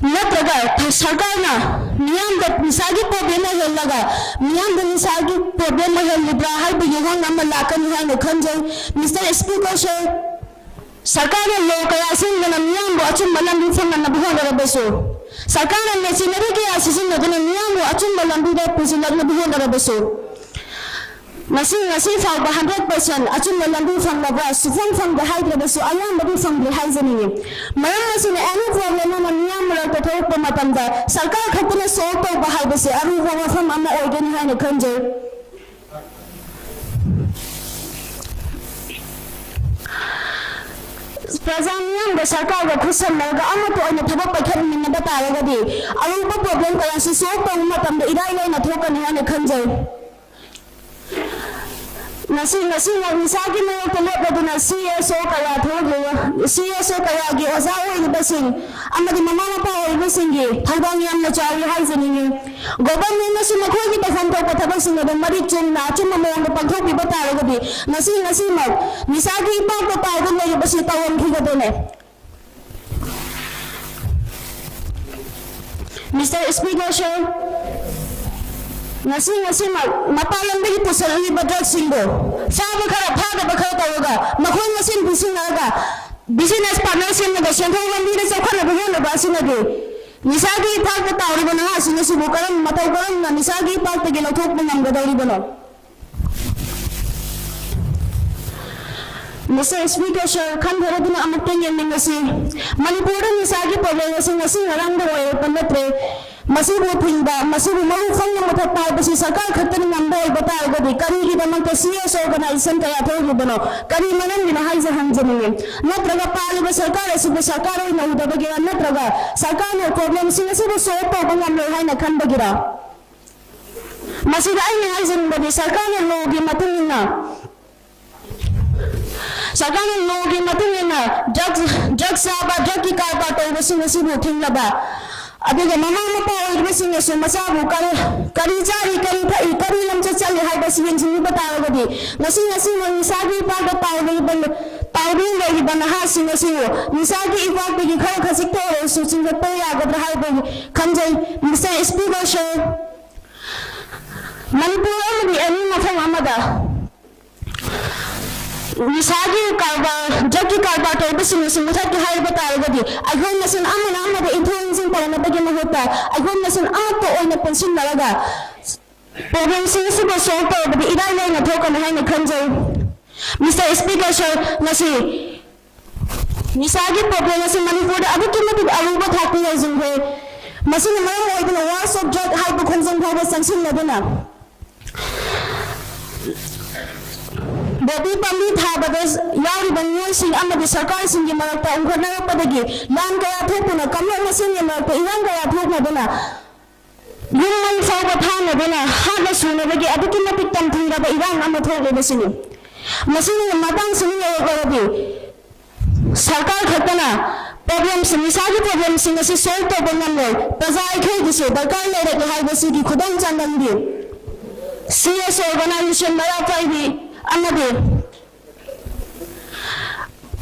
ꯅꯠꯇ꯭ꯔꯒ ꯊ-, ꯁꯔꯀꯥꯔꯅ ꯃꯤꯌꯥꯝꯗ ꯅꯤꯁꯥꯒꯤ ꯄ꯭ꯔꯣꯕ꯭ꯂꯦꯝ ꯑꯣꯏꯍꯜꯂꯒ ꯃꯤꯌꯥꯝꯗ ꯅꯤꯁꯥꯒꯤ ꯄ꯭ꯔꯣꯕ꯭ꯂꯦꯝ ꯑꯣꯏꯍꯜꯂꯤꯕ꯭ꯔꯥ ꯍꯥꯏꯕꯒꯤ ꯋꯥꯍꯪ ꯑꯃ ꯂꯥꯛꯀꯅꯤ ꯍꯥꯏꯅ ꯈꯟꯖꯩ꯫ ꯃꯤꯁꯇꯔ ꯁ꯭ꯄꯤꯀꯔ ꯁꯔ, ꯁꯔꯀꯥꯔꯅ ꯂꯣ ꯀꯌꯥ ꯁꯦꯝꯗꯨꯅ ꯃꯤꯌꯥꯝꯕꯨ ꯑꯆꯨꯝꯕ ꯂꯝꯕꯤ ꯐꯪꯍꯟꯅꯕ ꯍꯣꯠꯅꯔꯕꯁꯨ, ꯁꯔꯀꯥꯔꯅ ꯃꯦꯆꯤꯅꯔꯤ ꯀꯌꯥ ꯁꯤꯖꯤꯟꯅꯗꯨꯅ ꯃꯤꯌꯥꯝꯕꯨ ꯑꯆꯨꯝꯕ ꯂꯝꯕꯤꯗ ꯄꯨꯁꯤꯜꯂꯛꯅꯕ ꯍꯣꯠꯅꯔꯕꯁꯨ, ꯉꯁꯤ, ꯉꯁꯤ ꯐꯥꯎꯕ ꯍꯟꯗ꯭ꯔꯦꯠ ꯄꯥꯔꯁꯦꯟ ꯑꯆꯨꯝꯕ ꯂꯝꯕꯤ ꯐꯪꯂꯕ꯭ꯔꯥ? ꯁꯨꯐꯪ ꯐꯪꯗꯦ ꯍꯥꯏꯗ꯭ꯔꯕꯁꯨ, ꯑꯌꯥꯝꯕꯗꯤ ꯐꯪꯗꯦ ꯍꯥꯏꯖꯅꯤꯡꯏ꯫ ꯃꯔꯝ ꯑꯁꯤꯅ, ꯑꯦꯅꯤ ꯄ꯭ꯔꯣꯕ꯭ꯂꯦꯝ ꯑꯃ ꯃꯤꯌꯥꯝ ꯃꯔꯛꯇ ꯊꯣꯛꯂꯛꯄ ꯃꯇꯝꯗ, ꯁꯔꯀꯥꯔ ꯈꯛꯇꯅ ꯁꯣꯜꯕ ꯇꯧꯕ ꯍꯥꯏꯕꯁꯤ ꯑꯔꯨꯕ ꯋꯥꯐꯝ ꯑꯃ ꯑꯣꯏꯒꯅꯤ ꯍꯥꯏꯅ ꯈꯟꯖꯩ꯫ ꯄ꯭ꯔꯖꯥ ꯃꯤꯌꯥꯝꯒ ꯁꯔꯀꯥꯔꯒ ꯈꯨꯠꯁꯝꯅꯔꯒ ꯑꯃꯠꯇ ꯑꯣꯏꯅ ꯊꯕꯛ ꯄꯥꯏꯈꯠꯃꯤꯟꯅꯕ ꯇꯥꯔꯒꯗꯤ, ꯑꯔꯨꯕ ꯄ꯭ꯔꯣꯕ꯭ꯂꯦꯝ ꯀꯌꯥꯁꯨ ꯁꯣꯜꯕ ꯇꯧꯕ ꯃꯇꯝꯗ ꯏꯔꯥꯏ ꯂꯥꯏꯅ ꯊꯣꯛꯀꯅꯤ ꯍꯥꯏꯅ ꯈꯟꯖꯩ꯫ ꯉꯁꯤ, ꯉꯁꯤꯃꯛ ꯅꯤꯁꯥꯒꯤ ꯃꯥꯌꯣꯛꯇ ꯂꯦꯞꯂꯗꯨꯅ ꯁꯤ ꯑꯦꯁ ꯑꯣ ꯀꯌꯥ ꯊꯣꯛꯂꯤꯕ, ꯁꯤ ꯑꯦꯁ ꯑꯣ ꯀꯌꯥꯒꯤ ꯑꯣꯖꯥ ꯑꯣꯏꯔꯤꯕꯁꯤꯡ ꯑꯃꯗꯤ ꯃꯃꯥ ꯃꯄꯥ ꯑꯣꯏꯔꯤꯕꯁꯤꯡꯒꯤ ꯊꯧꯗꯥꯡ ꯌꯥꯝꯅ ꯆꯥꯎꯏ ꯍꯥꯏꯖꯅꯤꯡꯏ꯫ ꯒꯣꯚꯔꯟꯃꯦꯟꯅꯁꯨ ꯃꯈꯣꯏꯒꯤ ꯇꯧꯐꯝ ꯊꯣꯛꯄ ꯊꯕꯛꯁꯤꯡ ꯑꯗꯨ ꯃꯔꯤꯛ ꯆꯨꯝꯅ ꯑꯆꯨꯝꯕ ꯃꯑꯣꯡꯗ ꯄꯥꯡꯊꯣꯛꯄꯤꯕ ꯇꯥꯔꯒꯗꯤ, ꯉꯁꯤ, ꯉꯁꯤꯃꯛ ꯅꯤꯁꯥꯒꯤ ꯏꯄꯥꯛꯇ ꯇꯥꯎꯗꯨꯅ ꯂꯩꯔꯤꯕꯁꯤ ꯇꯧꯔꯝꯈꯤꯒꯗꯣꯏꯅꯦ꯫ ꯃꯤꯁꯇꯔ ꯁ꯭ꯄꯤꯀꯔ ꯁꯔ, ꯉꯁꯤ, ꯉꯁꯤꯃꯛ ꯃꯄꯥꯟ ꯂꯝꯗꯒꯤ ꯄꯨꯁꯤꯜꯂꯛꯂꯤꯕ ꯗ꯭ꯔꯒꯁꯤꯡꯗꯣ ꯐꯥꯕ ꯈꯔ, ꯐꯥꯗꯕ ꯈꯔ ꯇꯧꯔꯒ, ꯃꯈꯣꯏ ꯃꯁꯦꯟ ꯄꯨꯟꯁꯤꯟꯅꯔꯒ ꯕꯤꯖꯤꯅꯦꯁ ꯄꯥꯔꯠꯅꯔ ꯁꯦꯝꯂꯒ ꯁꯦꯟꯊꯣꯛ ꯂꯝꯕꯤꯗ ꯆꯥꯎꯈꯠꯅꯕ ꯍꯣꯠꯅꯕ ꯑꯁꯤꯅꯗꯤ ꯅꯤꯁꯥꯒꯤ ꯏꯄꯥꯛꯇ ꯇꯥꯎꯔꯤꯕ ꯅꯍꯥꯁꯤꯡ ꯑꯁꯤꯕꯨ ꯀꯔꯝ, ꯃꯇꯧ ꯀꯔꯝꯅ ꯅꯤꯁꯥꯒꯤ ꯏꯄꯥꯛꯇꯒꯤ ꯂꯧꯊꯣꯛꯄ ꯉꯝꯒꯗꯧꯔꯤꯕꯅꯣ? ꯃꯤꯁꯇꯔ ꯁ꯭ꯄꯤꯀꯔ ꯁꯔ, ꯈꯟꯊꯔꯗꯨꯅ ꯑꯃꯨꯛꯇꯪ ꯌꯦꯡꯃꯤꯟꯅꯁꯤ꯫ ꯃꯅꯤꯄꯨꯔꯗ ꯅꯤꯁꯥꯒꯤ ꯄ꯭ꯔꯣꯕ꯭ꯂꯦꯝ ꯑꯁꯤ ꯉꯁꯤ ꯉꯔꯥꯡꯗ ꯑꯣꯏꯔꯛꯄ ꯅꯠꯇ꯭ꯔꯦ꯫ ꯃꯁꯤꯕꯨ ꯊꯤꯡꯕ, ꯃꯁꯤꯕꯨ ꯃꯍꯨꯠ ꯈꯪꯅ ꯃꯨꯊꯠꯄ ꯍꯥꯏꯕꯁꯤ ꯁꯔꯀꯥꯔ ꯈꯛꯇꯅ ꯉꯝꯕ ꯑꯣꯏꯕ ꯇꯥꯔꯒꯗꯤ ꯀꯔꯤꯒꯤꯗꯃꯛꯇ C S organization ꯀꯌꯥ ꯊꯣꯛꯂꯤꯕꯅꯣ? ꯀꯔꯤ ꯃꯔꯝꯒꯤꯅꯣ ꯍꯥꯏꯁꯦ ꯍꯪꯖꯅꯤꯡꯉꯤ꯫ ꯅꯠꯇ꯭ꯔꯒ ꯄꯥꯜꯂꯤꯕ ꯁꯔꯀꯥꯔ ꯑꯁꯤꯕꯨ ꯁꯔꯀꯥꯔ ꯑꯣꯏꯅ ꯎꯗꯕꯒꯤꯔ? ꯅꯠꯇ꯭ꯔꯒ ꯁꯔꯀꯥꯔꯅ problemꯁꯤꯡ ꯑꯁꯤꯕꯨ solve ꯇꯧꯕ ꯉꯝꯂꯣꯏ ꯍꯥꯏꯅ ꯈꯟꯕꯒꯤꯔ? ꯃꯁꯤꯗ ꯑꯩꯅ ꯍꯥꯏꯖꯅꯤꯡꯕꯗꯤ ꯁꯔꯀꯥꯔꯅ lawꯒꯤ ꯃꯇꯨꯡ ꯏꯟꯅ ꯁꯔꯀꯥꯔꯅ lawꯒꯤ ꯃꯇꯨꯡ ꯏꯟꯅ drug, drug ꯆꯥꯕ, drugꯀꯤ ꯀꯔꯕꯥꯔ ꯇꯧꯕꯁꯤꯡ ꯑꯁꯤꯕꯨ ꯊꯤꯡꯂꯕ, ꯑꯗꯨꯒ ꯃꯃꯥ ꯃꯄꯥ ꯑꯣꯏꯔꯤꯕꯁꯤꯡꯅꯁꯨ ꯃꯆꯥꯕꯨ ꯀꯔꯤ, ꯀꯔꯤ ꯆꯥꯔꯤ, ꯀꯔꯤ ꯊꯛꯏ, ꯀꯔꯤ ꯂꯝꯆꯠ ꯆꯠꯂꯤ ꯍꯥꯏꯕꯁꯤ ꯌꯦꯡꯁꯤꯟꯕꯤꯕ ꯇꯥꯔꯒꯗꯤ ꯉꯁꯤ, ꯉꯁꯤꯃꯛ ꯅꯤꯁꯥꯒꯤ ꯏꯄꯥꯛꯇ ꯇꯥꯎꯔꯤꯕ, ꯇꯥꯎꯗꯨꯅ ꯂꯩꯔꯤꯕ ꯅꯍꯥꯁꯤꯡ ꯑꯁꯤꯕꯨ ꯅꯤꯁꯥꯒꯤ ꯏꯄꯥꯛꯇꯒꯤ ꯈꯔ ꯈꯖꯤꯛꯇ ꯑꯣꯏꯔꯁꯨ ꯆꯤꯡꯈꯠꯄ ꯌꯥꯒꯗ꯭ꯔꯥ ꯍꯥꯏꯕꯒꯤ ꯈꯟꯖꯩ꯫ Mister Speaker, sir, ꯃꯅꯤꯄꯨꯔ ꯑꯃꯗꯤ any ꯃꯐꯝ ꯑꯃꯗ ꯅꯤꯁꯥꯒꯤ ꯀꯔꯕꯥꯔ, drugꯀꯤ ꯀꯔꯕꯥꯔ ꯇꯧꯕꯁꯤꯡ ꯑꯁꯤ ꯃꯨꯊꯠꯀꯦ ꯍꯥꯏꯕ ꯇꯥꯔꯒꯗꯤ ꯑꯩꯈꯣꯏ ꯃꯁꯦꯟ ꯑꯃꯅ ꯑꯃꯗ ꯏꯟꯊꯣꯛ ꯏꯟꯁꯤꯟ ꯇꯧꯅꯕꯒꯤ ꯃꯍꯨꯠꯇ ꯑꯩꯈꯣꯏ ꯃꯁꯦꯟ ꯑꯃꯠꯇ ꯑꯣꯏꯅ ꯄꯨꯟꯁꯤꯟꯅꯔꯒ problemꯁꯤꯡ ꯑꯁꯤꯕꯨ solve ꯇꯧꯔꯕꯗꯤ ꯏꯔꯥꯏ ꯂꯥꯏꯅ ꯊꯣꯛꯀꯅꯤ ꯍꯥꯏꯅ ꯈꯟꯖꯩ꯫ Mister Speaker, sir, ꯉꯁꯤ ꯅꯤꯁꯥꯒꯤ problem ꯑꯁꯤ ꯃꯅꯤꯄꯨꯔꯗ ꯑꯗꯨꯛꯀꯤ ꯃꯇꯤꯛ ꯑꯔꯨꯕ ꯊꯥꯛꯇ ꯌꯧꯁꯤꯟꯈ꯭ꯔꯦ꯫ ꯃꯁꯤꯅ ꯃꯔꯝ ꯑꯣꯏꯗꯨꯅ War of Drug ꯍꯥꯏꯕ ꯈꯣꯡꯖꯪ ꯐꯥꯎꯕ ꯆꯪꯁꯤꯟꯅꯗꯨꯅ ꯄꯣꯄꯤ ꯄꯥꯝꯕꯤ ꯊꯥꯕꯗ ꯌꯥꯎꯔꯤꯕ ꯃꯤꯑꯣꯏꯁꯤꯡ ꯑꯃꯗꯤ ꯁꯔꯀꯥꯔꯁꯤꯡꯒꯤ ꯃꯔꯛꯇ ꯎꯪꯈꯠꯅꯔꯛꯄꯗꯒꯤ ꯂꯥꯟ ꯀꯌꯥ ꯊꯣꯛꯇꯨꯅ ꯀꯥꯡꯂꯨꯞ ꯃꯁꯦꯟꯒꯤ ꯃꯔꯛꯇ ꯏꯔꯥꯡ ꯀꯌꯥ ꯊꯣꯛꯅꯗꯨꯅ ꯌꯨꯝ ꯃꯩ ꯐꯥꯎꯕ ꯊꯥꯅꯗꯨꯅ ꯍꯥꯠꯅ ꯁꯨꯅꯕꯒꯤ ꯑꯗꯨꯛꯀꯤ ꯃꯇꯤꯛ ꯇꯝꯊꯤꯔꯕ ꯏꯔꯥꯡ ꯑꯃ ꯊꯣꯛꯂꯤꯕꯁꯤꯅꯤ꯫ ꯃꯁꯤꯒꯤ ꯃꯇꯥꯡꯁꯤꯡ ꯌꯧꯔꯛꯂꯕꯗꯤ ꯁꯔꯀꯥꯔ ꯈꯛꯇꯅ problemꯁꯤꯡ, ꯅꯤꯁꯥꯒꯤ problemꯁꯤꯡ ꯑꯁꯤ solve ꯇꯧꯕ ꯉꯝꯂꯣꯏ꯫ ꯄ꯭ꯔꯖꯥ ꯑꯩꯈꯣꯏꯒꯤꯁꯨ ꯗꯔꯀꯥꯔ ꯂꯩꯔꯛꯂꯤ ꯍꯥꯏꯕꯁꯤꯒꯤ ꯈꯨꯗꯝ ꯆꯥꯡꯗꯝꯕꯤꯌꯨ꯫ C S organization, ꯃꯩꯔꯥ ꯄꯥꯏꯕꯤ ꯑꯃꯗꯤ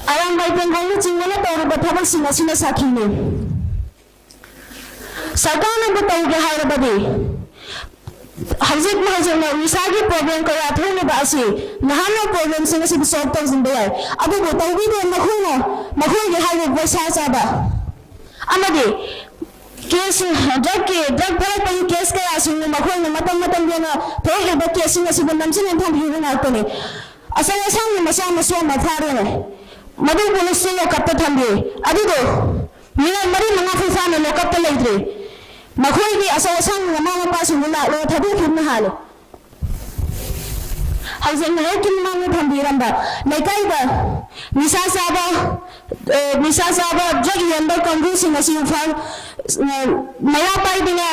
ꯑꯔꯥꯝꯕꯥꯏ ꯇꯦꯡꯒꯣꯡꯅꯆꯤꯡꯕꯅ ꯇꯧꯔꯤꯕ ꯊꯕꯛꯁꯤꯡ ꯑꯁꯤꯅ ꯁꯥꯈꯤꯅꯤ꯫ ꯁꯔꯀꯥꯔꯅꯕꯨ ꯇꯧꯒꯦ ꯍꯥꯏꯔꯕꯗꯤ ꯍꯧꯖꯤꯛ ꯍꯧꯖꯤꯛꯃꯛ ꯅꯤꯁꯥꯒꯤ problem ꯀꯌꯥ ꯊꯣꯛꯂꯤꯕ ꯑꯁꯤ ꯅꯍꯥꯛꯅ problemꯁꯤꯡ ꯑꯁꯤꯕꯨ solve ꯇꯧꯁꯤꯟꯕ ꯌꯥꯏ꯫ ꯑꯗꯨꯕꯨ ꯇꯧꯕꯤꯗꯦ꯫ ꯃꯈꯣꯏꯅ, ꯃꯈꯣꯏꯒꯤ ꯍꯥꯏꯕ ꯄꯩꯁꯥ ꯆꯥꯕ ꯑꯃꯗꯤ case, drugꯀꯤ, drug ꯊꯥꯔꯛꯄꯒꯤ case ꯀꯌꯥꯁꯤꯡꯕꯨ ꯃꯈꯣꯏꯅ ꯃꯇꯝ ꯃꯇꯝꯒꯤ ꯑꯣꯏꯅ ꯊꯣꯛꯂꯤꯕ caseꯁꯤꯡ ꯑꯁꯤꯕꯨ ꯅꯝꯁꯤꯟꯅ ꯊꯝꯈꯤꯕ ꯉꯥꯛꯇꯅꯤ꯫ ꯑꯆꯧ ꯑꯁꯥꯡꯒꯤ ꯃꯆꯥ ꯃꯁꯨ ꯑꯃ ꯐꯥꯔꯦꯅꯦ, ꯃꯗꯨ policeꯇ lockupꯇ ꯊꯝꯕꯤ꯫ ꯑꯗꯨꯕꯨ ꯃꯤꯅꯠ ꯃꯔꯤ ꯃꯉꯥ ꯐꯥꯎ ꯐꯥꯅ lockupꯇ ꯂꯩꯇ꯭ꯔꯤ꯫ ꯃꯈꯣꯏꯒꯤ ꯑꯆꯧ ꯑꯁꯥꯡ ꯃꯃꯥ ꯃꯄꯥꯁꯤꯡꯗꯨ ꯂꯥꯛꯂꯒ ꯊꯥꯗꯣꯛꯈꯤꯕꯅ ꯍꯥꯜꯂꯦ꯫ ꯍꯧꯖꯤꯛ ꯉꯥꯏꯍꯥꯛꯀꯤ ꯃꯃꯥꯡꯗ ꯊꯝꯕꯤꯔꯝꯕ ꯂꯩꯀꯥꯏꯗ ꯅꯤꯁꯥ ꯆꯥꯕ, ꯑ, ꯅꯤꯁꯥ ꯆꯥꯕ, ꯗ꯭ꯔꯒ ꯌꯣꯟꯕ ꯀꯥꯡꯕꯨꯁꯤꯡ ꯑꯁꯤ ꯏꯝꯐꯥꯜ, ꯑ, ꯃꯩꯔꯥ ꯄꯥꯏꯕꯤꯅ,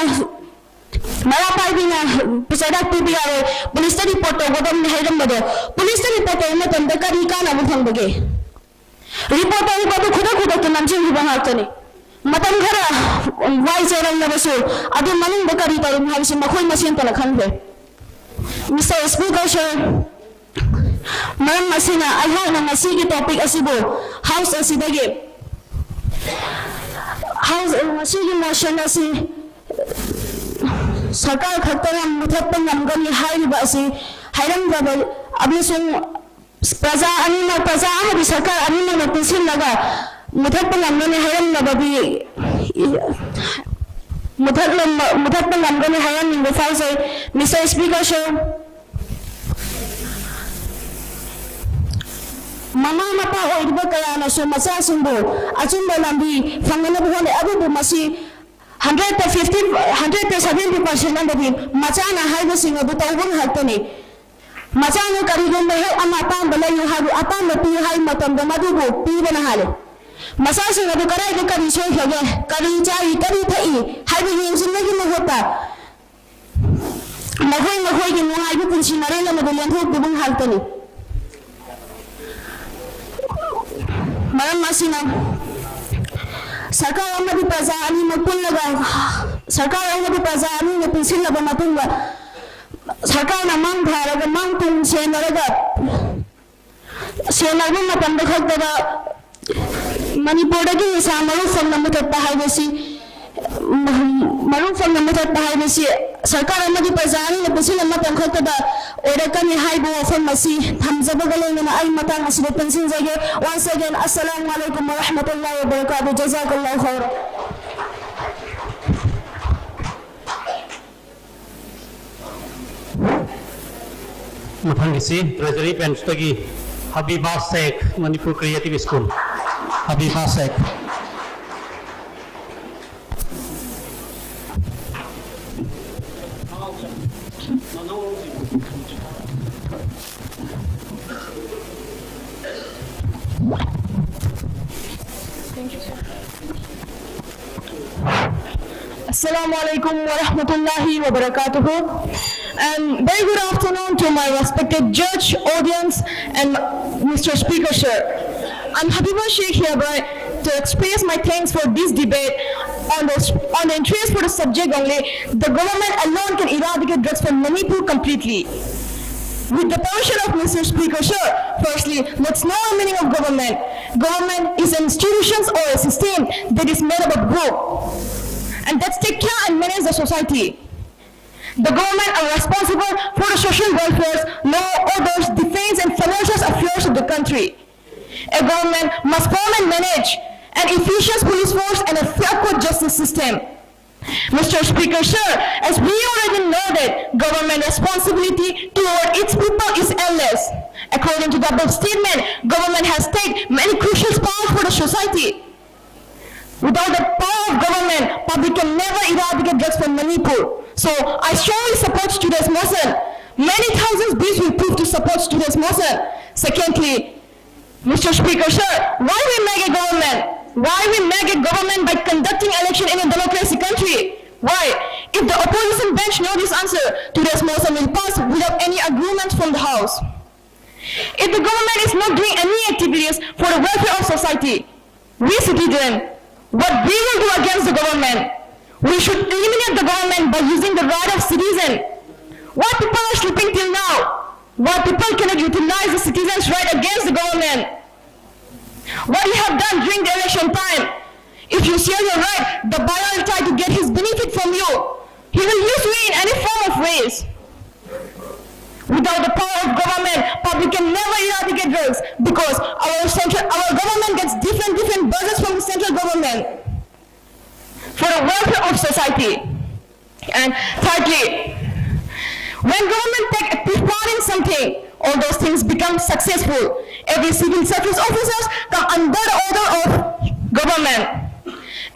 ꯃꯩꯔꯥ ꯄꯥꯏꯕꯤꯅ ꯆꯩꯔꯥꯛ ꯄꯤꯕ ꯌꯥꯔꯣꯏ, ꯄꯨꯂꯤꯁꯇ ꯔꯤꯄꯣꯔꯠ ꯇꯧꯒꯗꯕꯅꯤ ꯍꯥꯏꯔꯝꯕꯗꯣ, ꯄꯨꯂꯤꯁꯇ ꯔꯤꯄꯣꯔꯠ ꯇꯧꯕ ꯃꯇꯝꯗ ꯀꯔꯤ ꯀꯥꯟꯅꯕ ꯐꯪꯕꯒꯦ? ꯔꯤꯄꯣꯔꯠ ꯇꯧꯔꯤꯕ ꯑꯗꯨ ꯈꯨꯗꯛ ꯈꯨꯗꯛꯇ ꯅꯝꯁꯤꯟꯈꯤꯕ ꯉꯥꯛꯇꯅꯤ꯫ ꯃꯇꯝ ꯈꯔ ꯋꯥꯏ ꯆꯦꯜꯂꯝꯂꯕꯁꯨ, ꯑꯗꯨ ꯃꯅꯨꯡꯗ ꯀꯔꯤ ꯇꯧꯔꯤꯕꯅꯣ ꯍꯥꯏꯕꯁꯤ ꯃꯈꯣꯏ ꯃꯁꯦꯟꯇꯅ ꯈꯪꯗ꯭ꯔꯦ꯫ Mister Speaker, sir, ꯃꯔꯝ ꯑꯁꯤꯅ ꯑꯩꯍꯥꯛꯅ ꯉꯁꯤꯒꯤ topic ꯑꯁꯤꯕꯨ House ꯑꯁꯤꯗꯒꯤ, House, ꯉꯁꯤꯒꯤ motion ꯑꯁꯤ ꯁꯔꯀꯥꯔ ꯈꯛꯇꯅ ꯃꯨꯊꯠꯄ ꯉꯝꯒꯅꯤ ꯍꯥꯏꯔꯤꯕ ꯑꯁꯤ ꯍꯥꯏꯔꯝꯗꯕ ꯑꯃꯁꯨꯡ ꯄ꯭ꯔꯖꯥ ꯑꯅꯤꯃꯛ, ꯄ꯭ꯔꯖꯥ ꯑꯃꯗꯤ ꯁꯔꯀꯥꯔ ꯑꯅꯤꯃꯛꯅ ꯄꯨꯟꯁꯤꯜꯂꯒ ꯃꯨꯊꯠꯄ ꯉꯝꯒꯅꯤ ꯍꯥꯏꯔꯝꯂꯕꯗꯤ, ꯃꯨꯊꯠꯂꯝꯕ-, ꯃꯨꯊꯠꯄ ꯉꯝꯒꯅꯤ ꯍꯥꯏꯍꯟꯅꯤꯡꯕ ꯐꯥꯎꯖꯩ꯫ Mister Speaker, sir, ꯃꯃꯥ ꯃꯄꯥ ꯑꯣꯏꯔꯤꯕ ꯀꯌꯥꯅꯁꯨ ꯃꯆꯥꯁꯤꯡꯕꯨ ꯑꯆꯨꯝꯕ ꯂꯝꯕꯤ ꯐꯪꯅꯅꯕ ꯍꯣꯠꯅꯩ, ꯑꯗꯨꯕꯨ ꯃꯁꯤ hundredꯇ fifty, hundredꯇ seventy percent ꯑꯃꯗꯤ ꯃꯆꯥꯅ ꯍꯥꯏꯕꯁꯤꯡ ꯑꯗꯨ ꯇꯧꯕ ꯉꯥꯛꯇꯅꯤ꯫ ꯃꯆꯥꯅ ꯀꯔꯤꯒꯨꯝꯕ ꯍꯦꯛ ꯑꯃ ꯑꯄꯥꯝꯕ ꯂꯩꯌꯨ ꯍꯥꯏꯕ, ꯑꯄꯥꯝꯕ ꯄꯤꯌꯨ ꯍꯥꯏꯕ ꯃꯇꯝꯗ ꯃꯗꯨꯕꯨ ꯄꯤꯕꯅ ꯍꯥꯜꯂꯤ꯫ ꯃꯆꯥꯁꯤꯡ ꯑꯗꯨ ꯀꯗꯥꯏꯗ ꯀꯔꯤ ꯁꯣꯏꯈ꯭ꯔꯒꯦ, ꯀꯔꯤ ꯆꯥꯔꯤ, ꯀꯔꯤ ꯊꯛꯏ ꯍꯥꯏꯕ ꯌꯦꯡꯁꯤꯟꯕꯒꯤ ꯃꯍꯨꯠꯇ ꯃꯈꯣꯏ ꯃꯈꯣꯏꯒꯤ ꯅꯨꯡꯉꯥꯏꯕ ꯄꯨꯟꯁꯤ ꯃꯔꯦꯜ ꯑꯃꯗ ꯂꯦꯟꯊꯣꯛꯄꯤꯕ ꯉꯥꯛꯇꯅꯤ꯫ ꯃꯔꯝ ꯑꯁꯤꯅ ꯁꯔꯀꯥꯔ ꯑꯃꯗꯤ ꯄ꯭ꯔꯖꯥ ꯑꯅꯤꯃꯛ ꯄꯨꯜꯂꯒ, ꯁꯔꯀꯥꯔ ꯑꯃꯗꯤ ꯄ꯭ꯔꯖꯥ ꯑꯅꯤꯅ ꯄꯨꯟꯁꯤꯜꯂꯕ ꯃꯇꯨꯡꯗ, ꯁꯔꯀꯥꯔꯅ ꯃꯥꯡ ꯊꯥꯔꯒ, ꯃꯥꯡ ꯇꯨꯡ ꯁꯦꯟꯅꯔꯒ, ꯁꯦꯟꯅꯕ ꯃꯇꯝꯗ ꯈꯛꯇꯗ ꯃꯅꯤꯄꯨꯔꯗꯒꯤ ꯅꯤꯁꯥ ꯃꯔꯨ ꯐꯪꯅ ꯃꯨꯊꯠꯄ ꯍꯥꯏꯕꯁꯤ, ꯃꯔꯨ ꯐꯪꯅ ꯃꯨꯊꯠꯄ ꯍꯥꯏꯕꯁꯤ ꯁꯔꯀꯥꯔ ꯑꯃꯗꯤ ꯄ꯭ꯔꯖꯥ ꯑꯅꯤꯅ ꯄꯨꯟꯁꯤꯟꯕ ꯃꯇꯝ ꯈꯛꯇꯗ ꯑꯣꯏꯔꯛꯀꯅꯤ ꯍꯥꯏꯕ ꯋꯥꯐꯝ ꯑꯁꯤ ꯊꯝꯖꯕꯒ ꯂꯣꯏꯅꯅ ꯑꯩ ꯃꯇꯥꯡ ꯑꯁꯤꯗ ꯇꯦꯟꯁꯤꯟꯖꯒꯦ꯫ Once again, Assalamu alaikum wa rahmatullahi wa barakatuh. Jazakallahu khairan. ꯃꯊꯪꯒꯤꯁꯤ ꯇ꯭ꯔꯦꯖꯔꯤ ꯕꯦꯟꯁꯇꯒꯤ Habiba Sheikh, Manipur creative school, Habiba Sheikh. Assalamu alaikum wa rahmatullahi wa barakatuh. And very good afternoon to my respected judge, audience, and Mister Speaker, sir. I'm Habiba Sheikh hereby to express my thanks for this debate on the, on the interest for the subject only. The government alone can eradicate drugs from Manipur completely. With the permission of Mister Speaker, sir, firstly, let's know the meaning of government. Government is an institution or a system that is made up of group and that take care and manage the society. The government are responsible for the social welfare, law, orders, defense, and financial affairs of the country. A government must form and manage an efficient police force and a fair court justice system. Mister Speaker, sir, as we already know that government responsibility toward its people is endless. According to the above statement, government has taken many crucial powers for the society. Without the power of government, public can never eradicate drugs from Manipur. So I strongly support today's motion. Many thousands bees will prove to support today's motion. Secondly, Mister Speaker, sir, why we make a government? Why we make a government by conducting election in a democracy country? Why? If the opposition bench know this answer, today's motion will pass without any agreement from the House. If the government is not doing any activities for the welfare of society, we citizen, what we will do against the government? We should eliminate the government by using the right of citizen. Why people are sleeping till now? Why people cannot utilize the citizens' right against the government? What you have done during the election time? If you share your right, the buyer will try to get his benefit from you. He will use you in any form of ways. Without the power of government, public can never eradicate drugs because our central, our government gets different different budgets from the central government for the welfare of society. And thirdly, when government take active part in something, all those things become successful. Every civil service officers come under the order of government.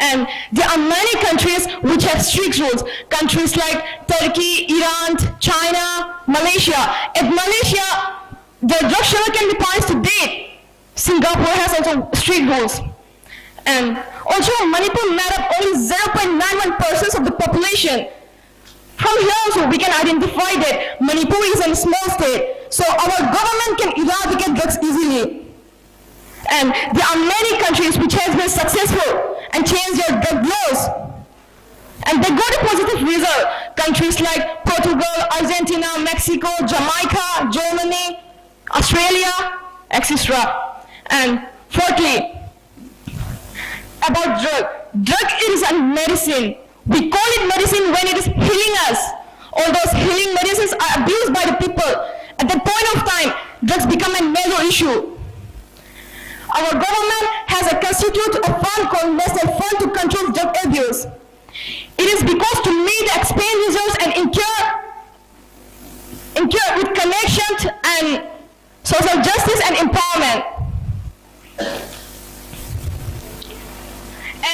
And there are many countries which have strict rules. Countries like Turkey, Iran, China, Malaysia. At Malaysia, the drug smuggler can be punished to death. Singapore has also strict rules. And also, Manipur made up only zero point nine one percent of the population. From here also, we can identify that Manipur is a small state, so our government can eradicate drugs easily. And there are many countries which has been successful and changed their drug laws. And they got a positive result. Countries like Portugal, Argentina, Mexico, Jamaica, Germany, Australia, et cetera. And fourthly, about drug. Drug is a medicine. We call it medicine when it is healing us. All those healing medicines are abused by the people. At that point of time, drugs become a major issue. Our government has a constitute a fund called National Fund to control drug abuse. It is because to meet the expenditures and incur, incur with connection and social justice and empowerment.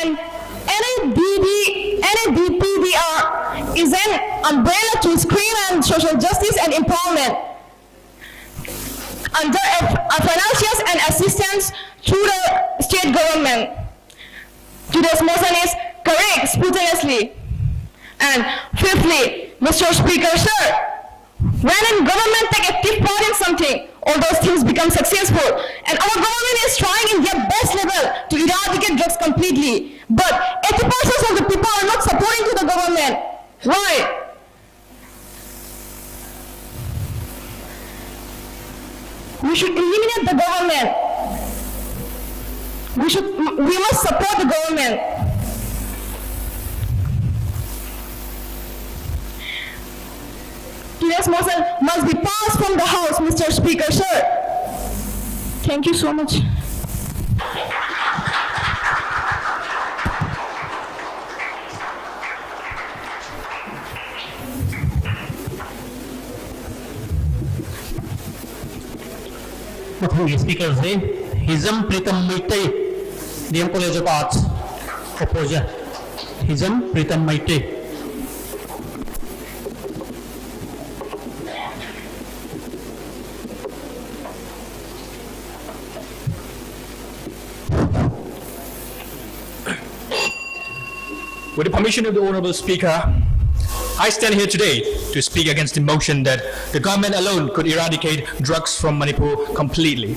And N A D D, N A D P D R is an umbrella to screen and social justice and empowerment under a, a financials and assistance through the state government. Today's motion is correct spontaneously. And fifthly, Mister Speaker, sir, when a government take active part in something, all those things become successful. And our government is trying in their best level to eradicate drugs completely. But eighty percent of the people are not supporting to the government. Why? We should eliminate the government. We should, we must support the government. Today's motion must be passed from the House, Mister Speaker, sir. Thank you so much. ꯃꯊꯪꯒꯤ speaker say Hijam Pritam Meitei, D M College of Arts, opposite, Hijam Pritam Meitei. With the permission of the Honorable Speaker, I stand here today to speak against the motion that the government alone could eradicate drugs from Manipur completely.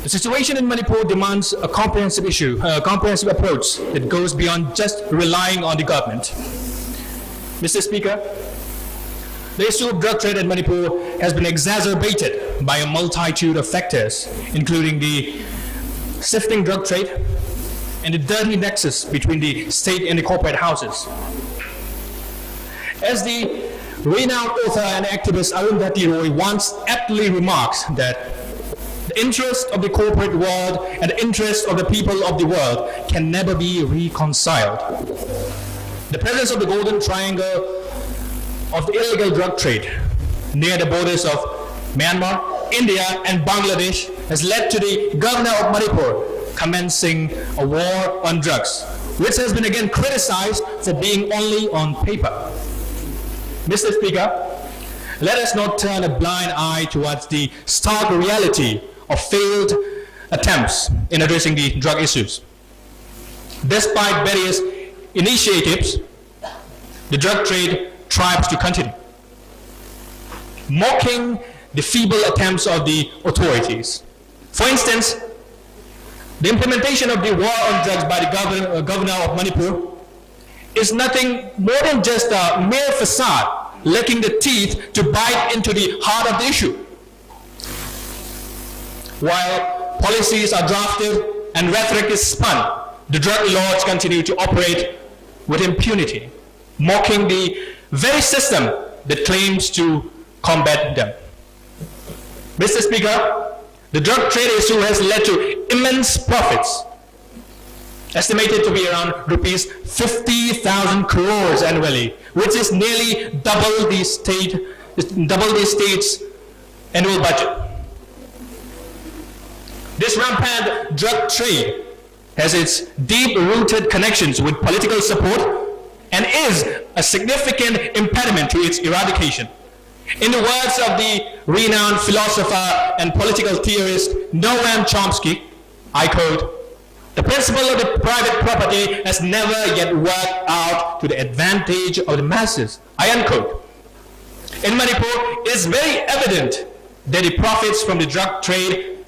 The situation in Manipur demands a comprehensive issue, a comprehensive approach that goes beyond just relying on the government. Mister Speaker, the issue of drug trade in Manipur has been exacerbated by a multitude of factors, including the shifting drug trade and the dirty nexus between the state and the corporate houses. As the renowned author and activist Arundhati Roy once aptly remarks that the interest of the corporate world and the interest of the people of the world can never be reconciled. The presence of the Golden Triangle of the illegal drug trade near the borders of Myanmar, India, and Bangladesh has led to the governor of Manipur commencing a war on drugs, which has been again criticized for being only on paper. Mister Speaker, let us not turn a blind eye towards the stark reality of failed attempts in addressing the drug issues. Despite various initiatives, the drug trade thrives to continue, mocking the feeble attempts of the authorities. For instance, the implementation of the war on drugs by the governor, uh, governor of Manipur is nothing more than just a mere facade, lacking the teeth to bite into the heart of the issue. While policies are drafted and rhetoric is spun, the drug lords continue to operate with impunity, mocking the very system that claims to combat them. Mister Speaker, the drug trade issue has led to immense profits, estimated to be around rupees fifty thousand crores annually, which is nearly double the state, double the state's annual budget. This rampant drug trade has its deep-rooted connections with political support and is a significant impediment to its eradication. In the words of the renowned philosopher and political theorist Noam Chomsky, I quote, The principle of the private property has never yet worked out to the advantage of the masses. I unquote. In Manipur, it is very evident that the profits from the drug trade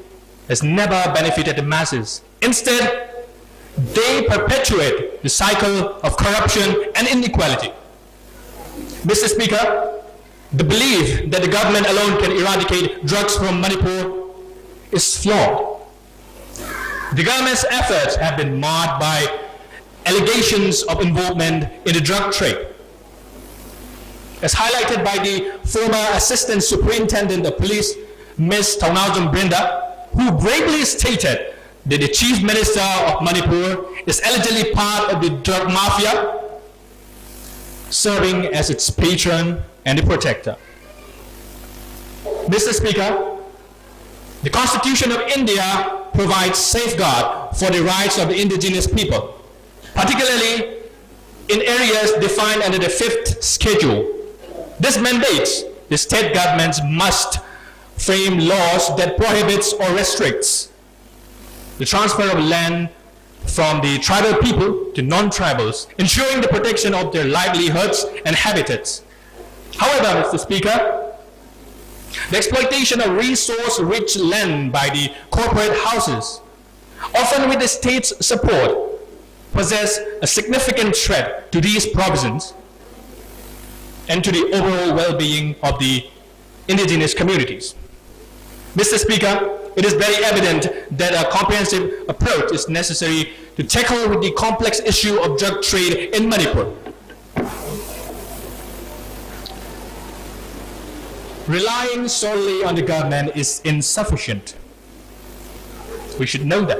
has never benefited the masses. Instead, they perpetuate the cycle of corruption and inequality. Mister Speaker, the belief that the government alone can eradicate drugs from Manipur is flawed. The government's efforts have been marred by allegations of involvement in the drug trade. As highlighted by the former Assistant Superintendent of Police, Miss Thongnaojam Brenda, who bravely stated that the Chief Minister of Manipur is allegedly part of the drug mafia, serving as its patron and the protector. Mister Speaker, the Constitution of India provides safeguard for the rights of the indigenous people, particularly in areas defined under the fifth schedule. This mandates the state governments must frame laws that prohibits or restricts the transfer of land from the tribal people to non-tribals, ensuring the protection of their livelihoods and habitats. However, Mister Speaker, the exploitation of resource-rich land by the corporate houses, often with the state's support, poses a significant threat to these provisions and to the overall well-being of the indigenous communities. Mister Speaker, it is very evident that a comprehensive approach is necessary to tackle with the complex issue of drug trade in Manipur. Relying solely on the government is insufficient. We should know that.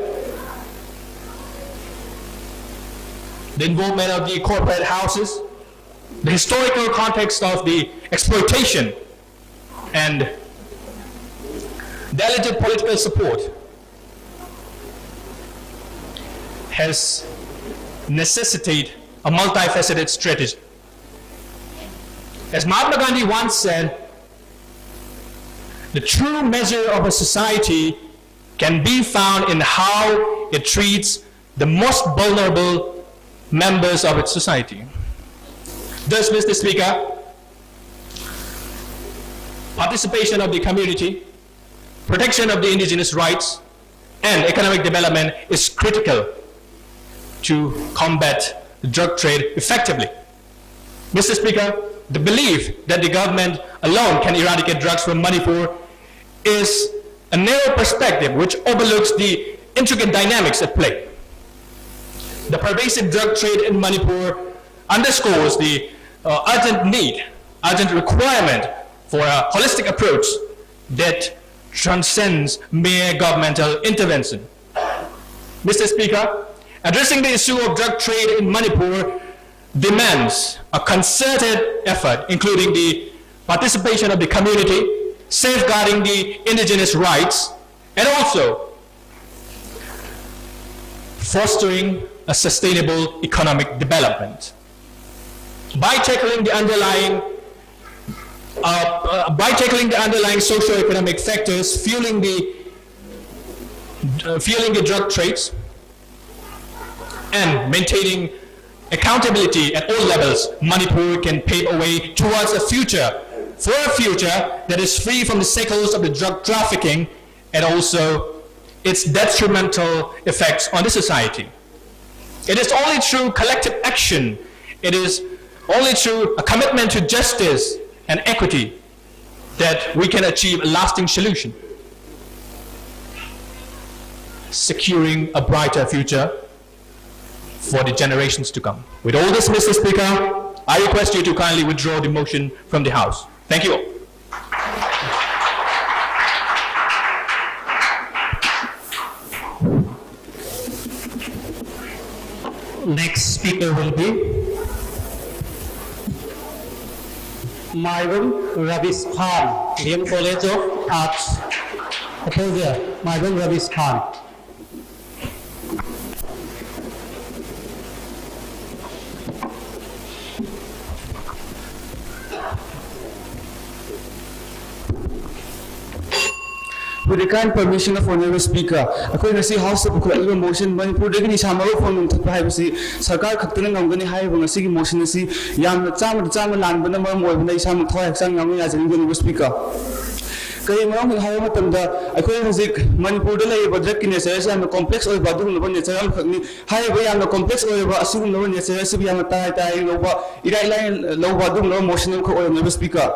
The involvement of the corporate houses, the historical context of the exploitation, and the alleged political support has necessitated a multifaceted strategy. As Mahatma Gandhi once said, the true measure of a society can be found in how it treats the most vulnerable members of its society. Thus, Mister Speaker, participation of the community, protection of the indigenous rights, and economic development is critical to combat drug trade effectively. Mister Speaker, the belief that the government alone can eradicate drugs from Manipur is a narrow perspective which overlooks the intricate dynamics at play. The pervasive drug trade in Manipur underscores the uh, urgent need, urgent requirement for a holistic approach that transcends mere governmental intervention. Mister Speaker, addressing the issue of drug trade in Manipur demands a concerted effort, including the participation of the community, safeguarding the indigenous rights, and also fostering a sustainable economic development. By tackling the underlying uh, uh, by tackling the underlying socio-economic factors fueling the uh, fueling the drug trades and maintaining accountability at all levels, Manipur can pave a way towards a future, for a future that is free from the shackles of the drug trafficking and also its detrimental effects on the society. It is only through collective action, it is only through a commitment to justice and equity that we can achieve a lasting solution, securing a brighter future for the generations to come. With all this, Mister Speaker, I request you to kindly withdraw the motion from the House. Thank you all. Next speaker will be Mairum Ravish Khan, D M College of Arts, Apogea. Mairum Ravish Khan. With the kind permission of Honorable Speaker, ꯑꯩꯈꯣꯏ ꯉꯁꯤ House ꯇ ꯄꯨꯈꯠꯂꯛꯂꯤꯕ motion, ꯃꯅꯤꯄꯨꯔꯗꯒꯤ ꯅꯤꯁꯥ ꯃꯔꯨ ꯐꯪꯂꯣꯝ ꯊꯛꯄ ꯍꯥꯏꯕꯁꯤ ꯁꯔꯀꯥꯔ ꯈꯛꯇꯅ ꯉꯝꯒꯅꯤ ꯍꯥꯏꯔꯤꯕ ꯉꯁꯤꯒꯤ motion ꯑꯁꯤ ꯌꯥꯝꯅ ꯆꯥꯝꯃꯗ ꯆꯥꯝꯃ ꯂꯥꯟꯕꯅ ꯃꯔꯝ ꯑꯣꯏꯕꯅ ꯏꯁꯥꯃꯛ ꯊꯋꯥꯏ ꯍꯛꯆꯥꯡ ꯌꯥꯎꯅ ꯌꯥꯖꯅꯤꯡꯗꯦ, Honorable Speaker꯫ ꯀꯔꯤ ꯃꯔꯝꯒꯤꯅꯣ ꯍꯥꯏꯕ ꯃꯇꯝꯗ, ꯑꯩꯈꯣꯏ ꯍꯧꯖꯤꯛ ꯃꯅꯤꯄꯨꯔꯗ ꯂꯩꯔꯤꯕ drug ꯀꯤ nature ꯑꯁꯤ ꯌꯥꯝꯅ complex ꯑꯣꯏꯕ ꯑꯗꯨꯒꯨꯝꯂꯕ nature ꯑꯃꯈꯛꯅꯤ꯫ ꯍꯥꯏꯔꯤꯕ ꯌꯥꯝꯅ complex ꯑꯣꯏꯔꯕ ꯑꯁꯤꯒꯨꯝꯂꯕ nature ꯑꯁꯤꯕꯨ ꯌꯥꯝꯅ ꯇꯔꯥꯏ ꯇꯔꯥꯏ ꯂꯧꯕ, ꯏꯔꯥꯏ ꯂꯥꯏꯅ ꯂꯧꯕ ꯑꯗꯨꯒꯨꯝꯂꯕ motion ꯑꯃꯈꯛ ꯑꯣꯏꯔꯝꯃꯦꯕ, Speaker꯫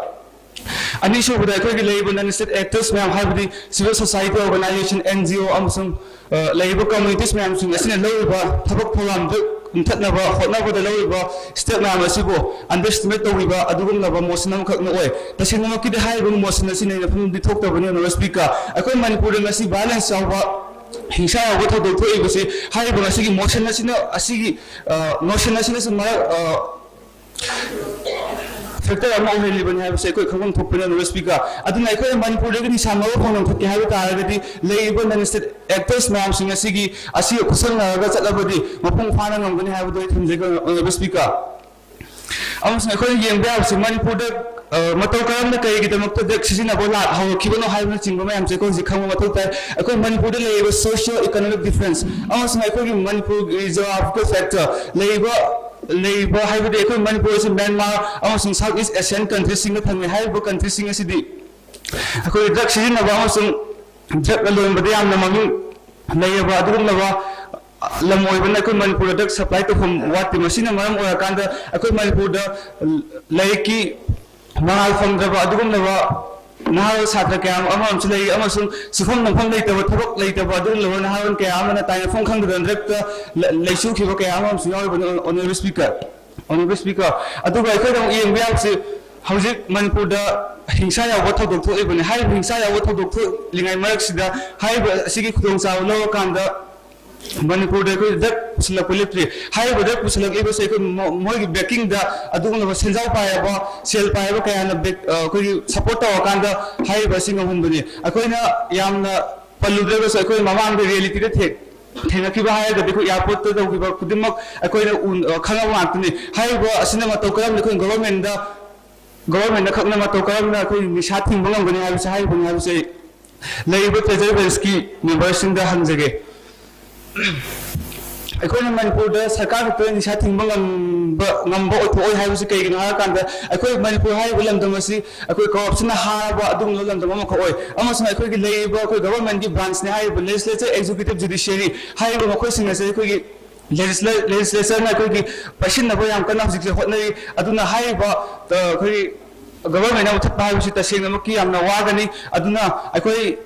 ꯑꯅꯤꯁꯨꯕꯗ, ꯑꯩꯈꯣꯏꯒꯤ ꯂꯩꯔꯤꯕ non state actors ꯃꯌꯥꯝ, ꯍꯥꯏꯕꯗꯤ civil society organization, N G O ꯑꯃꯁꯨꯡ, ꯑ, ꯂꯩꯔꯤꯕ communities ꯃꯌꯥꯝꯁꯤꯡ ꯑꯁꯤꯅ ꯂꯧꯔꯤꯕ ꯊꯕꯛ ꯊꯧꯔꯝꯗꯨ ꯀꯨꯝꯊꯠꯅꯕ ꯍꯣꯠꯅꯕꯗ ꯂꯧꯔꯤꯕ step ꯃꯌꯥꯝ ꯑꯁꯤꯕꯨ underestimate ꯇꯧꯔꯤꯕ ꯑꯗꯨꯒꯨꯝꯂꯕ motion ꯑꯃꯈꯛꯅ ꯑꯣꯏ꯫ ꯇꯁꯦꯡꯅꯃꯛꯀꯤꯗꯤ ꯍꯥꯏꯔꯤꯕ motion ꯑꯁꯤ ꯅꯩꯅꯐꯝꯗꯤ ꯊꯣꯛꯇꯕꯅꯤ, Honorable Speaker꯫ ꯑꯩꯈꯣꯏ ꯃꯅꯤꯄꯨꯔꯗ ꯉꯁꯤ violence ꯌꯥꯎꯕ, ꯍꯤꯡꯁꯥ ꯌꯥꯎꯕ ꯊꯧꯗꯣꯛ ꯊꯣꯛꯏꯕꯁꯤ ꯍꯥꯏꯔꯤꯕ ꯉꯁꯤꯒꯤ motion ꯑꯁꯤꯅ, ꯑꯁꯤꯒꯤ, ꯑ, motion ꯑꯁꯤꯅꯁꯨ ꯃꯔꯛ, ꯑ, factor ꯑꯃ ꯑꯣꯏꯍꯜꯂꯤꯕꯅꯤ ꯍꯥꯏꯕꯁꯤ ꯑꯩꯈꯣꯏ ꯈꯪꯐꯝ ꯊꯣꯛꯄꯅꯤ, Honorable Speaker꯫ ꯑꯗꯨꯅ ꯑꯩꯈꯣꯏꯅ ꯃꯅꯤꯄꯨꯔꯗꯒꯤ ꯅꯤꯁꯥ ꯃꯔꯨ ꯐꯪꯅ ꯊꯛꯀꯦ ꯍꯥꯏꯕ ꯇꯥꯔꯒꯗꯤ, ꯂꯩꯔꯤꯕ non state actors ꯃꯌꯥꯝꯁꯤꯡ ꯑꯁꯤꯒꯤ, ꯑꯁꯤꯒ ꯈꯨꯠꯁꯝꯅꯔꯒ ꯆꯠꯂꯕꯗꯤ ꯃꯄꯨꯡ ꯐꯥꯅ ꯉꯝꯒꯅꯤ ꯍꯥꯏꯕꯗꯨ ꯑꯩ ꯊꯝꯖꯒꯦ, Honorable Speaker꯫ ꯑꯃꯁꯨꯡ ꯑꯩꯈꯣꯏꯅ ꯌꯦꯡꯕ ꯌꯥꯕꯁꯤ, ꯃꯅꯤꯄꯨꯔꯗ, ꯑ, ꯃꯇꯧ ꯀꯔꯝꯅ, ꯀꯔꯤꯒꯤꯗꯃꯛꯇ drug ꯁꯤꯖꯤꯟꯅꯕ ꯂꯥꯛ ꯍꯧꯔꯛꯈꯤꯕꯅꯣ ꯍꯥꯏꯕꯅꯆꯤꯡꯕ ꯃꯌꯥꯝꯁꯦ ꯑꯩꯈꯣꯏ ꯍꯧꯖꯤꯛ ꯈꯪꯕ ꯃꯊꯧ ꯇꯥꯏ꯫ ꯑꯩꯈꯣꯏ ꯃꯅꯤꯄꯨꯔꯗ ꯂꯩꯔꯤꯕ socio economic difference ꯑꯃꯁꯨꯡ ꯑꯩꯈꯣꯏꯒꯤ ꯃꯅꯤꯄꯨꯔꯒꯤ geographical factor, ꯂꯩꯔꯤꯕ, ꯂꯩꯔꯤꯕ ꯍꯥꯏꯕꯗꯤ ꯑꯩꯈꯣꯏ ꯃꯅꯤꯄꯨꯔ ꯑꯁꯤ ꯃ꯭ꯌꯥꯟꯃꯥꯔ ꯑꯃꯁꯨꯡ South East Asian country ꯁꯤꯡꯗ ꯊꯪꯅꯩ꯫ ꯍꯥꯏꯔꯤꯕ country ꯁꯤꯡ ꯑꯁꯤꯗꯤ ꯑꯩꯈꯣꯏ drug ꯁꯤꯖꯤꯟꯅꯕ ꯑꯃꯁꯨꯡ drug ꯂꯂꯣꯟꯕꯗ ꯌꯥꯝꯅ ꯃꯃꯤꯡ ꯂꯩꯔꯕ ꯑꯗꯨꯒꯨꯝꯂꯕ ꯂꯝ ꯑꯣꯏꯕꯅ, ꯑꯩꯈꯣꯏ ꯃꯅꯤꯄꯨꯔꯗ drug supply ꯇꯧꯐꯝ ꯋꯥꯠꯇꯦ꯫ ꯃꯁꯤꯅ ꯃꯔꯝ ꯑꯣꯏꯔꯀꯥꯟꯗ ꯑꯩꯈꯣꯏ ꯃꯅꯤꯄꯨꯔꯗ ꯂꯥꯏꯔꯤꯛꯀꯤ ꯃꯉꯥꯜ ꯐꯪꯗ꯭ꯔꯕ ꯑꯗꯨꯒꯨꯝꯂꯕ ꯅꯍꯥꯔꯣꯜ ꯁꯥꯇ꯭ꯔ ꯀꯌꯥ ꯑꯃ ꯑꯃꯁꯨ ꯂꯩꯔꯤ, ꯑꯃꯁꯨꯡ ꯁꯨꯐꯝ ꯅꯣꯝꯐꯝ ꯂꯩꯇꯕ, ꯊꯕꯛ ꯂꯩꯇꯕ ꯑꯗꯨꯒꯨꯝꯂꯕ ꯅꯍꯥꯔꯣꯜ ꯀꯌꯥ ꯑꯃꯅ ꯇꯥꯏꯅꯐꯝ ꯈꯪꯗꯗꯅ drug ꯇ ꯂ-, ꯂꯩꯁꯨꯈꯤꯕ ꯀꯌꯥ ꯑꯃ ꯑꯃꯁꯨ ꯌꯥꯎꯔꯤꯕꯅꯤ, Honorable Speaker꯫ Honorable Speaker, ꯑꯗꯨꯒ ꯑꯩꯈꯣꯏꯅ ꯑꯃꯨꯛ ꯌꯦꯡꯕ ꯌꯥꯕꯁꯤ, ꯍꯧꯖꯤꯛ ꯃꯅꯤꯄꯨꯔꯗ ꯍꯤꯡꯁꯥ ꯌꯥꯎꯕ ꯊꯧꯗꯣꯛ ꯊꯣꯛꯂꯤꯕꯅꯤ꯫ ꯍꯥꯏꯔꯤꯕ ꯍꯤꯡꯁꯥ ꯌꯥꯎꯕ ꯊꯧꯗꯣꯛ ꯊꯣꯛꯂꯤꯉꯩ ꯃꯔꯛꯁꯤꯗ ꯍꯥꯏꯔꯤꯕ ꯑꯁꯤꯒꯤ ꯈꯨꯗꯣꯡꯆꯥꯕ ꯂꯧꯔꯀꯥꯟꯗ ꯃꯅꯤꯄꯨꯔꯗ ꯑꯩꯈꯣꯏ drug ꯄꯨꯁꯤꯜꯂꯛꯄ ꯂꯦꯞꯇ꯭ꯔꯤ꯫ ꯍꯥꯏꯔꯤꯕ drug ꯄꯨꯁꯤꯜꯂꯛꯂꯤꯕꯁꯦ ꯑꯩꯈꯣꯏ ꯃꯣ-, ꯃꯣꯏꯒꯤ backing ꯗ ꯑꯗꯨꯒꯨꯝꯂꯕ ꯁꯦꯟꯖꯥꯎ ꯄꯥꯏꯔꯕ, ꯁꯦꯜ ꯄꯥꯏꯔꯕ ꯀꯌꯥꯅ back-, ꯑ, ꯑꯩꯈꯣꯏꯒꯤ support ꯇꯧꯔꯀꯥꯟꯗ ꯍꯥꯏꯔꯤꯕ ꯑꯁꯤ ꯉꯝꯍꯟꯕꯅꯤ꯫ ꯑꯩꯈꯣꯏꯅ ꯌꯥꯝꯅ ꯄꯜꯂꯨꯗ꯭ꯔꯒꯁꯨ ꯑꯩꯈꯣꯏ ꯃꯃꯥꯡꯗ reality ꯗ ꯊꯦꯡ-, ꯊꯦꯡꯅꯈꯤꯕ ꯍꯥꯏꯔꯒꯗꯤ ꯑꯩꯈꯣꯏ airport ꯇ ꯇꯧꯈꯤꯕ ꯈꯨꯗꯤꯡꯃꯛ ꯑꯩꯈꯣꯏꯅ ꯎ-, ꯑ, ꯈꯪꯉꯕ ꯉꯥꯛꯇꯅꯤ꯫ ꯍꯥꯏꯔꯤꯕ ꯑꯁꯤꯅ ꯃꯇꯧ ꯀꯔꯝꯅ ꯑꯩꯈꯣꯏ government ꯗ, government ꯅ ꯈꯛꯅ ꯃꯇꯧ ꯀꯔꯝꯅ ꯑꯩꯈꯣꯏ ꯅꯤꯁꯥ ꯊꯤꯡꯕ ꯉꯝꯒꯅꯤ ꯍꯥꯏꯕꯁꯤ ꯍꯥꯏꯔꯤꯕꯅꯤ ꯍꯥꯏꯕꯁꯤ ꯑꯩ ꯂꯩꯔꯤꯕ ꯇ꯭ꯔꯦꯖꯔꯤ ꯕꯦꯟꯁꯀꯤ ꯃꯦꯝꯕꯔꯁꯤꯡꯗ ꯍꯪꯖꯒꯦ꯫ ꯑꯩꯈꯣꯏꯅ ꯃꯅꯤꯄꯨꯔꯗ ꯁꯔꯀꯥꯔ ꯈꯛꯇ ꯅꯤꯁꯥ ꯊꯤꯡꯕ ꯉꯝꯕ ꯉꯝꯕ ꯑꯣꯏꯊꯣꯛꯑꯣꯏ ꯍꯥꯏꯕꯁꯤ ꯀꯩꯒꯤꯅꯣ ꯍꯥꯏꯔꯀꯥꯟꯗ, ꯑꯩꯈꯣꯏ ꯃꯅꯤꯄꯨꯔ ꯍꯥꯏꯔꯤꯕ ꯂꯝꯗꯝ ꯑꯁꯤ ꯑꯩꯈꯣꯏ ꯀꯔꯞꯁꯟꯅ ꯍꯥꯔꯕ ꯑꯗꯨꯒꯨꯝꯂꯕ ꯂꯝꯗꯝ ꯑꯃꯈꯛ ꯑꯣꯏ꯫ ꯑꯃꯁꯨꯡ ꯑꯩꯈꯣꯏꯒꯤ ꯂꯩꯔꯤꯕ ꯑꯩꯈꯣꯏ ꯒꯚꯔꯟꯃꯦꯟꯠꯀꯤ ꯕ꯭ꯔꯥꯟꯁꯅꯤ ꯍꯥꯏꯔꯤꯕ ꯂꯦꯖꯤꯁꯂꯦꯆꯔ, ꯑꯦꯛꯖꯤꯀ꯭ꯌꯨꯇꯤꯚ, ꯖꯨꯗꯤꯁꯤꯌꯔꯤ ꯍꯥꯏꯔꯤꯕ ꯃꯈꯣꯏꯁꯤꯡ ꯑꯁꯤ ꯑꯩꯈꯣꯏꯒꯤ ꯂꯦꯖꯤꯁꯂꯦꯆꯔꯅ ꯑꯩꯈꯣꯏꯒꯤ ꯄꯥꯏꯁꯤꯟꯅꯕ ꯌꯥꯝ ꯀꯟꯅ ꯍꯧꯖꯤꯛꯁꯦ ꯍꯣꯠꯅꯔꯤ꯫ ꯑꯗꯨꯅ ꯍꯥꯏꯔꯤꯕ ꯑꯩꯈꯣꯏꯒꯤ ꯒꯚꯔꯟꯃꯦꯟꯠꯅ ꯃꯨꯊꯠꯄ ꯍꯥꯏꯕꯁꯤ ꯇꯁꯦꯡꯅꯃꯛꯀꯤ ꯌꯥꯝꯅ ꯋꯥꯒꯅꯤ꯫ ꯑꯗꯨꯅ ꯑꯩꯈꯣꯏ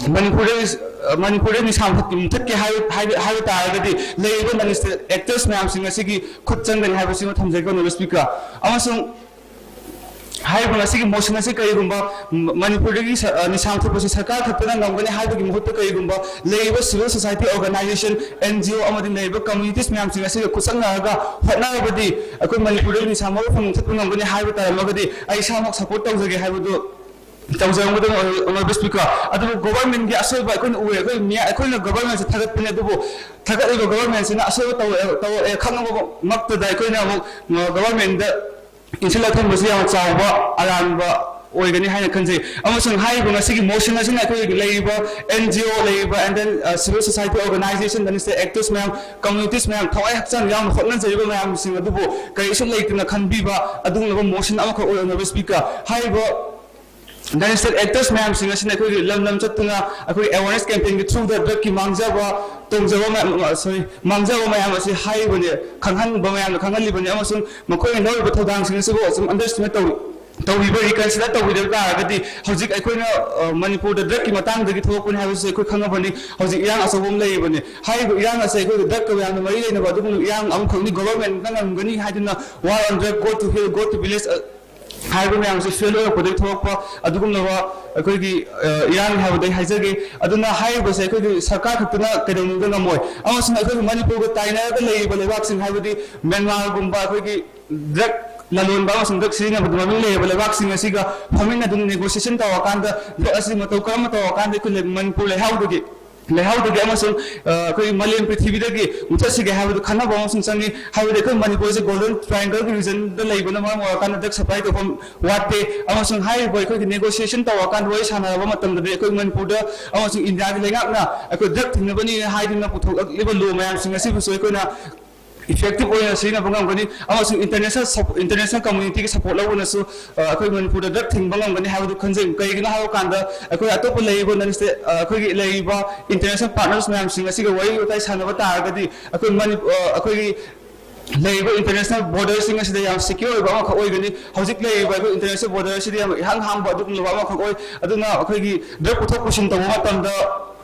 ꯃꯅꯤꯄꯨꯔꯗ ꯃꯅꯤꯄꯨꯔꯗ ꯅꯤꯁꯥ ꯃꯨꯊꯠꯀꯦ ꯃꯨꯊꯠꯀꯦ ꯍꯥꯏꯕ ꯍꯥꯏꯕ ꯍꯥꯏꯕ ꯇꯥꯔꯒꯗꯤ ꯂꯩꯔꯤꯕ ꯅꯟ ꯁ꯭ꯇꯦꯠ ꯑꯦꯛꯇꯔꯁ ꯃꯌꯥꯝꯁꯤꯡ ꯑꯁꯤꯒꯤ ꯈꯨꯠ ꯆꯪꯒꯅꯤ ꯍꯥꯏꯕꯁꯤꯃ ꯊꯝꯖꯒꯦ, ꯑꯣꯅꯔꯦꯕꯜ ꯁ꯭ꯄꯤꯀꯔ꯫ ꯑꯃꯁꯨꯡ ꯍꯥꯏꯔꯤꯕ ꯉꯁꯤꯒꯤ ꯃꯣꯁꯟ ꯑꯁꯤ ꯀꯔꯤꯒꯨꯝꯕ ꯃ- ꯃꯅꯤꯄꯨꯔꯗꯒꯤ ꯁ- ꯑ, ꯅꯤꯁꯥ ꯃꯨꯊꯠꯄꯁꯤ ꯁꯔꯀꯥꯔ ꯈꯛꯇꯅ ꯉꯝꯒꯅꯤ ꯍꯥꯏꯕꯒꯤ ꯃꯍꯨꯠꯇ ꯀꯔꯤꯒꯨꯝꯕ ꯂꯩꯔꯤꯕ civil society organisation, N G O ꯑꯃꯗꯤ ꯂꯩꯔꯤꯕ ꯀꯝꯃ꯭ꯌꯨꯅꯤꯇꯤꯁ ꯃꯌꯥꯝꯁꯤꯡ ꯑꯁꯤꯒ ꯈꯨꯠꯁꯝꯅꯔꯒ ꯍꯣꯠꯅꯔꯕꯗꯤ ꯑꯩꯈꯣꯏ ꯃꯅꯤꯄꯨꯔꯗꯒꯤ ꯅꯤꯁꯥ ꯃꯔꯨꯞ ꯃꯨꯊꯠꯄ ꯉꯝꯒꯅꯤ ꯍꯥꯏꯕ ꯇꯥꯔꯝꯃꯒꯗꯤ ꯑꯩ ꯏꯁꯥꯃꯛ ꯁꯄꯣꯔꯠ ꯇꯧꯖꯒꯦ ꯍꯥꯏꯕꯗꯨ ꯇꯧꯖꯔꯝꯒꯗꯕꯅꯤ, ꯑꯣꯅꯔꯦꯕꯜ ꯁ꯭ꯄꯤꯀꯔ꯫ ꯑꯗꯨꯕꯨ ꯒꯣꯕꯔꯃꯦꯟꯒꯤ ꯑꯁꯣꯏꯕ ꯑꯩꯈꯣꯏꯅ ꯎꯔꯦ꯫ ꯑꯩꯈꯣꯏ ꯃꯤꯌꯥ- ꯑꯩꯈꯣꯏꯅ ꯒꯣꯕꯔꯃꯦꯟꯁꯦ ꯊꯥꯒꯠꯄꯅꯦ, ꯑꯗꯨꯕꯨ ꯊꯥꯒꯠꯂꯤꯕ ꯒꯣꯕꯔꯃꯦꯟꯁꯤꯅ ꯑꯁꯣꯏꯕ ꯇꯧꯔꯛꯑꯦ ꯇꯧꯔꯛꯑꯦ ꯈꯪꯉꯕꯃꯛꯇꯗ ꯑꯩꯈꯣꯏꯅ ꯑꯃꯨꯛ ꯒꯣꯕꯔꯃꯦꯟꯗ ꯏꯟꯁꯤꯜꯂ ꯊꯝꯕꯁꯤ ꯌꯥꯝꯅ ꯆꯥꯎꯕ ꯑꯔꯥꯟꯕ ꯑꯣꯏꯒꯅꯤ ꯍꯥꯏꯅ ꯈꯟꯖꯩ꯫ ꯑꯃꯁꯨꯡ ꯍꯥꯏꯔꯤꯕ ꯉꯁꯤꯒꯤ ꯃꯣꯁꯟ ꯑꯁꯤꯅ ꯑꯩꯈꯣꯏꯒꯤ ꯂꯩꯔꯤꯕ ꯑꯦꯟ ꯖꯤ ꯑꯣ ꯂꯩꯔꯤꯕ, and then civil society organization, non state actors ꯃꯌꯥꯝ, ꯀꯝꯃ꯭ꯌꯨꯅꯤꯇꯤꯁ ꯃꯌꯥꯝ, ꯊꯋꯥꯏ ꯍꯛꯆꯥꯡ ꯌꯥꯎꯅ ꯍꯣꯠꯅꯖꯔꯤꯕ ꯃꯌꯥꯝꯁꯤꯡ ꯑꯗꯨꯕꯨ ꯀꯔꯤꯁꯨ ꯂꯩꯇꯅ ꯈꯟꯕꯤꯕ ꯑꯗꯨꯒꯨꯝꯂꯕ ꯃꯣꯁꯟ ꯑꯃꯈꯛ ꯑꯣꯏ, ꯑꯣꯅꯔꯦꯕꯜ ꯁ꯭ꯄꯤꯀꯔ꯫ ꯍꯥꯏꯔꯤꯕ ꯅꯟ ꯁ꯭ꯇꯦꯠ ꯑꯦꯛꯇꯔꯁ ꯃꯌꯥꯝꯁꯤꯡ ꯑꯁꯤꯅ ꯑꯩꯈꯣꯏꯒꯤ ꯂꯝ ꯂꯝ ꯆꯠꯇꯨꯅ ꯑꯩꯈꯣꯏꯒꯤ ꯑꯦꯋꯥꯔꯅꯦꯁ ꯀꯦꯝꯄꯦꯟꯒꯤ ꯊ꯭ꯔꯨꯗ ꯗ꯭ꯔꯒꯀꯤ ꯃꯥꯡꯖꯕ ꯇꯣꯡꯖꯕ ꯃꯌꯥꯝ, ꯁꯣꯔꯤ, ꯃꯥꯡꯖꯕ ꯃꯌꯥꯝ ꯑꯁꯤ ꯍꯥꯏꯔꯤꯕꯅꯤ, ꯈꯪꯍꯟꯕ ꯃꯌꯥꯝꯗ ꯈꯪꯍꯜꯂꯤꯕꯅꯤ꯫ ꯑꯃꯁꯨꯡ ꯃꯈꯣꯏꯅ ꯂꯧꯔꯤꯕ ꯊꯧꯗꯥꯡꯁꯤꯡ ꯑꯁꯤꯕꯨ ꯑꯁꯨꯝ ꯑꯟꯗꯔꯁ꯭ꯇꯤꯃꯦꯠ ꯇꯧ ꯇꯧꯕꯤꯕ, ꯔꯤꯀꯟꯁꯤꯗꯔ ꯇꯧꯕꯤꯗꯕ ꯇꯥꯔꯒꯗꯤ ꯍꯧꯖꯤꯛ ꯑꯩꯈꯣꯏꯅ, ꯑ, ꯃꯅꯤꯄꯨꯔꯗ ꯗ꯭ꯔꯒꯀꯤ ꯃꯇꯥꯡꯗꯒꯤ ꯊꯣꯛꯂꯛꯄꯅꯤ ꯍꯥꯏꯕꯁꯤ ꯑꯩꯈꯣꯏ ꯈꯪꯉꯕꯅꯤ꯫ ꯍꯧꯖꯤꯛ ꯏꯔꯥꯡ ꯑꯆꯧꯕ ꯑꯃ ꯂꯩꯔꯤꯕꯅꯤ꯫ ꯍꯥꯏꯔꯤꯕ ꯏꯔꯥꯡ ꯑꯁꯤ ꯑꯩꯈꯣꯏꯒꯤ ꯗ꯭ꯔꯒꯀ ꯌꯥꯝꯅ ꯃꯔꯤ ꯂꯩꯅꯕ ꯑꯗꯨꯒꯨꯝꯂꯕ ꯏꯔꯥꯡ ꯑꯃꯈꯛꯅꯤ꯫ ꯒꯣꯕꯔꯃꯦꯟꯠꯅ ꯉꯝꯒꯅꯤ ꯍꯥꯏꯗꯨꯅ War on Drug, Go to Hill, Go to Village, ꯑ, ꯍꯥꯏꯔꯤꯕ ꯃꯌꯥꯝꯁꯤ ꯐꯦꯜ ꯑꯣꯏꯔꯛꯄꯗꯒꯤ ꯊꯣꯛꯂꯛꯄ ꯑꯗꯨꯒꯨꯝꯂꯕ ꯑꯩꯈꯣꯏꯒꯤ, ꯑ, ꯏꯔꯥꯡꯅꯤ ꯍꯥꯏꯕꯗ ꯑꯩ ꯍꯥꯏꯖꯒꯦ꯫ ꯑꯗꯨꯅ ꯍꯥꯏꯔꯤꯕꯁꯦ ꯑꯩꯈꯣꯏꯒꯤ ꯁꯔꯀꯥꯔ ꯈꯛꯇꯅ ꯀꯩꯗꯧꯅꯨꯡꯗ ꯉꯝꯃꯣꯏ꯫ ꯑꯃꯁꯨꯡ ꯑꯩꯈꯣꯏꯒꯤ ꯃꯅꯤꯄꯨꯔꯒ ꯇꯥꯏꯅꯔꯒ ꯂꯩꯔꯤꯕ ꯂꯩꯕꯥꯛꯁꯤꯡ, ꯍꯥꯏꯕꯗꯤ ꯃ꯭ꯌꯥꯟꯃꯥꯔꯒꯨꯝꯕ, ꯑꯩꯈꯣꯏꯒꯤ ꯗ꯭ꯔꯒ ꯂꯂꯣꯟꯕ ꯑꯃꯁꯨꯡ ꯗ꯭ꯔꯒ ꯁꯤꯖꯤꯟꯅꯕꯗ ꯃꯃꯤꯡ ꯂꯩꯔꯕ ꯂꯩꯕꯥꯛꯁꯤꯡ ꯑꯁꯤꯒ ꯐꯝꯃꯤꯟꯅꯗꯨꯅ ꯅꯦꯒꯣꯁꯤꯌꯦꯁꯟ ꯇꯧꯔꯀꯥꯟꯗ ꯗ꯭ꯔꯒ ꯑꯁꯤ ꯃꯇꯧ ꯀꯔꯝꯅ ꯇꯧꯔꯀꯥꯟꯗ ꯑꯩꯈꯣꯏ ꯂꯩ- ꯃꯅꯤꯄꯨꯔ ꯂꯩꯍꯥꯎꯗꯒꯤ ꯂꯩꯍꯥꯎꯗꯒꯤ ꯑꯃꯁꯨꯡ ꯑ, ꯑꯩꯈꯣꯏꯒꯤ ꯃꯥꯂꯦꯝ ꯄ꯭ꯔꯤꯊꯤꯕꯤꯗꯒꯤ ꯃꯨꯠꯊꯠꯁꯤꯒꯦ ꯍꯥꯏꯕꯗꯨ ꯈꯟꯅꯕ ꯑꯃꯁꯨꯡ ꯆꯪꯉꯤ꯫ ꯍꯥꯏꯕꯗꯤ ꯑꯩꯈꯣꯏ ꯃꯅꯤꯄꯨꯔꯁꯦ ꯒꯣꯜꯗꯟ ꯇ꯭ꯔꯥꯏꯡꯒꯜꯒꯤ ꯔꯤꯖꯟꯗ ꯂꯩꯕꯅ ꯃꯔꯝ ꯑꯣꯏꯔꯀꯥꯟꯗ ꯗ꯭ꯔꯒ ꯁꯄ꯭ꯂꯥꯏ ꯇꯧꯐꯝ ꯋꯥꯠꯇꯦ꯫ ꯑꯃꯁꯨꯡ ꯍꯥꯏꯔꯤꯕ ꯑꯩꯈꯣꯏꯒꯤ ꯅꯦꯒꯣꯁꯤꯌꯦꯁꯟ ꯇꯧꯔꯀꯥꯟꯗ, ꯋꯥꯔꯤ ꯁꯥꯟꯅꯔꯕ ꯃꯇꯝꯗꯗꯤ ꯑꯩꯈꯣꯏ ꯃꯅꯤꯄꯨꯔꯗ ꯑꯃꯁꯨꯡ ꯏꯟꯗꯤꯌꯥꯒꯤ ꯂꯩꯉꯥꯛꯅ ꯑꯩꯈꯣꯏ ꯗ꯭ꯔꯒ ꯊꯤꯡꯅꯕꯅꯤ ꯍꯥꯏꯗꯨꯅ ꯄꯨꯊꯣꯛꯂꯛꯂꯤꯕ ꯂꯣ ꯃꯌꯥꯝꯁꯤꯡ ꯑꯁꯤꯕꯨꯁꯨ ꯑꯩꯈꯣꯏꯅ ꯏꯐꯦꯛꯇꯤꯚ ꯑꯣꯏꯅ ꯁꯤꯖꯤꯟꯅꯕ ꯉꯝꯒꯅꯤ꯫ ꯑꯃꯁꯨꯡ ꯏꯟꯇꯔꯅꯦꯁꯅꯦꯜ ꯁꯞ-, ꯏꯟꯇꯔꯅꯦꯁꯅꯦꯜ ꯀꯝꯃ꯭ꯌꯨꯅꯤꯇꯤꯒꯤ ꯁꯄꯣꯔꯠ ꯂꯧꯕꯅꯁꯨ ꯑ, ꯑꯩꯈꯣꯏ ꯃꯅꯤꯄꯨꯔꯗ ꯗ꯭ꯔꯒ ꯊꯤꯡꯕ ꯉꯝꯒꯅꯤ ꯍꯥꯏꯕꯗꯨ ꯈꯟꯖꯩ꯫ ꯀꯩꯒꯤꯅꯣ ꯍꯥꯏꯕ ꯀꯥꯟꯗ ꯑꯩꯈꯣꯏ ꯑꯇꯣꯞꯄ ꯂꯩꯔꯤꯕ ꯅꯟ ꯁ꯭ꯇꯦꯠ, ꯑ, ꯑꯩꯈꯣꯏꯒꯤ ꯂꯩꯔꯤꯕ ꯏꯟꯇꯔꯅꯦꯁꯅꯦꯜ ꯄꯥꯔꯠꯅꯔꯁ ꯃꯌꯥꯝꯁꯤꯡ ꯑꯁꯤꯒ ꯋꯥꯔꯤ ꯋꯥꯇꯥꯏ ꯁꯥꯟꯅꯕ ꯇꯥꯔꯒꯗꯤ ꯑꯩꯈꯣꯏ ꯃꯅꯤ-, ꯑ, ꯑꯩꯈꯣꯏꯒꯤ ꯂꯩꯔꯤꯕ ꯏꯟꯇꯔꯅꯦꯁꯅꯦꯜ ꯕꯣꯔꯗꯔꯁꯤꯡ ꯑꯁꯤꯗ ꯌꯥꯝ ꯁꯦꯀ꯭ꯌꯣꯔ ꯑꯣꯏꯕ ꯑꯃꯈꯛ ꯑꯣꯏꯒꯅꯤ꯫ ꯍꯧꯖꯤꯛ ꯂꯩꯔꯤꯕ ꯑꯩꯈꯣꯏ ꯏꯟꯇꯔꯅꯦꯁꯅꯦꯜ ꯕꯣꯔꯗꯔꯁꯤꯗꯤ ꯌꯥꯝ ꯏꯍꯥꯡ ꯍꯥꯡꯕ ꯑꯗꯨꯒꯨꯝꯂꯕ ꯑꯃꯈꯛ ꯑꯣꯏ꯫ ꯑꯗꯨꯅ ꯑꯩꯈꯣꯏꯒꯤ ꯗ꯭ꯔꯒ ꯄꯨꯊꯣꯛ ꯄꯨꯁꯤꯟ ꯇꯧꯕ ꯃꯇꯝꯗ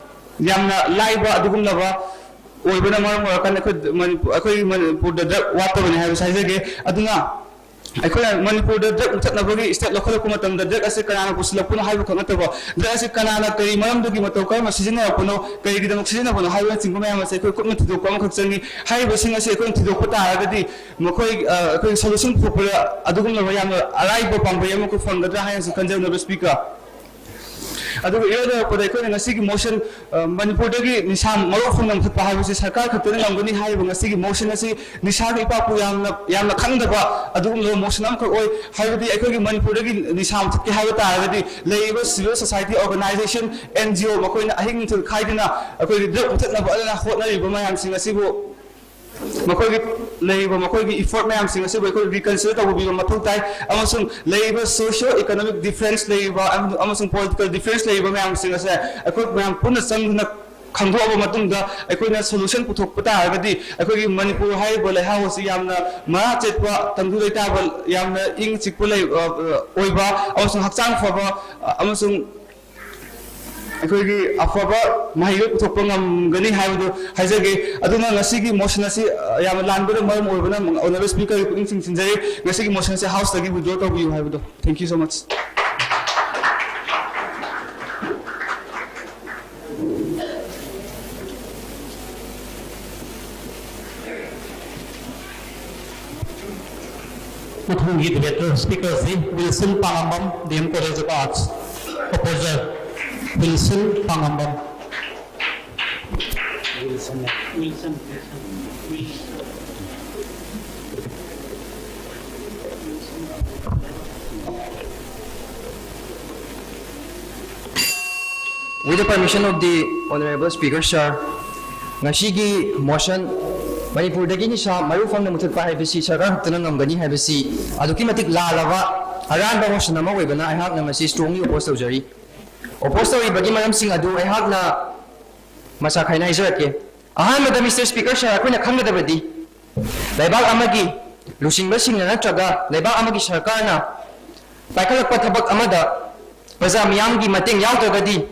ꯌꯥꯝꯅ ꯂꯥꯏꯕ ꯑꯗꯨꯒꯨꯝꯂꯕ ꯑꯣꯏꯕꯅ ꯃꯔꯝ ꯑꯣꯏꯔꯀꯥꯟꯗ ꯑꯩꯈꯣꯏ ꯃꯅꯤꯄꯨꯔ, ꯑꯩꯈꯣꯏꯒꯤ ꯃꯅꯤꯄꯨꯔꯗ ꯗ꯭ꯔꯒ ꯋꯥꯠꯇꯕꯅꯤ ꯍꯥꯏꯕꯁꯤ ꯍꯥꯏꯖꯒꯦ꯫ ꯑꯗꯨꯅ ꯑꯩꯈꯣꯏꯅ ꯃꯅꯤꯄꯨꯔꯗ ꯗ꯭ꯔꯒ ꯃꯨꯊꯠꯅꯕꯒꯤ ꯁ꯭ꯇꯦꯞ ꯂꯧꯈꯠꯂꯛꯄ ꯃꯇꯝꯗ ꯗ꯭ꯔꯒ ꯑꯁꯤ ꯀꯅꯥꯅ ꯄꯨꯁꯤꯜꯂꯛꯄꯅꯣ ꯍꯥꯏꯕ ꯈꯛ ꯅꯠꯇꯕ, ꯗ꯭ꯔꯒ ꯑꯁꯤ ꯀꯅꯥꯅ ꯀꯔꯤ ꯃꯔꯝꯗꯒꯤ ꯃꯇꯧ ꯀꯔꯝꯅ ꯁꯤꯖꯤꯟꯅꯔꯛꯄꯅꯣ, ꯀꯔꯤꯒꯤꯗꯃꯛ ꯁꯤꯖꯤꯟꯅꯕꯅꯣ ꯍꯥꯏꯕꯅꯆꯤꯡꯕ ꯃꯌꯥꯝ ꯑꯁꯤ ꯑꯩꯈꯣꯏ ꯀꯨꯞꯅ ꯊꯤꯗꯣꯛꯄ ꯑꯃꯈꯛ ꯆꯪꯉꯤ꯫ ꯍꯥꯏꯔꯤꯕꯁꯤꯡ ꯑꯁꯤ ꯑꯩꯈꯣꯏꯅ ꯊꯤꯗꯣꯛꯄ ꯇꯥꯔꯒꯗꯤ ꯃꯈꯣꯏ, ꯑ, ꯑꯩꯈꯣꯏ ꯁꯣꯂꯨꯁꯟ ꯄꯨꯊꯣꯛꯄꯗ ꯑꯗꯨꯒꯨꯝꯂꯕ ꯌꯥꯝꯅ ꯑꯔꯥꯏꯕ ꯄꯥꯝꯕꯩ ꯑꯃꯈꯛ ꯐꯪꯒꯗ꯭ꯔꯥ ꯍꯥꯏꯅꯁꯨ ꯈꯟꯖꯩ, ꯑꯣꯅꯔꯦꯕꯜ ꯁ꯭ꯄꯤꯀꯔ꯫ ꯑꯗꯨꯒ ꯏꯔꯣꯏ ꯂꯣꯏꯔꯛꯄꯗ ꯑꯩꯈꯣꯏꯅ ꯉꯁꯤꯒꯤ ꯃꯣꯁꯟ, ꯑ, ꯃꯅꯤꯄꯨꯔꯗꯒꯤ ꯅꯤꯁꯥ ꯃꯔꯨ ꯐꯪꯅ ꯃꯨꯊꯠꯄ ꯍꯥꯏꯕꯁꯤ ꯁꯔꯀꯥꯔ ꯈꯛꯇꯅ ꯉꯝꯒꯅꯤ ꯍꯥꯏꯔꯤꯕ ꯉꯁꯤꯒꯤ ꯃꯣꯁꯟ ꯑꯁꯤ ꯅꯤꯁꯥꯒꯤ ꯏꯄꯥꯛꯄꯨ ꯌꯥꯝꯅ, ꯌꯥꯝꯅ ꯈꯪꯗꯕ ꯑꯗꯨꯒꯨꯝꯂꯕ ꯃꯣꯁꯟ ꯑꯃꯈꯛ ꯑꯣꯏ꯫ ꯍꯥꯏꯕꯗꯤ ꯑꯩꯈꯣꯏꯒꯤ ꯃꯅꯤꯄꯨꯔꯗꯒꯤ ꯅꯤꯁꯥ ꯃꯨꯊꯠꯀꯦ ꯍꯥꯏꯕ ꯇꯥꯔꯒꯗꯤ ꯂꯩꯔꯤꯕ civil society organisation, N G O, ꯃꯈꯣꯏꯅ ꯑꯍꯤꯡ ꯅꯨꯡꯊꯤꯜ ꯈꯥꯏꯗꯅ ꯑꯩꯈꯣꯏꯒꯤ ꯗ꯭ꯔꯒ ꯃꯨꯊꯠꯅꯕ ꯑꯗꯨꯅ ꯍꯣꯠꯅꯔꯤꯕ ꯃꯌꯥꯝꯁꯤꯡ ꯑꯁꯤꯕꯨ ꯃꯈꯣꯏꯒꯤ ꯂꯩꯔꯤꯕ ꯃꯈꯣꯏꯒꯤ ꯏꯐꯣꯔꯠ ꯃꯌꯥꯝꯁꯤꯡ ꯑꯁꯤꯕꯨ ꯑꯩꯈꯣꯏ ꯔꯤꯀꯟꯁꯤꯗꯔ ꯇꯧꯕꯤꯕ ꯃꯊꯧ ꯇꯥꯏ, ꯑꯃꯁꯨꯡ ꯂꯩꯔꯤꯕ ꯁꯣꯁꯤꯌꯣ ꯏꯀꯣꯅꯣꯃꯤꯛ ꯗꯤꯐꯔꯦꯟꯁ ꯂꯩꯔꯤꯕ ꯑꯃ-, ꯑꯃꯁꯨꯡ ꯄꯣꯂꯤꯇꯤꯀꯦꯜ ꯗꯤꯐꯔꯦꯟꯁ ꯂꯩꯔꯤꯕ ꯃꯌꯥꯝꯁꯤꯡ ꯑꯁꯦ ꯑꯩꯈꯣꯏ ꯃꯌꯥꯝ ꯄꯨꯟꯅ ꯆꯪꯗꯨꯅ ꯈꯪꯗꯣꯛꯑꯕ ꯃꯇꯨꯡꯗ ꯑꯩꯈꯣꯏꯅ ꯁꯣꯂꯨꯁꯟ ꯄꯨꯊꯣꯛꯄ ꯇꯥꯔꯒꯗꯤ ꯑꯩꯈꯣꯏꯒꯤ ꯃꯅꯤꯄꯨꯔ ꯍꯥꯏꯔꯤꯕ ꯂꯩꯍꯥꯎ ꯑꯁꯤ ꯌꯥꯝꯅ ꯃꯔꯥ ꯆꯦꯠꯄ, ꯇꯪꯗꯨ ꯂꯩꯇꯥꯕ, ꯌꯥꯝꯅ ꯏꯪ ꯆꯤꯛꯄ ꯂꯩ-, ꯑ, ꯑ, ꯑꯣꯏꯕ ꯑꯃꯁꯨꯡ ꯍꯛꯆꯥꯡ ꯐꯕ, ꯑ, ꯑꯃꯁꯨꯡ ꯑꯩꯈꯣꯏꯒꯤ ꯑꯐꯕ ꯃꯍꯩꯔꯣꯏ ꯄꯨꯊꯣꯛꯄ ꯉꯝꯒꯅꯤ ꯍꯥꯏꯕꯗꯨ ꯍꯥꯏꯖꯒꯦ꯫ ꯑꯗꯨꯅ ꯉꯁꯤꯒꯤ ꯃꯣꯁꯟ ꯑꯁꯤ, ꯑ, ꯌꯥꯝꯅ ꯂꯥꯟꯕꯅ ꯃꯔꯝ ꯑꯣꯏꯕꯅ ꯑꯣꯅꯔꯦꯕꯜ ꯁ꯭ꯄꯤꯀꯔꯒꯤ ꯄꯨꯛꯅꯤꯡ ꯆꯤꯡꯁꯤꯟꯖꯔꯤ꯫ ꯉꯁꯤꯒꯤ ꯃꯣꯁꯟ ꯑꯁꯤ ꯍꯥꯎꯁꯇꯒꯤ ꯋꯤꯗ꯭ꯔꯣ ꯇꯧꯕꯤꯌꯨ ꯍꯥꯏꯕꯗꯣ꯫ Thank you so much. ꯃꯊꯪꯒꯤ ꯗꯤꯕꯦꯠꯇꯔ ꯁ꯭ꯄꯤꯀꯔꯁꯤ Wilson Pangambam, D M College of Arts, opposer, Wilson Pangambam. Wilson, Wilson. With the permission of the Honorable Speaker, sir, ꯉꯁꯤꯒꯤ motion, ꯃꯅꯤꯄꯨꯔꯗꯒꯤ ꯅꯤꯁꯥ ꯃꯔꯨ ꯐꯪꯅ ꯃꯨꯊꯠꯄ ꯍꯥꯏꯕꯁꯤ ꯁꯔꯀꯥꯔ ꯈꯛꯇꯅ ꯉꯝꯒꯅꯤ ꯍꯥꯏꯕꯁꯤ ꯑꯗꯨꯛꯀꯤ ꯃꯇꯤꯛ ꯂꯥꯜꯂꯕ ꯑꯔꯥꯟꯕ motion ꯑꯃ ꯑꯣꯏꯕꯅ ꯑꯩꯍꯥꯛꯅ ꯃꯁꯤ strongly oppose ꯇꯧꯖꯔꯤ꯫ Oppose ꯇꯧꯔꯤꯕꯒꯤ ꯃꯔꯝꯁꯤꯡ ꯑꯗꯨ ꯑꯩꯍꯥꯛꯅ ꯃꯁꯥ ꯈꯥꯏꯅ ꯍꯥꯏꯖꯔꯛꯀꯦ꯫ ꯑꯍꯥꯟꯕꯗ, Mister Speaker, sir, ꯑꯩꯈꯣꯏꯅ ꯈꯪꯒꯗꯕꯗꯤ ꯂꯩꯕꯥꯛ ꯑꯃꯒꯤ ꯂꯨꯆꯤꯡꯕꯁꯤꯡꯅ ꯅꯠꯇ꯭ꯔꯒ ꯂꯩꯕꯥꯛ ꯑꯃꯒꯤ ꯁꯔꯀꯥꯔꯅ ꯄꯥꯏꯈꯠꯂꯛꯄ ꯊꯕꯛ ꯑꯃꯗ ꯄ꯭ꯔꯖꯥ ꯃꯤꯌꯥꯝꯒꯤ ꯃꯇꯦꯡ ꯌꯥꯎꯗ꯭ꯔꯒꯗꯤ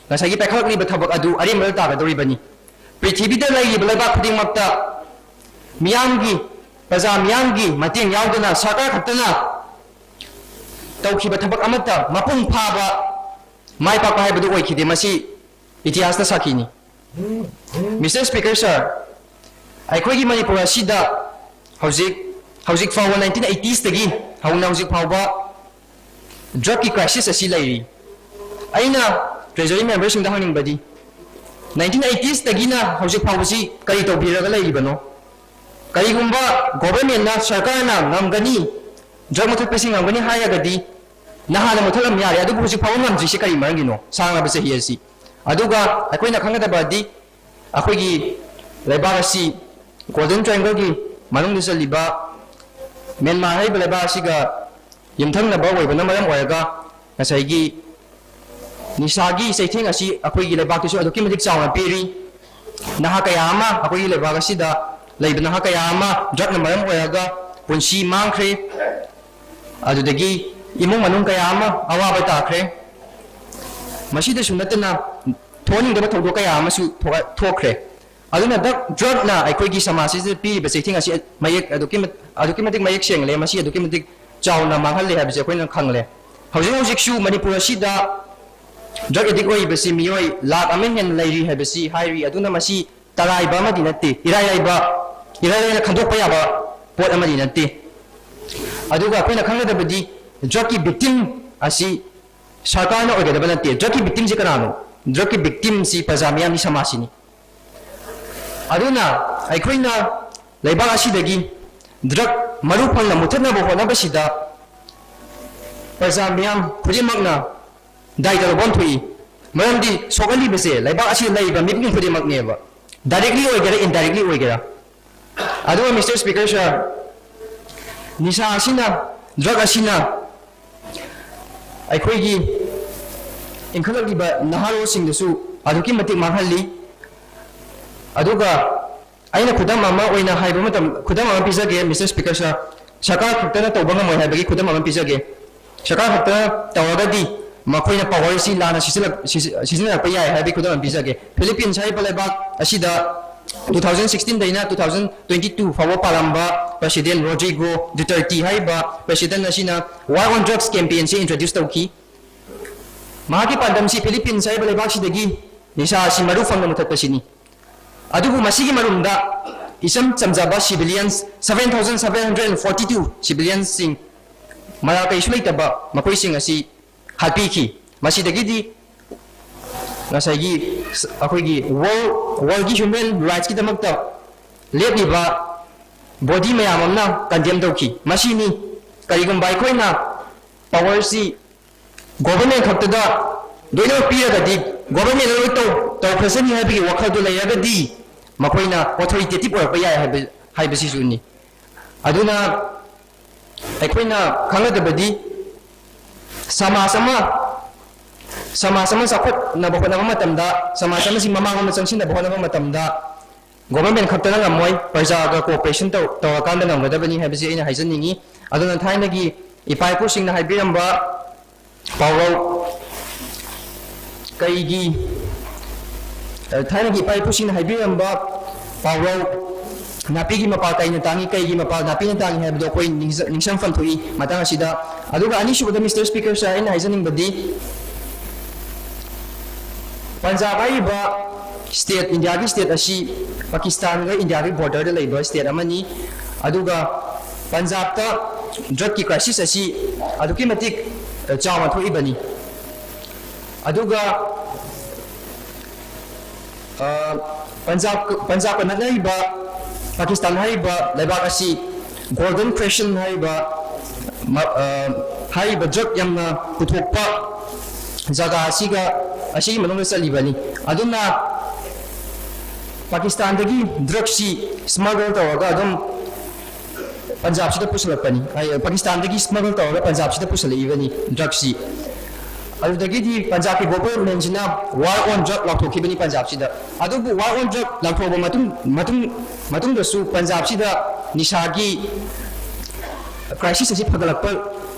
ꯉꯁꯥꯏꯒꯤ ꯄꯥꯏꯈꯠꯂꯛꯂꯤꯕ ꯊꯕꯛ ꯑꯗꯨ ꯑꯔꯦꯝꯕꯗ ꯇꯥꯒꯗꯧꯔꯤꯕꯅꯤ꯫ ꯄ꯭ꯔꯤꯊꯤꯕꯤꯗ ꯂꯩꯔꯤꯕ ꯂꯩꯕꯥꯛ ꯈꯨꯗꯤꯡꯃꯛꯇ ꯃꯤꯌꯥꯝꯒꯤ, ꯄ꯭ꯔꯖꯥ ꯃꯤꯌꯥꯝꯒꯤ ꯃꯇꯦꯡ ꯌꯥꯎꯗꯅ ꯁꯔꯀꯥꯔ ꯈꯛꯇꯅ ꯇꯧꯈꯤꯕ ꯊꯕꯛ ꯑꯃꯠꯇ ꯃꯄꯨꯡ ꯐꯥꯕ, ꯃꯥꯏ ꯄꯥꯛꯄ ꯍꯥꯏꯕꯗꯨ ꯑꯣꯏꯈꯤꯗꯦ꯫ ꯃꯁꯤ ꯏꯇꯤꯍꯥꯁꯇ ꯁꯥꯈꯤꯅꯤ꯫ Mister Speaker, sir, ꯑꯩꯈꯣꯏꯒꯤ ꯃꯅꯤꯄꯨꯔ ꯑꯁꯤꯗ ꯍꯧꯖꯤꯛ, ꯍꯧꯖꯤꯛ ꯐꯥꯎꯕ, nineteen eighties ꯇꯒꯤ ꯍꯧꯅ ꯍꯧꯖꯤꯛ ꯐꯥꯎꯕ drug ꯀꯤ crisis ꯑꯁꯤ ꯂꯩꯔꯤ꯫ ꯑꯩꯅ Treasury member ꯁꯤꯡꯗ ꯍꯪꯅꯤꯡꯕꯗꯤ, nineteen eighties ꯇꯒꯤꯅ ꯍꯧꯖꯤꯛ ꯐꯥꯎꯕꯁꯤ ꯀꯔꯤ ꯇꯧꯕꯤꯔꯒ ꯂꯩꯔꯤꯕꯅꯣ? ꯀꯔꯤꯒꯨꯝꯕ government ꯅ, ꯁꯔꯀꯥꯔꯅ ꯉꯝꯒꯅꯤ, drug ꯃꯨꯊꯠꯄꯁꯤ ꯉꯝꯒꯅꯤ ꯍꯥꯏꯔꯒꯗꯤ ꯅꯍꯥꯟꯅ ꯃꯨꯊꯠꯂꯝ ꯌꯥꯔꯦ, ꯑꯗꯨꯕꯨ ꯍꯧꯖꯤꯛ ꯐꯥꯎꯕ ꯉꯝꯗ꯭ꯔꯤꯁꯤ ꯀꯔꯤ ꯃꯔꯝꯒꯤꯅꯣ? ꯁꯥꯡꯂꯕ ꯆꯍꯤ ꯑꯁꯤ꯫ ꯑꯗꯨꯒ ꯑꯩꯈꯣꯏꯅ ꯈꯪꯒꯗꯕꯗꯤ, ꯑꯩꯈꯣꯏꯒꯤ ꯂꯩꯕꯥꯛ ꯑꯁꯤ Golden Triangle ꯒꯤ ꯃꯅꯨꯡꯗ ꯆꯜꯂꯤꯕ ꯃ꯭ꯌꯥꯟꯃꯥꯔ ꯍꯥꯏꯔꯤꯕ ꯂꯩꯕꯥꯛ ꯑꯁꯤꯒ ꯌꯨꯝꯊꯪꯅꯕ ꯑꯣꯏꯕꯅ ꯃꯔꯝ ꯑꯣꯏꯔꯒ, ꯉꯁꯥꯏꯒꯤ ꯅꯤꯁꯥꯒꯤ ꯆꯩꯊꯦꯡ ꯑꯁꯤ ꯑꯩꯈꯣꯏꯒꯤ ꯂꯩꯕꯥꯛꯇꯁꯨ ꯑꯗꯨꯛꯀꯤ ꯃꯇꯤꯛ ꯆꯥꯎꯅ ꯄꯤꯔꯤ꯫ ꯅꯍꯥ ꯀꯌꯥ ꯑꯃ, ꯑꯩꯈꯣꯏꯒꯤ ꯂꯩꯕꯥꯛ ꯑꯁꯤꯗ ꯂꯩꯕ ꯅꯍꯥ ꯀꯌꯥ ꯑꯃ drug ꯅ ꯃꯔꯝ ꯑꯣꯏꯔꯒ ꯄꯨꯟꯁꯤ ꯃꯥꯡꯈ꯭ꯔꯦ꯫ ꯑꯗꯨꯗꯒꯤ ꯏꯃꯨꯡ ꯃꯅꯨꯡ ꯀꯌꯥ ꯑꯃ ꯑꯋꯥꯕ ꯇꯥꯈ꯭ꯔꯦ꯫ ꯃꯁꯤꯗꯁꯨ ꯅꯠꯇꯅ ꯊꯣꯛꯍꯟꯅꯤꯡꯗꯕ ꯊꯧꯗꯣꯛ ꯀꯌꯥ ꯑꯃꯁꯨ ꯊꯣꯛ-, ꯊꯣꯛꯈ꯭ꯔꯦ꯫ ꯑꯗꯨꯅ drug, drug ꯅ ꯑꯩꯈꯣꯏꯒꯤ ꯁꯃꯥꯖ ꯑꯁꯤꯗ ꯄꯤꯔꯤꯕ ꯆꯩꯊꯦꯡ ꯑꯁꯤ ꯃꯌꯦꯛ ꯑꯗꯨꯛꯀꯤ ꯃꯠ-, ꯑꯗꯨꯛꯀꯤ ꯃꯇꯤꯛ ꯃꯌꯦꯛ ꯁꯦꯡꯂꯦ, ꯃꯁꯤ ꯑꯗꯨꯛꯀꯤ ꯃꯇꯤꯛ ꯆꯥꯎꯅ ꯃꯥꯡꯍꯜꯂꯦ ꯍꯥꯏꯕꯁꯤ ꯑꯩꯈꯣꯏꯅ ꯈꯪꯂꯦ꯫ ꯍꯧꯖꯤꯛ ꯍꯧꯖꯤꯛꯁꯨ ꯃꯅꯤꯄꯨꯔ ꯑꯁꯤꯗ drug addict ꯑꯣꯏꯔꯤꯕꯁꯤ ꯃꯤꯑꯣꯏ ꯂꯥꯈ ꯑꯃ ꯍꯦꯟꯅ ꯂꯩꯔꯤ ꯍꯥꯏꯕꯁꯤ ꯍꯥꯏꯔꯤ꯫ ꯑꯗꯨꯅ ꯃꯁꯤ ꯇꯔꯥꯏꯕ ꯑꯃꯗꯤ ꯅꯠꯇꯦ, ꯏꯔꯥꯏ ꯂꯥꯏꯕ, ꯏꯔꯥꯏ ꯂꯥꯏꯅ ꯈꯟꯗꯣꯛꯄ ꯌꯥꯕ ꯄꯣꯠ ꯑꯃꯗꯤ ꯅꯠꯇꯦ꯫ ꯑꯗꯨꯒ ꯑꯩꯈꯣꯏꯅ ꯈꯪꯒꯗꯕꯗꯤ, drug ꯀꯤ victim ꯑꯁꯤ ꯁꯔꯀꯥꯔꯅ ꯑꯣꯏꯒꯗꯕ ꯅꯠꯇꯦ꯫ Drug ꯀꯤ victim ꯁꯤ ꯀꯅꯥꯅꯣ? Drug ꯀꯤ victim ꯁꯤ ꯄ꯭ꯔꯖꯥ ꯃꯤꯌꯥꯝꯒꯤ ꯁꯃꯥꯖꯁꯤꯅꯤ꯫ ꯑꯗꯨꯅ ꯑꯩꯈꯣꯏꯅ ꯂꯩꯕꯥꯛ ꯑꯁꯤꯗꯒꯤ drug ꯃꯔꯨ ꯐꯪꯅ ꯃꯨꯊꯠꯅꯕ ꯍꯣꯠꯅꯕꯁꯤꯗ ꯄ꯭ꯔꯖꯥ ꯃꯤꯌꯥꯝ ꯈꯨꯗꯤꯡꯃꯛꯅ ꯗꯥꯏ ꯇꯧꯕ ꯑꯃ ꯊꯣꯛꯏ꯫ ꯃꯔꯝꯗꯤ ꯁꯣꯛꯍꯜꯂꯤꯕꯁꯦ ꯂꯩꯕꯥꯛ ꯑꯁꯤꯗ ꯂꯩꯔꯤꯕ ꯃꯤꯄꯨꯝ ꯈꯨꯗꯤꯡꯃꯛꯅꯦꯕ, directly ꯑꯣꯏꯒꯦꯔꯥ indirectly ꯑꯣꯏꯒꯦꯔꯥ꯫ ꯑꯗꯨꯒ Mister Speaker Sir, ꯅꯤꯁꯥ ꯑꯁꯤꯅ, drug ꯑꯁꯤꯅ ꯑꯩꯈꯣꯏꯒꯤ ꯏꯟꯈꯠꯂꯛꯂꯤꯕ ꯅꯍꯥꯔꯣꯜꯁꯤꯡꯗꯁꯨ ꯑꯗꯨꯛꯀꯤ ꯃꯇꯤꯛ ꯃꯥꯡꯍꯜꯂꯤ꯫ ꯑꯗꯨꯒ ꯑꯩꯅ ꯈꯨꯗꯝ ꯑꯃ ꯑꯣꯏꯅ ꯍꯥꯏꯕ ꯃꯇꯝ, ꯈꯨꯗꯝ ꯑꯃ ꯄꯤꯖꯒꯦ, Mister Speaker Sir, ꯁꯔꯀꯥꯔ ꯈꯛꯇꯅ ꯇꯧꯕ ꯉꯝꯃꯣꯏ ꯍꯥꯏꯕꯒꯤ ꯈꯨꯗꯝ ꯑꯃ ꯄꯤꯖꯒꯦ꯫ ꯁꯔꯀꯥꯔ ꯈꯛꯇꯅ ꯇꯧꯔꯒꯗꯤ ꯃꯈꯣꯏꯅ power ꯑꯁꯤ ꯂꯥꯟꯅ ꯁꯤꯖꯤꯜꯂꯛ-, ꯁꯤꯖꯤ-, ꯁꯤꯖꯤꯟꯅꯔꯛꯄ ꯌꯥꯏ ꯍꯥꯏꯕꯒꯤ ꯈꯨꯗꯝ ꯑꯃ ꯄꯤꯖꯒꯦ꯫ Philippines ꯍꯥꯏꯔꯤꯕ ꯂꯩꯕꯥꯛ ꯑꯁꯤꯗ two thousand sixteen ꯗꯩꯅ two thousand twenty two ꯐꯥꯎꯕ ꯄꯥꯜꯂꯝꯕ President Rodrigo Duterte ꯍꯥꯏꯔꯤꯕ president ꯑꯁꯤꯅ war on drugs campaign ꯁꯤ introduce ꯇꯧꯈꯤ꯫ ꯃꯍꯥꯛꯀꯤ ꯄꯥꯟꯗꯝꯁꯤ Philippines ꯍꯥꯏꯔꯤꯕ ꯂꯩꯕꯥꯛꯁꯤꯗꯒꯤ ꯅꯤꯁꯥ ꯑꯁꯤ ꯃꯔꯨ ꯐꯪꯅ ꯃꯨꯊꯠꯄꯁꯤꯅꯤ꯫ ꯑꯗꯨꯕꯨ ꯃꯁꯤꯒꯤ ꯃꯔꯨꯝꯗ ꯏꯆꯝ ꯆꯝꯖꯕ civilians seven thousand seven hundred forty two civilians ꯁꯤꯡ, ꯃꯔꯥ ꯀꯩꯁꯨ ꯂꯩꯇꯕ ꯃꯈꯣꯏꯁꯤꯡ ꯑꯁꯤ ꯍꯥꯠꯄꯤꯈꯤ꯫ ꯃꯁꯤꯗꯒꯤꯗꯤ ꯉꯁꯥꯏꯒꯤ ꯑꯩꯈꯣꯏꯒꯤ world, world ꯀꯤ human rights ꯀꯤꯗꯃꯛꯇ ꯂꯦꯞꯂꯤꯕ body ꯃꯌꯥꯝ ꯑꯃꯅ condemn ꯇꯧꯈꯤ꯫ ꯃꯁꯤꯅꯤ, ꯀꯔꯤꯒꯨꯝꯕ ꯑꯩꯈꯣꯏꯅ power ꯁꯤ government ꯈꯛꯇꯗ ꯂꯣꯏꯅꯃꯛ ꯄꯤꯔꯒꯗꯤ government ꯅ ꯂꯣꯏ ꯇꯧ-, ꯇꯧꯈ꯭ꯔꯁꯅꯤ ꯍꯥꯏꯕꯒꯤ ꯋꯥꯈꯜꯗꯨ ꯂꯩꯔꯒꯗꯤ ꯃꯈꯣꯏꯅ authoritative ꯑꯣꯏꯔꯛꯄ ꯌꯥꯏ ꯍꯥꯏꯕ, ꯍꯥꯏꯕꯁꯤꯁꯨꯅꯤ꯫ ꯑꯗꯨꯅ ꯑꯩꯈꯣꯏꯅ ꯈꯪꯒꯗꯕꯗꯤ ꯁꯃꯥꯖ ꯑꯃ, ꯁꯃꯥꯖ ꯑꯃ ꯆꯥꯎꯈꯠꯅꯕ ꯍꯣꯠꯅꯕ ꯃꯇꯝꯗ, ꯁꯃꯥꯖ ꯑꯃꯁꯤ ꯃꯃꯥꯡꯂꯣꯝꯗ ꯆꯪꯁꯤꯟꯅꯕ ꯍꯣꯠꯅꯕ ꯃꯇꯝꯗ government ꯈꯛꯇꯅ ꯉꯝꯃꯣꯏ, ꯄ꯭ꯔꯖꯥꯒ cooperation ꯇꯧ-, ꯇꯧꯔꯀꯥꯟꯗ ꯉꯝꯒꯗꯕꯅꯤ ꯍꯥꯏꯕꯁꯤ ꯑꯩꯅ ꯍꯥꯏꯖꯅꯤꯡꯉꯤ꯫ ꯑꯗꯨꯅ ꯊꯥꯏꯅꯒꯤ ꯏꯄꯥ ꯏꯄꯨꯁꯤꯡꯅ ꯍꯥꯏꯕꯤꯔꯝꯕ ꯄꯥꯎꯔꯧ, ꯀꯩꯒꯤ, ꯑ, ꯊꯥꯏꯅꯒꯤ ꯏꯄꯥ ꯏꯄꯨꯁꯤꯡꯅ ꯍꯥꯏꯕꯤꯔꯝꯕ ꯄꯥꯎꯔꯧ, "ꯅꯥꯄꯤꯒꯤ ꯃꯄꯥꯜ ꯀꯩꯅ ꯇꯥꯡꯉꯤ, ꯀꯩꯒꯤ ꯃꯄꯥꯜ ꯅꯥꯄꯤꯅ ꯇꯥꯡꯉꯤ" ꯍꯥꯏꯕꯗꯣ ꯑꯩꯈꯣꯏ ꯅꯤꯡꯖ-, ꯅꯤꯡꯁꯤꯡꯐꯝ ꯊꯣꯛꯏ ꯃꯇꯥꯡ ꯑꯁꯤꯗ꯫ ꯑꯗꯨꯒ ꯑꯅꯤꯁꯨꯕꯗ, Mister Speaker Sir, ꯑꯩꯅ ꯍꯥꯏꯖꯅꯤꯡꯕꯗꯤ, ꯄꯟꯖꯥꯕ ꯍꯥꯏꯔꯤꯕ state, ꯏꯟꯗꯤꯌꯥꯒꯤ state ꯑꯁꯤ ꯄꯥꯀꯤꯁꯇꯥꯟꯒ ꯏꯟꯗꯤꯌꯥꯒꯤ border ꯗ ꯂꯩꯕ state ꯑꯃꯅꯤ꯫ ꯑꯗꯨꯒ ꯄꯟꯖꯥꯕꯇ drug ꯀꯤ crisis ꯑꯁꯤ ꯑꯗꯨꯛꯀꯤ ꯃꯇꯤꯛ, ꯑ, ꯆꯥꯎꯅ ꯊꯣꯛꯏꯕꯅꯤ꯫ ꯑꯗꯨꯒ, ꯑ, ꯄꯟꯖꯥꯕ ꯄꯟꯖꯥꯕꯀ ꯅꯛꯅꯔꯤꯕ ꯄꯥꯀꯤꯁꯇꯥꯟ ꯍꯥꯏꯔꯤꯕ ꯂꯩꯕꯥꯛ ꯑꯁꯤ Golden Crescent ꯍꯥꯏꯔꯤꯕ ꯃ- ꯑ, ꯍꯥꯏꯔꯤꯕ ꯗ꯭ꯔꯒ ꯌꯥꯝꯅ ꯄꯨꯊꯣꯛꯄ ꯖꯒꯥ ꯑꯁꯤꯒ ꯑꯁꯤꯒꯤ ꯃꯅꯨꯡꯗ ꯆꯜꯂꯤꯕꯅꯤ꯫ ꯑꯗꯨꯅ ꯄꯥꯀꯤꯁꯇꯥꯟꯗꯒꯤ ꯗ꯭ꯔꯒꯁꯤ ꯁ꯭ꯃꯒꯜ ꯇꯧꯔꯒ ꯑꯗꯨꯝ ꯄꯟꯖꯥꯕꯁꯤꯗ ꯄꯨꯁꯤꯜꯂꯛꯄꯅꯤ꯫ ꯑꯩ, ꯄꯥꯀꯤꯁꯇꯥꯟꯗꯒꯤ ꯁ꯭ꯃꯒꯜ ꯇꯧꯔꯒ ꯄꯟꯖꯥꯕꯁꯤꯗ ꯄꯨꯁꯤꯜꯂꯛꯏꯕꯅꯤ ꯗ꯭ꯔꯒꯁꯤ꯫ ꯑꯗꯨꯗꯒꯤꯗꯤ ꯄꯟꯖꯥꯕꯀꯤ ꯒꯣꯚꯔꯟꯃꯦꯟꯁꯤꯅ War on Drug ꯂꯥꯎꯊꯣꯛꯈꯤꯕꯅꯤ ꯄꯟꯖꯥꯕꯁꯤꯗ꯫ ꯑꯗꯨꯕꯨ War on Drug ꯂꯥꯎꯊꯣꯛꯑꯕ ꯃꯇꯨꯡ ꯃꯇꯨꯡ ꯃꯇꯨꯡꯗꯁꯨ ꯄꯟꯖꯥꯕꯁꯤꯗ ꯅꯤꯁꯥꯒꯤ ꯀ꯭ꯔꯥꯏꯁꯤꯁ ꯑꯁꯤ ꯐꯒꯠꯂꯛꯄ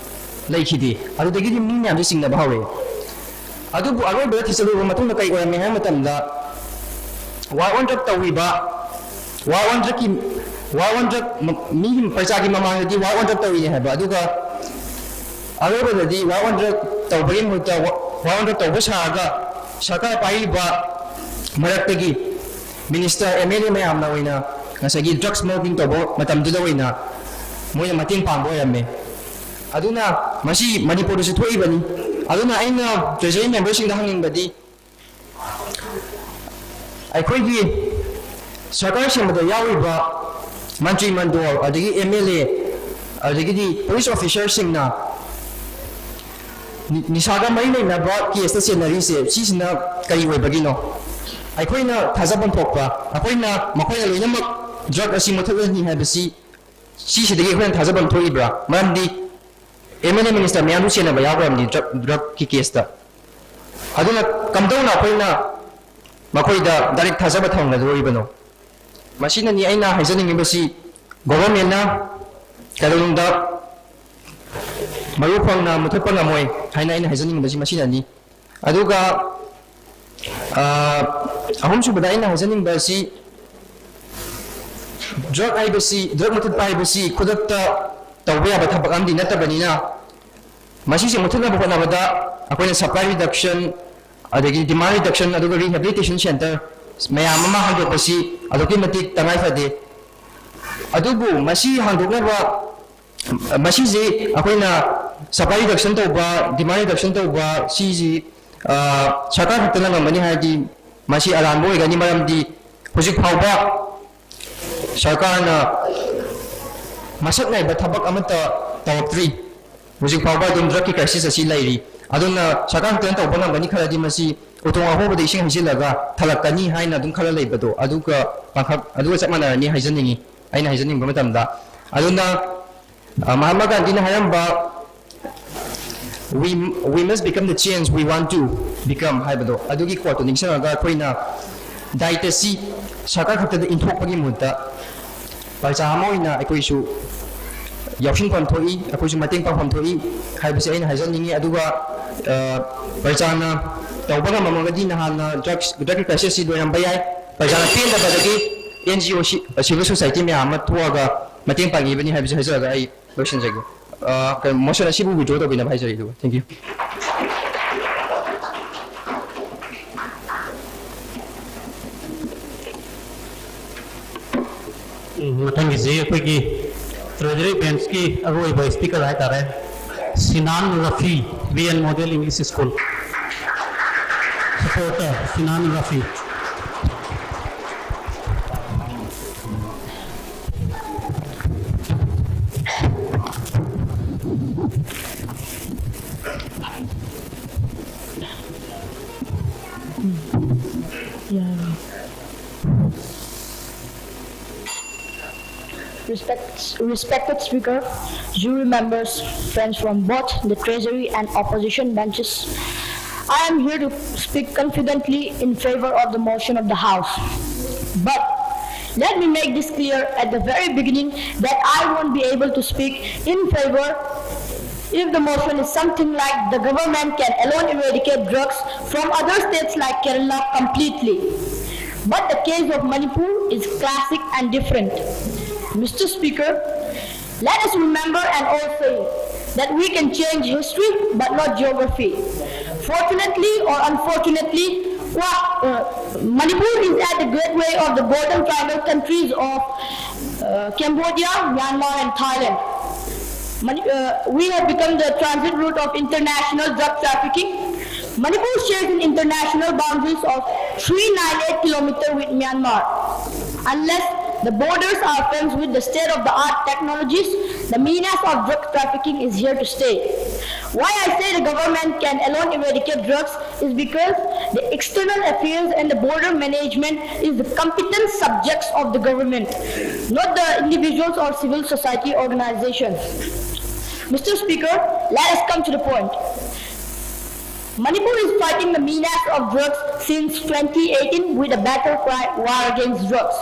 ꯂꯩꯈꯤꯗꯦ꯫ ꯑꯗꯨꯗꯒꯤꯗꯤ ꯃꯤ ꯃꯌꯥꯝꯁꯦ ꯆꯤꯡꯅꯕ ꯍꯧꯔꯛꯑꯦ꯫ ꯑꯗꯨꯕꯨ ꯑꯔꯣꯏꯕꯗ ꯊꯤꯖꯤꯜꯂꯨꯔꯕ ꯃꯇꯨꯡꯗ ꯀꯩ ꯑꯣꯏꯔꯝꯃꯤ ꯍꯥꯏꯕ ꯃꯇꯝꯗ War on Drug ꯇꯧꯔꯤꯕ War on Drugꯀꯤ War on Drug ꯃ- ꯃꯤꯒꯤ ꯄ꯭ꯔꯖꯥꯒꯤ ꯃꯃꯥꯡꯗꯗꯤ War on Drug ꯇꯧꯔꯤꯅꯦ ꯍꯥꯏꯕ꯫ ꯑꯗꯨꯒ ꯑꯔꯣꯏꯕꯗꯗꯤ War on Drug ꯇꯧꯕꯒꯤ ꯃꯍꯨꯠꯇ War on Drug ꯇꯧꯕ ꯁꯥꯔꯒ ꯁꯔꯀꯥꯔ ꯄꯥꯏꯔꯤꯕ ꯃꯔꯛꯇꯒꯤ ꯃꯤꯅꯤꯁꯇꯔ ꯑꯦꯝ ꯑꯦꯜ ꯑꯦ ꯃꯌꯥꯝꯅ ꯑꯣꯏꯅ ꯉꯁꯥꯏꯒꯤ ꯗ꯭ꯔꯒ ꯁ꯭ꯃꯒ꯭ꯂꯤꯡ ꯇꯧꯕ ꯃꯇꯝꯗꯨꯗ ꯑꯣꯏꯅ ꯃꯣꯏꯅ ꯃꯇꯦꯡ ꯄꯥꯡꯕ ꯑꯣꯏꯔꯝꯃꯦ꯫ ꯑꯗꯨꯅ ꯃꯁꯤ ꯃꯅꯤꯄꯨꯔꯗꯁꯨ ꯊꯣꯛꯏꯕꯅꯤ꯫ ꯑꯗꯨꯅ ꯑꯩꯅ ꯇ꯭ꯔꯦꯖꯔꯤ ꯃꯦꯝꯕꯔꯁꯤꯡꯗ ꯍꯪꯅꯤꯡꯕꯗꯤ ꯑꯩꯈꯣꯏꯒꯤ ꯁꯔꯀꯥꯔ ꯁꯦꯝꯕꯗ ꯌꯥꯎꯔꯤꯕ ꯃꯟꯇ꯭ꯔꯤ ꯃꯟꯗꯣꯜ ꯑꯗꯒꯤ ꯑꯦꯝ ꯑꯦꯜ ꯑꯦ ꯑꯗꯒꯤꯗꯤ ꯄꯨꯂꯤꯁ ꯑꯣꯐꯤꯁꯥꯔꯁꯤꯡꯅ ꯅꯤ- ꯅꯤꯁꯥꯒ ꯃꯔꯤ ꯂꯩꯅꯕ ꯀꯦꯁꯇ ꯆꯦꯟꯅꯔꯤꯁꯦ ꯁꯤꯁꯤꯅ ꯀꯔꯤ ꯑꯣꯏꯕꯒꯤꯅꯣ? ꯑꯩꯈꯣꯏꯅ ꯊꯥꯖꯐꯝ ꯊꯣꯛꯄ ꯑꯩꯈꯣꯏꯅ ꯃꯈꯣꯏꯅ ꯂꯣꯏꯅꯃꯛ ꯗ꯭ꯔꯒ ꯑꯁꯤ ꯃꯨꯊꯠꯂꯅꯤ ꯍꯥꯏꯕꯁꯤ ꯁꯤꯁꯤꯗꯒꯤ ꯑꯩꯈꯣꯏꯅ ꯊꯥꯖꯐꯝ ꯊꯣꯛꯏꯕ꯭ꯔꯥ? ꯃꯔꯝꯗꯤ ꯑꯦꯝ ꯑꯦꯜ ꯑꯦ ꯃꯤꯅꯤꯁꯇꯔ ꯃꯌꯥꯝꯁꯨ ꯆꯦꯟꯅꯕ ꯌꯥꯎꯈ꯭ꯔꯕꯅꯤ ꯗ꯭ꯔꯒ ꯗ꯭ꯔꯒꯀꯤ ꯀꯦꯁꯇ꯫ ꯑꯗꯨꯅ ꯀꯝꯗꯧꯅ ꯑꯩꯈꯣꯏꯅ ꯃꯈꯣꯏꯗ ꯗꯥꯏꯔꯦꯛ ꯊꯥꯖꯕ ꯊꯝꯒꯗꯧꯔꯤꯕꯅꯣ? ꯃꯁꯤꯅꯅꯤ ꯑꯩꯅ ꯍꯥꯏꯖꯅꯤꯡꯉꯤꯕꯁꯤ꯫ ꯒꯣꯚꯔꯟꯃꯦꯟꯅ ꯀꯩꯗꯧꯅꯨꯡꯗ ꯃꯔꯨ ꯐꯪꯅ ꯃꯨꯊꯠꯄ ꯉꯝꯃꯣꯏ ꯍꯥꯏꯅ ꯑꯩꯅ ꯍꯥꯏꯖꯅꯤꯡꯕꯁꯤ ꯃꯁꯤꯅꯅꯤ꯫ ꯑꯗꯨꯒ ꯑ, ꯑꯍꯨꯝꯁꯨꯕꯗ ꯑꯩꯅ ꯍꯥꯏꯖꯅꯤꯡꯕ ꯑꯁꯤ ꯗ꯭ꯔꯒ ꯍꯥꯏꯕꯁꯤ ꯗ꯭ꯔꯒ ꯃꯨꯊꯠꯄ ꯍꯥꯏꯕꯁꯤ ꯈꯨꯗꯛꯇ ꯇꯧꯕ ꯌꯥꯕ ꯊꯕꯛ ꯑꯃꯗꯤ ꯅꯠꯇꯕꯅꯤꯅ ꯃꯁꯤꯁꯦ ꯃꯨꯊꯠꯅꯕ ꯍꯣꯠꯅꯕꯗ ꯑꯩꯈꯣꯏꯅ ꯁꯄ꯭ꯂꯥꯏ ꯔꯤꯗꯛꯁꯟ ꯑꯗꯒꯤ ꯗꯤꯃꯥꯟ ꯔꯤꯗꯛꯁꯟ ꯑꯗꯨꯒ ꯔꯤꯍꯦꯕꯤꯂꯤꯇꯦꯁꯟ ꯁꯦꯟꯇꯔ ꯃꯌꯥꯝ ꯑꯃ ꯍꯥꯡꯗꯣꯛꯄꯁꯤ ꯑꯗꯨꯛꯀꯤ ꯃꯇꯤꯛ ꯇꯉꯥꯏ ꯐꯗꯦ꯫ ꯑꯗꯨꯕꯨ ꯃꯁꯤ ꯍꯥꯡꯗꯣꯛꯅꯕ ꯃꯁꯤꯁꯤ ꯑꯩꯈꯣꯏꯅ ꯁꯄ꯭ꯂꯥꯏ ꯔꯤꯗꯛꯁꯟ ꯇꯧꯕ ꯗꯤꯃꯥꯟ ꯔꯤꯗꯛꯁꯟ ꯇꯧꯕ ꯁꯤꯁꯤ ꯁꯔꯀꯥꯔ ꯈꯛꯇꯅ ꯉꯝꯒꯅꯤ ꯍꯥꯏꯔꯗꯤ ꯃꯁꯤ ꯑꯔꯥꯟꯕ ꯑꯣꯏꯒꯅꯤ꯫ ꯃꯔꯝꯗꯤ ꯍꯧꯖꯤꯛ ꯐꯥꯎꯕ ꯁꯔꯀꯥꯔꯅ ꯃꯁꯛ ꯅꯥꯏꯕ ꯊꯕꯛ ꯑꯃꯠꯇ ꯇꯧꯔꯛꯇ꯭ꯔꯤ꯫ ꯍꯧꯖꯤꯛ ꯐꯥꯎꯕ ꯑꯗꯨꯝ ꯗ꯭ꯔꯒꯀꯤ ꯀ꯭ꯔꯥꯏꯁꯤꯁ ꯑꯁꯤ ꯂꯩꯔꯤ꯫ ꯑꯗꯨꯅ ꯁꯔꯀꯥꯔ ꯈꯛꯇꯅ ꯇꯧꯕ ꯉꯝꯒꯅꯤ ꯈꯜꯂꯗꯤ ꯃꯁꯤ ꯎꯇꯣꯡ ꯑꯍꯣꯕꯗ ꯏꯁꯤꯡ ꯍꯩꯖꯤꯜꯂꯒ ꯊꯜꯂꯛꯀꯅꯤ ꯍꯥꯏꯅ ꯑꯗꯨꯝ ꯈꯜꯂ ꯂꯩꯕꯗꯣ ꯑꯗꯨꯒ ꯄꯥꯡꯈꯛ-, ꯑꯗꯨꯒ ꯆꯞ ꯃꯥꯟꯅꯔꯅꯤ ꯍꯥꯏꯖꯅꯤꯡꯉꯤ, ꯑꯩꯅ ꯍꯥꯏꯖꯅꯤꯡꯕ ꯃꯇꯝꯗ꯫ ꯑꯗꯨꯅ, ꯑ, ꯃꯍꯥꯠꯃꯥ ꯒꯥꯟꯙꯤꯅ ꯍꯥꯏꯔꯝꯕ, "We, we must become the change we want to become" ꯍꯥꯏꯕꯗꯣ, ꯑꯗꯨꯒꯤ quote ꯇꯨ ꯅꯤꯡꯁꯤꯡꯉꯒ ꯑꯩꯈꯣꯏꯅ ꯗꯥꯌꯤꯇ꯭ꯋꯁꯤ ꯁꯔꯀꯥꯔ ꯈꯛꯇꯗ ꯏꯟꯊꯣꯛꯄꯒꯤ ꯃꯍꯨꯠꯇ ꯄ꯭ꯔꯖꯥ ꯑꯃ ꯑꯣꯏꯅ ꯑꯩꯈꯣꯏꯁꯨ ꯌꯥꯎꯁꯤꯟꯐꯝ ꯊꯣꯛꯏ, ꯑꯩꯈꯣꯏꯁꯨ ꯃꯇꯦꯡ ꯄꯥꯡꯐꯝ ꯊꯣꯛꯏ ꯍꯥꯏꯕꯁꯦ ꯑꯩꯅ ꯍꯥꯏꯖꯅꯤꯡꯉꯤ꯫ ꯑꯗꯨꯒ, ꯑ, ꯄ꯭ꯔꯖꯥꯅ ꯇꯧꯕ ꯉꯝꯃꯝꯃꯒꯗꯤ ꯅꯍꯥꯟꯅ ꯗ꯭ꯔꯒꯁ, ꯗ꯭ꯔꯒꯀꯤ ꯀ꯭ꯔꯥꯏꯁꯤꯁꯁꯤ ꯂꯣꯏꯔꯝꯕ ꯌꯥꯏ꯫ ꯄ꯭ꯔꯖꯥꯅ ꯄꯦꯟꯗꯕꯗꯒꯤ ꯑꯦꯟ ꯖꯤ ꯑꯣ ꯁꯤ-, ꯁꯤꯚꯤꯜ ꯁꯣꯁꯥꯏꯇꯤ ꯃꯌꯥꯝ ꯑꯃ ꯊꯣꯛꯑꯒ ꯃꯇꯦꯡ ꯄꯥꯡꯉꯤꯕꯅꯤ ꯍꯥꯏꯕꯁꯤ ꯍꯥꯏꯖꯔꯒ ꯑꯩ ꯂꯣꯏꯁꯤꯟꯖꯒꯦ꯫ ꯑ, ꯀꯩꯅꯣ, ꯃꯣꯁꯟ ꯑꯁꯤꯕꯨ ꯋꯤꯗ꯭ꯔꯣ ꯇꯧꯕꯤꯅꯕ ꯍꯥꯏꯖꯔꯤ꯫ ꯑꯗꯨꯒ thank you꯫ ꯎꯝ, ꯃꯊꯪꯒꯤꯁꯤ ꯑꯩꯈꯣꯏꯒꯤ ꯇ꯭ꯔꯦꯖꯔꯤ ꯕꯦꯟꯁꯀꯤ ꯑꯔꯣꯏꯕ ꯁ꯭ꯄꯤꯀꯔ ꯍꯥꯏꯇꯥꯔꯦ, Sinan Rafi, B N model English school. Supporter Sinan Rafi. Respect, respected speaker, jury members, friends from both the Treasury and opposition benches, I am here to speak confidently in favor of the motion of the House. But let me make this clear at the very beginning that I won't be able to speak in favor if the motion is something like the government can alone eradicate drugs from other states like Kerala completely. But the case of Manipur is classic and different. Mister Speaker, let us remember an old saying that we can change history but not geography. Fortunately or unfortunately, Kwa-, uh, Manipur is at the gateway of the Golden Triangle countries of, uh, Cambodia, Myanmar, and Thailand. Mani-, uh, we have become the transit route of international drug trafficking. Manipur shares an international boundaries of three nine eight kilometer with Myanmar. Unless the borders are fenced with the state-of-the-art technologies, the menace of drug trafficking is here to stay. Why I say the government can alone eradicate drugs is because the external affairs and the border management is the competent subjects of the government, not the individuals or civil society organizations. Mister Speaker, let us come to the point. Manipur is fighting the menace of drugs since twenty eighteen with a battle cry, "War against drugs."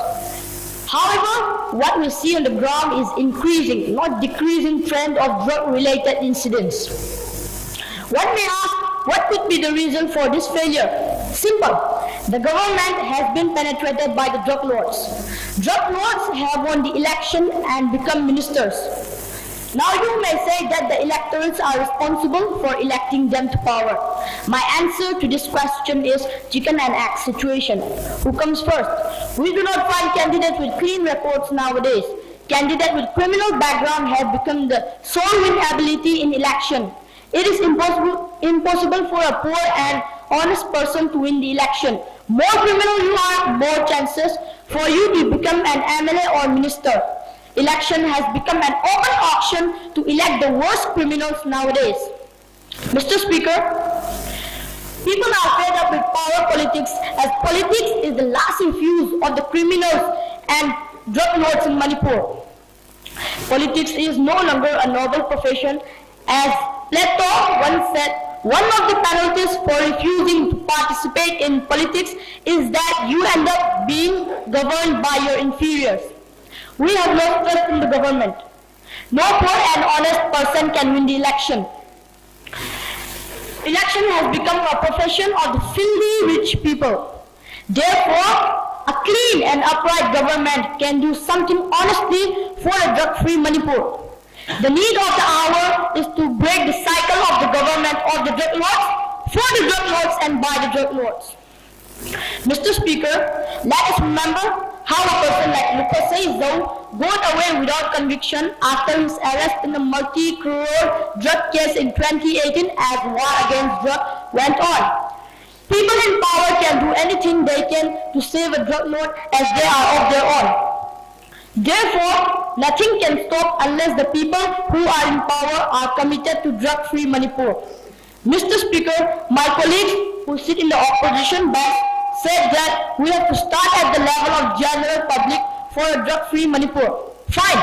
However, what we see on the ground is increasing, not decreasing trend of drug-related incidents. One may ask, what could be the reason for this failure? Simple. The government has been penetrated by the drug lords. Drug lords have won the election and become ministers. Now you may say that the electors are responsible for electing them to power. My answer to this question is chicken and egg situation. Who comes first? We do not find candidates with clean records nowadays. Candidates with criminal background have become the sole win ability in election. It is impossible, impossible for a poor and honest person to win the election. More criminal you are, more chances for you to become an M L A or minister. Election has become an open auction to elect the worst criminals nowadays. Mister Speaker, people are fed up with power politics, as politics is the last refuge of the criminals and drug lords in Manipur. Politics is no longer a noble profession. As Plato once said, one of the penalties for refusing to participate in politics is that you end up being governed by your inferiors. We have lost trust in the government. No poor and honest person can win the election. Election has become a profession of the filthy rich people. Therefore, a clean and upright government can do something honestly for a drug-free Manipur. The need of the hour is to break the cycle of the government of the drug lords, for the drug lords, and by the drug lords. Mister Speaker, let us remember how a person like Lukasei Zhou got away without conviction after his arrest in the multi-crore drug case in twenty eighteen as war against drug went on. People in power can do anything they can to save a drug lord as they are of their own. Therefore, nothing can stop unless the people who are in power are committed to drug-free Manipur. Mister Speaker, my colleagues who sit in the opposition bench said that we have to start at the level of general public for a drug-free Manipur. Fine,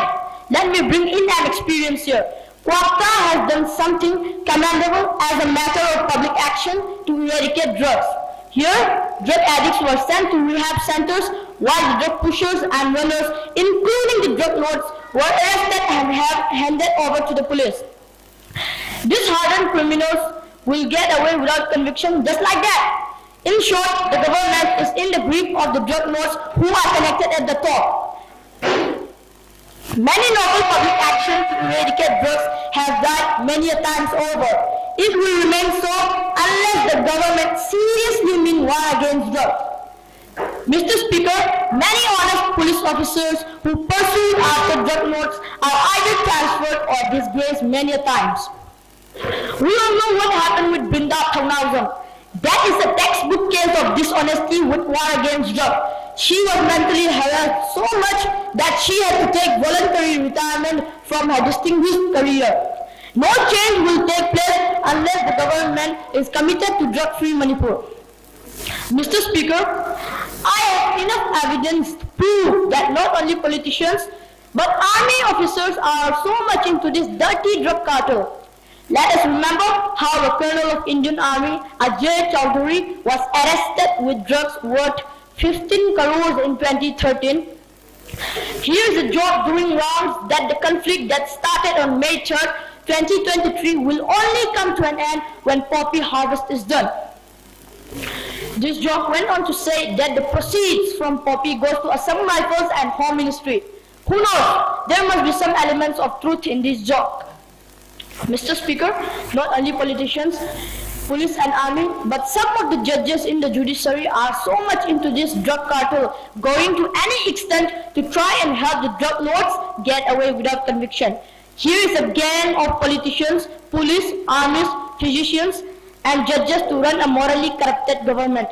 let me bring in an experience here. Kwakta has done something commendable as a matter of public action to eradicate drugs. Here, drug addicts were sent to rehab centers while the drug pushers and runners, including the drug lords, were arrested and have handed over to the police. These hardened criminals will get away without conviction just like that. In short, the government is in the grip of the drug lords who are connected at the top. Many noble public actions to eradicate drugs have died many a times over. It will remain so unless the government seriously mean war against drugs. Mister Speaker, many honest police officers who pursued after drug lords are either transferred or disgraced many a times. We all know what happened with Brinda Thongnaojam. That is a textbook case of dishonesty with war against drug. She was mentally harassed so much that she had to take voluntary retirement from her distinguished career. No change will take place unless the government is committed to drug-free Manipur. Mister Speaker, I have enough evidence to prove that not only politicians but army officers are so much into this dirty drug cartel. Let us remember how a colonel of Indian Army, Ajay Chowdhury, was arrested with drugs worth fifteen crores in twenty thirteen. Here's a joke doing rounds that the conflict that started on May third, twenty twenty-three will only come to an end when poppy harvest is done. This joke went on to say that the proceeds from poppy goes to Assam Rifles and Home Ministry. Who knows? There must be some elements of truth in this joke. Mister Speaker, not only politicians, police and army, but some of the judges in the judiciary are so much into this drug cartel going to any extent to try and help the drug lords get away without conviction. Here is a gang of politicians, police, armies, physicians, and judges to run a morally corrupted government.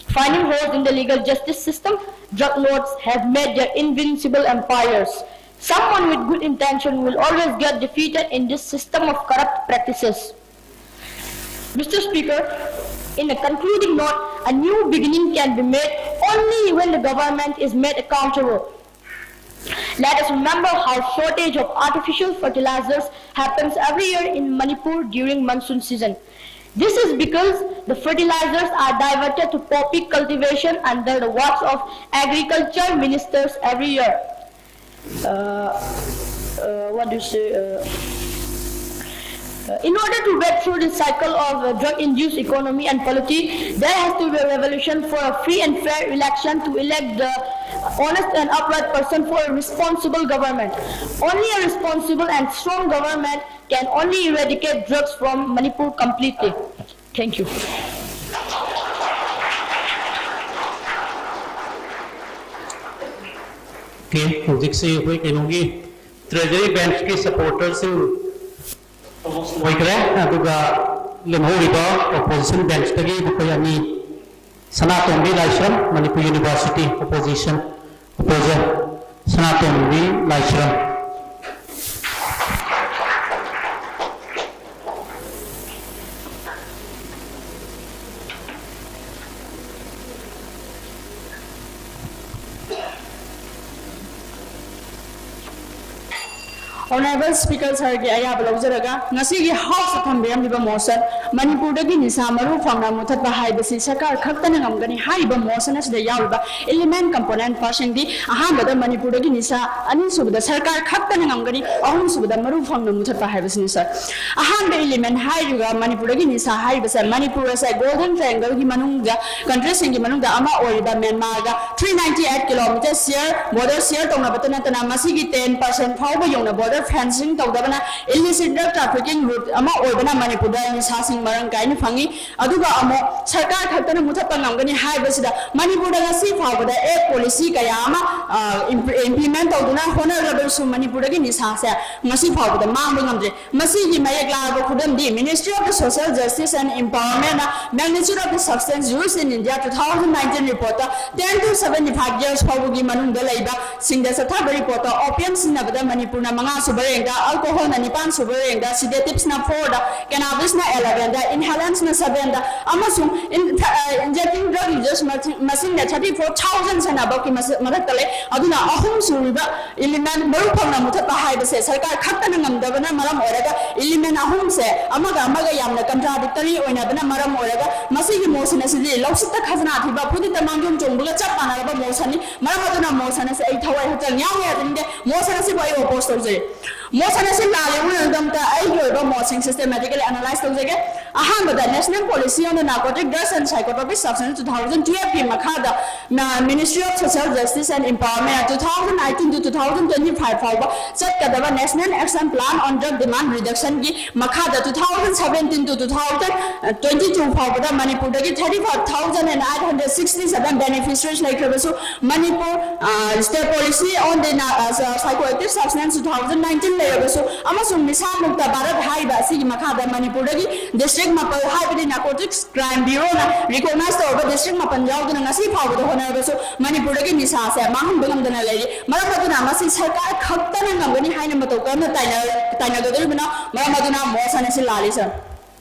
Finding holes in the legal justice system, drug lords have made their invincible empires. Someone with good intention will always get defeated in this system of corrupt practices. Mister Speaker, in a concluding note, a new beginning can be made only when the government is made accountable. Let us remember how shortage of artificial fertilizers happens every year in Manipur during monsoon season. This is because the fertilizers are diverted to poppy cultivation under the watch of agriculture ministers every year. Uh, uh, what do you say? Uh, uh, in order to break through the cycle of uh, drug-induced economy and polity, there has to be a revolution for a free and fair election to elect the honest and upright person for a responsible government. Only a responsible and strong government can only eradicate drugs from Manipur completely. Thank you. Okay, ꯍꯧꯖꯤꯛꯁꯤ ꯑꯩꯈꯣꯏ ꯀꯩꯅꯣꯒꯤ treasury benchꯀꯤ supporterꯁꯤꯡ ꯑꯣꯏꯈ꯭ꯔꯦ꯫ ꯑꯗꯨꯒ ꯂꯦꯝꯍꯧꯔꯤꯕ opposition benchꯇꯒꯤ ꯃꯈꯣꯏ ꯑꯅꯤ, ꯁꯅꯥꯇꯣꯝꯕꯤ ꯂꯥꯏꯁ꯭ꯔꯝ, Manipur University opposition opposer, ꯁꯅꯥꯇꯣꯝꯕꯤ ꯂꯥꯏꯁ꯭ꯔꯝ꯫ Honourable Speaker sirꯒꯤ ꯑꯌꯥꯕ ꯂꯧꯖꯔꯒ, ꯉꯁꯤꯒꯤ Houseꯇ ꯊꯝꯕꯤꯔꯝꯂꯤꯕ motion, ꯃꯅꯤꯄꯨꯔꯗꯒꯤ ꯅꯤꯁꯥ ꯃꯔꯨ ꯐꯪꯅ ꯃꯨꯊꯠꯄ ꯍꯥꯏꯕꯁꯤ ꯁꯔꯀꯥꯔ ꯈꯛꯇꯅ ꯉꯝꯒꯅꯤ ꯍꯥꯏꯔꯤꯕ motion ꯑꯁꯤꯗ ꯌꯥꯎꯔꯤꯕ element component percentꯗꯤ, ꯑꯍꯥꯟꯕꯗ ꯃꯅꯤꯄꯨꯔꯗꯒꯤ ꯅꯤꯁꯥ, ꯑꯅꯤꯁꯨꯕꯗ ꯁꯔꯀꯥꯔ ꯈꯛꯇꯅ ꯉꯝꯒꯅꯤ, ꯑꯍꯨꯝꯁꯨꯕꯗ ꯃꯔꯨ ꯐꯪꯅ ꯃꯨꯊꯠꯄ ꯍꯥꯏꯕꯁꯤꯅꯤ sir꯫ ꯑꯍꯥꯟꯕ element ꯍꯥꯏꯔꯤꯕ ꯃꯅꯤꯄꯨꯔꯗꯒꯤ ꯅꯤꯁꯥ ꯍꯥꯏꯔꯤꯕꯁꯦ, ꯃꯅꯤꯄꯨꯔ ꯑꯁꯦ Golden Triangleꯒꯤ ꯃꯅꯨꯡꯗ, countryꯁꯤꯡꯒꯤ ꯃꯅꯨꯡꯗ ꯑꯃ ꯑꯣꯏꯔꯤꯕ ꯃ꯭ꯌꯥꯟꯃꯥꯔꯒ three ninety eight kilometer share border share ꯇꯧꯅꯕꯇ ꯅꯠꯇꯅ, ꯃꯁꯤꯒꯤ ten percent ꯐꯥꯎꯕ ꯌꯧꯅ border fencing ꯇꯧꯗꯕꯅ illicit drug trafficking route ꯑꯃ ꯑꯣꯏꯕꯅ ꯃꯅꯤꯄꯨꯔꯗ ꯅꯤꯁꯥꯁꯤꯡ ꯃꯔꯥꯡ ꯀꯥꯏꯅ ꯐꯪꯉꯤ꯫ ꯑꯗꯨꯒ ꯑꯃꯨꯛ ꯁꯔꯀꯥꯔ ꯈꯛꯇꯅ ꯃꯨꯊꯠꯄ ꯉꯝꯒꯅꯤ ꯍꯥꯏꯕꯁꯤꯗ ꯃꯅꯤꯄꯨꯔꯗ ꯉꯁꯤ ꯐꯥꯎꯕꯗ ꯑꯦꯛ ꯄꯣꯂꯤꯁꯤ ꯀꯌꯥ ꯑꯃ, ꯑ, ꯏꯝꯄ꯭ꯂꯤ-, ꯏꯝꯄ꯭ꯂꯤꯃꯦꯟ ꯇꯧꯗꯨꯅ ꯍꯣꯠꯅꯔꯕꯁꯨ ꯃꯅꯤꯄꯨꯔꯗꯒꯤ ꯅꯤꯁꯥꯁꯦ ꯉꯁꯤ ꯐꯥꯎꯕꯗ ꯃꯥꯡꯕ ꯉꯝꯗ꯭ꯔꯤ꯫ ꯃꯁꯤꯒꯤ ꯃꯌꯦꯛ ꯂꯥꯔꯕ ꯈꯨꯗꯝꯗꯤ Ministry of the Social Justice and Empowerment ꯅ Magnitude of the Substance Used in India two thousand nineteen report ꯇ ten to seventy five years ꯐꯥꯎꯕꯒꯤ ꯃꯅꯨꯡꯗ ꯂꯩꯕ ꯁꯤꯡꯗ ꯆꯠꯊꯕ report ꯇ opium ꯁꯤꯖꯤꯟꯅꯕꯗ ꯃꯅꯤꯄꯨꯔꯅ ꯃꯉꯥ ꯁꯨꯕ rank ꯗ, alcohol ꯅ ꯅꯤꯄꯥꯟ ꯁꯨꯕ rank ꯗ, sedatives ꯅ four ꯗ, cannabis ꯅ eleven ꯗ, inhalants ꯅ seven ꯗ, ꯑꯃꯁꯨꯡ in-, th-, ꯑ, injecting drug users ꯃꯁꯤꯡ-, ꯃꯁꯤꯡꯅ thirty four thousand ꯁꯥꯟꯅꯕꯒꯤ ꯃꯁ-, ꯃꯊꯛꯇ ꯂꯩ꯫ ꯑꯗꯨꯅ ꯑꯍꯨꯝ ꯁꯨꯔꯤꯕ element ꯃꯔꯨ ꯐꯪꯅ ꯃꯨꯊꯠꯄ ꯍꯥꯏꯕꯁꯦ ꯁꯔꯀꯥꯔ ꯈꯛꯇꯅ ꯉꯝꯗꯕꯅ ꯃꯔꯝ ꯑꯣꯏꯔꯒ element ꯑꯍꯨꯝꯁꯦ ꯑꯃꯒ ꯑꯃꯒ ꯌꯥꯝꯅ contradictory ꯑꯣꯏꯅꯕꯅ ꯃꯔꯝ ꯑꯣꯏꯔꯒ ꯃꯁꯤꯒꯤ motion ꯑꯁꯤꯗꯤ ꯂꯧꯁꯤꯠꯇ ꯈꯖꯅꯥ ꯊꯤꯕ, ꯐꯨꯗꯤꯠꯇ ꯃꯥꯡꯖꯣꯝ ꯆꯣꯡꯕꯒ ꯆꯞ ꯃꯥꯟꯅꯔꯕ motion ꯅꯤ꯫ ꯃꯔꯝ ꯑꯗꯨꯅ motion ꯑꯁꯤ ꯑꯩ ꯊꯋꯥꯏ ꯍꯛꯆꯥꯡ ꯌꯥꯎꯅ ꯌꯥꯖꯅꯤꯡꯗꯦ꯫ Motion ꯑꯁꯤꯕꯨ ꯑꯩ oppose ꯇꯧꯖꯩ꯫ Motion ꯑꯁꯤ ꯂꯥꯜꯂꯦ ꯎꯅꯕꯗ ꯑꯩꯒꯤ ꯑꯣꯏꯕ ꯃꯣꯠꯁꯤꯡ systematically analyze ꯇꯧꯖꯒꯦ꯫ ꯑꯍꯥꯟꯕꯗ, National Policy on the Narcotic Drugs and Psychotropic Substance two thousand twelve ꯀꯤ ꯃꯈꯥꯗ, ꯃ-, Ministry of Social Justice and Empowerment two thousand eighteen to two thousand twenty five ꯐꯥꯎꯕ ꯆꯠꯀꯗꯕ National Action Plan on Drug Demand Reduction ꯒꯤ ꯃꯈꯥꯗ two thousand seventeen to two thousand twenty two ꯐꯥꯎꯕꯗ ꯃꯅꯤꯄꯨꯔꯗꯒꯤ thirty five thousand and eight hundred sixty seven beneficiaries ꯂꯩꯈ꯭ꯔꯕꯁꯨ, Manipur, ꯑ, State Policy on the Na-, ꯑ, Psychoactive Substance two thousand nineteen ꯂꯩꯔꯕꯁꯨ, ꯑꯃꯁꯨꯡ ꯅꯤꯁꯥ ꯃꯨꯛꯇ ꯚꯥꯔꯠ ꯍꯥꯏꯔꯤꯕ ꯑꯁꯤꯒꯤ ꯃꯈꯥꯗ ꯃꯅꯤꯄꯨꯔꯗꯒꯤ district ꯃꯥꯄꯜ, ꯍꯥꯏꯕꯗꯤ Narcotics Crime Bureau ꯅ recognize ꯇꯧꯔꯕ district ꯃꯥꯄꯜ ꯌꯥꯎꯗꯨꯅ ꯉꯁꯤ ꯐꯥꯎꯕꯗ ꯍꯣꯠꯅꯔꯕꯁꯨ ꯃꯅꯤꯄꯨꯔꯗꯒꯤ ꯅꯤꯁꯥꯁꯦ ꯃꯥꯡꯍꯟꯕ ꯉꯝꯗꯅ ꯂꯩꯔꯤ꯫ ꯃꯔꯝ ꯑꯗꯨꯅ ꯃꯁꯤ ꯁꯔꯀꯥꯔ ꯈꯛꯇꯅ ꯉꯝꯒꯅꯤ ꯍꯥꯏꯅ ꯃꯇꯧ ꯀꯔꯝꯅ ꯇꯥꯏꯅ-, ꯇꯥꯏꯅꯒꯗꯧꯔꯤꯕꯅꯣ? ꯃꯔꯝ ꯑꯗꯨꯅ motion ꯑꯁꯤ ꯂꯥꯜꯂꯤ, sir꯫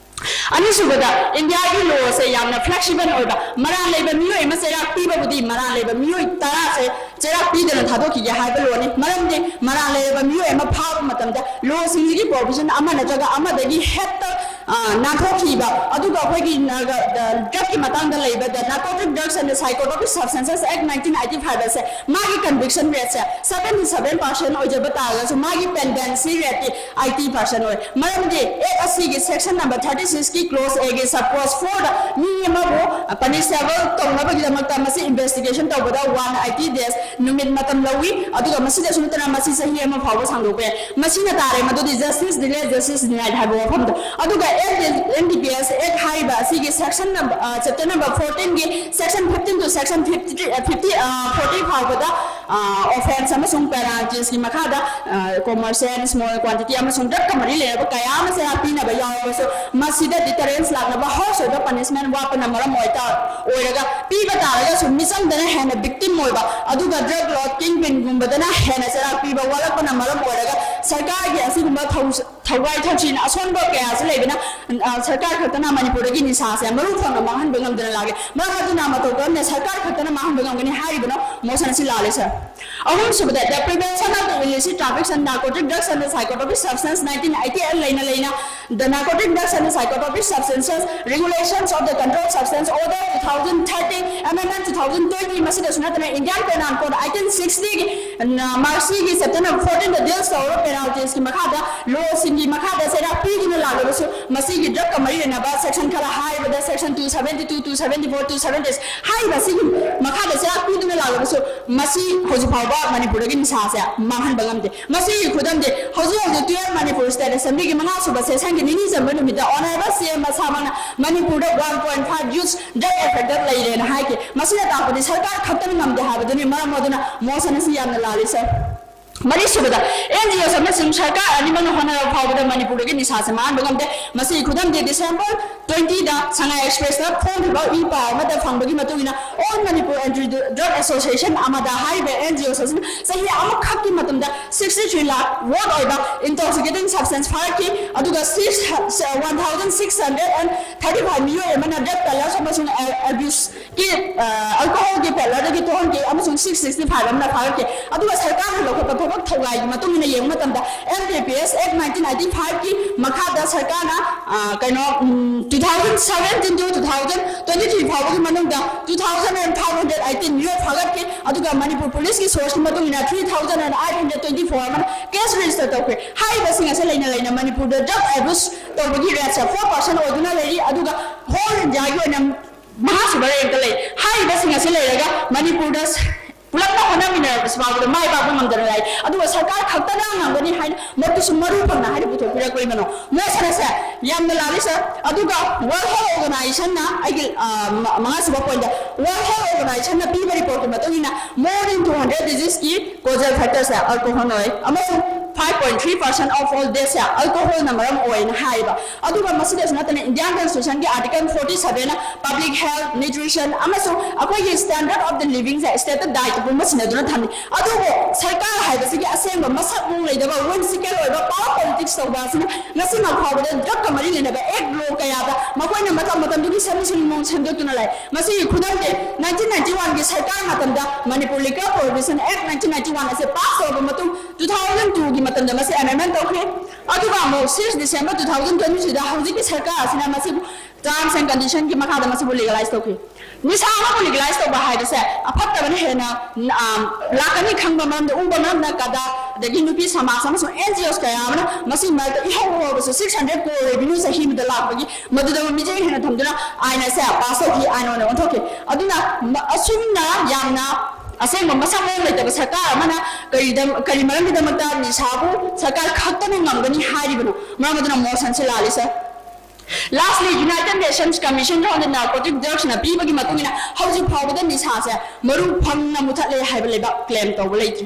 ꯑꯅꯤꯁꯨꯕꯗ, India ꯒꯤ law ꯁꯦ ꯌꯥꯝꯅ flexible ꯑꯣꯏꯕ, ꯃꯔꯥꯜ ꯂꯩꯕ ꯃꯤꯑꯣꯏ ꯑꯃ ꯆꯩꯔꯥꯛ ꯄꯤꯕꯕꯨꯗꯤ ꯃꯔꯥꯜ ꯂꯩꯕ ꯃꯤꯑꯣꯏ ꯇꯔꯥꯁꯦ ꯆꯩꯔꯥꯛ ꯄꯤꯗꯅ ꯊꯥꯗꯣꯛꯈꯤꯒꯦ ꯍꯥꯏꯕ law ꯅꯤ꯫ ꯃꯔꯝꯗꯤ ꯃꯔꯥꯜ ꯂꯩꯔꯕ ꯃꯤꯑꯣꯏ ꯑꯃ ꯐꯥꯕ ꯃꯇꯝꯗ law ꯁꯤꯡꯁꯤꯒꯤ provision ꯑꯃ ꯅꯠꯇ꯭ꯔꯒ ꯑꯃꯗꯒꯤ ꯍꯦꯛꯇ, ꯑ, ꯅꯥꯟꯊꯣꯛꯈꯤꯕ, ꯑꯗꯨꯒ ꯑꯩꯈꯣꯏꯒꯤ ꯅ-, ꯒ-, ꯗ-, drug ꯀꯤ ꯃꯇꯥꯡꯗ ꯂꯩꯕ The Narcotic Drugs and the Psychotropic Substances Act nineteen eighty five ꯑꯁꯦ ꯃꯥꯒꯤ conviction rate ꯁꯦ seventy seven percent ꯑꯣꯏꯖꯕ ꯇꯥꯔꯒꯁꯨ ꯃꯥꯒꯤ pendency rate T eighty percent ꯑꯣꯏ꯫ ꯃꯔꯝꯗꯤ Act ꯑꯁꯤꯒꯤ section number thirty six ꯀꯤ clause A ꯒꯤ sub clause four ꯗ ꯃꯤ ꯑꯃꯕꯨ punishable ꯇꯧꯅꯕꯒꯤꯗꯃꯛꯇ ꯃꯁꯤ investigation ꯇꯧꯕꯗ one eighty days ꯅꯨꯃꯤꯠ ꯃꯇꯝ ꯂꯧꯏ꯫ ꯑꯗꯨꯒ ꯃꯁꯤꯗꯁꯨ ꯅꯠꯇꯅ ꯃꯁꯤ ꯆꯍꯤ ꯑꯃ ꯐꯥꯎꯕ ꯁꯥꯡꯗꯣꯛꯄ ꯌꯥꯏ꯫ ꯃꯁꯤꯅ ꯇꯥꯔꯦ ꯃꯗꯨꯗꯤ justice delayed, justice denied ꯍꯥꯏꯕ ꯋꯥꯐꯝꯗꯣ꯫ ꯑꯗꯨꯒ N D P S act ꯍꯥꯏꯔꯤꯕ ꯑꯁꯤꯒꯤ ꯁꯦꯛꯁꯟ ꯆꯦꯞꯇꯔ ꯅꯝꯕꯔ ꯐꯣꯔꯇꯤꯟꯒꯤ section fifteen to section fifty fifty forty ꯐꯥꯎꯕꯗ ꯑꯣꯐꯦꯟꯁ ꯑꯃꯁꯨꯡ ꯄꯦꯅꯥꯜꯇꯤꯁꯀꯤ ꯃꯈꯥꯗ ꯀꯣꯃꯔꯁꯤꯌꯦꯜ ꯁ꯭ꯃꯣꯜ ꯀ꯭ꯋꯥꯟꯇꯤꯇꯤ ꯑꯃꯁꯨꯡ ꯗ꯭ꯔꯒꯀ ꯃꯔꯤ ꯂꯩꯅꯕ ꯀꯌꯥ ꯑꯃ ꯆꯩꯔꯥꯛ ꯄꯤꯅꯕ ꯌꯥꯎꯔꯕꯁꯨ, ꯃꯁꯤꯗ ꯗꯤꯇꯔꯦꯟꯁ ꯂꯥꯛꯅꯕ ꯍꯥꯔꯁ ꯑꯣꯏꯕ ꯄꯅꯤꯁꯃꯦꯟ ꯋꯥꯠꯄꯅ ꯃꯔꯝ ꯑꯣꯏꯇꯥ-, ꯑꯣꯏꯔꯒ ꯄꯤꯕ ꯇꯥꯔꯒꯁꯨ ꯃꯤꯆꯪꯗꯅ ꯍꯦꯟꯅ ꯚꯤꯛꯇꯤꯝ ꯑꯣꯏꯕ, ꯑꯗꯨꯒ ꯗ꯭ꯔꯒ ꯂꯣꯔꯗ ꯀꯤꯡ ꯄꯤꯟꯒꯨꯝꯕꯗꯅ ꯍꯦꯟꯅ ꯆꯩꯔꯥꯛ ꯄꯤꯕ ꯋꯥꯠꯂꯛꯄꯅ ꯃꯔꯝ ꯑꯣꯏꯔꯒ ꯁꯔꯀꯥꯔꯒꯤ ꯑꯁꯤꯒꯨꯝꯕ ꯊꯧ-, ꯊꯧꯒꯥꯏ ꯊꯧꯁꯤꯟ ꯑꯁꯣꯟꯕ ꯀꯌꯥꯁꯨ ꯂꯩꯕꯅ, ꯑ, ꯁꯔꯀꯥꯔ ꯈꯛꯇꯅ ꯃꯅꯤꯄꯨꯔꯗꯒꯤ ꯅꯤꯁꯥꯁꯦ ꯃꯔꯨ ꯐꯪꯅ ꯃꯥꯡꯍꯟꯕ ꯉꯝꯗꯅ ꯂꯥꯛꯂꯦ꯫ ꯃꯔꯝ ꯑꯗꯨꯅ ꯃꯇꯧ ꯀꯔꯝꯅ ꯁꯔꯀꯥꯔ ꯈꯛꯇꯅ ꯃꯥꯡꯍꯟꯕ ꯉꯝꯒꯅꯤ ꯍꯥꯏꯔꯤꯕꯅꯣ? ꯃꯣꯁꯟ ꯑꯁꯤ ꯂꯥꯜꯂꯦ, ꯁꯔ꯫ ꯑꯍꯨꯝꯁꯨꯕꯗ, the prevention of the illicit traffic and narcotic drugs and the psychotropic substance nineteen eighty-eight ꯂꯩꯅ ꯂꯩꯅ, the Narcotic Drugs and the Psychotropic Substances Regulations of the Control Substance Order two thousand thirteen, amendment two thousand twenty, ꯃꯁꯤꯗꯁꯨ ꯅꯠꯇꯅ Indian Penal Code eighteen sixty ꯒꯤ, ꯅ, ꯃꯁꯤꯒꯤ chapter number ꯐꯣꯔꯇꯤꯟꯗ ꯗꯤꯜꯁ ꯇꯧꯔꯕ ꯄꯦꯅꯥꯜꯇꯤꯁꯀꯤ ꯃꯈꯥꯗ ꯂꯣꯁꯤꯡꯒꯤ ꯃꯈꯥꯗ ꯆꯩꯔꯥꯛ ꯄꯤꯗꯨꯅ ꯂꯥꯛꯂꯕꯁꯨ, ꯃꯁꯤꯒꯤ ꯗ꯭ꯔꯒꯀ ꯃꯔꯤ ꯂꯩꯅꯕ ꯁꯦꯛꯁꯟ ꯈꯔ ꯍꯥꯏꯔꯕꯗ section two seventy two, two seventy four, two seventy six ꯍꯥꯏꯔꯤꯕ ꯑꯁꯤꯒꯤ ꯃꯈꯥꯗ ꯆꯩꯔꯥꯛ ꯄꯤꯗꯨꯅ ꯂꯥꯛꯂꯕꯁꯨ, ꯃꯁꯤ ꯍꯧꯖꯤꯛ ꯐꯥꯎꯕ ꯃꯅꯤꯄꯨꯔꯗꯒꯤ ꯅꯤꯁꯥꯁꯦ ꯃꯥꯡꯍꯟꯕ ꯉꯝꯗꯦ꯫ ꯃꯁꯤꯒꯤ ꯈꯨꯗꯝꯗꯤ, ꯍꯧꯖꯤꯛ ꯍꯧꯖꯤꯛ twelve ꯃꯅꯤꯄꯨꯔ ꯁ꯭ꯇꯦꯠ ꯑꯦꯁꯦꯝꯕ꯭ꯂꯤꯒꯤ ꯃꯉꯥꯁꯨꯕ ꯁꯦꯁꯟꯒꯤ ꯅꯤꯅꯤ ꯆꯟꯕ ꯅꯨꯃꯤꯠꯇ ꯑꯣꯅꯔꯦꯕꯜ ꯁꯤ ꯑꯦꯝ ꯃꯁꯥꯃꯛꯅ ꯃꯅꯤꯄꯨꯔꯗ one point five youths drug affected ꯂꯩꯔꯦꯅ ꯍꯥꯏꯈꯤ꯫ ꯃꯁꯤꯅ ꯇꯥꯛꯄꯗꯤ ꯁꯔꯀꯥꯔ ꯈꯛꯇꯅ ꯉꯝꯗꯦ ꯍꯥꯏꯕꯗꯨꯅꯤ꯫ ꯃꯔꯝ ꯑꯗꯨꯅ ꯃꯣꯁꯟ ꯑꯁꯤ ꯌꯥꯝꯅ ꯂꯥꯜꯂꯤ, ꯁꯔ꯫ ꯃꯔꯤꯁꯨꯕꯗ, ꯑꯦꯟ ꯖꯤ ꯑꯣꯁ ꯑꯃꯁꯨꯡ ꯁꯔꯀꯥꯔ ꯑꯅꯤꯃꯛꯅ ꯍꯣꯠꯅꯔꯕ ꯐꯥꯎꯕꯗ ꯃꯅꯤꯄꯨꯔꯗꯒꯤ ꯅꯤꯁꯥꯁꯦ ꯃꯥꯡꯍꯟꯕ ꯉꯝꯗꯦ꯫ ꯃꯁꯤꯒꯤ ꯈꯨꯗꯝꯗꯤ, ꯗꯤꯁꯦꯝꯕꯔ twenty ꯗ ꯁꯉꯥꯏ ꯑꯦꯛꯁꯄ꯭ꯔꯦꯁꯇ ꯐꯣꯡꯈꯤꯕ ꯏ ꯄꯥꯎ ꯑꯃꯗ ꯐꯪꯕꯒꯤ ꯃꯇꯨꯡ ꯏꯟꯅ, All Manipur Anti Drug Association, ꯑꯃꯗ ꯍꯥꯏꯔꯤꯕ ꯑꯦꯟ ꯖꯤ ꯑꯣꯁ ꯑꯁꯤꯅ ꯆꯍꯤ ꯑꯃꯈꯛꯀꯤ ꯃꯇꯝꯗ sixty three ꯂꯥꯈ ꯋꯣꯔꯠ ꯑꯣꯏꯕ intoxicating substance ꯐꯥꯔꯛꯈꯤ꯫ ꯑꯗꯨꯒ six, one thousand six hundred and thirty five ꯃꯤꯑꯣꯏ ꯑꯃꯅ ꯗ꯭ꯔꯒ ꯄꯦꯗꯂꯔꯁ ꯑꯃꯁꯨꯡ ꯑꯦꯕ꯭ꯌꯨꯁ ꯀꯤ, ꯑ, ꯑꯜꯀꯣꯍꯣꯜꯒꯤ ꯄꯦꯗꯂꯔꯗꯒꯤ ꯇꯣꯛꯍꯟꯈꯤ ꯑꯃꯁꯨꯡ six sixty five ꯑꯃꯅ ꯐꯥꯔꯛꯈꯤ꯫ ꯑꯗꯨꯒ ꯁꯔꯀꯥꯔꯅ ꯂꯧꯈꯠꯄ ꯊꯕꯛ ꯊꯧꯔꯥꯏꯒꯤ ꯃꯇꯨꯡ ꯏꯟꯅ ꯌꯦꯡꯕ ꯃꯇꯝꯗ, ꯑꯦꯟ ꯗꯤ ꯄꯤ ꯑꯦꯁ ꯑꯦꯛ nineteen eighty five ꯀꯤ ꯃꯈꯥꯗ ꯁꯔꯀꯥꯔꯅ, ꯑ, ꯀꯩꯅꯣ, ꯎꯝ, two thousand seventeen to two thousand twenty three ꯐꯥꯎꯕꯒꯤ ꯃꯅꯨꯡꯗ two thousand and five hundred eighteen ꯃꯤꯑꯣꯏ ꯐꯥꯒꯠꯈꯤ꯫ ꯑꯗꯨꯒ ꯃꯅꯤꯄꯨꯔ ꯄꯨꯂꯤꯁꯀꯤ ꯁꯣꯔꯁꯀꯤ ꯃꯇꯨꯡ ꯏꯟꯅ three thousand and eight hundred twenty four ꯑꯃꯅ ꯀꯦꯁ ꯔꯦꯖꯤꯁꯇꯔ ꯇꯧꯈ꯭ꯔꯦ꯫ ꯍꯥꯏꯔꯤꯕꯁꯤꯡ ꯑꯁꯤ ꯂꯩꯅ ꯂꯩꯅ ꯃꯅꯤꯄꯨꯔꯗ ꯗ꯭ꯔꯒ ꯑꯦꯕ꯭ꯌꯨꯁ ꯇꯧꯕꯒꯤ ꯔꯦꯠꯁꯦ four percent ꯑꯣꯏꯗꯨꯅ ꯂꯩꯔꯤ꯫ ꯑꯗꯨꯒ ꯍꯣꯜ ꯏꯟꯗꯤꯌꯥꯒꯤ ꯑꯣꯏꯅ ꯃꯉꯥꯁꯨꯕ ꯔꯦꯡꯛꯇ ꯂꯩ꯫ ꯍꯥꯏꯔꯤꯕꯁꯤꯡ ꯑꯁꯤ ꯂꯩꯔꯒ ꯃꯅꯤꯄꯨꯔꯗ ꯁ-, ꯄꯨꯂꯞꯅ ꯍꯣꯠꯅꯃꯤꯟꯅꯔꯕꯁꯨ ꯐꯥꯎꯕꯗ ꯃꯥꯏ ꯄꯥꯛꯄ ꯉꯝꯗꯅ ꯂꯩ꯫ ꯑꯗꯨꯒ ꯁꯔꯀꯥꯔ ꯈꯛꯇꯅ ꯉꯝꯒꯅꯤ ꯍꯥꯏꯅ ꯃꯗꯨꯁꯨ ꯃꯔꯨ ꯐꯪꯅ ꯍꯥꯏꯅ ꯄꯨꯊꯣꯛꯄꯤꯔꯛꯄ ꯏꯃꯅꯣ ꯃꯣꯁꯟ ꯑꯁꯦ ꯌꯥꯝꯅ ꯂꯥꯜꯂꯤ ꯁꯥꯔ꯫ ꯑꯗꯨꯒ World Health Organizationꯅ ꯑꯩꯒꯤ, ꯑ, ꯃ-, ꯃꯉꯥꯁꯨꯕ ꯄꯣꯏꯟꯗ World Health Organizationꯅ ꯄꯤꯕ ꯔꯤꯄꯣꯔꯠꯀꯤ ꯃꯇꯨꯡ ꯏꯟꯅ more than two hundred diseaseꯀꯤ causal factorꯁꯦ alcoholꯅ ꯑꯣꯏ ꯑꯃꯁꯨꯡ five point three percent of all deathꯁꯦ alcoholꯅ ꯃꯔꯝ ꯑꯣꯏꯅ ꯍꯥꯏꯌꯦꯕ꯫ ꯑꯗꯨꯒ ꯃꯁꯤꯗꯁꯨ ꯅꯠꯇꯅ Indian Constitutionꯒꯤ Article forty sevenꯅ public health, nutrition ꯑꯃꯁꯨꯡ ꯑꯩꯈꯣꯏꯒꯤ standard of the livingꯁꯦ, stateꯇ diet ꯄꯨꯝꯕ ꯁꯤꯟꯅꯗꯨꯅ ꯊꯝꯃꯤ꯫ ꯑꯗꯨꯕꯨ ꯁꯔꯀꯥꯔ ꯍꯥꯏꯕꯁꯤꯒꯤ ꯑꯁꯦꯡꯕ ꯃꯁꯛ ꯃꯑꯣꯡ ꯂꯩꯗꯕ whimsical ꯑꯣꯏꯕ power politics ꯇꯧꯕ ꯑꯁꯤꯅ ꯉꯁꯤ ꯐꯥꯎꯕꯗ drugꯀ ꯃꯔꯤ ꯂꯩꯅꯕ act law ꯀꯌꯥꯗ ꯃꯈꯣꯏꯅ ꯃꯇꯝ ꯃꯇꯝꯗꯨꯒꯤ ꯁꯦꯝꯗꯣꯛ ꯁꯦꯝꯗꯣꯛꯇꯨꯅ ꯂꯩ꯫ ꯃꯁꯤꯒꯤ ꯈꯨꯗꯝꯗꯤ nineteen ninety oneꯒꯤ ꯁꯔꯀꯥꯔ ꯃꯇꯝꯗ Manipur Liquor Prohibition Act nineteen ninety one ꯑꯁꯦ pass ꯇꯧꯔꯕ ꯃꯇꯨꯡ two thousand twoꯒꯤ ꯃꯇꯝꯗ ꯃꯁꯤ amendment ꯇꯧꯈꯤ꯫ ꯑꯗꯨꯒ ꯑꯃꯨꯛ six December two thousand twenty threeꯗ ꯍꯧꯖꯤꯛꯀꯤ ꯁꯔꯀꯥꯔ ꯑꯁꯤꯅ ꯃꯁꯤꯕꯨ terms and conditionꯒꯤ ꯃꯈꯥꯗ ꯃꯁꯤꯕꯨ legalize ꯇꯧꯈꯤ꯫ ꯅꯤꯁꯥ ꯑꯃꯕꯨ legalize ꯇꯧꯕ ꯍꯥꯏꯕꯁꯦ ꯑꯐꯠꯇꯕꯅ ꯍꯦꯟꯅ, ꯑ, ꯂꯥꯛꯀꯅꯤ ꯈꯪꯕ ꯃꯔꯝꯗ, ꯎꯕ ꯃꯔꯝꯅ ꯀꯗꯥ, ꯑꯗꯒꯤ ꯅꯨꯄꯤ ꯁꯃꯥꯖ ꯑꯃꯁꯨꯡ NGOs ꯀꯌꯥ ꯑꯃꯅ ꯃꯁꯤꯒꯤ ꯃꯔꯛꯇ ꯏꯍꯧ ꯍꯧꯔꯕꯁꯨ six hundred crore revenue ꯆꯍꯤ ꯑꯃꯗ ꯂꯥꯛꯄꯒꯤ ꯃꯗꯨꯗ ꯃꯤꯠꯌꯦꯡ ꯍꯦꯟꯅ ꯊꯝꯗꯨꯅ ꯑꯥꯏꯟ ꯑꯁꯦ pass ꯇꯧꯈꯤ, ꯑꯥꯏꯟ ꯑꯣꯏꯅ ꯑꯣꯟꯊꯣꯛꯈꯤ꯫ ꯑꯗꯨꯅ ꯃ-, ꯑꯁꯨꯝꯅ ꯌꯥꯝꯅ ꯑꯁꯦꯡꯕ ꯃꯁꯛ ꯃꯑꯣꯡ ꯂꯩꯇꯕ ꯁꯔꯀꯥꯔ ꯑꯃꯅ ꯀꯔꯤꯗ-, ꯀꯔꯤ ꯃꯔꯝꯒꯤꯗꯃꯛꯇ ꯅꯤꯁꯥꯕꯨ ꯁꯔꯀꯥꯔ ꯈꯛꯇꯅ ꯉꯝꯒꯅꯤ ꯍꯥꯏꯔꯤꯕꯅꯣ? ꯃꯔꯝ ꯑꯗꯨꯅ ꯃꯣꯁꯟꯁꯦ ꯂꯥꯜꯂꯤ ꯁꯥꯔ꯫ Lastly, United Nations Commission on the Narcotic Drugsꯅ ꯄꯤꯕꯒꯤ ꯃꯇꯨꯡ ꯏꯟꯅ ꯍꯧꯖꯤꯛ ꯐꯥꯎꯕꯗ ꯅꯤꯁꯥꯁꯦ ꯃꯔꯨ ꯐꯪꯅ ꯃꯨꯊꯠꯂꯦ ꯍꯥꯏꯕ ꯂꯩꯕꯥꯛ claim ꯇꯧꯕ ꯂꯩꯇ꯭ꯔꯤ꯫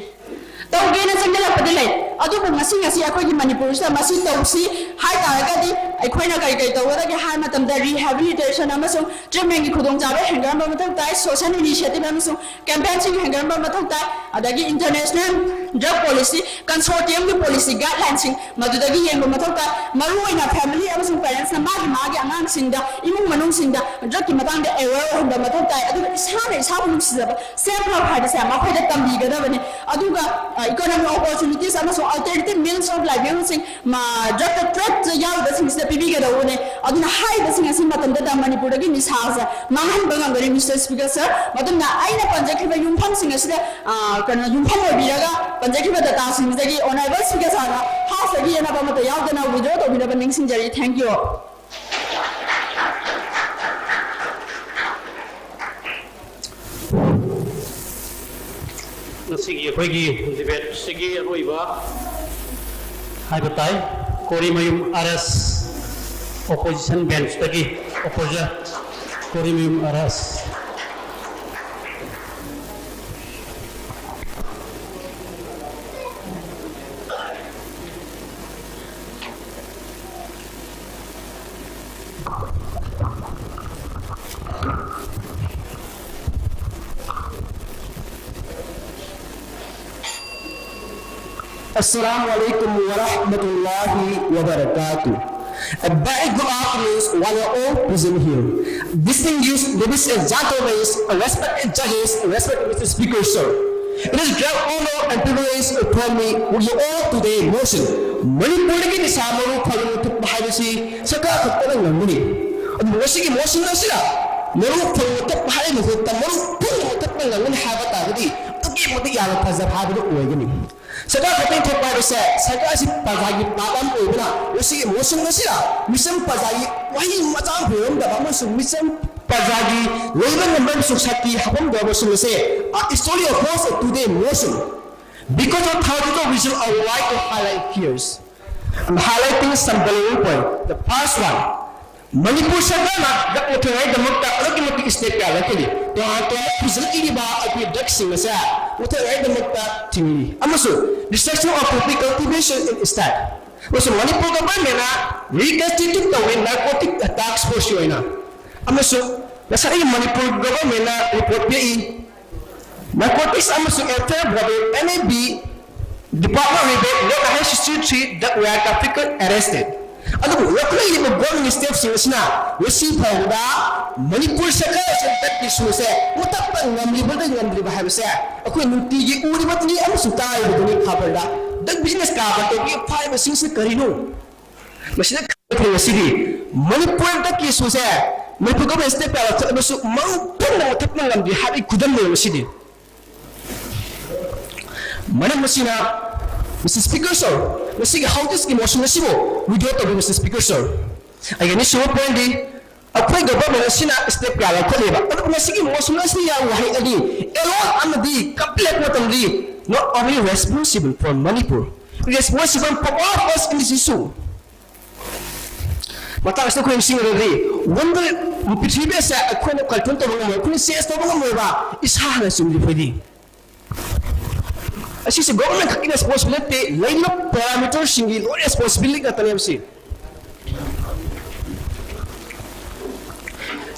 ꯇꯧꯒꯦꯅ ꯆꯪꯁꯤꯜꯂꯛꯄꯗꯤ ꯂꯩ, ꯑꯗꯨꯕꯨ ꯉꯁꯤ, ꯉꯁꯤ ꯑꯩꯈꯣꯏꯒꯤ ꯃꯅꯤꯄꯨꯔꯁꯤꯗ ꯃꯁꯤ ꯇꯧꯁꯤ ꯍꯥꯏ ꯇꯥꯔꯒꯗꯤ ꯑꯩꯈꯣꯏꯅ ꯀꯔꯤ ꯀꯔꯤ ꯇꯧꯒꯗꯒꯦ ꯍꯥꯏ ꯃꯇꯝꯗ rehabilitation ꯑꯃꯁꯨꯡ treatmentꯀꯤ ꯈꯨꯗꯣꯡꯆꯥꯕ ꯍꯦꯟꯒꯠꯍꯟꯕ ꯃꯊꯧ ꯇꯥꯏ, social initiative ꯑꯃꯁꯨꯡ campaignꯁꯤꯡ ꯍꯦꯟꯒꯠꯍꯟꯕ ꯃꯊꯧ ꯇꯥꯏ, ꯑꯗꯒꯤ International Drug Policy Consortiumꯒꯤ policy guidelinesꯁꯤꯡ ꯃꯗꯨꯗꯒꯤ ꯌꯦꯡꯕ ꯃꯊꯧ ꯇꯥꯏ꯫ ꯃꯔꯨꯑꯣꯏꯅ family ꯑꯃꯁꯨꯡ parentsꯅ ꯃꯥꯒꯤ ꯃꯥꯒꯤ ꯑꯉꯥꯡꯁꯤꯡꯗ, ꯏꯃꯨꯡ ꯃꯅꯨꯡꯁꯤꯡꯗ drugꯀꯤ ꯃꯇꯥꯡꯗ aware ꯑꯣꯏꯍꯟꯕ ꯃꯊꯧ ꯇꯥꯏ꯫ ꯑꯗꯨꯒ ꯏꯁꯥꯅ ꯏꯁꯥꯕꯨ ꯅꯨꯡꯁꯤꯖꯕ self love ꯍꯥꯏꯕꯁꯦ ꯃꯈꯣꯏꯗ ꯇꯝꯕꯤꯒꯗꯕꯅꯤ꯫ ꯑꯗꯨꯒ, ꯑ, economic opportunities ꯑꯃꯁꯨꯡ alternative means of livelihoodꯁꯤꯡ, ꯃ-, drugꯇ trade ꯌꯥꯎꯔꯤꯕꯁꯤꯡꯁꯤꯗ ꯄꯤꯕꯤꯒꯗꯧꯕꯅꯤ꯫ ꯑꯗꯨꯅ ꯍꯥꯏꯔꯤꯕꯁꯤꯡ ꯑꯁꯤ ꯃꯇꯝꯗꯗ ꯃꯅꯤꯄꯨꯔꯗꯒꯤ ꯅꯤꯁꯥꯁꯦ ꯃꯥꯡꯍꯟꯕ ꯉꯝꯒꯅꯤ, Mister Speaker Sir꯫ ꯃꯇꯨꯡꯗ ꯑꯩꯅ ꯄꯟꯖꯈ꯭ꯔꯤꯕ ꯌꯨꯝꯐꯝꯁꯤꯡ ꯑꯁꯤꯗ, ꯑ, ꯀꯩꯅꯣ, ꯌꯨꯝꯐꯝ ꯑꯣꯏꯕꯤꯔꯒ ꯄꯟꯖꯈ꯭ꯔꯤꯕ dataꯁꯤꯡꯁꯤꯗꯒꯤ Honourable Speaker Sirꯅ Houseꯇꯒꯤ ꯌꯦꯠꯅꯕ ꯑꯃꯠꯇ ꯌꯥꯎꯗꯅ withdraw ꯇꯧꯕꯤꯅꯕ ꯅꯤꯡꯁꯤꯡꯖꯔꯤ꯫ Thank you all. ꯉꯁꯤꯒꯤ ꯑꯩꯈꯣꯏꯒꯤ ꯗꯤꯕꯦꯠꯁꯤꯒꯤ ꯑꯔꯣꯏꯕ ꯍꯥꯏꯕ ꯇꯥꯏ꯫ ꯀꯣꯔꯤꯃꯌꯨꯝ R S opposition ꯕꯦꯟꯁꯇꯒꯤ ꯑꯣꯄꯣꯖꯔ Korimayum R S. Assalamu alaikum wa rahmatullahi wa barakatuh. A very good afternoon, one and all present here. Distinguished ladies and gentlemen, respected judges, respected Mister Speaker, sir. It is great honor and privilege for me with you all today motion. ꯃꯅꯤꯄꯨꯔꯗꯒꯤ ꯅꯤꯁꯥ ꯃꯔꯨ ꯐꯪꯅ ꯊꯣꯛꯄ ꯍꯥꯏꯕꯁꯤ ꯁꯔꯀꯥꯔ ꯈꯛꯇꯅ ꯉꯝꯒꯅꯤ꯫ ꯑꯗꯨꯕꯨ ꯉꯁꯤꯒꯤ ꯃꯣꯁꯟ ꯑꯁꯤꯅ ꯃꯔꯨ ꯐꯪꯅ ꯊꯣꯛꯄ ꯍꯥꯏꯕ ꯃꯍꯨꯠꯇ ꯃꯔꯨ ꯄꯨꯝꯅꯃꯛ ꯊꯣꯛꯄ ꯉꯝꯒꯅꯤ ꯍꯥꯏꯕ ꯇꯥꯔꯒꯗꯤ ꯑꯗꯨꯛꯀꯤ ꯃꯇꯤꯛ ꯌꯥꯝꯅ ꯐꯖꯕ ꯍꯥꯏꯕꯗꯨ ꯑꯣꯏꯒꯅꯤ꯫ ꯁꯔꯀꯥꯔ ꯈꯛꯇꯪ ꯊꯣꯛꯄ ꯍꯥꯏꯕꯁꯦ ꯁꯔꯀꯥꯔ ꯑꯁꯤ ꯄ꯭ꯔꯖꯥꯒꯤ ꯄꯥꯠ ꯑꯃ ꯑꯣꯏꯕꯅ ꯉꯁꯤꯒꯤ ꯃꯣꯁꯟ ꯑꯁꯤꯅ ꯃꯤꯆꯝ ꯄ꯭ꯔꯖꯥꯒꯤ ꯋꯥꯍꯩ ꯃꯆꯥ ꯑꯃ ꯐꯪꯂꯝꯗꯕ ꯑꯃꯁꯨꯡ ꯃꯤꯆꯝ ꯄ꯭ꯔꯖꯥꯒꯤ ꯂꯩꯕ ꯉꯝꯕ ꯑꯃꯁꯨꯡ ꯁꯛꯇꯤ ꯍꯥꯞꯄꯝꯗꯕ ꯃꯣꯁꯟ ꯑꯁꯦ a story of hope today motion. Because of thousands of reasons I would like to highlight here. I'm highlighting some valuable point. The first one, Manipur ꯁꯔꯀꯥꯔꯅ ꯗ꯭ꯔꯒ ꯃꯨꯊꯠꯅꯉꯥꯏꯗꯃꯛꯇ ꯑꯗꯨꯛꯀꯤ ꯃꯇꯤꯛ ꯁ꯭ꯇꯦꯞ ꯀꯌꯥ ꯂꯧꯈꯠꯂꯤ꯫ ꯇꯣꯉꯥꯟ ꯇꯣꯉꯥꯟꯕ ꯄꯨꯁꯤꯜꯂꯛꯏꯕ ꯑꯩꯈꯣꯏ ꯗ꯭ꯔꯒꯁꯤꯡ ꯑꯁꯦ ꯃꯨꯊꯠꯅꯉꯥꯏꯗꯃꯛꯇ ꯊꯤꯡꯂꯤ꯫ ꯑꯃꯁꯨꯡ destruction of public cultivation in state꯫ ꯑꯃꯁꯨꯡ ꯃꯅꯤꯄꯨꯔ ꯒꯚꯔꯟꯃꯦꯟꯅ reconstitute ꯇꯧꯔꯤ narcotic task force ꯑꯣꯏꯅ꯫ ꯑꯃꯁꯨꯡ ꯉꯁꯥꯏꯒꯤ ꯃꯅꯤꯄꯨꯔ ꯒꯚꯔꯟꯃꯦꯟꯅ ꯔꯤꯄꯣꯔꯠ ꯄꯤꯔꯛꯏ, narcotics ꯑꯃꯁꯨꯡ anti-bribery, N A B department rebate, not high security drug were trafficked arrested꯫ ꯑꯗꯨꯕꯨ ꯂꯧꯈꯠꯂꯛꯂꯤꯕ ꯒꯣꯜꯗꯟ ꯁ꯭ꯇꯦꯞꯁꯤꯡ ꯑꯁꯤꯅ ꯉꯁꯤ ꯐꯥꯎꯕꯗ ꯃꯅꯤꯄꯨꯔ ꯁꯔꯀꯥꯔ ꯑꯁꯤꯅ ꯗ꯭ꯔꯒ ꯏꯁꯨ ꯑꯁꯦ ꯃꯨꯊꯠꯄ ꯉꯝꯂꯤꯕ꯭ꯔꯥ ꯉꯝꯗ꯭ꯔꯤꯕ ꯍꯥꯏꯕꯁꯦ ꯑꯩꯈꯣꯏ ꯅꯨꯡꯇꯤꯒꯤ ꯎꯔꯤꯕꯗꯨꯅꯤ ꯑꯃꯁꯨꯡ ꯇꯥꯔꯤꯕꯗꯨꯅꯤ꯫ ꯈꯕꯔꯗ ꯗ꯭ꯔꯒ ꯕꯤꯖꯤꯅꯦꯁ ꯀꯔꯕꯥꯔ ꯇꯧꯕꯒꯤ ꯐꯥꯏꯕꯁꯤꯡꯁꯤ ꯀꯔꯤꯅꯣ? ꯃꯁꯤꯗ ꯈꯪꯗ꯭ꯔꯦ ꯉꯁꯤꯗꯤ ꯃꯅꯤꯄꯨꯔ ꯗ꯭ꯔꯒ ꯏꯁꯨꯁꯦ ꯃꯅꯤꯄꯨꯔ ꯒꯣꯔꯃꯦꯟ ꯁ꯭ꯇꯦꯞ ꯀꯌꯥ ꯂꯧꯈꯠꯂꯕꯁꯨ ꯃꯔꯨ ꯄꯨꯝꯅ ꯃꯨꯊꯠꯄ ꯉꯝꯗ꯭ꯔꯤ ꯍꯥꯏꯕꯒꯤ ꯈꯨꯗꯝꯅꯦꯕ ꯃꯁꯤꯗꯤ꯫ ꯃꯔꯝ ꯑꯁꯤꯅ, Mister Speaker, sir, ꯉꯁꯤꯒꯤ ꯍꯥꯎꯁꯀꯤ ꯃꯣꯁꯟ ꯑꯁꯤꯕꯨ withdraw ꯇꯧꯕꯤꯌꯨ, Mister Speaker, sir꯫ ꯑꯩꯒꯤ ꯑꯅꯤꯁꯨꯕ ꯄꯣꯏꯟꯗꯤ, ꯑꯩꯈꯣꯏ ꯒꯚꯔꯟꯃꯦꯟ ꯑꯁꯤꯅ ꯁ꯭ꯇꯦꯞ ꯀꯌꯥ ꯂꯧꯈꯠꯂꯦꯕ꯫ ꯑꯗꯨꯕꯨ ꯉꯁꯤꯒꯤ ꯃꯣꯁꯟ ꯑꯁꯤꯗ ꯌꯥꯎꯕ ꯋꯥꯍꯩ ꯑꯅꯤ, ꯑꯦꯂꯣꯟ ꯑꯃꯗꯤ ꯀꯝꯄ꯭ꯂꯦꯟ ꯃꯇꯝꯗꯤ not only responsible for Manipur, responsible for all of us in this issue. ꯃꯇꯥꯡ ꯑꯁꯤꯗ ꯑꯩꯈꯣꯏ ꯅꯤꯡꯁꯤꯡꯒꯗꯕꯗꯤ ꯋꯥꯔꯜꯗ ꯄ꯭ꯔꯤꯊꯤꯕꯤ ꯑꯁꯦ ꯑꯩꯈꯣꯏꯅ ꯀꯟꯇ꯭ꯔꯣꯜ ꯇꯧꯕ ꯉꯝꯃꯣꯏ, ꯑꯩꯈꯣꯏꯅ ꯆꯦꯟꯖ ꯇꯧꯕ ꯉꯝꯃꯣꯏꯕ, ꯏꯁꯥꯅ ꯆꯨꯝꯗꯤ ꯐꯩꯗꯤ꯫ ꯑꯁꯤꯁꯦ ꯒꯣꯚꯔꯟꯃꯦꯟ ꯈꯛꯀꯤ ꯔꯦꯁꯄꯣꯟꯁꯤꯕꯤꯂꯤꯇꯤ ꯅꯠꯇꯦ, ꯂꯩꯔꯤꯕ ꯄꯦꯔꯥꯃꯤꯇꯔꯁꯤꯡꯒꯤ ꯂꯣꯏ ꯔꯦꯁꯄꯣꯟꯁꯤꯕꯤꯂꯤꯇꯤ ꯉꯥꯛꯇꯅꯦꯕ ꯁꯤ꯫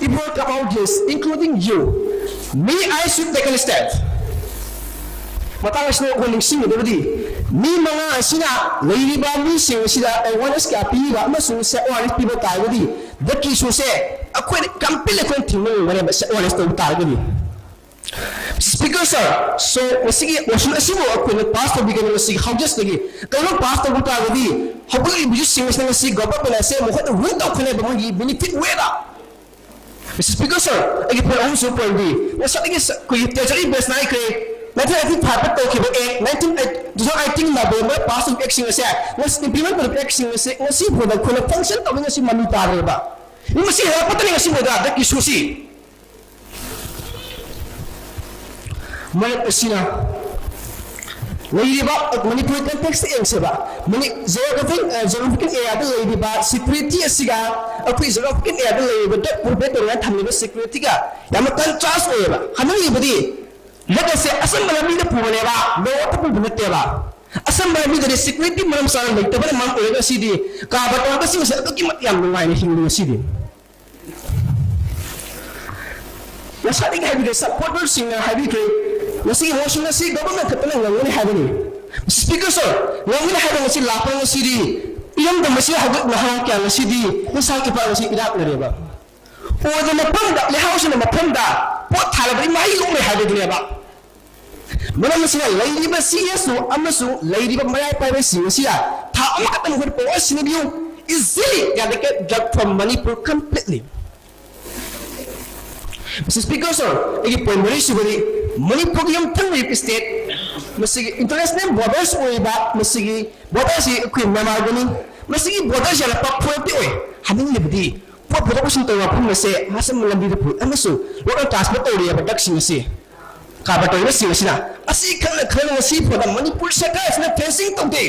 If you come out this, including you, may I should take a stand. ꯃꯇꯥꯡ ꯑꯁꯤꯗ ꯑꯩꯈꯣꯏ ꯅꯤꯡꯁꯤꯡꯒꯗꯕꯗꯤ ꯃꯤ ꯃꯉꯥ ꯑꯁꯤꯅ ꯂꯩꯔꯤꯕ ꯃꯤꯁꯤꯡ ꯑꯁꯤꯗ ꯑꯦꯋꯥꯔꯅꯦꯁ ꯀꯌꯥ ꯄꯤꯕ ꯑꯃꯁꯨꯡ ꯁꯦ ꯑꯦꯋꯥꯔꯅꯦꯁ ꯄꯤꯕ ꯇꯥꯔꯒꯗꯤ ꯗꯛꯀꯤꯁꯨꯁꯦ ꯑꯩꯈꯣꯏꯅ ꯀꯝꯄ꯭ꯂꯤꯠ ꯑꯩꯈꯣꯏꯅ ꯊꯤꯡꯕ ꯉꯝꯒꯅꯦꯕ ꯁꯦ ꯑꯦꯋꯥꯔꯅꯦꯁ ꯇꯧꯕ ꯇꯥꯔꯒꯗꯤ꯫ Speaker sir, so ꯃꯁꯤꯒꯤ ꯃꯣꯁꯟ ꯑꯁꯤꯕꯨ ꯑꯩꯈꯣꯏꯅ ꯄꯥꯁ ꯇꯧꯕꯤꯒꯅꯤ ꯃꯁꯤꯒꯤ ꯍꯥꯎꯁꯦꯁꯇꯒꯤ꯫ ꯀꯩꯅꯣ ꯄꯥꯁ ꯇꯧꯕ ꯇꯥꯔꯒꯗꯤ ꯍꯧꯒꯠꯂꯤꯕ ꯌꯨꯠꯁꯤꯡ ꯑꯁꯤꯅ ꯉꯁꯤ ꯒꯚꯔꯟꯃꯦꯟ ꯑꯁꯦ ꯃꯈꯣꯏꯅ ꯔꯨꯜ ꯇꯧꯈ꯭ꯔꯦꯕ ꯃꯣꯏꯒꯤ ꯕꯦꯅꯤꯐꯤꯠ ꯋꯦꯗ꯫ Mister Speaker sir, ꯑꯩꯒꯤ ꯄꯣꯏꯟ ꯑꯍꯨꯝꯁꯨ ꯄꯣꯏꯟꯗꯤ ꯉꯁꯥꯏꯒꯤ ꯑꯩꯈꯣꯏꯒꯤ ꯇꯦꯖꯔꯤ ꯕꯦꯁ ꯅꯥꯏꯈ꯭ꯔꯦ꯫ Nineteen eighty five ꯇꯧꯈꯤꯕ ꯑꯦꯛ, nineteen, two thousand eighteen November pass ꯇꯧꯈꯤꯕ ꯑꯦꯛꯁꯤꯡ ꯑꯁꯦ, ꯉꯁꯤ ꯏꯝꯄ꯭ꯂꯤꯃꯦꯟ ꯇꯧꯔꯤꯕ ꯑꯦꯛꯁꯤꯡ ꯑꯁꯦ ꯉꯁꯤ ꯐꯥꯎꯗ ꯑꯩꯈꯣꯏꯅ ꯐꯪꯁꯟ ꯇꯧꯕ ꯉꯁꯤ ꯃꯃꯤ ꯇꯥꯔꯦꯕ꯫ ꯃꯁꯤ ꯍꯦꯜꯂꯛꯄꯇꯅꯤ ꯉꯁꯤ ꯐꯥꯎꯗ ꯍꯟꯗꯛꯀꯤ ꯏꯁꯨꯁꯤ꯫ ꯃꯔꯝ ꯑꯁꯤꯅ ꯂꯩꯔꯤꯕ ꯃꯅꯤꯄꯨꯔꯤ ꯀꯟꯇꯦꯛꯁꯇ ꯌꯦꯡꯁꯦꯕ, ꯃꯅꯤ-, geographic, ꯑ, geographical areaꯗ ꯂꯩꯔꯤꯕ ꯁꯦꯀ꯭ꯌꯨꯔꯤꯇꯤ ꯑꯁꯤꯒ ꯑꯩꯈꯣꯏ geographical areaꯗ ꯂꯩꯔꯤꯕ ꯗꯣꯠ ꯄ꯭ꯔꯣꯚꯥꯏꯠ ꯇꯧꯔꯒ ꯊꯝꯂꯤꯕ ꯁꯦꯀ꯭ꯌꯨꯔꯤꯇꯤꯒ ꯌꯥꯝꯅ ꯀꯟꯇ꯭ꯔꯥꯁ ꯑꯣꯏꯌꯦꯕ꯫ ꯍꯥꯏꯅꯤꯡꯂꯤꯕꯗꯤ ꯂꯦꯠ ꯑꯁꯦ ꯑꯆꯝꯕ ꯂꯝꯕꯤꯗ ꯄꯨꯕꯅꯦꯕ, ꯂꯣ ꯑꯣꯔꯗꯔꯗ ꯄꯨꯕ ꯅꯠꯇꯦꯕ꯫ ꯑꯆꯝꯕ ꯂꯝꯕꯤꯗꯗꯤ ꯁꯦꯀ꯭ꯌꯨꯔꯤꯇꯤ ꯃꯔꯝ ꯆꯥꯅ ꯂꯩꯇꯕꯅ ꯃꯔꯝ ꯑꯣꯏꯔꯒ ꯉꯁꯤꯗꯤ ꯀꯥꯔꯕꯥꯔ ꯇꯧꯔꯒ ꯁꯤꯡꯁꯦ ꯑꯗꯨꯛꯀꯤ ꯃꯇꯤꯛ ꯌꯥꯝ ꯅꯨꯡꯉꯥꯏꯅ ꯍꯤꯡꯂꯤ ꯉꯁꯤꯗꯤ꯫ ꯉꯁꯥꯏꯗꯒꯤ ꯍꯥꯏꯕꯤꯈ꯭ꯔꯦ, ꯁꯞꯄꯣꯔꯇꯔꯁꯤꯡꯅ ꯍꯥꯏꯕꯤꯈ꯭ꯔꯦ, ꯉꯁꯤꯒꯤ ꯃꯣꯁꯟ ꯑꯁꯤ ꯒꯚꯔꯟꯃꯦꯟ ꯈꯛꯇꯅ ꯉꯝꯒꯅꯤ ꯍꯥꯏꯕꯅꯤ꯫ Speaker sir, ꯉꯝꯒꯅꯤ ꯍꯥꯏꯕ ꯉꯁꯤ ꯂꯥꯛꯄ ꯉꯁꯤꯗꯤ ꯏꯔꯝꯗꯝ ꯑꯁꯤꯗ ꯍꯧꯒꯠ ꯅꯍꯥ ꯀꯌꯥ ꯉꯁꯤꯗꯤ ꯅꯤꯁꯥ ꯀꯤꯄꯥꯛ ꯑꯁꯤ ꯏꯔꯥꯛꯅꯔꯦꯕ꯫ ꯑꯣꯏꯕ ꯃꯐꯝꯗ, ꯂꯩꯍꯥꯎꯁꯤꯅ ꯃꯐꯝꯗ ꯄꯣꯠ ꯊꯥꯔꯕꯗꯤ ꯃꯍꯩ ꯂꯣꯛꯂꯣꯏ ꯍꯥꯏꯕꯗꯨꯅꯦꯕ꯫ ꯃꯔꯝ ꯑꯁꯤꯅ ꯂꯩꯔꯤꯕ ꯁꯤ ꯑꯦꯁ ꯑꯣ ꯑꯃꯁꯨꯡ ꯂꯩꯔꯤꯕ ꯃꯔꯥꯏ ꯄꯥꯏꯕꯁꯤꯡ ꯑꯁꯤꯗ ꯊꯥ ꯑꯃꯈꯛꯇ ꯃꯈꯣꯏꯗ power ꯁꯤꯟꯅꯕꯤꯌꯨ, easily eradicate drug from Manipur completely. Mister Speaker sir, ꯑꯩꯒꯤ ꯄꯣꯏꯟ ꯃꯔꯤꯁꯨꯕꯗꯤ ꯃꯅꯤꯄꯨꯔꯒꯤ ꯌꯨꯝꯊꯪꯅꯔꯤꯕ ꯁ꯭ꯇꯦꯠ, ꯃꯁꯤꯒꯤ ꯏꯟꯇꯔꯅꯦꯁꯅꯦꯜ ꯕꯣꯔꯗꯔꯁ ꯑꯣꯏꯔꯤꯕ ꯃꯁꯤꯒꯤ ꯕꯣꯔꯗꯔꯁꯤ ꯑꯩꯈꯣꯏ ꯃ꯭ꯌꯥꯟꯃꯥꯔꯒꯅꯤ꯫ ꯃꯁꯤꯒꯤ ꯕꯣꯔꯗꯔꯁꯤ ꯌꯥꯝꯅ ꯄꯥꯛꯊꯣꯔꯛꯇꯤ ꯑꯣꯏ꯫ ꯍꯥꯏꯅꯤꯡꯂꯤꯕꯗꯤ ꯄꯣꯠ ꯄꯨꯊꯣꯛ ꯄꯨꯁꯤꯟ ꯇꯧꯕ ꯃꯐꯝ ꯑꯁꯦ ꯑꯍꯥꯟꯕ ꯂꯝꯕꯤꯗ ꯄꯨꯏ ꯑꯃꯁꯨꯡ ꯂꯣꯀꯦꯜ ꯇ꯭ꯔꯥꯟꯁꯄꯣꯔꯠ ꯇꯧꯔꯤꯕ ꯗ꯭ꯔꯒꯁꯤꯡ ꯑꯁꯤ ꯀꯔꯕꯥꯔ ꯇꯧꯔꯤꯕꯁꯤꯡ ꯑꯁꯤꯅ ꯑꯁꯤ ꯈꯪꯅ ꯈꯪꯅ ꯉꯁꯤ ꯐꯥꯎꯗ ꯃꯅꯤꯄꯨꯔ ꯁꯔꯀꯥꯔ ꯑꯁꯤꯅ ꯐꯦꯟꯁꯤꯡ ꯇꯧꯗꯦ꯫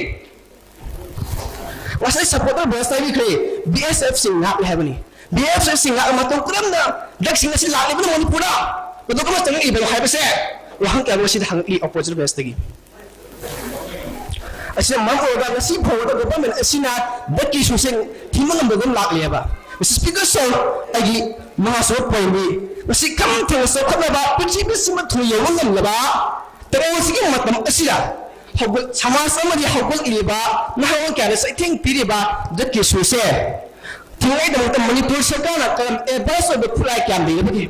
ꯉꯁꯥꯏ ꯁꯄꯣꯔꯇꯔ ꯕꯦꯁ ꯍꯥꯏꯕꯤꯈ꯭ꯔꯦ, ꯕꯤ ꯑꯦꯁ ꯑꯦꯐ ꯁꯤꯡ ꯉꯥꯛꯂꯦ ꯍꯥꯏꯕꯅꯤ꯫ ꯕꯤ ꯑꯦꯁ ꯑꯦꯐ ꯁꯤꯡ ꯉꯥꯛ ꯃꯇꯧ ꯀꯔꯝꯅ ꯗ꯭ꯔꯒꯁꯤꯡ ꯑꯁꯤ ꯂꯥꯛꯂꯤꯕꯅꯣ ꯃꯅꯤꯄꯨꯔꯗ? ꯃꯗꯨ ꯀꯔꯝꯅ ꯆꯪꯉꯛꯏꯕꯅꯣ ꯍꯥꯏꯕꯁꯦ ꯋꯥꯍꯪ ꯀꯌꯥ ꯑꯃ ꯁꯤꯗ ꯍꯪꯉꯛꯂꯤ ꯑꯣꯄꯣꯖꯤꯁꯟ ꯕꯦꯁꯇꯒꯤ꯫ ꯑꯁꯤꯅ ꯃꯔꯝ ꯑꯣꯏꯔꯒ ꯉꯁꯤ ꯐꯥꯎꯕꯗ ꯒꯣꯚꯔꯟꯃꯦꯟ ꯑꯁꯤꯅ ꯗ꯭ꯔꯒꯀꯤ ꯏꯁꯨꯁꯦ ꯊꯤꯡꯕ ꯉꯝꯗꯗꯨꯅ ꯂꯥꯛꯂꯦꯕ꯫ ꯃꯤꯁꯇꯔ ꯁ꯭ꯄꯤꯀꯔ ꯁꯔ, ꯑꯩꯒꯤ ꯃꯉꯥꯁꯨꯕ ꯄꯣꯏꯟꯗꯤ ꯉꯁꯤ ꯈꯝ ꯊꯦꯡꯅ ꯆꯥꯎꯈꯠꯂꯕ ꯄ꯭ꯔꯤꯊꯤꯕꯤ ꯁꯤꯟꯕ ꯊꯨꯡꯅ ꯌꯧꯕ ꯉꯝꯂꯕ ꯇꯦꯛꯅꯣꯂꯣꯖꯤꯒꯤ ꯃꯇꯝ ꯑꯁꯤꯗ ꯍꯧꯒꯠ-, ꯁꯃꯥꯖ ꯑꯃꯗꯤ ꯍꯧꯒꯠꯂꯤꯕ ꯅꯍꯥꯔꯣꯜ ꯀꯌꯥꯗ ꯆꯩꯊꯦꯡ ꯄꯤꯔꯤꯕ ꯗ꯭ꯔꯒꯀꯤ ꯏꯁꯨꯁꯦ ꯊꯤꯡꯉꯥꯏꯗꯃꯛꯇ ꯃꯅꯤꯄꯨꯔ ꯁꯔꯀꯥꯔꯅ ꯀꯔꯝ ꯑꯦꯗꯚꯥꯟꯁ ꯑꯣꯏꯕ ꯈꯨꯠꯂꯥꯏ ꯀꯌꯥꯝ ꯂꯩꯔꯕꯒꯦ?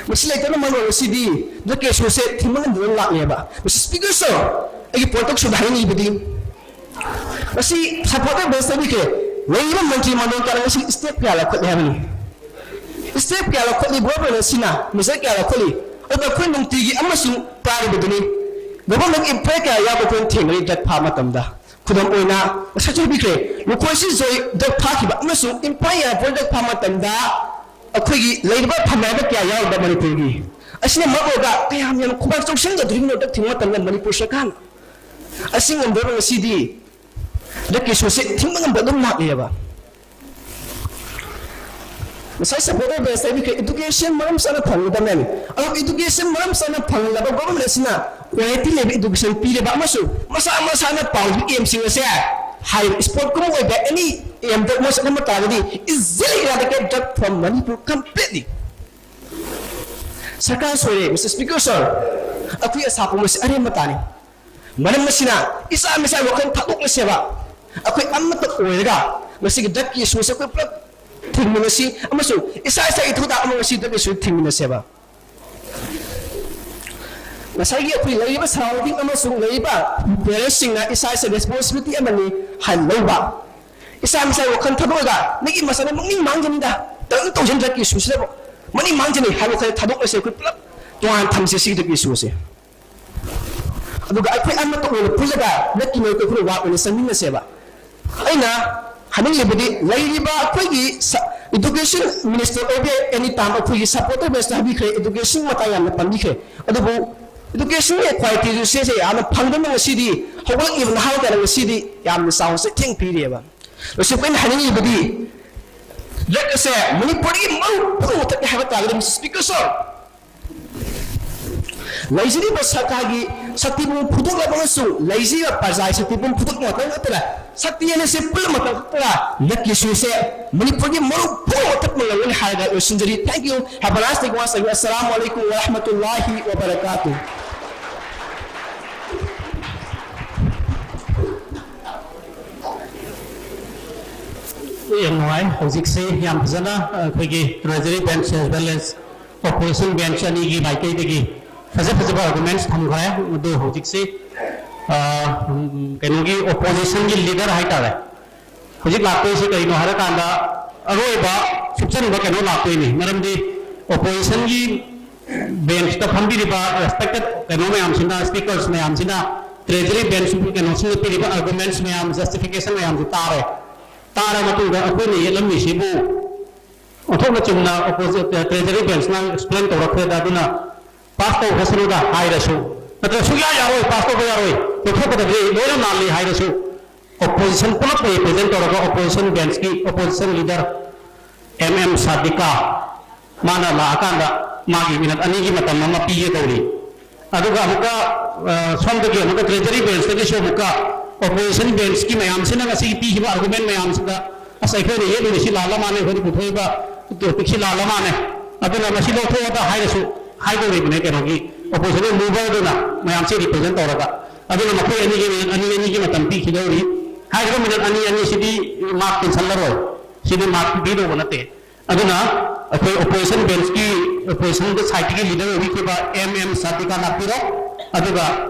ꯃꯁꯤ ꯂꯩꯇꯕꯅ ꯃꯔꯝ ꯑꯣꯏꯔꯒ ꯁꯤꯗꯤ ꯗ꯭ꯔꯒꯀꯤ ꯏꯁꯨꯁꯦ ꯊꯤꯡꯕ ꯉꯝꯗꯅ ꯂꯥꯛꯂꯦꯕ꯫ ꯃꯤꯁꯇꯔ ꯁ꯭ꯄꯤꯀꯔ ꯁꯔ, ꯑꯩꯒꯤ ꯄꯣꯏꯟꯠ ꯇꯔꯨꯛꯁꯨꯕꯗ ꯍꯥꯏꯅꯤꯡꯉꯤꯕꯗꯤ, ꯉꯁꯤ ꯁꯄꯣꯔꯇꯔ ꯕꯦꯁ ꯍꯥꯏꯕꯤꯈ꯭ꯔꯦ, ꯂꯩꯔꯤꯕ ꯃꯟꯇ꯭ꯔꯤ ꯃꯟꯗꯣꯜ ꯀꯌꯥꯅ ꯉꯁꯤ ꯁ꯭ꯇꯦꯞ ꯀꯌꯥ ꯂꯧꯈꯠꯂꯦ ꯍꯥꯏꯕꯅꯤ? ꯁ꯭ꯇꯦꯞ ꯀꯌꯥ ꯂꯧꯈꯠꯂꯤ, ꯒꯣꯚꯔꯟꯃꯦꯟ ꯑꯁꯤꯅ ꯃꯦꯖꯔ ꯀꯌꯥ ꯂꯧꯈꯠꯂꯤ? ꯑꯗꯨꯗ ꯑꯩꯈꯣꯏ ꯅꯨꯡꯇꯤꯒꯤ ꯑꯃꯁꯨꯡ ꯇꯥꯔꯤꯕꯗꯨꯅꯤ꯫ ꯒꯣꯚꯔꯟꯃꯦꯟꯒꯤ ꯑꯦꯝꯄ꯭ꯂꯣꯌꯤ ꯀꯌꯥ ꯌꯥꯎꯕ ꯑꯩꯈꯣꯏꯅ ꯊꯦꯡꯅꯔꯤ ꯗ꯭ꯔꯒ ꯐꯥꯕ ꯃꯇꯝꯗ꯫ ꯈꯨꯗꯝ ꯑꯣꯏꯅ, ꯉꯁꯥꯏꯁꯨ ꯍꯥꯏꯕꯤꯈ꯭ꯔꯦ, ꯂꯨꯈꯣꯏꯁꯤ ꯖꯣꯏ ꯗ꯭ꯔꯒ ꯐꯥꯈꯤꯕ ꯑꯃꯁꯨꯡ ꯏꯝꯐꯥꯜ ꯑꯦꯌꯥꯔꯄꯣꯔꯠ ꯗ꯭ꯔꯒ ꯐꯥꯕ ꯃꯇꯝꯗ ꯑꯩꯈꯣꯏꯒꯤ ꯂꯩꯔꯤꯕ ꯐꯝꯅꯥꯏꯕ ꯀꯌꯥ ꯌꯥꯎꯔꯤꯕ ꯃꯅꯤꯄꯨꯔꯒꯤ꯫ ꯑꯁꯤꯅ ꯃꯔꯝ ꯑꯣꯏꯔꯒ ꯀꯌꯥꯝ ꯌꯥꯝꯅ ꯈꯨꯕꯥꯛ ꯆꯧꯁꯤꯟꯒꯗꯧꯔꯤꯕꯅꯣ ꯗ꯭ꯔꯒ ꯊꯤꯡꯕ ꯃꯇꯝꯗ ꯃꯅꯤꯄꯨꯔ ꯁꯔꯀꯥꯔꯅ꯫ ꯑꯁꯤ ꯉꯝꯗꯕ ꯉꯁꯤꯗꯤ ꯗ꯭ꯔꯒꯀꯤ ꯏꯁꯨꯁꯦ ꯊꯤꯡꯕ ꯉꯝꯕ ꯑꯗꯨꯝ ꯂꯥꯛꯂꯦꯕ꯫ ꯉꯁꯥꯏ ꯁꯄꯣꯔꯇꯔ ꯕꯦꯁ ꯍꯥꯏꯕꯤꯈ꯭ꯔꯦ, ꯏꯗꯨꯀꯦꯁꯟ ꯃꯔꯝ ꯆꯥꯅ ꯐꯪꯒꯗꯕꯅꯤ꯫ ꯑꯗꯨ ꯏꯗꯨꯀꯦꯁꯟ ꯃꯔꯝ ꯆꯥꯅ ꯐꯪꯂꯕ ꯒꯣꯚꯔꯟꯃꯦꯟ ꯑꯁꯤꯅ ꯀ꯭ꯋꯥꯂꯤꯇꯤ ꯂꯩꯕ ꯏꯗꯨꯀꯦꯁꯟ ꯄꯤꯔꯕ ꯑꯃꯁꯨꯡ ꯃꯁꯥ ꯃꯁꯥꯅ ꯄꯥꯝꯂꯤꯕ ꯑꯦꯝꯁꯤꯡ ꯑꯁꯦ ꯍꯥꯏꯔꯤꯕ ꯁ꯭ꯄꯣꯔꯠꯀꯨꯝꯕ ꯑꯣꯏꯕ ꯑꯦꯅꯤ ꯑꯦꯝꯗ ꯃꯣꯏ ꯆꯠꯍꯟꯕ ꯇꯥꯔꯒꯗꯤ easily eradicate drug from Manipur completely꯫ ꯁꯔꯀꯥꯔ ꯁꯣꯏꯔꯦ, ꯃꯤꯁꯇꯔ ꯁ꯭ꯄꯤꯀꯔ ꯁꯔ, ꯑꯩꯈꯣꯏ ꯑꯁꯥ ꯄꯨꯝꯕꯁꯤ ꯑꯔꯦꯝꯕ ꯇꯥꯔꯦ꯫ ꯃꯔꯝ ꯑꯁꯤꯅ ꯏꯆꯥ ꯃꯤꯆꯥ ꯋꯥꯈꯜ ꯊꯥꯗꯣꯛꯅꯁꯦꯕ꯫ ꯑꯩꯈꯣꯏ ꯑꯃꯠꯇ ꯑꯣꯏꯔꯒ ꯃꯁꯤꯒꯤ ꯗ꯭ꯔꯒꯀꯤ ꯏꯁꯨꯁꯦ ꯑꯩꯈꯣꯏ ꯄꯨꯂꯞ ꯊꯤꯡꯃꯤꯟꯅꯁꯤ ꯑꯃꯁꯨꯡ ꯏꯁꯥ ꯏꯁꯥꯒꯤ ꯊꯧꯗꯥꯡ ꯑꯃ ꯉꯁꯤ ꯗ꯭ꯔꯒꯀꯤ ꯏꯁꯨ ꯊꯤꯡꯃꯤꯟꯅꯁꯦꯕ꯫ ꯉꯁꯥꯏꯒꯤ ꯑꯩꯈꯣꯏ ꯂꯩꯔꯤꯕ ꯁꯔꯥꯎꯟꯗꯤꯡ ꯑꯃꯁꯨꯡ ꯂꯩꯔꯤꯕ ꯄꯦꯔꯦꯟꯁꯁꯤꯡꯅ ꯏꯁꯥ ꯏꯁꯥ ꯔꯦꯁꯄꯣꯟꯁꯤꯕꯤꯂꯤꯇꯤ ꯑꯃꯅꯤ ꯍꯥꯏꯅ ꯂꯧꯕ꯫ ꯏꯁꯥ ꯃꯤꯆꯥ ꯋꯥꯈꯜ ꯊꯥꯗꯣꯛꯑꯒ ꯃꯤꯒꯤ ꯃꯆꯥꯅ ꯃꯅꯤꯡ ꯃꯥꯡꯖꯅꯤꯗ, ꯇꯧꯅꯤꯡ ꯇꯧꯖꯅꯤ ꯗ꯭ꯔꯒꯀꯤ ꯏꯁꯨꯁꯤꯗꯕꯨ ꯃꯅꯤꯡ ꯃꯥꯡꯖꯅꯤ ꯍꯥꯏꯕ ꯋꯥꯈꯜ ꯊꯥꯗꯣꯛꯅꯁꯦ ꯑꯩꯈꯣꯏ ꯄꯨꯂꯞ ꯇꯣꯉꯥꯟ ꯊꯝꯁꯦ ꯁꯤꯒꯤ ꯗ꯭ꯔꯒꯀꯤ ꯏꯁꯨꯁꯦ꯫ ꯑꯗꯨꯒ ꯑꯩꯈꯣꯏ ꯑꯃꯠꯇ ꯑꯣꯏꯅ ꯄꯨꯜꯂꯒ ꯗ꯭ꯔꯒꯀꯤ ꯃꯥꯌꯣꯛꯇ ꯑꯩꯈꯣꯏꯅ ꯋꯥ ꯑꯣꯏꯅ ꯆꯪꯃꯤꯟꯅꯁꯦꯕ꯫ ꯑꯩꯅ ꯍꯥꯏꯅꯤꯡꯂꯤꯕꯗꯤ ꯂꯩꯔꯤꯕ ꯑꯩꯈꯣꯏꯒꯤ education minister ꯑꯣꯏꯕ ꯑꯦꯅꯤ ꯇꯥꯝ ꯑꯩꯈꯣꯏꯒꯤ supporter ꯕꯦꯁꯇ ꯍꯥꯏꯕꯤꯈ꯭ꯔꯦ, education ꯃꯇꯥꯡ ꯌꯥꯝꯅ ꯄꯟꯕꯤꯈ꯭ꯔꯦ꯫ ꯑꯗꯨꯕꯨ educationꯒꯤ qualityꯁꯦ ꯌꯥꯝꯅ ꯐꯪꯗꯅ ꯉꯁꯤꯗꯤ ꯍꯧꯒꯠꯂꯛꯂꯤꯕ ꯅꯍꯥꯔꯣꯜꯗ ꯉꯁꯤꯗꯤ ꯌꯥꯝꯅ ꯆꯥꯎꯅ ꯆꯩꯊꯦꯡ ꯄꯤꯔꯤꯑꯕ꯫ ꯂꯣꯏꯁꯤꯜꯂꯛꯄ ꯑꯩꯅ ꯍꯥꯏꯅꯤꯡꯂꯤꯕꯗꯤ ꯂꯦꯠ ꯑꯁꯦ ꯃꯅꯤꯄꯨꯔꯒꯤ ꯃꯔꯨ ꯄꯨꯝꯅꯃꯛ ꯃꯊꯛꯅꯤ ꯍꯥꯏꯕ ꯇꯥꯔꯒꯗꯤ Mister Speaker sir, ꯂꯩꯖꯔꯤꯕ ꯁꯔꯀꯥꯔꯒꯤ ꯁꯛꯇꯤꯕꯨ ꯐꯨꯗꯣꯛꯂꯕ ꯑꯃꯁꯨꯡ ꯂꯩꯖꯔꯤꯕ ꯄ꯭ꯔꯖꯥꯒꯤ ꯁꯛꯇꯤꯕꯨ ꯐꯨꯗꯣꯛꯄ ꯃꯇꯝ ꯅꯠꯇꯅ ꯁꯛꯇꯤ ꯑꯅꯤꯁꯤ ꯄꯨꯜꯂ ꯃꯇꯝ ꯈꯛꯇꯗ ꯂꯛꯀꯤ ꯁꯨꯁꯦ ꯃꯅꯤꯄꯨꯔꯒꯤ ꯃꯔꯨ ꯄꯨꯝꯅꯃꯛ ꯊꯛꯄ ꯉꯝꯒꯅꯤ ꯍꯥꯏꯔꯒ ꯂꯣꯏꯁꯤꯟꯖꯔꯤ꯫ Thank you. Have a nice day. Once again, Assalamu alaikum wa rahmatullahi wa barakatuh. ꯌꯥꯝ ꯅꯨꯡꯉꯥꯏ꯫ ꯍꯧꯖꯤꯛꯁꯦ ꯌꯥꯝ ꯐꯖꯅ ꯑꯩꯈꯣꯏꯒꯤ treasury bench as well as opposition bench ꯑꯅꯤꯒꯤ ꯃꯥꯏꯀꯩꯗꯒꯤ ꯐꯖ ꯐꯖꯕ arguments ꯊꯝꯈ꯭ꯔꯦ꯫ ꯑꯗꯨ ꯍꯧꯖꯤꯛꯁꯤ, ꯑ, ꯎꯝ, ꯀꯩꯅꯣꯒꯤ oppositionꯒꯤ leader ꯍꯥꯏꯇꯥꯔꯦ, ꯍꯧꯖꯤꯛ ꯂꯥꯛꯇꯣꯏꯁꯤ ꯀꯩꯅꯣ ꯍꯥꯏꯔꯀꯥꯟꯗ ꯑꯔꯣꯏꯕ ꯁꯨꯞꯆꯟꯕ ꯀꯩꯅꯣ ꯂꯥꯛꯇꯣꯏꯅꯤ꯫ ꯃꯔꯝꯗꯤ oppositionꯒꯤ benchꯇ ꯐꯝꯕꯤꯔꯤꯕ respected ꯀꯩꯅꯣ ꯃꯌꯥꯝꯁꯤꯅ, speakers ꯃꯌꯥꯝꯁꯤꯅ treasury bench ꯀꯩꯅꯣꯁꯤꯡꯅ ꯄꯤꯔꯤꯕ arguments ꯃꯌꯥꯝ, justification ꯃꯌꯥꯝꯁꯤ ꯇꯥꯔꯦ꯫ ꯇꯥꯔ ꯃꯇꯨꯡꯗ ꯑꯩꯈꯣꯏꯅ ꯌꯦꯠꯂꯝꯃꯤꯁꯤꯕꯨ ꯑꯣꯟꯊꯣꯛꯅ ꯆꯨꯝꯅ opposite, ꯑ, treasury benchꯅ explain ꯇꯧꯔꯛꯈ꯭ꯔꯦꯗ, ꯑꯗꯨꯅ pass ꯇꯧꯈ꯭ꯔꯁꯅꯨꯗ ꯍꯥꯏꯔꯁꯨ, ꯅꯠꯇ꯭ꯔꯒ ꯁꯨꯡꯌꯥ ꯌꯥꯔꯣꯏ, pass ꯇꯧꯕ ꯌꯥꯔꯣꯏ, ꯂꯧꯊꯣꯛꯀꯗꯕꯅꯤ, ꯂꯣꯏꯅ ꯂꯥꯜꯂꯤ ꯍꯥꯏꯔꯁꯨ, opposition ꯄꯨꯂꯞ represent ꯇꯧꯔꯒ opposition benchꯀꯤ opposition leader M M ꯁꯥꯗꯤꯀꯥ ꯃꯥꯅ ꯂꯥꯛꯑꯀꯥꯟꯗ ꯃꯥꯒꯤ minute ꯑꯅꯤꯒꯤ ꯃꯇꯝ ꯑꯃ ꯄꯤꯒꯦ ꯇꯧꯔꯤ꯫ ꯑꯗꯨꯒ ꯑꯃꯨꯛꯀ, ꯑ, ꯁꯣꯝꯗꯒꯤ ꯑꯃꯨꯛꯀ treasury benchꯇꯒꯤꯁꯨ ꯑꯃꯨꯛꯀ opposition benchꯀꯤ ꯃꯌꯥꯝꯁꯤꯅ ꯉꯁꯤꯒꯤ ꯄꯤꯈꯤꯕ argument ꯃꯌꯥꯝꯁꯤꯗ, "ꯑꯁ, ꯑꯩꯈꯣꯏꯅ ꯌꯦꯠꯂꯤꯕꯁꯤ ꯂꯥꯜꯂ ꯃꯥꯜꯂꯦ, ꯑꯩꯈꯣꯏꯅ ꯄꯨꯊꯣꯛꯏꯕ topicꯁꯤ ꯂꯥꯜꯂ ꯃꯥꯜꯂꯦ, ꯑꯗꯨꯅ ꯃꯁꯤ ꯂꯧꯊꯣꯛꯑꯗ" ꯍꯥꯏꯔꯁꯨ ꯍꯥꯏꯗꯧꯔꯤꯕꯅꯦ ꯀꯩꯅꯣꯒꯤ opposition moverꯗꯨꯅ ꯃꯌꯥꯝꯁꯤ represent ꯇꯧꯔꯒ꯫ ꯑꯗꯨꯅ ꯃꯈꯣꯏ ꯑꯅꯤꯒꯤ minute ꯑꯅꯤ ꯑꯅꯤꯒꯤ ꯃꯇꯝ ꯄꯤꯈꯤꯗꯧꯔꯤ꯫ ꯍꯥꯏꯔꯤꯕ minute ꯑꯅꯤ ꯑꯅꯤꯁꯤꯗꯤ mark ꯄꯦꯟꯁꯜꯂꯔꯣꯏ, ꯁꯤꯗꯤ mark ꯄꯤꯗꯧꯕ ꯅꯠꯇꯦ꯫ ꯑꯗꯨꯅ ꯑꯩꯈꯣꯏ opposition benchꯀꯤ, oppositionꯒꯤ sideꯇꯒꯤ leader ꯑꯣꯏꯕꯤꯈꯤꯕ M M ꯁꯥꯗꯤꯀꯥ ꯂꯥꯛꯄꯤꯔꯣ꯫ ꯑꯗꯨꯒ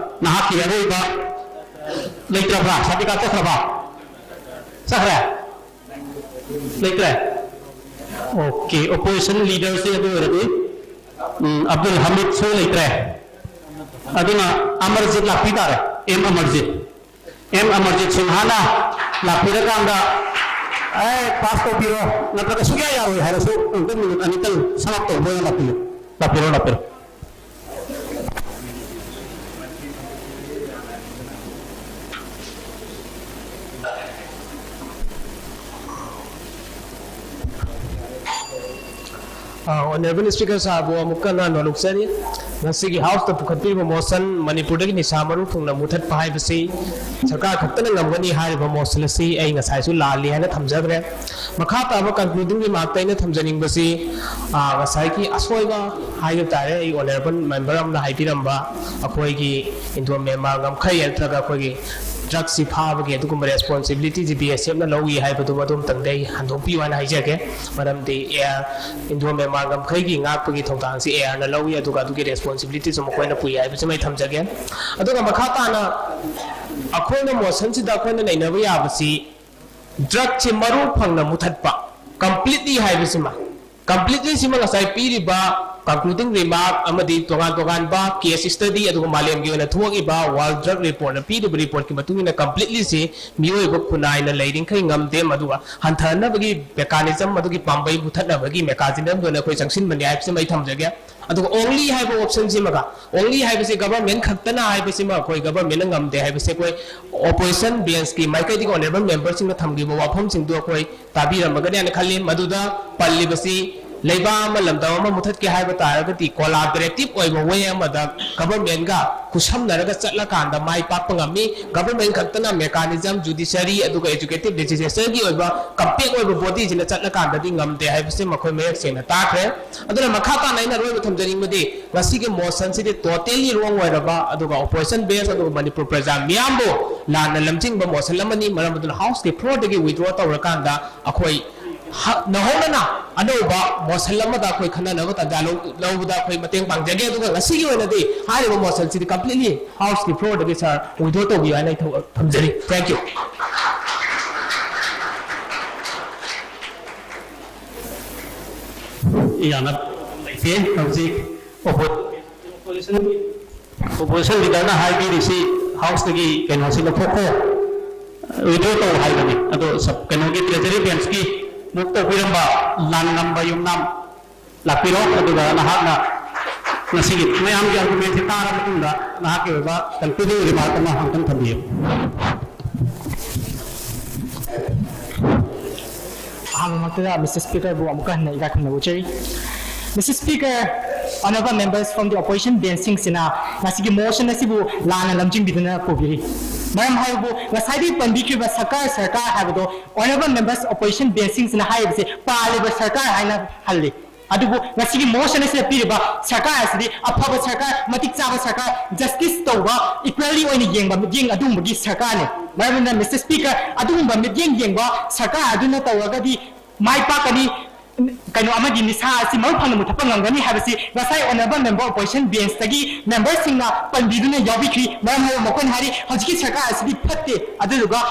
ꯅꯍꯥꯛꯀꯤ ꯑꯔꯣꯏꯕ ꯂꯩꯇ꯭ꯔꯕ꯭ꯔꯥ? ꯁꯥꯗꯤꯀꯥ ꯆꯠꯈ꯭ꯔꯕ? ꯆꯠꯈ꯭ꯔꯦ? ꯂꯩꯇ꯭ꯔꯦ? Okay, opposition leaderꯁꯦ ꯑꯗꯨ ꯑꯣꯏꯔꯗꯤ, ꯎꯝ, ꯑꯕꯗꯨꯜ ꯍꯃꯤꯗꯁꯨ ꯂꯩꯇ꯭ꯔꯦ꯫ ꯑꯗꯨꯅ ꯑꯃꯔꯖꯤꯠ ꯂꯥꯛꯄꯤ ꯇꯥꯔꯦ, M ꯑꯃꯔꯖꯤꯠ꯫ M ꯑꯃꯔꯖꯤꯠ ꯁꯤꯡꯍꯅ ꯂꯥꯛꯄꯤꯔꯀꯥꯟꯗ ꯑꯦ, ꯄꯥꯁ ꯇꯧꯕꯤꯔꯣ, ꯅꯠꯇ꯭ꯔꯒ ꯁꯨꯛꯌꯥ ꯌꯥꯔꯣꯏ ꯍꯥꯏꯔꯁꯨ ꯑꯃꯨꯛꯇꯪ ꯃꯤꯅꯤꯠ ꯑꯅꯤꯇꯪ ꯁꯝ ꯑꯞ ꯇꯧꯕ ꯑꯣꯏꯅ ꯂꯥꯛꯄꯤꯌꯨ꯫ ꯂꯥꯛꯄꯤꯔꯣ, ꯂꯥꯛꯄꯤꯔꯣ꯫ ꯑ, Honourable Speaker ꯁꯥꯍꯕ ꯑꯃꯨꯛꯀ ꯍꯟꯅ ꯅꯣꯂꯨꯛꯆꯔꯤ꯫ ꯉꯁꯤꯒꯤ House ꯇ ꯄꯨꯈꯠꯄꯤꯔꯤꯕ motion, ꯃꯅꯤꯄꯨꯔꯗꯒꯤ ꯅꯤꯁꯥ ꯃꯔꯨ ꯐꯪꯅ ꯃꯨꯊꯠꯄ ꯍꯥꯏꯕꯁꯤ ꯁꯔꯀꯥꯔ ꯈꯛꯇꯅ ꯉꯝꯒꯅꯤ ꯍꯥꯏꯔꯤꯕ motion ꯑꯁꯤ ꯑꯩ ꯉꯁꯥꯏꯁꯨ ꯂꯥꯜꯂꯤ ꯍꯥꯏꯅ ꯊꯝꯖꯈ꯭ꯔꯦ꯫ ꯃꯈꯥ ꯇꯥꯕ concluding remark ꯇ ꯑꯩꯅ ꯊꯝꯖꯅꯤꯡꯕꯁꯤ, ꯑ, ꯉꯁꯥꯏꯒꯤ ꯑꯁꯣꯏꯕ ꯍꯥꯏꯕ ꯇꯥꯔꯦ, ꯑꯩ Honourable Member ꯑꯃꯅ ꯍꯥꯏꯕꯤꯔꯝꯕ ꯑꯩꯈꯣꯏꯒꯤ Indo Myanmar ꯉꯝꯈꯩ ꯅꯠꯇ꯭ꯔꯒ ꯑꯩꯈꯣꯏꯒꯤ drugs ꯁꯤ ꯐꯥꯕꯒꯤ ꯑꯗꯨꯒꯨꯝꯕ responsibility ꯁꯤ B S F ꯅ ꯂꯧꯏ ꯍꯥꯏꯕꯗꯨ ꯑꯗꯨꯝꯇꯪꯗꯤ ꯑꯩ ꯍꯟꯗꯣꯛꯄꯤꯌꯨ ꯍꯥꯏꯅ ꯍꯥꯏꯖꯒꯦ꯫ ꯃꯔꯝꯗꯤ, ꯑꯦ, Indo Myanmar ꯉꯝꯈꯩꯒꯤ ꯉꯥꯛꯄꯒꯤ ꯊꯧꯗꯥꯡꯁꯤ A R ꯅ ꯂꯧꯏ, ꯑꯗꯨꯒ ꯑꯗꯨꯒꯤ responsibility ꯁꯨ ꯃꯈꯣꯏꯅ ꯄꯨꯏ ꯍꯥꯏꯕꯁꯤꯃ ꯑꯩ ꯊꯝꯖꯒꯦ꯫ ꯑꯗꯨꯒ ꯃꯈꯥ ꯇꯥꯅ ꯑꯩꯈꯣꯏꯅ motion ꯁꯤꯗ ꯑꯩꯈꯣꯏꯅ ꯅꯩꯅꯕ ꯌꯥꯕꯁꯤ, drug ꯁꯤ ꯃꯔꯨ ꯐꯪꯅ ꯃꯨꯊꯠꯄ, completely ꯍꯥꯏꯕꯁꯤꯃ, completely ꯁꯤꯃ ꯉꯁꯥꯏ ꯄꯤꯔꯤꯕ concluding remark ꯑꯃꯗꯤ ꯇꯣꯉꯥꯟ ꯇꯣꯉꯥꯟꯕ case study, ꯑꯗꯨꯒ ꯃꯥꯂꯦꯝꯒꯤ ꯑꯣꯏꯅ ꯊꯣꯛꯏꯕ World Drug Report ꯅ ꯄꯤꯔꯤꯕ report ꯀꯤ ꯃꯇꯨꯡ ꯏꯟꯅ completely ꯁꯤ ꯃꯤꯑꯣꯏꯕ ꯈꯨꯟꯅꯥꯏꯅ ꯂꯩꯔꯤꯈꯩ ꯉꯝꯗꯦ, ꯃꯗꯨꯒ ꯍꯟꯊꯍꯟꯅꯕꯒꯤ mechanism, ꯃꯗꯨꯒꯤ ꯄꯥꯝꯕꯩ ꯃꯨꯊꯠꯅꯕꯒꯤ mechanism ꯗ ꯑꯣꯏꯅ ꯑꯩꯈꯣꯏ ꯆꯪꯁꯤꯟꯕꯅꯤ ꯍꯥꯏꯕꯁꯤꯃ ꯑꯩ ꯊꯝꯖꯒꯦ꯫ ꯑꯗꯨꯒ only ꯍꯥꯏꯕ option ꯁꯤꯃꯒ, only ꯍꯥꯏꯕꯁꯤ government ꯈꯛꯇꯅ ꯍꯥꯏꯕꯁꯤꯃ ꯑꯩꯈꯣꯏ government ꯅ ꯉꯝꯗꯦ ꯍꯥꯏꯕꯁꯤ ꯑꯩꯈꯣꯏ opposition bench ꯀꯤ ꯃꯥꯏꯀꯩꯗꯒꯤ Honourable Member ꯁꯤꯡꯅ ꯊꯝꯈꯤꯕ ꯋꯥꯐꯝꯁꯤꯡꯗꯨ ꯑꯩꯈꯣꯏ ꯇꯥꯕꯤꯔꯝꯃꯒꯅꯤ ꯍꯥꯏꯅ ꯈꯜꯂꯤ꯫ ꯃꯗꯨꯗ ꯄꯜꯂꯤꯕꯁꯤ, ꯂꯩꯕꯥꯛ ꯑꯃ, ꯂꯝꯗꯝ ꯑꯃ ꯃꯨꯊꯠꯀꯦ ꯍꯥꯏꯕ ꯇꯥꯔꯒꯗꯤ collaborative ꯑꯣꯏꯕ way ꯑꯃꯗ government ꯒ ꯈꯨꯠꯁꯝꯅꯔꯒ ꯆꯠꯂꯀꯥꯟꯗ ꯃꯥꯏ ꯄꯥꯛꯄ ꯉꯝꯃꯤ꯫ Government ꯈꯛꯇꯅ mechanism, judiciary, ꯑꯗꯨꯒ executive, legislature ꯒꯤ ꯑꯣꯏꯕ compact ꯑꯣꯏꯕ body ꯁꯤꯅ ꯆꯠꯂꯀꯥꯟꯗꯗꯤ ꯉꯝꯗꯦ ꯍꯥꯏꯕꯁꯤ ꯃꯈꯣꯏ ꯃꯌꯦꯛ ꯁꯦꯡꯅ ꯇꯥꯈ꯭ꯔꯦ꯫ ꯑꯗꯨꯅ ꯃꯈꯥ ꯇꯥꯅ ꯑꯩꯅ ꯑꯔꯣꯏꯕ ꯊꯝꯖꯅꯤꯡꯕꯗꯤ, ꯉꯁꯤꯒꯤ motion ꯁꯤꯗꯤ totally wrong ꯑꯣꯏꯔꯕ, ꯑꯗꯨꯒ opposition bench ꯑꯗꯨꯒ ꯃꯅꯤꯄꯨꯔ ꯄ꯭ꯔꯖꯥ ꯃꯤꯌꯥꯝꯕꯨ ꯂꯥꯟꯅ ꯂꯝꯖꯤꯡꯕ motion ꯑꯃꯅꯤ꯫ ꯃꯔꯝ ꯑꯗꯨꯅ House ꯀꯤ floor ꯗꯒꯤ withdraw ꯇꯧꯔꯀꯥꯟꯗ ꯑꯩꯈꯣꯏ ꯍ-, ꯅꯧꯍꯧꯅꯅ ꯑꯅꯧꯕ motion ꯑꯃꯗ ꯑꯩꯈꯣꯏ ꯈꯟꯅꯅꯕ ꯇꯥꯟꯖꯥ ꯂꯧ-, ꯂꯧꯕꯗ ꯑꯩꯈꯣꯏ ꯃꯇꯦꯡ ꯄꯥꯡꯖꯒꯦ꯫ ꯑꯗꯨꯒ ꯉꯁꯤꯒꯤ ꯑꯣꯏꯅꯗꯤ ꯍꯥꯏꯔꯤꯕ motion ꯁꯤꯗꯤ completely House ꯀꯤ floor ꯗꯒꯤ sir withdraw ꯇꯧꯕꯤꯌꯨ ꯍꯥꯏꯅ ꯑꯩ ꯊꯝ-, ꯊꯝꯖꯔꯤ꯫ Thank you꯫ ꯌꯥꯅ ꯂꯩꯇꯦ꯫ ꯍꯧꯖꯤꯛ oppo-, opposition, opposition leader ꯅ ꯍꯥꯏꯕꯤꯔꯤꯁꯤ House ꯇꯒꯤ ꯀꯩꯅꯣꯁꯤ ꯂꯧꯊꯣꯛꯈꯣ꯫ withdraw ꯇꯧ ꯍꯥꯏꯕꯅꯤ꯫ ꯑꯗꯣ ꯁꯕ-, ꯀꯩꯅꯣꯒꯤ treasury benchꯀꯤ move ꯇꯧꯕꯤꯔꯝꯕ ꯂꯥꯟꯉꯝꯕ ꯌꯨꯝꯅꯥꯝ ꯂꯥꯛꯄꯤꯔꯣ, ꯑꯗꯨꯒ ꯅꯍꯥꯛꯅ ꯉꯁꯤꯒꯤ ꯃꯌꯥꯝꯒꯤ argumentꯁꯤ ꯇꯥꯔꯕ ꯃꯇꯨꯡꯗ ꯅꯍꯥꯛꯀꯤ ꯑꯣꯏꯕ concluding remark ꯑꯃ ꯑꯃꯨꯛꯇꯪ ꯊꯝꯕꯤꯌꯨ꯫ ꯑꯍꯥꯟꯕꯃꯛꯇꯗ Mister Speakerꯕꯨ ꯑꯃꯨꯛꯀ ꯍꯟꯅ ꯏꯀꯥꯏ ꯈꯨꯝꯅꯕ ꯎꯠꯆꯔꯤ꯫ Mister Speaker, honorable members from the opposition benchꯁꯤꯡꯁꯤꯅ ꯉꯁꯤꯒꯤ motion ꯑꯁꯤꯕꯨ ꯂꯥꯟꯅ ꯂꯝꯖꯤꯡꯕꯤꯗꯨꯅ ꯄꯨꯕꯤꯔꯤ꯫ ꯃꯔꯝ ꯍꯥꯏꯕꯕꯨ ꯉꯁꯥꯏꯗꯒꯤ ꯄꯟꯕꯤꯈ꯭ꯔꯤꯕ ꯁꯔꯀꯥꯔ, ꯁꯔꯀꯥꯔ ꯍꯥꯏꯕꯗꯣ honorable members opposition benchꯁꯤꯡꯁꯤꯅ ꯍꯥꯏꯔꯤꯕꯁꯦ ꯄꯥꯜꯂꯤꯕ ꯁꯔꯀꯥꯔ ꯍꯥꯏꯅ ꯍꯜꯂꯤ꯫ ꯑꯗꯨꯕꯨ ꯉꯁꯤꯒꯤ motion ꯑꯁꯤꯗ ꯄꯤꯔꯤꯕ ꯁꯔꯀꯥꯔ ꯑꯁꯤꯗꯤ ꯑꯐꯕ ꯁꯔꯀꯥꯔ, ꯃꯇꯤꯛ ꯆꯥꯕ ꯁꯔꯀꯥꯔ, justice ꯇꯧꯕ, equally ꯑꯣꯏꯅ ꯌꯦꯡꯕ ꯃꯤꯠꯌꯦꯡ ꯑꯗꯨꯒꯨꯝꯕꯒꯤ ꯁꯔꯀꯥꯔꯅꯤ꯫ ꯃꯔꯝ ꯑꯗꯨꯅ Mister Speaker, ꯑꯗꯨꯒꯨꯝꯕ ꯃꯤꯠꯌꯦꯡ ꯌꯦꯡꯕ ꯁꯔꯀꯥꯔ ꯑꯗꯨꯅ ꯇꯧꯔꯒꯗꯤ ꯃꯥꯏ ꯄꯥꯛꯀꯅꯤ, ꯀꯩꯅꯣ ꯑꯃꯗꯤ ꯅꯤꯁꯥ ꯑꯁꯤ ꯃꯔꯨ ꯐꯪꯅ ꯃꯨꯊꯠꯄ ꯉꯝꯒꯅꯤ ꯍꯥꯏꯕꯁꯤ ꯉꯁꯥꯏ honorable member opposition benchꯇꯒꯤ memberꯁꯤꯡꯅ ꯄꯟꯕꯤꯗꯨꯅ ꯌꯥꯎꯕꯤꯈ꯭ꯔꯤ꯫ ꯃꯔꯝ ꯑꯗꯨꯅ ꯃꯈꯣꯏꯅ ꯍꯥꯏꯔꯤ ꯍꯧꯖꯤꯛꯀꯤ ꯁꯔꯀꯥꯔ ꯑꯁꯤꯗꯤ ꯐꯠꯇꯦ, ꯑꯗꯨꯗꯨꯒ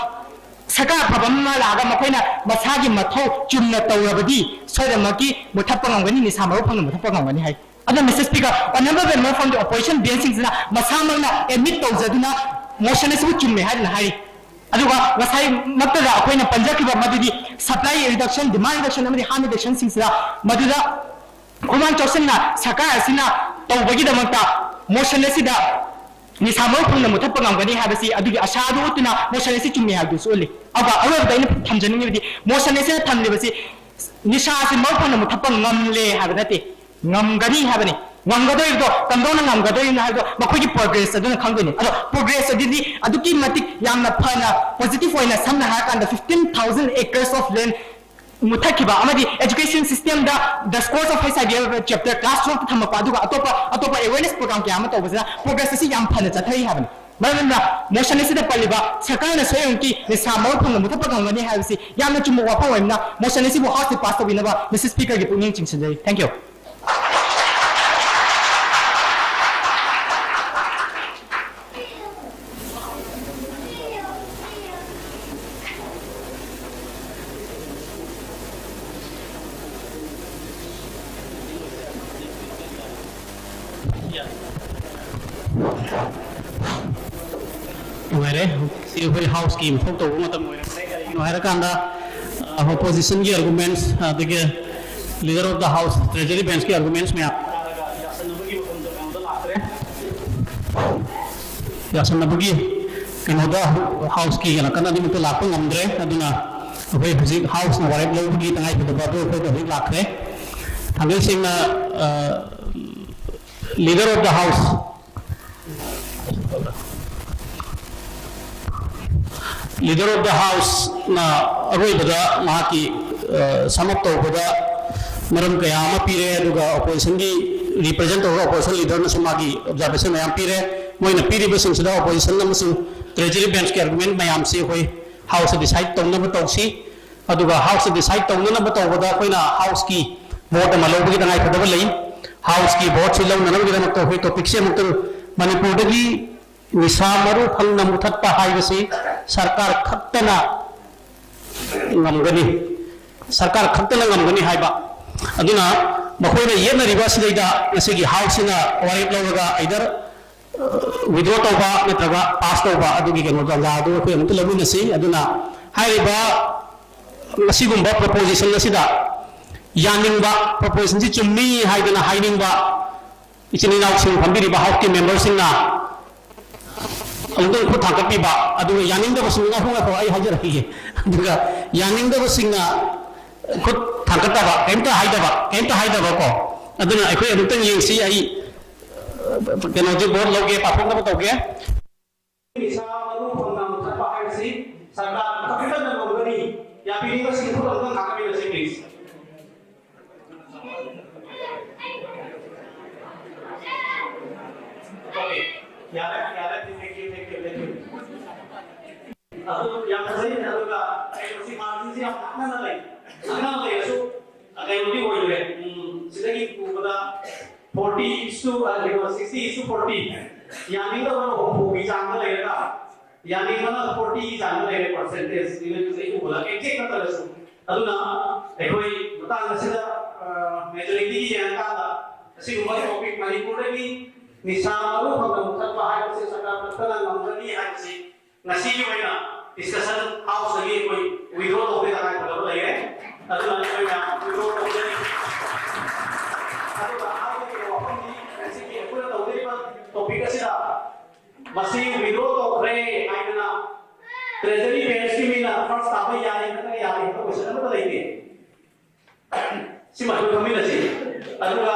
ꯁꯔꯀꯥꯔ ꯑꯐꯕ ꯑꯃ ꯂꯥꯛꯑꯒ ꯃꯈꯣꯏꯅ ꯃꯁꯥꯒꯤ ꯃꯊꯧ ꯆꯨꯝꯅ ꯇꯧꯔꯕꯗꯤ ꯁꯣꯏꯗꯅꯃꯛꯀꯤ ꯃꯨꯊꯠꯄ ꯉꯝꯒꯅꯤ, ꯅꯤꯁꯥ ꯃꯔꯨ ꯐꯪꯅ ꯃꯨꯊꯠꯄ ꯉꯝꯒꯅꯤ ꯍꯥꯏ꯫ ꯑꯗꯣ Mister Speaker, honorable member from the opposition benchꯁꯤꯡꯁꯤꯅ ꯃꯁꯥꯃꯛꯅ admit ꯇꯧꯖꯗꯨꯅ motion ꯑꯁꯤꯕꯨ ꯆꯨꯝꯃꯦ ꯍꯥꯏꯗꯨꯅ ꯍꯥꯏꯔꯤ꯫ ꯑꯗꯨꯒ ꯉꯁꯥꯏꯃꯛꯇꯗ ꯑꯩꯈꯣꯏꯅ ꯄꯟꯖꯈꯤꯕ ꯃꯗꯨꯗꯤ supply reduction, demand reduction ꯑꯃꯗꯤ harm reductionꯁꯤꯡꯁꯤꯗ ꯃꯗꯨꯗ ꯈꯨꯃꯥꯡ ꯆꯥꯎꯁꯤꯟꯅ ꯁꯔꯀꯥꯔ ꯑꯁꯤꯅ ꯇꯧꯕꯒꯤꯗꯃꯛꯇ motion ꯑꯁꯤꯗ ꯅꯤꯁꯥ ꯃꯔꯨ ꯐꯪꯅ ꯃꯨꯊꯠꯄ ꯉꯝꯒꯅꯤ ꯍꯥꯏꯕꯁꯤ ꯑꯗꯨꯒꯤ ꯑꯁꯥꯗꯨ ꯎꯠꯇꯨꯅ motion ꯑꯁꯤ ꯆꯨꯝꯃꯤ ꯍꯥꯏꯕꯗꯨꯁꯨ ꯎꯠꯂꯤ꯫ ꯑꯗꯨꯒ ꯑꯔꯣꯏꯕꯗ ꯑꯩꯅ ꯊꯝꯖꯅꯤꯡꯉꯤꯕꯗꯤ motion ꯑꯁꯤꯅ ꯊꯝꯂꯤꯕꯁꯤ ꯅꯤꯁꯥ ꯑꯁꯤ ꯃꯔꯨ ꯐꯪꯅ ꯃꯨꯊꯠꯄ ꯉꯝꯂꯦ ꯍꯥꯏꯕ ꯅꯠꯇꯦ, ꯉꯝꯒꯅꯤ ꯍꯥꯏꯕꯅꯤ꯫ ꯉꯝꯒꯗꯣꯔꯤꯕꯗꯣ ꯀꯝꯗꯧꯅ ꯉꯝꯒꯗꯣꯔꯤꯕꯅꯣ ꯍꯥꯏꯕꯗꯣ ꯃꯈꯣꯏꯒꯤ progress ꯑꯗꯨꯅ ꯈꯪꯗꯣꯏꯅꯤ꯫ ꯑꯗꯣ progress ꯑꯗꯨꯗꯤ ꯑꯗꯨꯛꯀꯤ ꯃꯇꯤꯛ ꯌꯥꯝꯅ ꯐꯅ positive ꯑꯣꯏꯅ, ꯁꯝꯅ ꯍꯥꯏꯔꯀꯥꯟꯗ fifteen thousand acres of land ꯃꯨꯊꯠꯈꯤꯕ ꯑꯃꯗꯤ education systemꯗ The Scourge of HIV ꯍꯥꯏꯕ chapter class twelveꯇ ꯊꯝꯃꯛꯄ, ꯑꯗꯨꯒ ꯑꯇꯣꯞꯄ ꯑꯇꯣꯞꯄ awareness program ꯀꯌꯥ ꯑꯃ ꯇꯧꯕꯁꯤꯅ progress ꯑꯁꯤ ꯌꯥꯝ ꯐꯅ ꯆꯠꯊꯔꯤ ꯍꯥꯏꯕꯅꯤ꯫ ꯃꯔꯝ ꯑꯗꯨꯅ motion ꯑꯁꯤꯗ ꯄꯜꯂꯤꯕ ꯁꯔꯀꯥꯔꯅ ꯁꯣꯏꯗꯅꯃꯛꯀꯤ ꯅꯤꯁꯥ ꯃꯔꯨ ꯐꯪꯅ ꯃꯨꯊꯠꯄ ꯉꯝꯒꯅꯤ ꯍꯥꯏꯕꯁꯤ ꯌꯥꯝꯅ ꯆꯨꯝꯕ ꯋꯥꯐꯝ ꯑꯣꯏꯕꯅ motion ꯑꯁꯤꯕꯨ Houseꯇ pass ꯇꯧꯕꯤꯅꯕ Mister Speakerꯒꯤ ꯄꯨꯛꯅꯤꯡ ꯆꯤꯡꯁꯤꯟꯖꯔꯤ꯫ Thank you. ꯅꯨꯡꯉꯥꯏꯔꯦ꯫ ꯁꯤ ꯑꯩꯈꯣꯏ ꯍꯥꯎꯁꯀꯤ ꯃꯊꯧ ꯇꯧꯕ ꯃꯇꯝ ꯑꯣꯏꯔꯦ꯫ ꯀꯔꯤꯒꯤꯅꯣ ꯍꯥꯏꯔꯀꯥꯟꯗ, ꯑ, ꯑꯣꯄꯣꯖꯤꯁꯟꯒꯤ ꯑꯥꯔꯒꯨꯃꯦꯟꯠꯁ, ꯑꯗꯒꯤ leader of the house, treasury ꯕꯦꯟꯁꯀꯤ ꯑꯥꯔꯒꯨꯃꯦꯟꯠꯁ ꯃꯌꯥꯝ ꯌꯥꯁꯟꯅꯕꯒꯤ ꯀꯩꯅꯣꯗ ꯍꯥꯎꯁꯀꯤ ꯀꯩꯅꯣ ꯀꯟꯅ ꯑꯗꯨꯃꯛꯇ ꯂꯥꯛꯄ ꯉꯝꯗ꯭ꯔꯦ꯫ ꯑꯗꯨꯅ ꯑꯩꯈꯣꯏ ꯍꯧꯖꯤꯛ ꯍꯥꯎꯁꯅ ꯋꯥꯔꯦꯞ ꯂꯧꯕꯒꯤ ꯇꯉꯥꯏꯐꯗꯕ ꯑꯗꯨ ꯑꯩꯈꯣꯏꯗ ꯍꯧꯖꯤꯛ ꯂꯥꯛꯈ꯭ꯔꯦ꯫ ꯊꯥꯡꯒꯩ ꯁꯦꯡꯅ, uh, leader of the house leader of the ꯍꯥꯎꯁꯅ ꯑꯔꯣꯏꯕꯗ ꯃꯍꯥꯛꯀꯤ, ꯑ, ꯁꯝ ꯑꯞ ꯇꯧꯕꯗ ꯃꯔꯝ ꯀꯌꯥ ꯑꯃ ꯄꯤꯔꯦ, ꯑꯗꯨꯒ ꯑꯣꯄꯣꯖꯤꯁꯟꯒꯤ ꯔꯤꯄ꯭ꯔꯖꯦꯟ ꯇꯧꯔꯒ ꯑꯣꯄꯣꯖꯤꯁꯟ ꯂꯤꯗꯔꯅꯁꯨ ꯃꯥꯒꯤ ꯑꯣꯕꯖꯥꯔꯕꯦꯁꯟ ꯃꯌꯥꯝ ꯄꯤꯔꯦ꯫ ꯃꯣꯏꯅ ꯄꯤꯔꯤꯕꯁꯤꯡꯁꯤꯗ ꯑꯣꯄꯣꯖꯤꯁꯟ ꯑꯃꯁꯨꯡ ꯇ꯭ꯔꯦꯖꯔꯤ ꯕꯦꯟꯁꯀꯤ ꯑꯥꯔꯒꯨꯃꯦꯟ ꯃꯌꯥꯝꯁꯤ ꯑꯩꯈꯣꯏ ꯍꯥꯎꯁꯇ ꯗꯤꯁꯥꯏꯠ ꯇꯧꯅꯕ ꯇꯧꯁꯤ꯫ ꯑꯗꯨꯒ ꯍꯥꯎꯁꯇ ꯗꯤꯁꯥꯏꯠ ꯇꯧꯅꯅꯕ ꯇꯧꯕꯗ ꯑꯩꯈꯣꯏꯅ ꯍꯥꯎꯁꯀꯤ ꯚꯣꯠ ꯑꯃ ꯂꯧꯕꯒꯤ ꯇꯉꯥꯏꯐꯗꯕ ꯂꯩ꯫ ꯍꯥꯎꯁꯀꯤ ꯚꯣꯠꯁꯤ ꯂꯧꯅꯅꯕꯒꯤꯗꯃꯛꯇ ꯑꯩꯈꯣꯏ ꯇꯣꯄꯤꯛꯁꯦ ꯑꯃꯨꯛꯇꯪ, ꯃꯅꯤꯄꯨꯔꯗꯒꯤ ꯅꯤꯁꯥ ꯃꯔꯨ ꯐꯪꯅ ꯃꯨꯊꯠꯄ ꯍꯥꯏꯕꯁꯤ ꯁꯔꯀꯥꯔ ꯈꯛꯇꯅ ꯉꯝꯒꯅꯤ, ꯁꯔꯀꯥꯔ ꯈꯛꯇꯅ ꯉꯝꯒꯅꯤ ꯍꯥꯏꯕ꯫ ꯑꯗꯨꯅ ꯃꯈꯣꯏꯅ ꯌꯦꯠꯅꯔꯤꯕ ꯑꯁꯤꯗꯩꯗ ꯉꯁꯤꯒꯤ ꯍꯥꯎꯁꯁꯤꯅ ꯋꯥꯔꯦꯞ ꯂꯧꯔꯒ ꯑꯥꯏꯗꯔ ꯋꯤꯗ꯭ꯔꯣ ꯇꯧꯕ ꯅꯠꯇ꯭ꯔꯒ ꯄꯥꯁ ꯇꯧꯕ ꯑꯗꯨꯒꯤ ꯀꯩꯅꯣ ꯇꯥꯟꯖꯥ ꯑꯗꯨ ꯑꯩꯈꯣꯏ ꯑꯃꯨꯛꯇ ꯂꯧꯃꯤꯟꯅꯁꯤ꯫ ꯑꯗꯨꯅ ꯍꯥꯏꯔꯤꯕ ꯑꯁꯤꯒꯨꯝꯕ ꯄ꯭ꯔꯣꯄꯣꯖꯤꯁꯟ ꯑꯁꯤꯗ ꯌꯥꯅꯤꯡꯕ, ꯄ꯭ꯔꯣꯄꯣꯖꯤꯁꯟꯁꯤ ꯆꯨꯝꯃꯤ ꯍꯥꯏꯗꯅ ꯍꯥꯏꯅꯤꯡꯕ ꯏꯆꯤꯟ ꯏꯅꯥꯎꯁꯤꯡ ꯐꯝꯕꯤꯔꯤꯕ ꯍꯥꯎꯁꯀꯤ ꯃꯦꯝꯕꯔꯁꯤꯡꯅ ꯑꯃꯨꯛꯇꯪ ꯈꯨꯠ ꯊꯥꯡꯒꯠꯄꯤꯕ, ꯑꯗꯨꯒ ꯌꯥꯅꯤꯡꯗꯕꯁꯤꯡ, ꯉꯥꯏꯈꯣ, ꯉꯥꯏꯈꯣ, ꯑꯩ ꯍꯥꯏꯖꯔꯛꯈꯤꯒꯦ꯫ ꯑꯗꯨꯒ ꯌꯥꯅꯤꯡꯗꯕꯁꯤꯡꯅ ꯈꯨꯠ ꯊꯥꯡꯒꯠꯇꯕ, ꯀꯩꯝꯇ ꯍꯥꯏꯗꯕ, ꯀꯩꯝꯇ ꯍꯥꯏꯗꯕꯀꯣ꯫ ꯑꯗꯨꯅ ꯑꯩꯈꯣꯏ ꯑꯃꯨꯛꯇꯪ ꯌꯦꯡꯁꯤ꯫ ꯑꯩ, ꯑ, ꯀꯩꯅꯣꯁꯦ ꯚꯣꯠ ꯂꯧꯒꯦ, ꯄꯥꯊꯣꯛꯅꯕ ꯇꯧꯒꯦ꯫ ꯅꯤꯁꯥ ꯃꯔꯨ ꯐꯪꯅ ꯃꯨꯊꯠꯄ ꯍꯥꯏꯕꯁꯤ ꯁꯔꯀꯥꯔ ꯈꯛꯇꯅ ꯉꯝꯒꯅꯤ꯫ ꯌꯥꯕꯤꯔꯤꯕꯁꯤꯡ ꯈꯨꯠ ꯑꯃꯨꯛꯇꯪ ꯊꯥꯡꯒꯠꯄꯤꯔꯁꯤ, please꯫ Okay. ꯌꯥꯔꯦ, ꯌꯥꯔꯦ꯫ Thank you, thank you, thank you. ꯑꯗꯨ ꯌꯥꯝ ꯐꯖꯩ꯫ ꯑꯗꯨꯒ ꯀꯩꯅꯣꯁꯤ, ꯃꯥꯔꯖꯤꯟꯁꯤ ꯌꯥꯝ ꯅꯛꯅꯅ ꯂꯩ꯫ ꯅꯛꯅꯅ ꯂꯩꯔꯁꯨ ꯀꯩꯅꯣꯗꯤ ꯑꯣꯏꯗ꯭ꯔꯦ꯫ ꯎꯝ, ꯁꯤꯗꯒꯤ ꯎꯕꯗ forty is to, ꯑ, ꯀꯩꯅꯣ, sixty is to forty꯫ ꯌꯥꯅꯤꯡꯗꯕꯅ ꯍꯨꯝꯐꯨꯒꯤ ꯆꯥꯡꯗ ꯂꯩꯔꯒ, ꯌꯥꯅꯤꯡꯕꯅ forty ꯒꯤ ꯆꯥꯡꯗ ꯂꯩꯔꯦ, percentage꯫ ꯁꯤꯗꯒꯤ ꯎꯕꯗ exact ꯅꯠꯇ꯭ꯔꯒꯁꯨ꯫ ꯑꯗꯨꯅ ꯑꯩꯈꯣꯏ ꯃꯇꯥꯡ ꯑꯁꯤꯗ, ꯑ, majority ꯒꯤ ꯌꯦꯡꯉꯀꯥꯟꯗ ꯑꯁꯤꯒꯨꯝꯕ topic ꯃꯅꯤꯄꯨꯔꯗꯒꯤ ꯅꯤꯁꯥ ꯃꯔꯨ ꯐꯪꯅ ꯃꯨꯊꯠꯄ ꯍꯥꯏꯕꯁꯤ ꯁꯔꯀꯥꯔ ꯈꯛꯇꯅ ꯉꯝꯒꯅꯤ ꯍꯥꯏꯕꯁꯤ ꯉꯁꯤꯒꯤ ꯑꯣꯏꯅ discussion house ꯇꯒꯤ ꯑꯩꯈꯣꯏ withdraw ꯇꯧꯕꯒꯤ ꯇꯉꯥꯏ ꯐꯗꯕ ꯂꯩꯔꯦ꯫ ꯑꯗꯨꯅ ꯑꯩꯈꯣꯏ ꯃꯌꯥꯝ withdraw ꯇꯧꯖꯔꯤ꯫ ꯑꯗꯨꯒ ꯍꯥꯏꯖꯔꯤꯕ ꯋꯥꯐꯝꯗꯤ ꯉꯁꯤꯒꯤ ꯑꯩꯈꯣꯏꯅ ꯇꯧꯖꯔꯤꯕ topic ꯑꯁꯤꯗ ꯃꯁꯤ withdraw ꯇꯧꯈ꯭ꯔꯦ ꯍꯥꯏꯗꯅ treasury bench ꯀꯤ ꯃꯤꯅ first ꯇꯥꯕ ꯌꯥꯏ ꯅꯠꯇ꯭ꯔꯒ ꯌꯥꯗꯦ ꯍꯥꯏꯕ question ꯑꯃꯠꯇ ꯂꯩꯇꯦ꯫ ꯁꯤꯃ ꯑꯩꯈꯣꯏ ꯈꯪꯃꯤꯟꯅꯁꯤ꯫ ꯑꯗꯨꯒ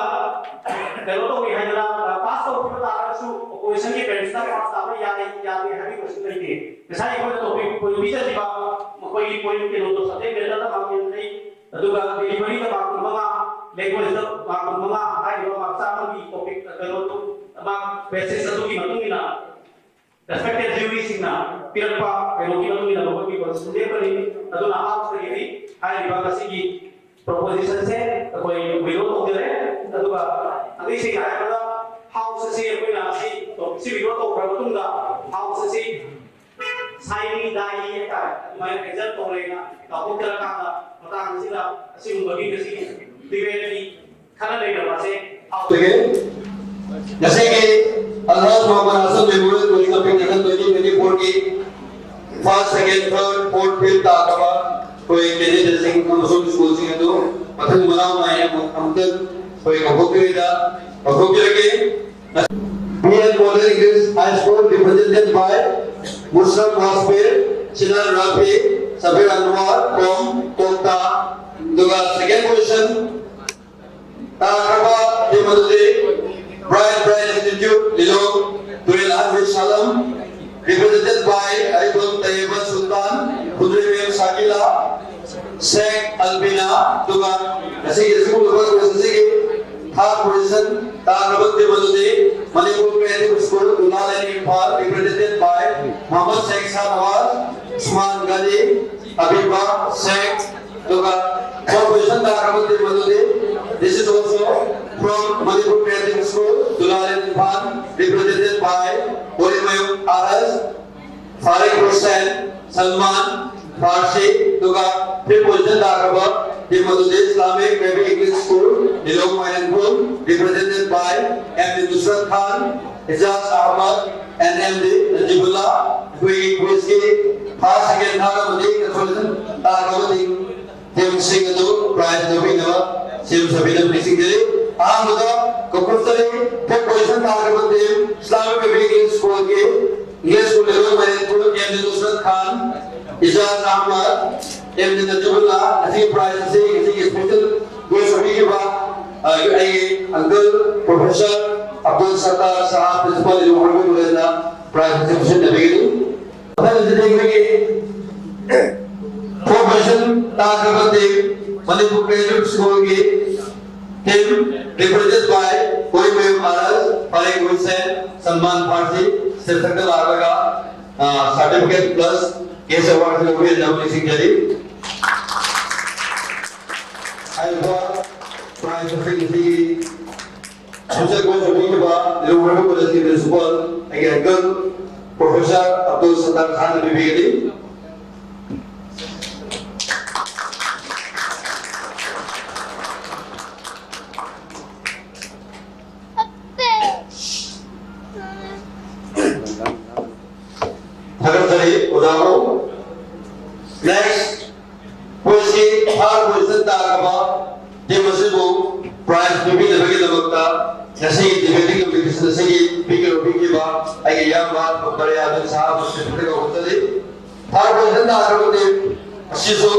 ꯀꯩꯅꯣ ꯇꯧꯏ ꯍꯥꯏꯗꯅ, pass ꯇꯧꯈꯤꯕ ꯇꯥꯔꯒꯁꯨ opposition ꯒꯤ bench ꯇ pass ꯇꯥꯕ ꯌꯥꯏ ꯌꯥꯗꯦ ꯍꯥꯏꯕꯒꯤ question ꯂꯩꯇꯦ꯫ ꯉꯁꯥꯏ ꯑꯩꯈꯣꯏꯅ topic point ꯄꯤꯖꯈꯤꯕ ꯃꯈꯣꯏꯒꯤ point ꯀꯩꯅꯣꯗꯣ subject matter ꯗ ꯃꯥꯔꯛ ꯌꯥꯡꯈꯩ, ꯑꯗꯨꯒ delivery ꯗ ꯃꯥꯔꯛ ꯀꯨꯟꯃꯉꯥ, language ꯗ ꯃꯥꯔꯛ ꯀꯨꯟꯃꯉꯥ ꯍꯥꯏꯔꯤꯕ ꯃꯥꯔꯛ ꯆꯥꯝꯃꯒꯤ topic ꯀꯩꯅꯣꯗꯨ mark basis ꯑꯗꯨꯒꯤ ꯃꯇꯨꯡ ꯏꯟꯅ respected jury ꯁꯤꯡꯅ ꯄꯤꯔꯛꯄ ꯀꯩꯅꯣꯒꯤ ꯃꯇꯨꯡ ꯏꯟꯅ ꯃꯈꯣꯏꯒꯤ position ꯂꯦꯞꯀꯅꯤ꯫ ꯑꯗꯨꯅ house ꯇꯒꯤꯗꯤ ꯍꯥꯏꯔꯤꯕ ꯉꯁꯤꯒꯤ proposition ꯁꯦ ꯑꯩꯈꯣꯏ withdraw ꯇꯧꯖꯔꯦ꯫ ꯑꯗꯨꯒ ꯑꯇꯩ ꯁꯦꯡꯅ ꯍꯥꯏꯔꯕꯗ house ꯑꯁꯤ ꯑꯩꯈꯣꯏꯅ ꯑꯁꯤ topic ꯁꯤ withdraw ꯇꯧꯈ꯭ꯔ ꯃꯇꯨꯡꯗ house ꯑꯁꯤ ꯁꯥꯏꯅꯤ ꯗꯥꯏꯅꯤ ꯍꯥꯏꯇꯥꯔꯦ, ꯑꯗꯨꯃꯥꯏꯅ cancel ꯇꯧꯔꯦꯅ ꯂꯥꯎꯊꯣꯛꯆꯔꯀꯥꯟꯗ ꯃꯇꯥꯡ ꯑꯁꯤꯗ ꯑꯁꯤꯒꯨꯝꯕꯒꯤ ꯉꯁꯤꯒꯤ debate ꯀꯤ ꯈꯔ ꯂꯩꯅꯕ ꯑꯁꯦ ꯍꯥꯎ꯫ ꯉꯁꯤꯒꯤ ꯑꯜꯍꯥꯖ ꯃꯨꯍꯝꯃꯗ Hasan Memorial College of Education twenty twenty-four ꯒꯤ first, second, third, fourth, fifth ꯇꯥꯈ꯭ꯔꯕ ꯑꯩꯈꯣꯏ candidate ꯁꯤꯡ ꯑꯃꯁꯨꯡ school ꯁꯤꯡ ꯑꯗꯨ ꯃꯊꯪ ꯃꯅꯥꯎ ꯅꯥꯏꯅ ꯑꯃꯨꯛ ꯑꯃꯨꯛꯇꯪ ꯑꯩꯈꯣꯏ ꯀꯧꯊꯣꯛꯄꯤꯔꯤꯗ ꯀꯧꯊꯣꯛꯄꯤꯔꯒꯦ꯫ B L Model English High School represented by Mushraf Wasfir, Sinan Rafi, Sabir Anwar from Kokta. ꯑꯗꯨꯒ second position ꯇꯥꯈ꯭ꯔꯕ team ꯑꯗꯨꯗꯤ Bright Bright Institute, Lilong, Tuel Ahmed Salam, represented by Aribam Tayyiba Sultan, Khudri Mem Shakila, Sheikh Albina, ꯑꯗꯨꯒ ꯉꯁꯤꯒꯤ ꯑꯁꯤꯒꯨꯝꯂꯕ quiz ꯑꯁꯤꯒꯤ third position ꯇꯥꯈ꯭ꯔꯕ team ꯑꯗꯨꯗꯤ Manipur Creative School, Dugal and Imphal, represented by Muhammad Sheikh Shahnawaz, Usman Ghani, Habiba Sheikh, ꯑꯗꯨꯒ fourth position ꯇꯥꯈ꯭ꯔꯕ team ꯑꯗꯨꯗꯤ, this is also from Manipur Creative School, Dugal and Imphal, represented by Horimayum Aras, Farid Hussain, Salman, Farsi, ꯑꯗꯨꯒ fifth position ꯇꯥꯈ꯭ꯔꯕ Team ꯑꯗꯨꯗꯤ Islamic Baby English School, Lilong Mairengkhul, represented by M D Nusrat Khan, Ijaz Ahmad and M D Najibullah꯫ ꯑꯩꯈꯣꯏꯒꯤ quiz ꯀꯤ first, second, third ꯑꯃꯗꯤ consolation ꯇꯥꯈ꯭ꯔꯕ team, team ꯁꯤꯡ ꯑꯗꯨ prize ꯂꯧꯕꯤꯅꯕ ꯁꯦꯝ ꯁꯥꯕꯤꯅꯕ ꯅꯤꯡꯁꯤꯡꯖꯔꯤ꯫ ꯑꯍꯥꯟꯕꯗ compulsory third position ꯇꯥꯈ꯭ꯔꯕ team Islamic Baby English School ꯒꯤ English School Lilong Mairengkhul, M D Nusrat Khan, Ijaz Ahmad, M D Najibullah꯫ ꯉꯁꯤꯒꯤ prize ꯑꯁꯤ ꯉꯁꯤꯒꯤ special guest ꯑꯣꯏꯕꯤꯈꯤꯕ, ꯑ, ꯑꯩꯒꯤ uncle Professor Abdul Sattar Shah, Principal, Lilong Hornbill College ꯅ prize ꯑꯁꯤ ꯈꯨꯠꯁꯤꯟꯅꯕꯤꯒꯅꯤ꯫ ꯃꯊꯪ ꯑꯁꯤꯗ ꯑꯩꯈꯣꯏꯒꯤ fourth position ꯇꯥꯈ꯭ꯔꯕ team, Manipur Creative School ꯒꯤ team, represented by ꯀꯣꯏꯃꯌꯨꯝ ꯑꯥꯔ ꯑꯦꯁ, ꯄꯔꯦꯡ ꯍꯨꯏꯁꯦꯟ, ꯁꯜꯃꯥꯟ ꯐꯥꯔꯁꯤ, ꯁꯤꯔꯊꯛꯇ ꯂꯥꯛꯂꯒ, ꯑ, certificate plus cash award ꯂꯧꯕꯤꯅꯕ ꯅꯤꯡꯁꯤꯡꯖꯔꯤ꯫ ꯍꯥꯏꯔꯤꯕ prize ꯑꯁꯤ ꯉꯁꯤꯒꯤ special guest ꯑꯣꯏꯕꯤꯈꯤꯕ Lilong Hornbill College ꯀꯤ Principal, ꯑꯩꯒꯤ uncle Professor Abdul Sattar Khan ꯅ ꯄꯤꯕꯤꯒꯅꯤ꯫ ꯊꯥꯒꯠꯆꯔꯤ ꯑꯣꯖꯥꯕꯨ꯫ Next, quiz ꯀꯤ third position ꯇꯥꯔꯕ team ꯑꯁꯤꯕꯨ prize ꯄꯤꯕꯤꯅꯕꯒꯤꯗꯃꯛꯇ ꯉꯁꯤꯒꯤ debating competition ꯑꯁꯤꯒꯤ speaker ꯑꯣꯏꯕꯤꯈꯤꯕ ꯑꯩꯒꯤ ꯏꯌꯥꯝꯕ Doctor ꯌꯥꯗꯨꯟ ꯁꯍꯥꯕꯨ stage ꯇ ꯀꯧꯖꯔꯤ꯫ Third position ꯇꯥꯈ꯭ꯔꯕ team ꯑꯁꯤꯁꯨ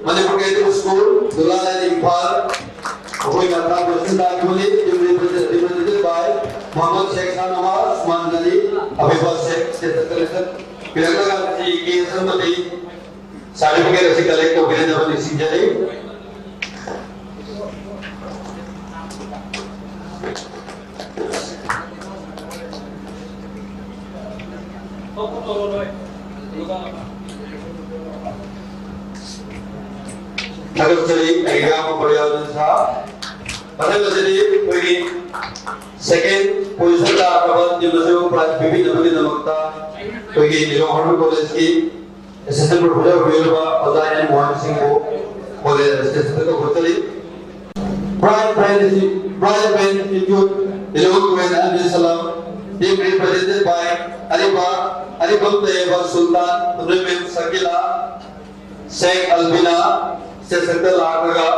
Manipur Creative School, ꯂꯨꯂꯥꯂꯦꯟ, ꯏꯝꯐꯥꯜ꯫ ꯃꯈꯣꯏꯅ third position ꯇꯥꯈꯤꯕꯅꯤ꯫ Team represented, represented by Mohammad Sheikh Shahnawaz, Usman Ghani, Habiba Sheikh, stage ꯇ ꯄꯤꯔꯛꯂꯒ ꯉꯁꯤ cash ꯑꯃꯗꯤ certificate ꯑꯁꯤ collect ꯇꯧꯕꯤꯅꯕ ꯅꯤꯡꯁꯤꯡꯖꯔꯤ꯫ ꯊꯥꯒꯠꯆꯔꯤ, ꯑꯩꯒꯤ ꯏꯌꯥꯝꯕ ꯄꯔꯤꯌꯥꯜ ꯁꯍꯥ꯫ ꯃꯊꯪ ꯑꯁꯤꯗꯤ ꯑꯩꯈꯣꯏꯒꯤ second position ꯇꯥꯈ꯭ꯔꯕ team ꯑꯁꯤꯕꯨ prize ꯄꯤꯕꯤꯅꯕꯒꯤꯗꯃꯛꯇ ꯑꯩꯈꯣꯏꯒꯤ Lilong Hornbill College ꯀꯤ Assistant Professor ꯑꯣꯏꯕꯤꯔꯤꯕ ꯑꯣꯖꯥ ꯑꯦꯟ ꯃꯣꯍꯟ ꯁꯤꯡꯕꯨ ꯀꯣꯂꯦꯖ ꯑꯁꯤꯗ ꯀꯧꯈꯠꯆꯔꯤ꯫ Bright Brain Insti-, Bright Brain Institute, Ilung Tuwen and Salam, team represented by ꯑꯔꯤꯕ, ꯑꯔꯤꯕꯝ ꯇꯌꯦꯕ ꯁꯨꯜꯇꯥꯟ, ꯍꯣꯅꯔꯦꯕꯜ ꯁꯀꯤꯂꯥ ꯁꯦꯈ ꯑꯜꯕꯤꯅꯥ, ꯁꯦꯁꯛꯇ ꯂꯥꯛꯂꯒ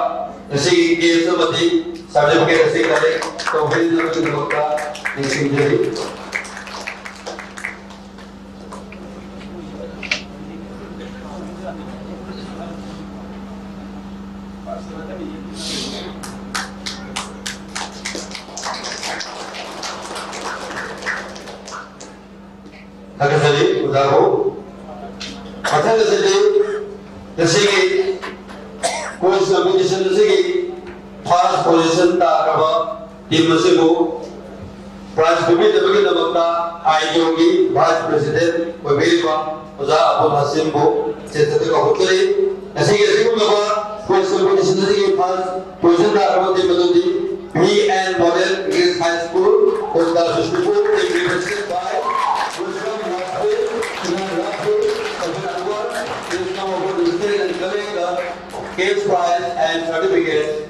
ꯉꯁꯤꯒꯤ ꯀꯦꯁ ꯑꯃꯗꯤ ꯁꯥꯔꯇꯤꯐꯤꯀꯦꯠ ꯑꯁꯤ ꯀꯂꯦꯛ ꯇꯧꯕꯤꯅꯕꯒꯤꯗꯃꯛꯇ ꯅꯤꯡꯁꯤꯡꯖꯔꯤ꯫ ꯊꯥꯒꯠꯆꯔꯤ ꯑꯣꯖꯥꯕꯨ꯫ ꯃꯊꯪ ꯑꯁꯤꯗꯤ ꯉꯁꯤꯒꯤ ꯀ꯭ꯋꯤꯖ ꯀꯝꯄꯤꯇꯤꯁꯟ ꯑꯁꯤꯒꯤ ꯐꯥꯔꯁ ꯄꯣꯖꯤꯁꯟ ꯇꯥꯈ꯭ꯔꯕ ꯇꯤꯝ ꯑꯁꯤꯕꯨ ꯄ꯭ꯔꯥꯏꯖ ꯄꯤꯕꯤꯅꯕꯒꯤꯗꯃꯛꯇ ꯑꯥꯏ ꯇꯤ ꯑꯣꯒꯤ ꯚꯥꯏꯁ ꯄ꯭ꯔꯦꯁꯤꯗꯦꯟꯠ ꯑꯣꯏꯕꯤꯔꯤꯕ ꯑꯣꯖꯥ ꯑꯕꯨꯜ ꯍꯥꯁꯤꯝꯕꯨ ꯆꯦꯠꯇꯗ ꯀꯧꯈꯠꯆꯔꯤ꯫ ꯉꯁꯤꯒꯤ ꯑꯁꯤꯒꯨꯝꯂꯕ ꯀ꯭ꯋꯤꯖ ꯀꯝꯄꯤꯇꯤꯁꯟ ꯑꯁꯤꯒꯤ ꯐꯥꯔꯁ ꯄꯣꯖꯤꯁꯟ ꯇꯥꯈ꯭ꯔꯕ ꯇꯤꯝ ꯑꯗꯨꯗꯤ V N model English high school, Kolkata Sustipur, team represented by Wilson Rajpur, Sinan Rajpur, Abin Anwar, please come over to the stage and collect the cash prize and certificate.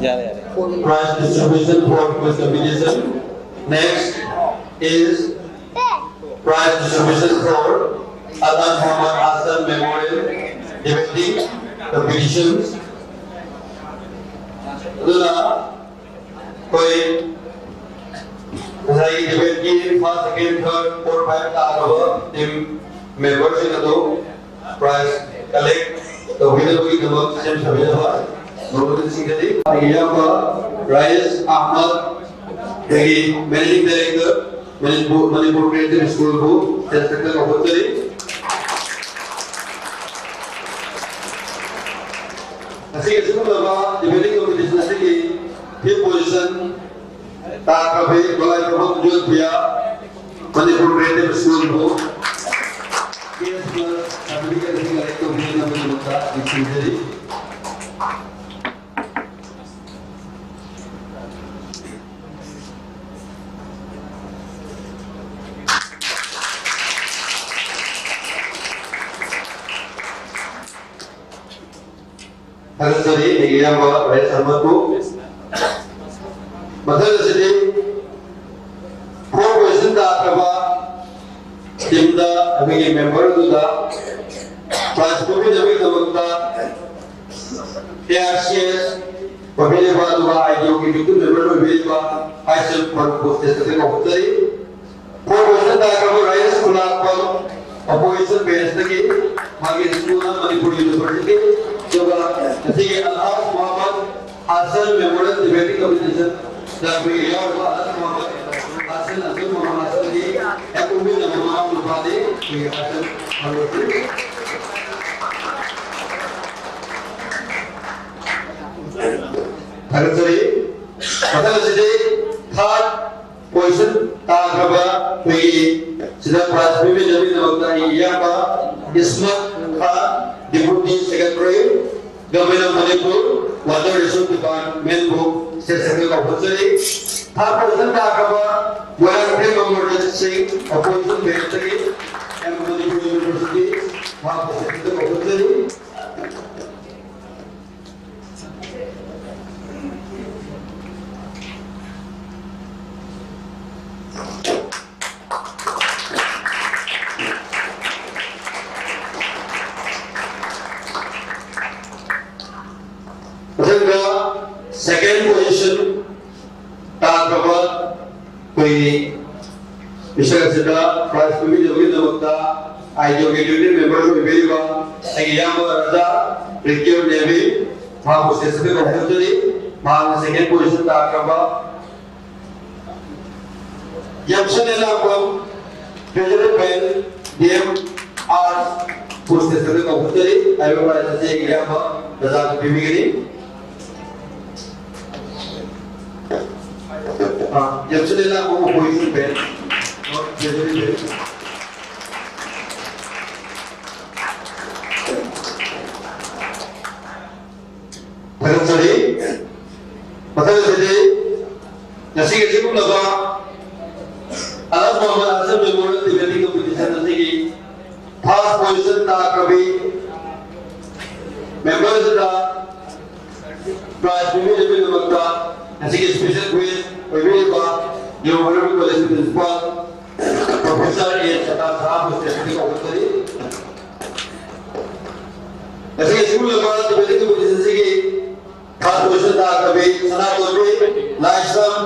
ꯌꯥꯔꯦ, ꯌꯥꯔꯦ꯫ Prize distribution for quiz competition. Next is prize distribution for Alhaj Muhammad Hassan Memorial Debating Competitions. ꯑꯗꯨꯅ ꯑꯩꯈꯣꯏ ꯉꯁꯥꯏꯒꯤ ꯗꯤꯕꯦꯠꯀꯤ first Second, third, four, five ꯇꯥꯔꯕ team memberꯁꯤꯡ ꯑꯗꯨ prize collect ꯇꯧꯕꯤꯅꯕꯒꯤꯗꯃꯛ ꯁꯦꯝ ꯁꯥꯕꯤꯅꯕ ꯃꯔꯨꯞꯁꯤꯡꯗꯗꯤ ꯑꯩꯒꯤ ꯏꯌꯥꯝꯕ ꯔꯥꯏꯁ ꯑꯍꯃꯗ, ꯑꯩꯈꯣꯏꯒꯤ managing director, Manipur, Manipur Creative Schoolꯕꯨ stage ꯃꯊꯛꯇ ꯀꯧꯈꯠꯆꯔꯤ꯫ ꯉꯁꯤꯒꯤ ꯑꯁꯤꯒꯨꯝꯂꯕ debating competition ꯑꯁꯤꯒꯤ fifth position ꯇꯥꯈ꯭ꯔꯕꯤ ꯒꯣꯂꯥꯏ ꯄ꯭ꯔꯚꯨ ꯖꯣꯏꯄ꯭ꯔꯤꯌꯥ, Manipur Creative Schoolꯕꯨ cash plus certificate ꯑꯁꯤ collect ꯇꯧꯕꯤꯅꯕꯒꯤꯗꯃꯛꯇ ꯅꯤꯡꯁꯤꯡꯖꯔꯤ꯫ ꯊꯥꯒꯠꯆꯔꯤ ꯑꯩꯒꯤ ꯏꯌꯥꯝꯕ ꯔꯥꯖꯦꯁ ꯑꯍꯃꯗꯄꯨ꯫ ꯃꯊꯪ ꯑꯁꯤꯗꯤ fourth position ꯇꯥꯈ꯭ꯔꯕ teamꯗ ꯑꯩꯈꯣꯏꯒꯤ member ꯑꯗꯨꯗ prize ꯄꯤꯕꯤꯅꯕꯒꯤꯗꯃꯛꯇ A R C S ꯄꯥꯏꯕꯤꯔꯤꯕ ꯑꯗꯨꯒ I D Oꯒꯤ victim member ꯑꯣꯏꯕꯤꯔꯤꯕ ꯍꯥꯏꯁꯦꯜ ꯃꯔꯨꯞꯄꯨ stage ꯑꯁꯤꯗ ꯀꯧꯈꯠꯆꯔꯤ꯫ Fourth position ꯇꯥꯈ꯭ꯔꯕ ꯔꯥꯖꯦꯁ ꯈꯨꯂꯥꯛꯄꯝ, opposition benchꯇꯒꯤ ꯃꯥꯒꯤ schoolꯅ ꯃꯅꯤꯄꯨꯔ University, ꯑꯗꯨꯒ ꯉꯁꯤꯒꯤ ꯑꯜꯍꯥꯖ Mohammad Hasan Memorial Debating Competition ꯗ ꯑꯩꯈꯣꯏꯒꯤ ꯌꯥꯎꯔꯤꯕ ꯑꯜꯍꯥꯖ ꯃꯣꯍꯝꯃꯗ ꯍꯥꯁꯟ, ꯑꯜꯍꯥꯖ ꯃꯣꯍꯝꯃꯗ ꯍꯥꯁꯟꯒꯤ ꯍꯦꯛ ꯄꯣꯛꯃꯤꯟꯅꯕ ꯃꯅꯥꯎ ꯅꯨꯄꯥꯅꯤ ꯑꯩꯈꯣꯏꯒꯤ ꯍꯥꯁꯟ ꯃꯔꯨꯞ꯫ ꯊꯥꯒꯠꯆꯔꯤ꯫ ꯃꯊꯪ ꯑꯁꯤꯗꯤ third position ꯇꯥꯈ꯭ꯔꯕ ꯑꯩꯈꯣꯏꯒꯤ ꯁꯤꯗ prize ꯄꯤꯕꯤꯅꯕꯒꯤꯗꯃꯛꯇ ꯑꯩꯒꯤ ꯏꯌꯥꯝꯕ ꯏꯁꯃꯠ ꯈꯥꯟ, Deputy Secretary, Government of Manipur, Water Resource Departmentꯕꯨ stage ꯑꯁꯤꯗ ꯀꯧꯈꯠꯆꯔꯤ꯫ Third position ꯇꯥꯈ꯭ꯔꯕ ꯃꯣꯏꯔꯥꯡꯊꯦꯝ ꯑꯃꯔꯖꯤꯠ ꯁꯤꯡ, opposition benchꯇꯒꯤ, M Manipur University, ꯃꯍꯥꯛꯄꯨ stage ꯑꯁꯤꯗ ꯀꯧꯈꯠꯆꯔꯤ꯫ ꯃꯊꯪꯗ second position ꯇꯥꯈ꯭ꯔꯕ ꯑꯩꯈꯣꯏꯒꯤ ꯃꯤꯁꯛ ꯑꯁꯤꯗ ꯄ꯭ꯔꯥꯏꯖ ꯄꯤꯕꯤꯅꯕꯒꯤꯗꯃꯛꯇ ꯑꯥꯏ ꯇꯤ ꯑꯣꯒꯤ ꯌꯨꯅꯤꯌꯟ ꯃꯦꯝꯕꯔ ꯑꯣꯏꯕꯤꯔꯤꯕ ꯑꯩꯒꯤ ꯏꯌꯥꯝꯕ ꯔꯥꯖꯥ ꯔꯤꯀꯤꯌꯔ ꯅꯦꯕꯤ, ꯃꯍꯥꯛꯄꯨ ꯁ꯭ꯇꯦꯖ ꯑꯁꯤꯗ ꯀꯧꯈꯠꯆꯔꯤ꯫ ꯃꯍꯥꯛꯅ ꯁꯦꯀꯦꯟ ꯄꯣꯖꯤꯁꯟ ꯇꯥꯈ꯭ꯔꯕ ꯌꯥꯝꯁꯟ ꯑꯦꯂꯥꯡꯕꯝ, ꯒ꯭ꯔꯦꯖꯨꯑꯦꯠ ꯐꯦꯜ, ꯗꯤ ꯑꯦꯝ ꯑꯥꯔꯠꯁ, ꯄꯨꯁ ꯇꯦꯁꯇꯔꯗ ꯀꯧꯈꯠꯆꯔꯤ꯫ ꯍꯥꯏꯔꯤꯕ ꯄ꯭ꯔꯥꯏꯖ ꯑꯁꯤ ꯑꯩꯒꯤ ꯏꯌꯥꯝꯕ ꯔꯖꯥꯗ ꯄꯤꯕꯤꯒꯅꯤ꯫ ꯑꯥ, ꯌꯥꯝꯁꯟ ꯑꯦꯂꯥꯡꯕꯝ, ꯑꯣꯄꯣꯖꯤꯁꯟ ꯐꯦꯜ, ꯒ꯭ꯔꯦꯖꯨꯑꯦꯠ ꯐꯦꯜ꯫ ꯊꯥꯒꯠꯆꯔꯤ꯫ ꯃꯊꯪ ꯑꯁꯤꯗꯤ ꯉꯁꯤꯒꯤ ꯑꯁꯤꯒꯨꯝꯂꯕ ꯑꯂꯥꯁ Mohammad Hasan memorial debating competition ꯑꯁꯤꯒꯤ ꯐꯥꯔꯁ ꯄꯣꯖꯤꯁꯟ ꯇꯥꯈ꯭ꯔꯕꯤ ꯃꯦꯝꯕꯔꯁꯤꯗ ꯄ꯭ꯔꯥꯏꯖ ꯄꯤꯕꯤꯅꯕꯒꯤꯗꯃꯛꯇ ꯉꯁꯤꯒꯤ ꯁ꯭ꯄꯦꯁꯦꯜ ꯒꯦꯁ ꯑꯣꯏꯕꯤꯔꯤꯕ ꯅ꯭ꯌꯨ ꯒꯣꯕꯔꯅꯃꯦꯟꯠ ꯀꯣꯂꯦꯖꯀꯤ ꯄ꯭ꯔꯤꯟꯁꯤꯄꯥꯜ ꯄ꯭ꯔꯣꯐꯦꯁꯔ ꯑꯦ ꯁꯗꯥ ꯁꯍꯥꯕ ꯁ꯭ꯇꯦꯖꯇ ꯀꯧꯔꯛꯆꯔꯤ꯫ ꯉꯁꯤꯒꯤ ꯑꯁꯤꯒꯨꯝꯂꯕ ꯗꯤꯕꯦꯇꯤꯡ ꯀꯝꯄꯤꯇꯤꯁꯟ ꯑꯁꯤꯒꯤ ꯐꯥꯔꯁ ꯄꯣꯖꯤꯁꯟ ꯇꯥꯈ꯭ꯔꯕꯤ ꯁꯅꯥꯇꯣꯝꯕꯤ ꯂꯥꯏꯁ꯭ꯔꯝ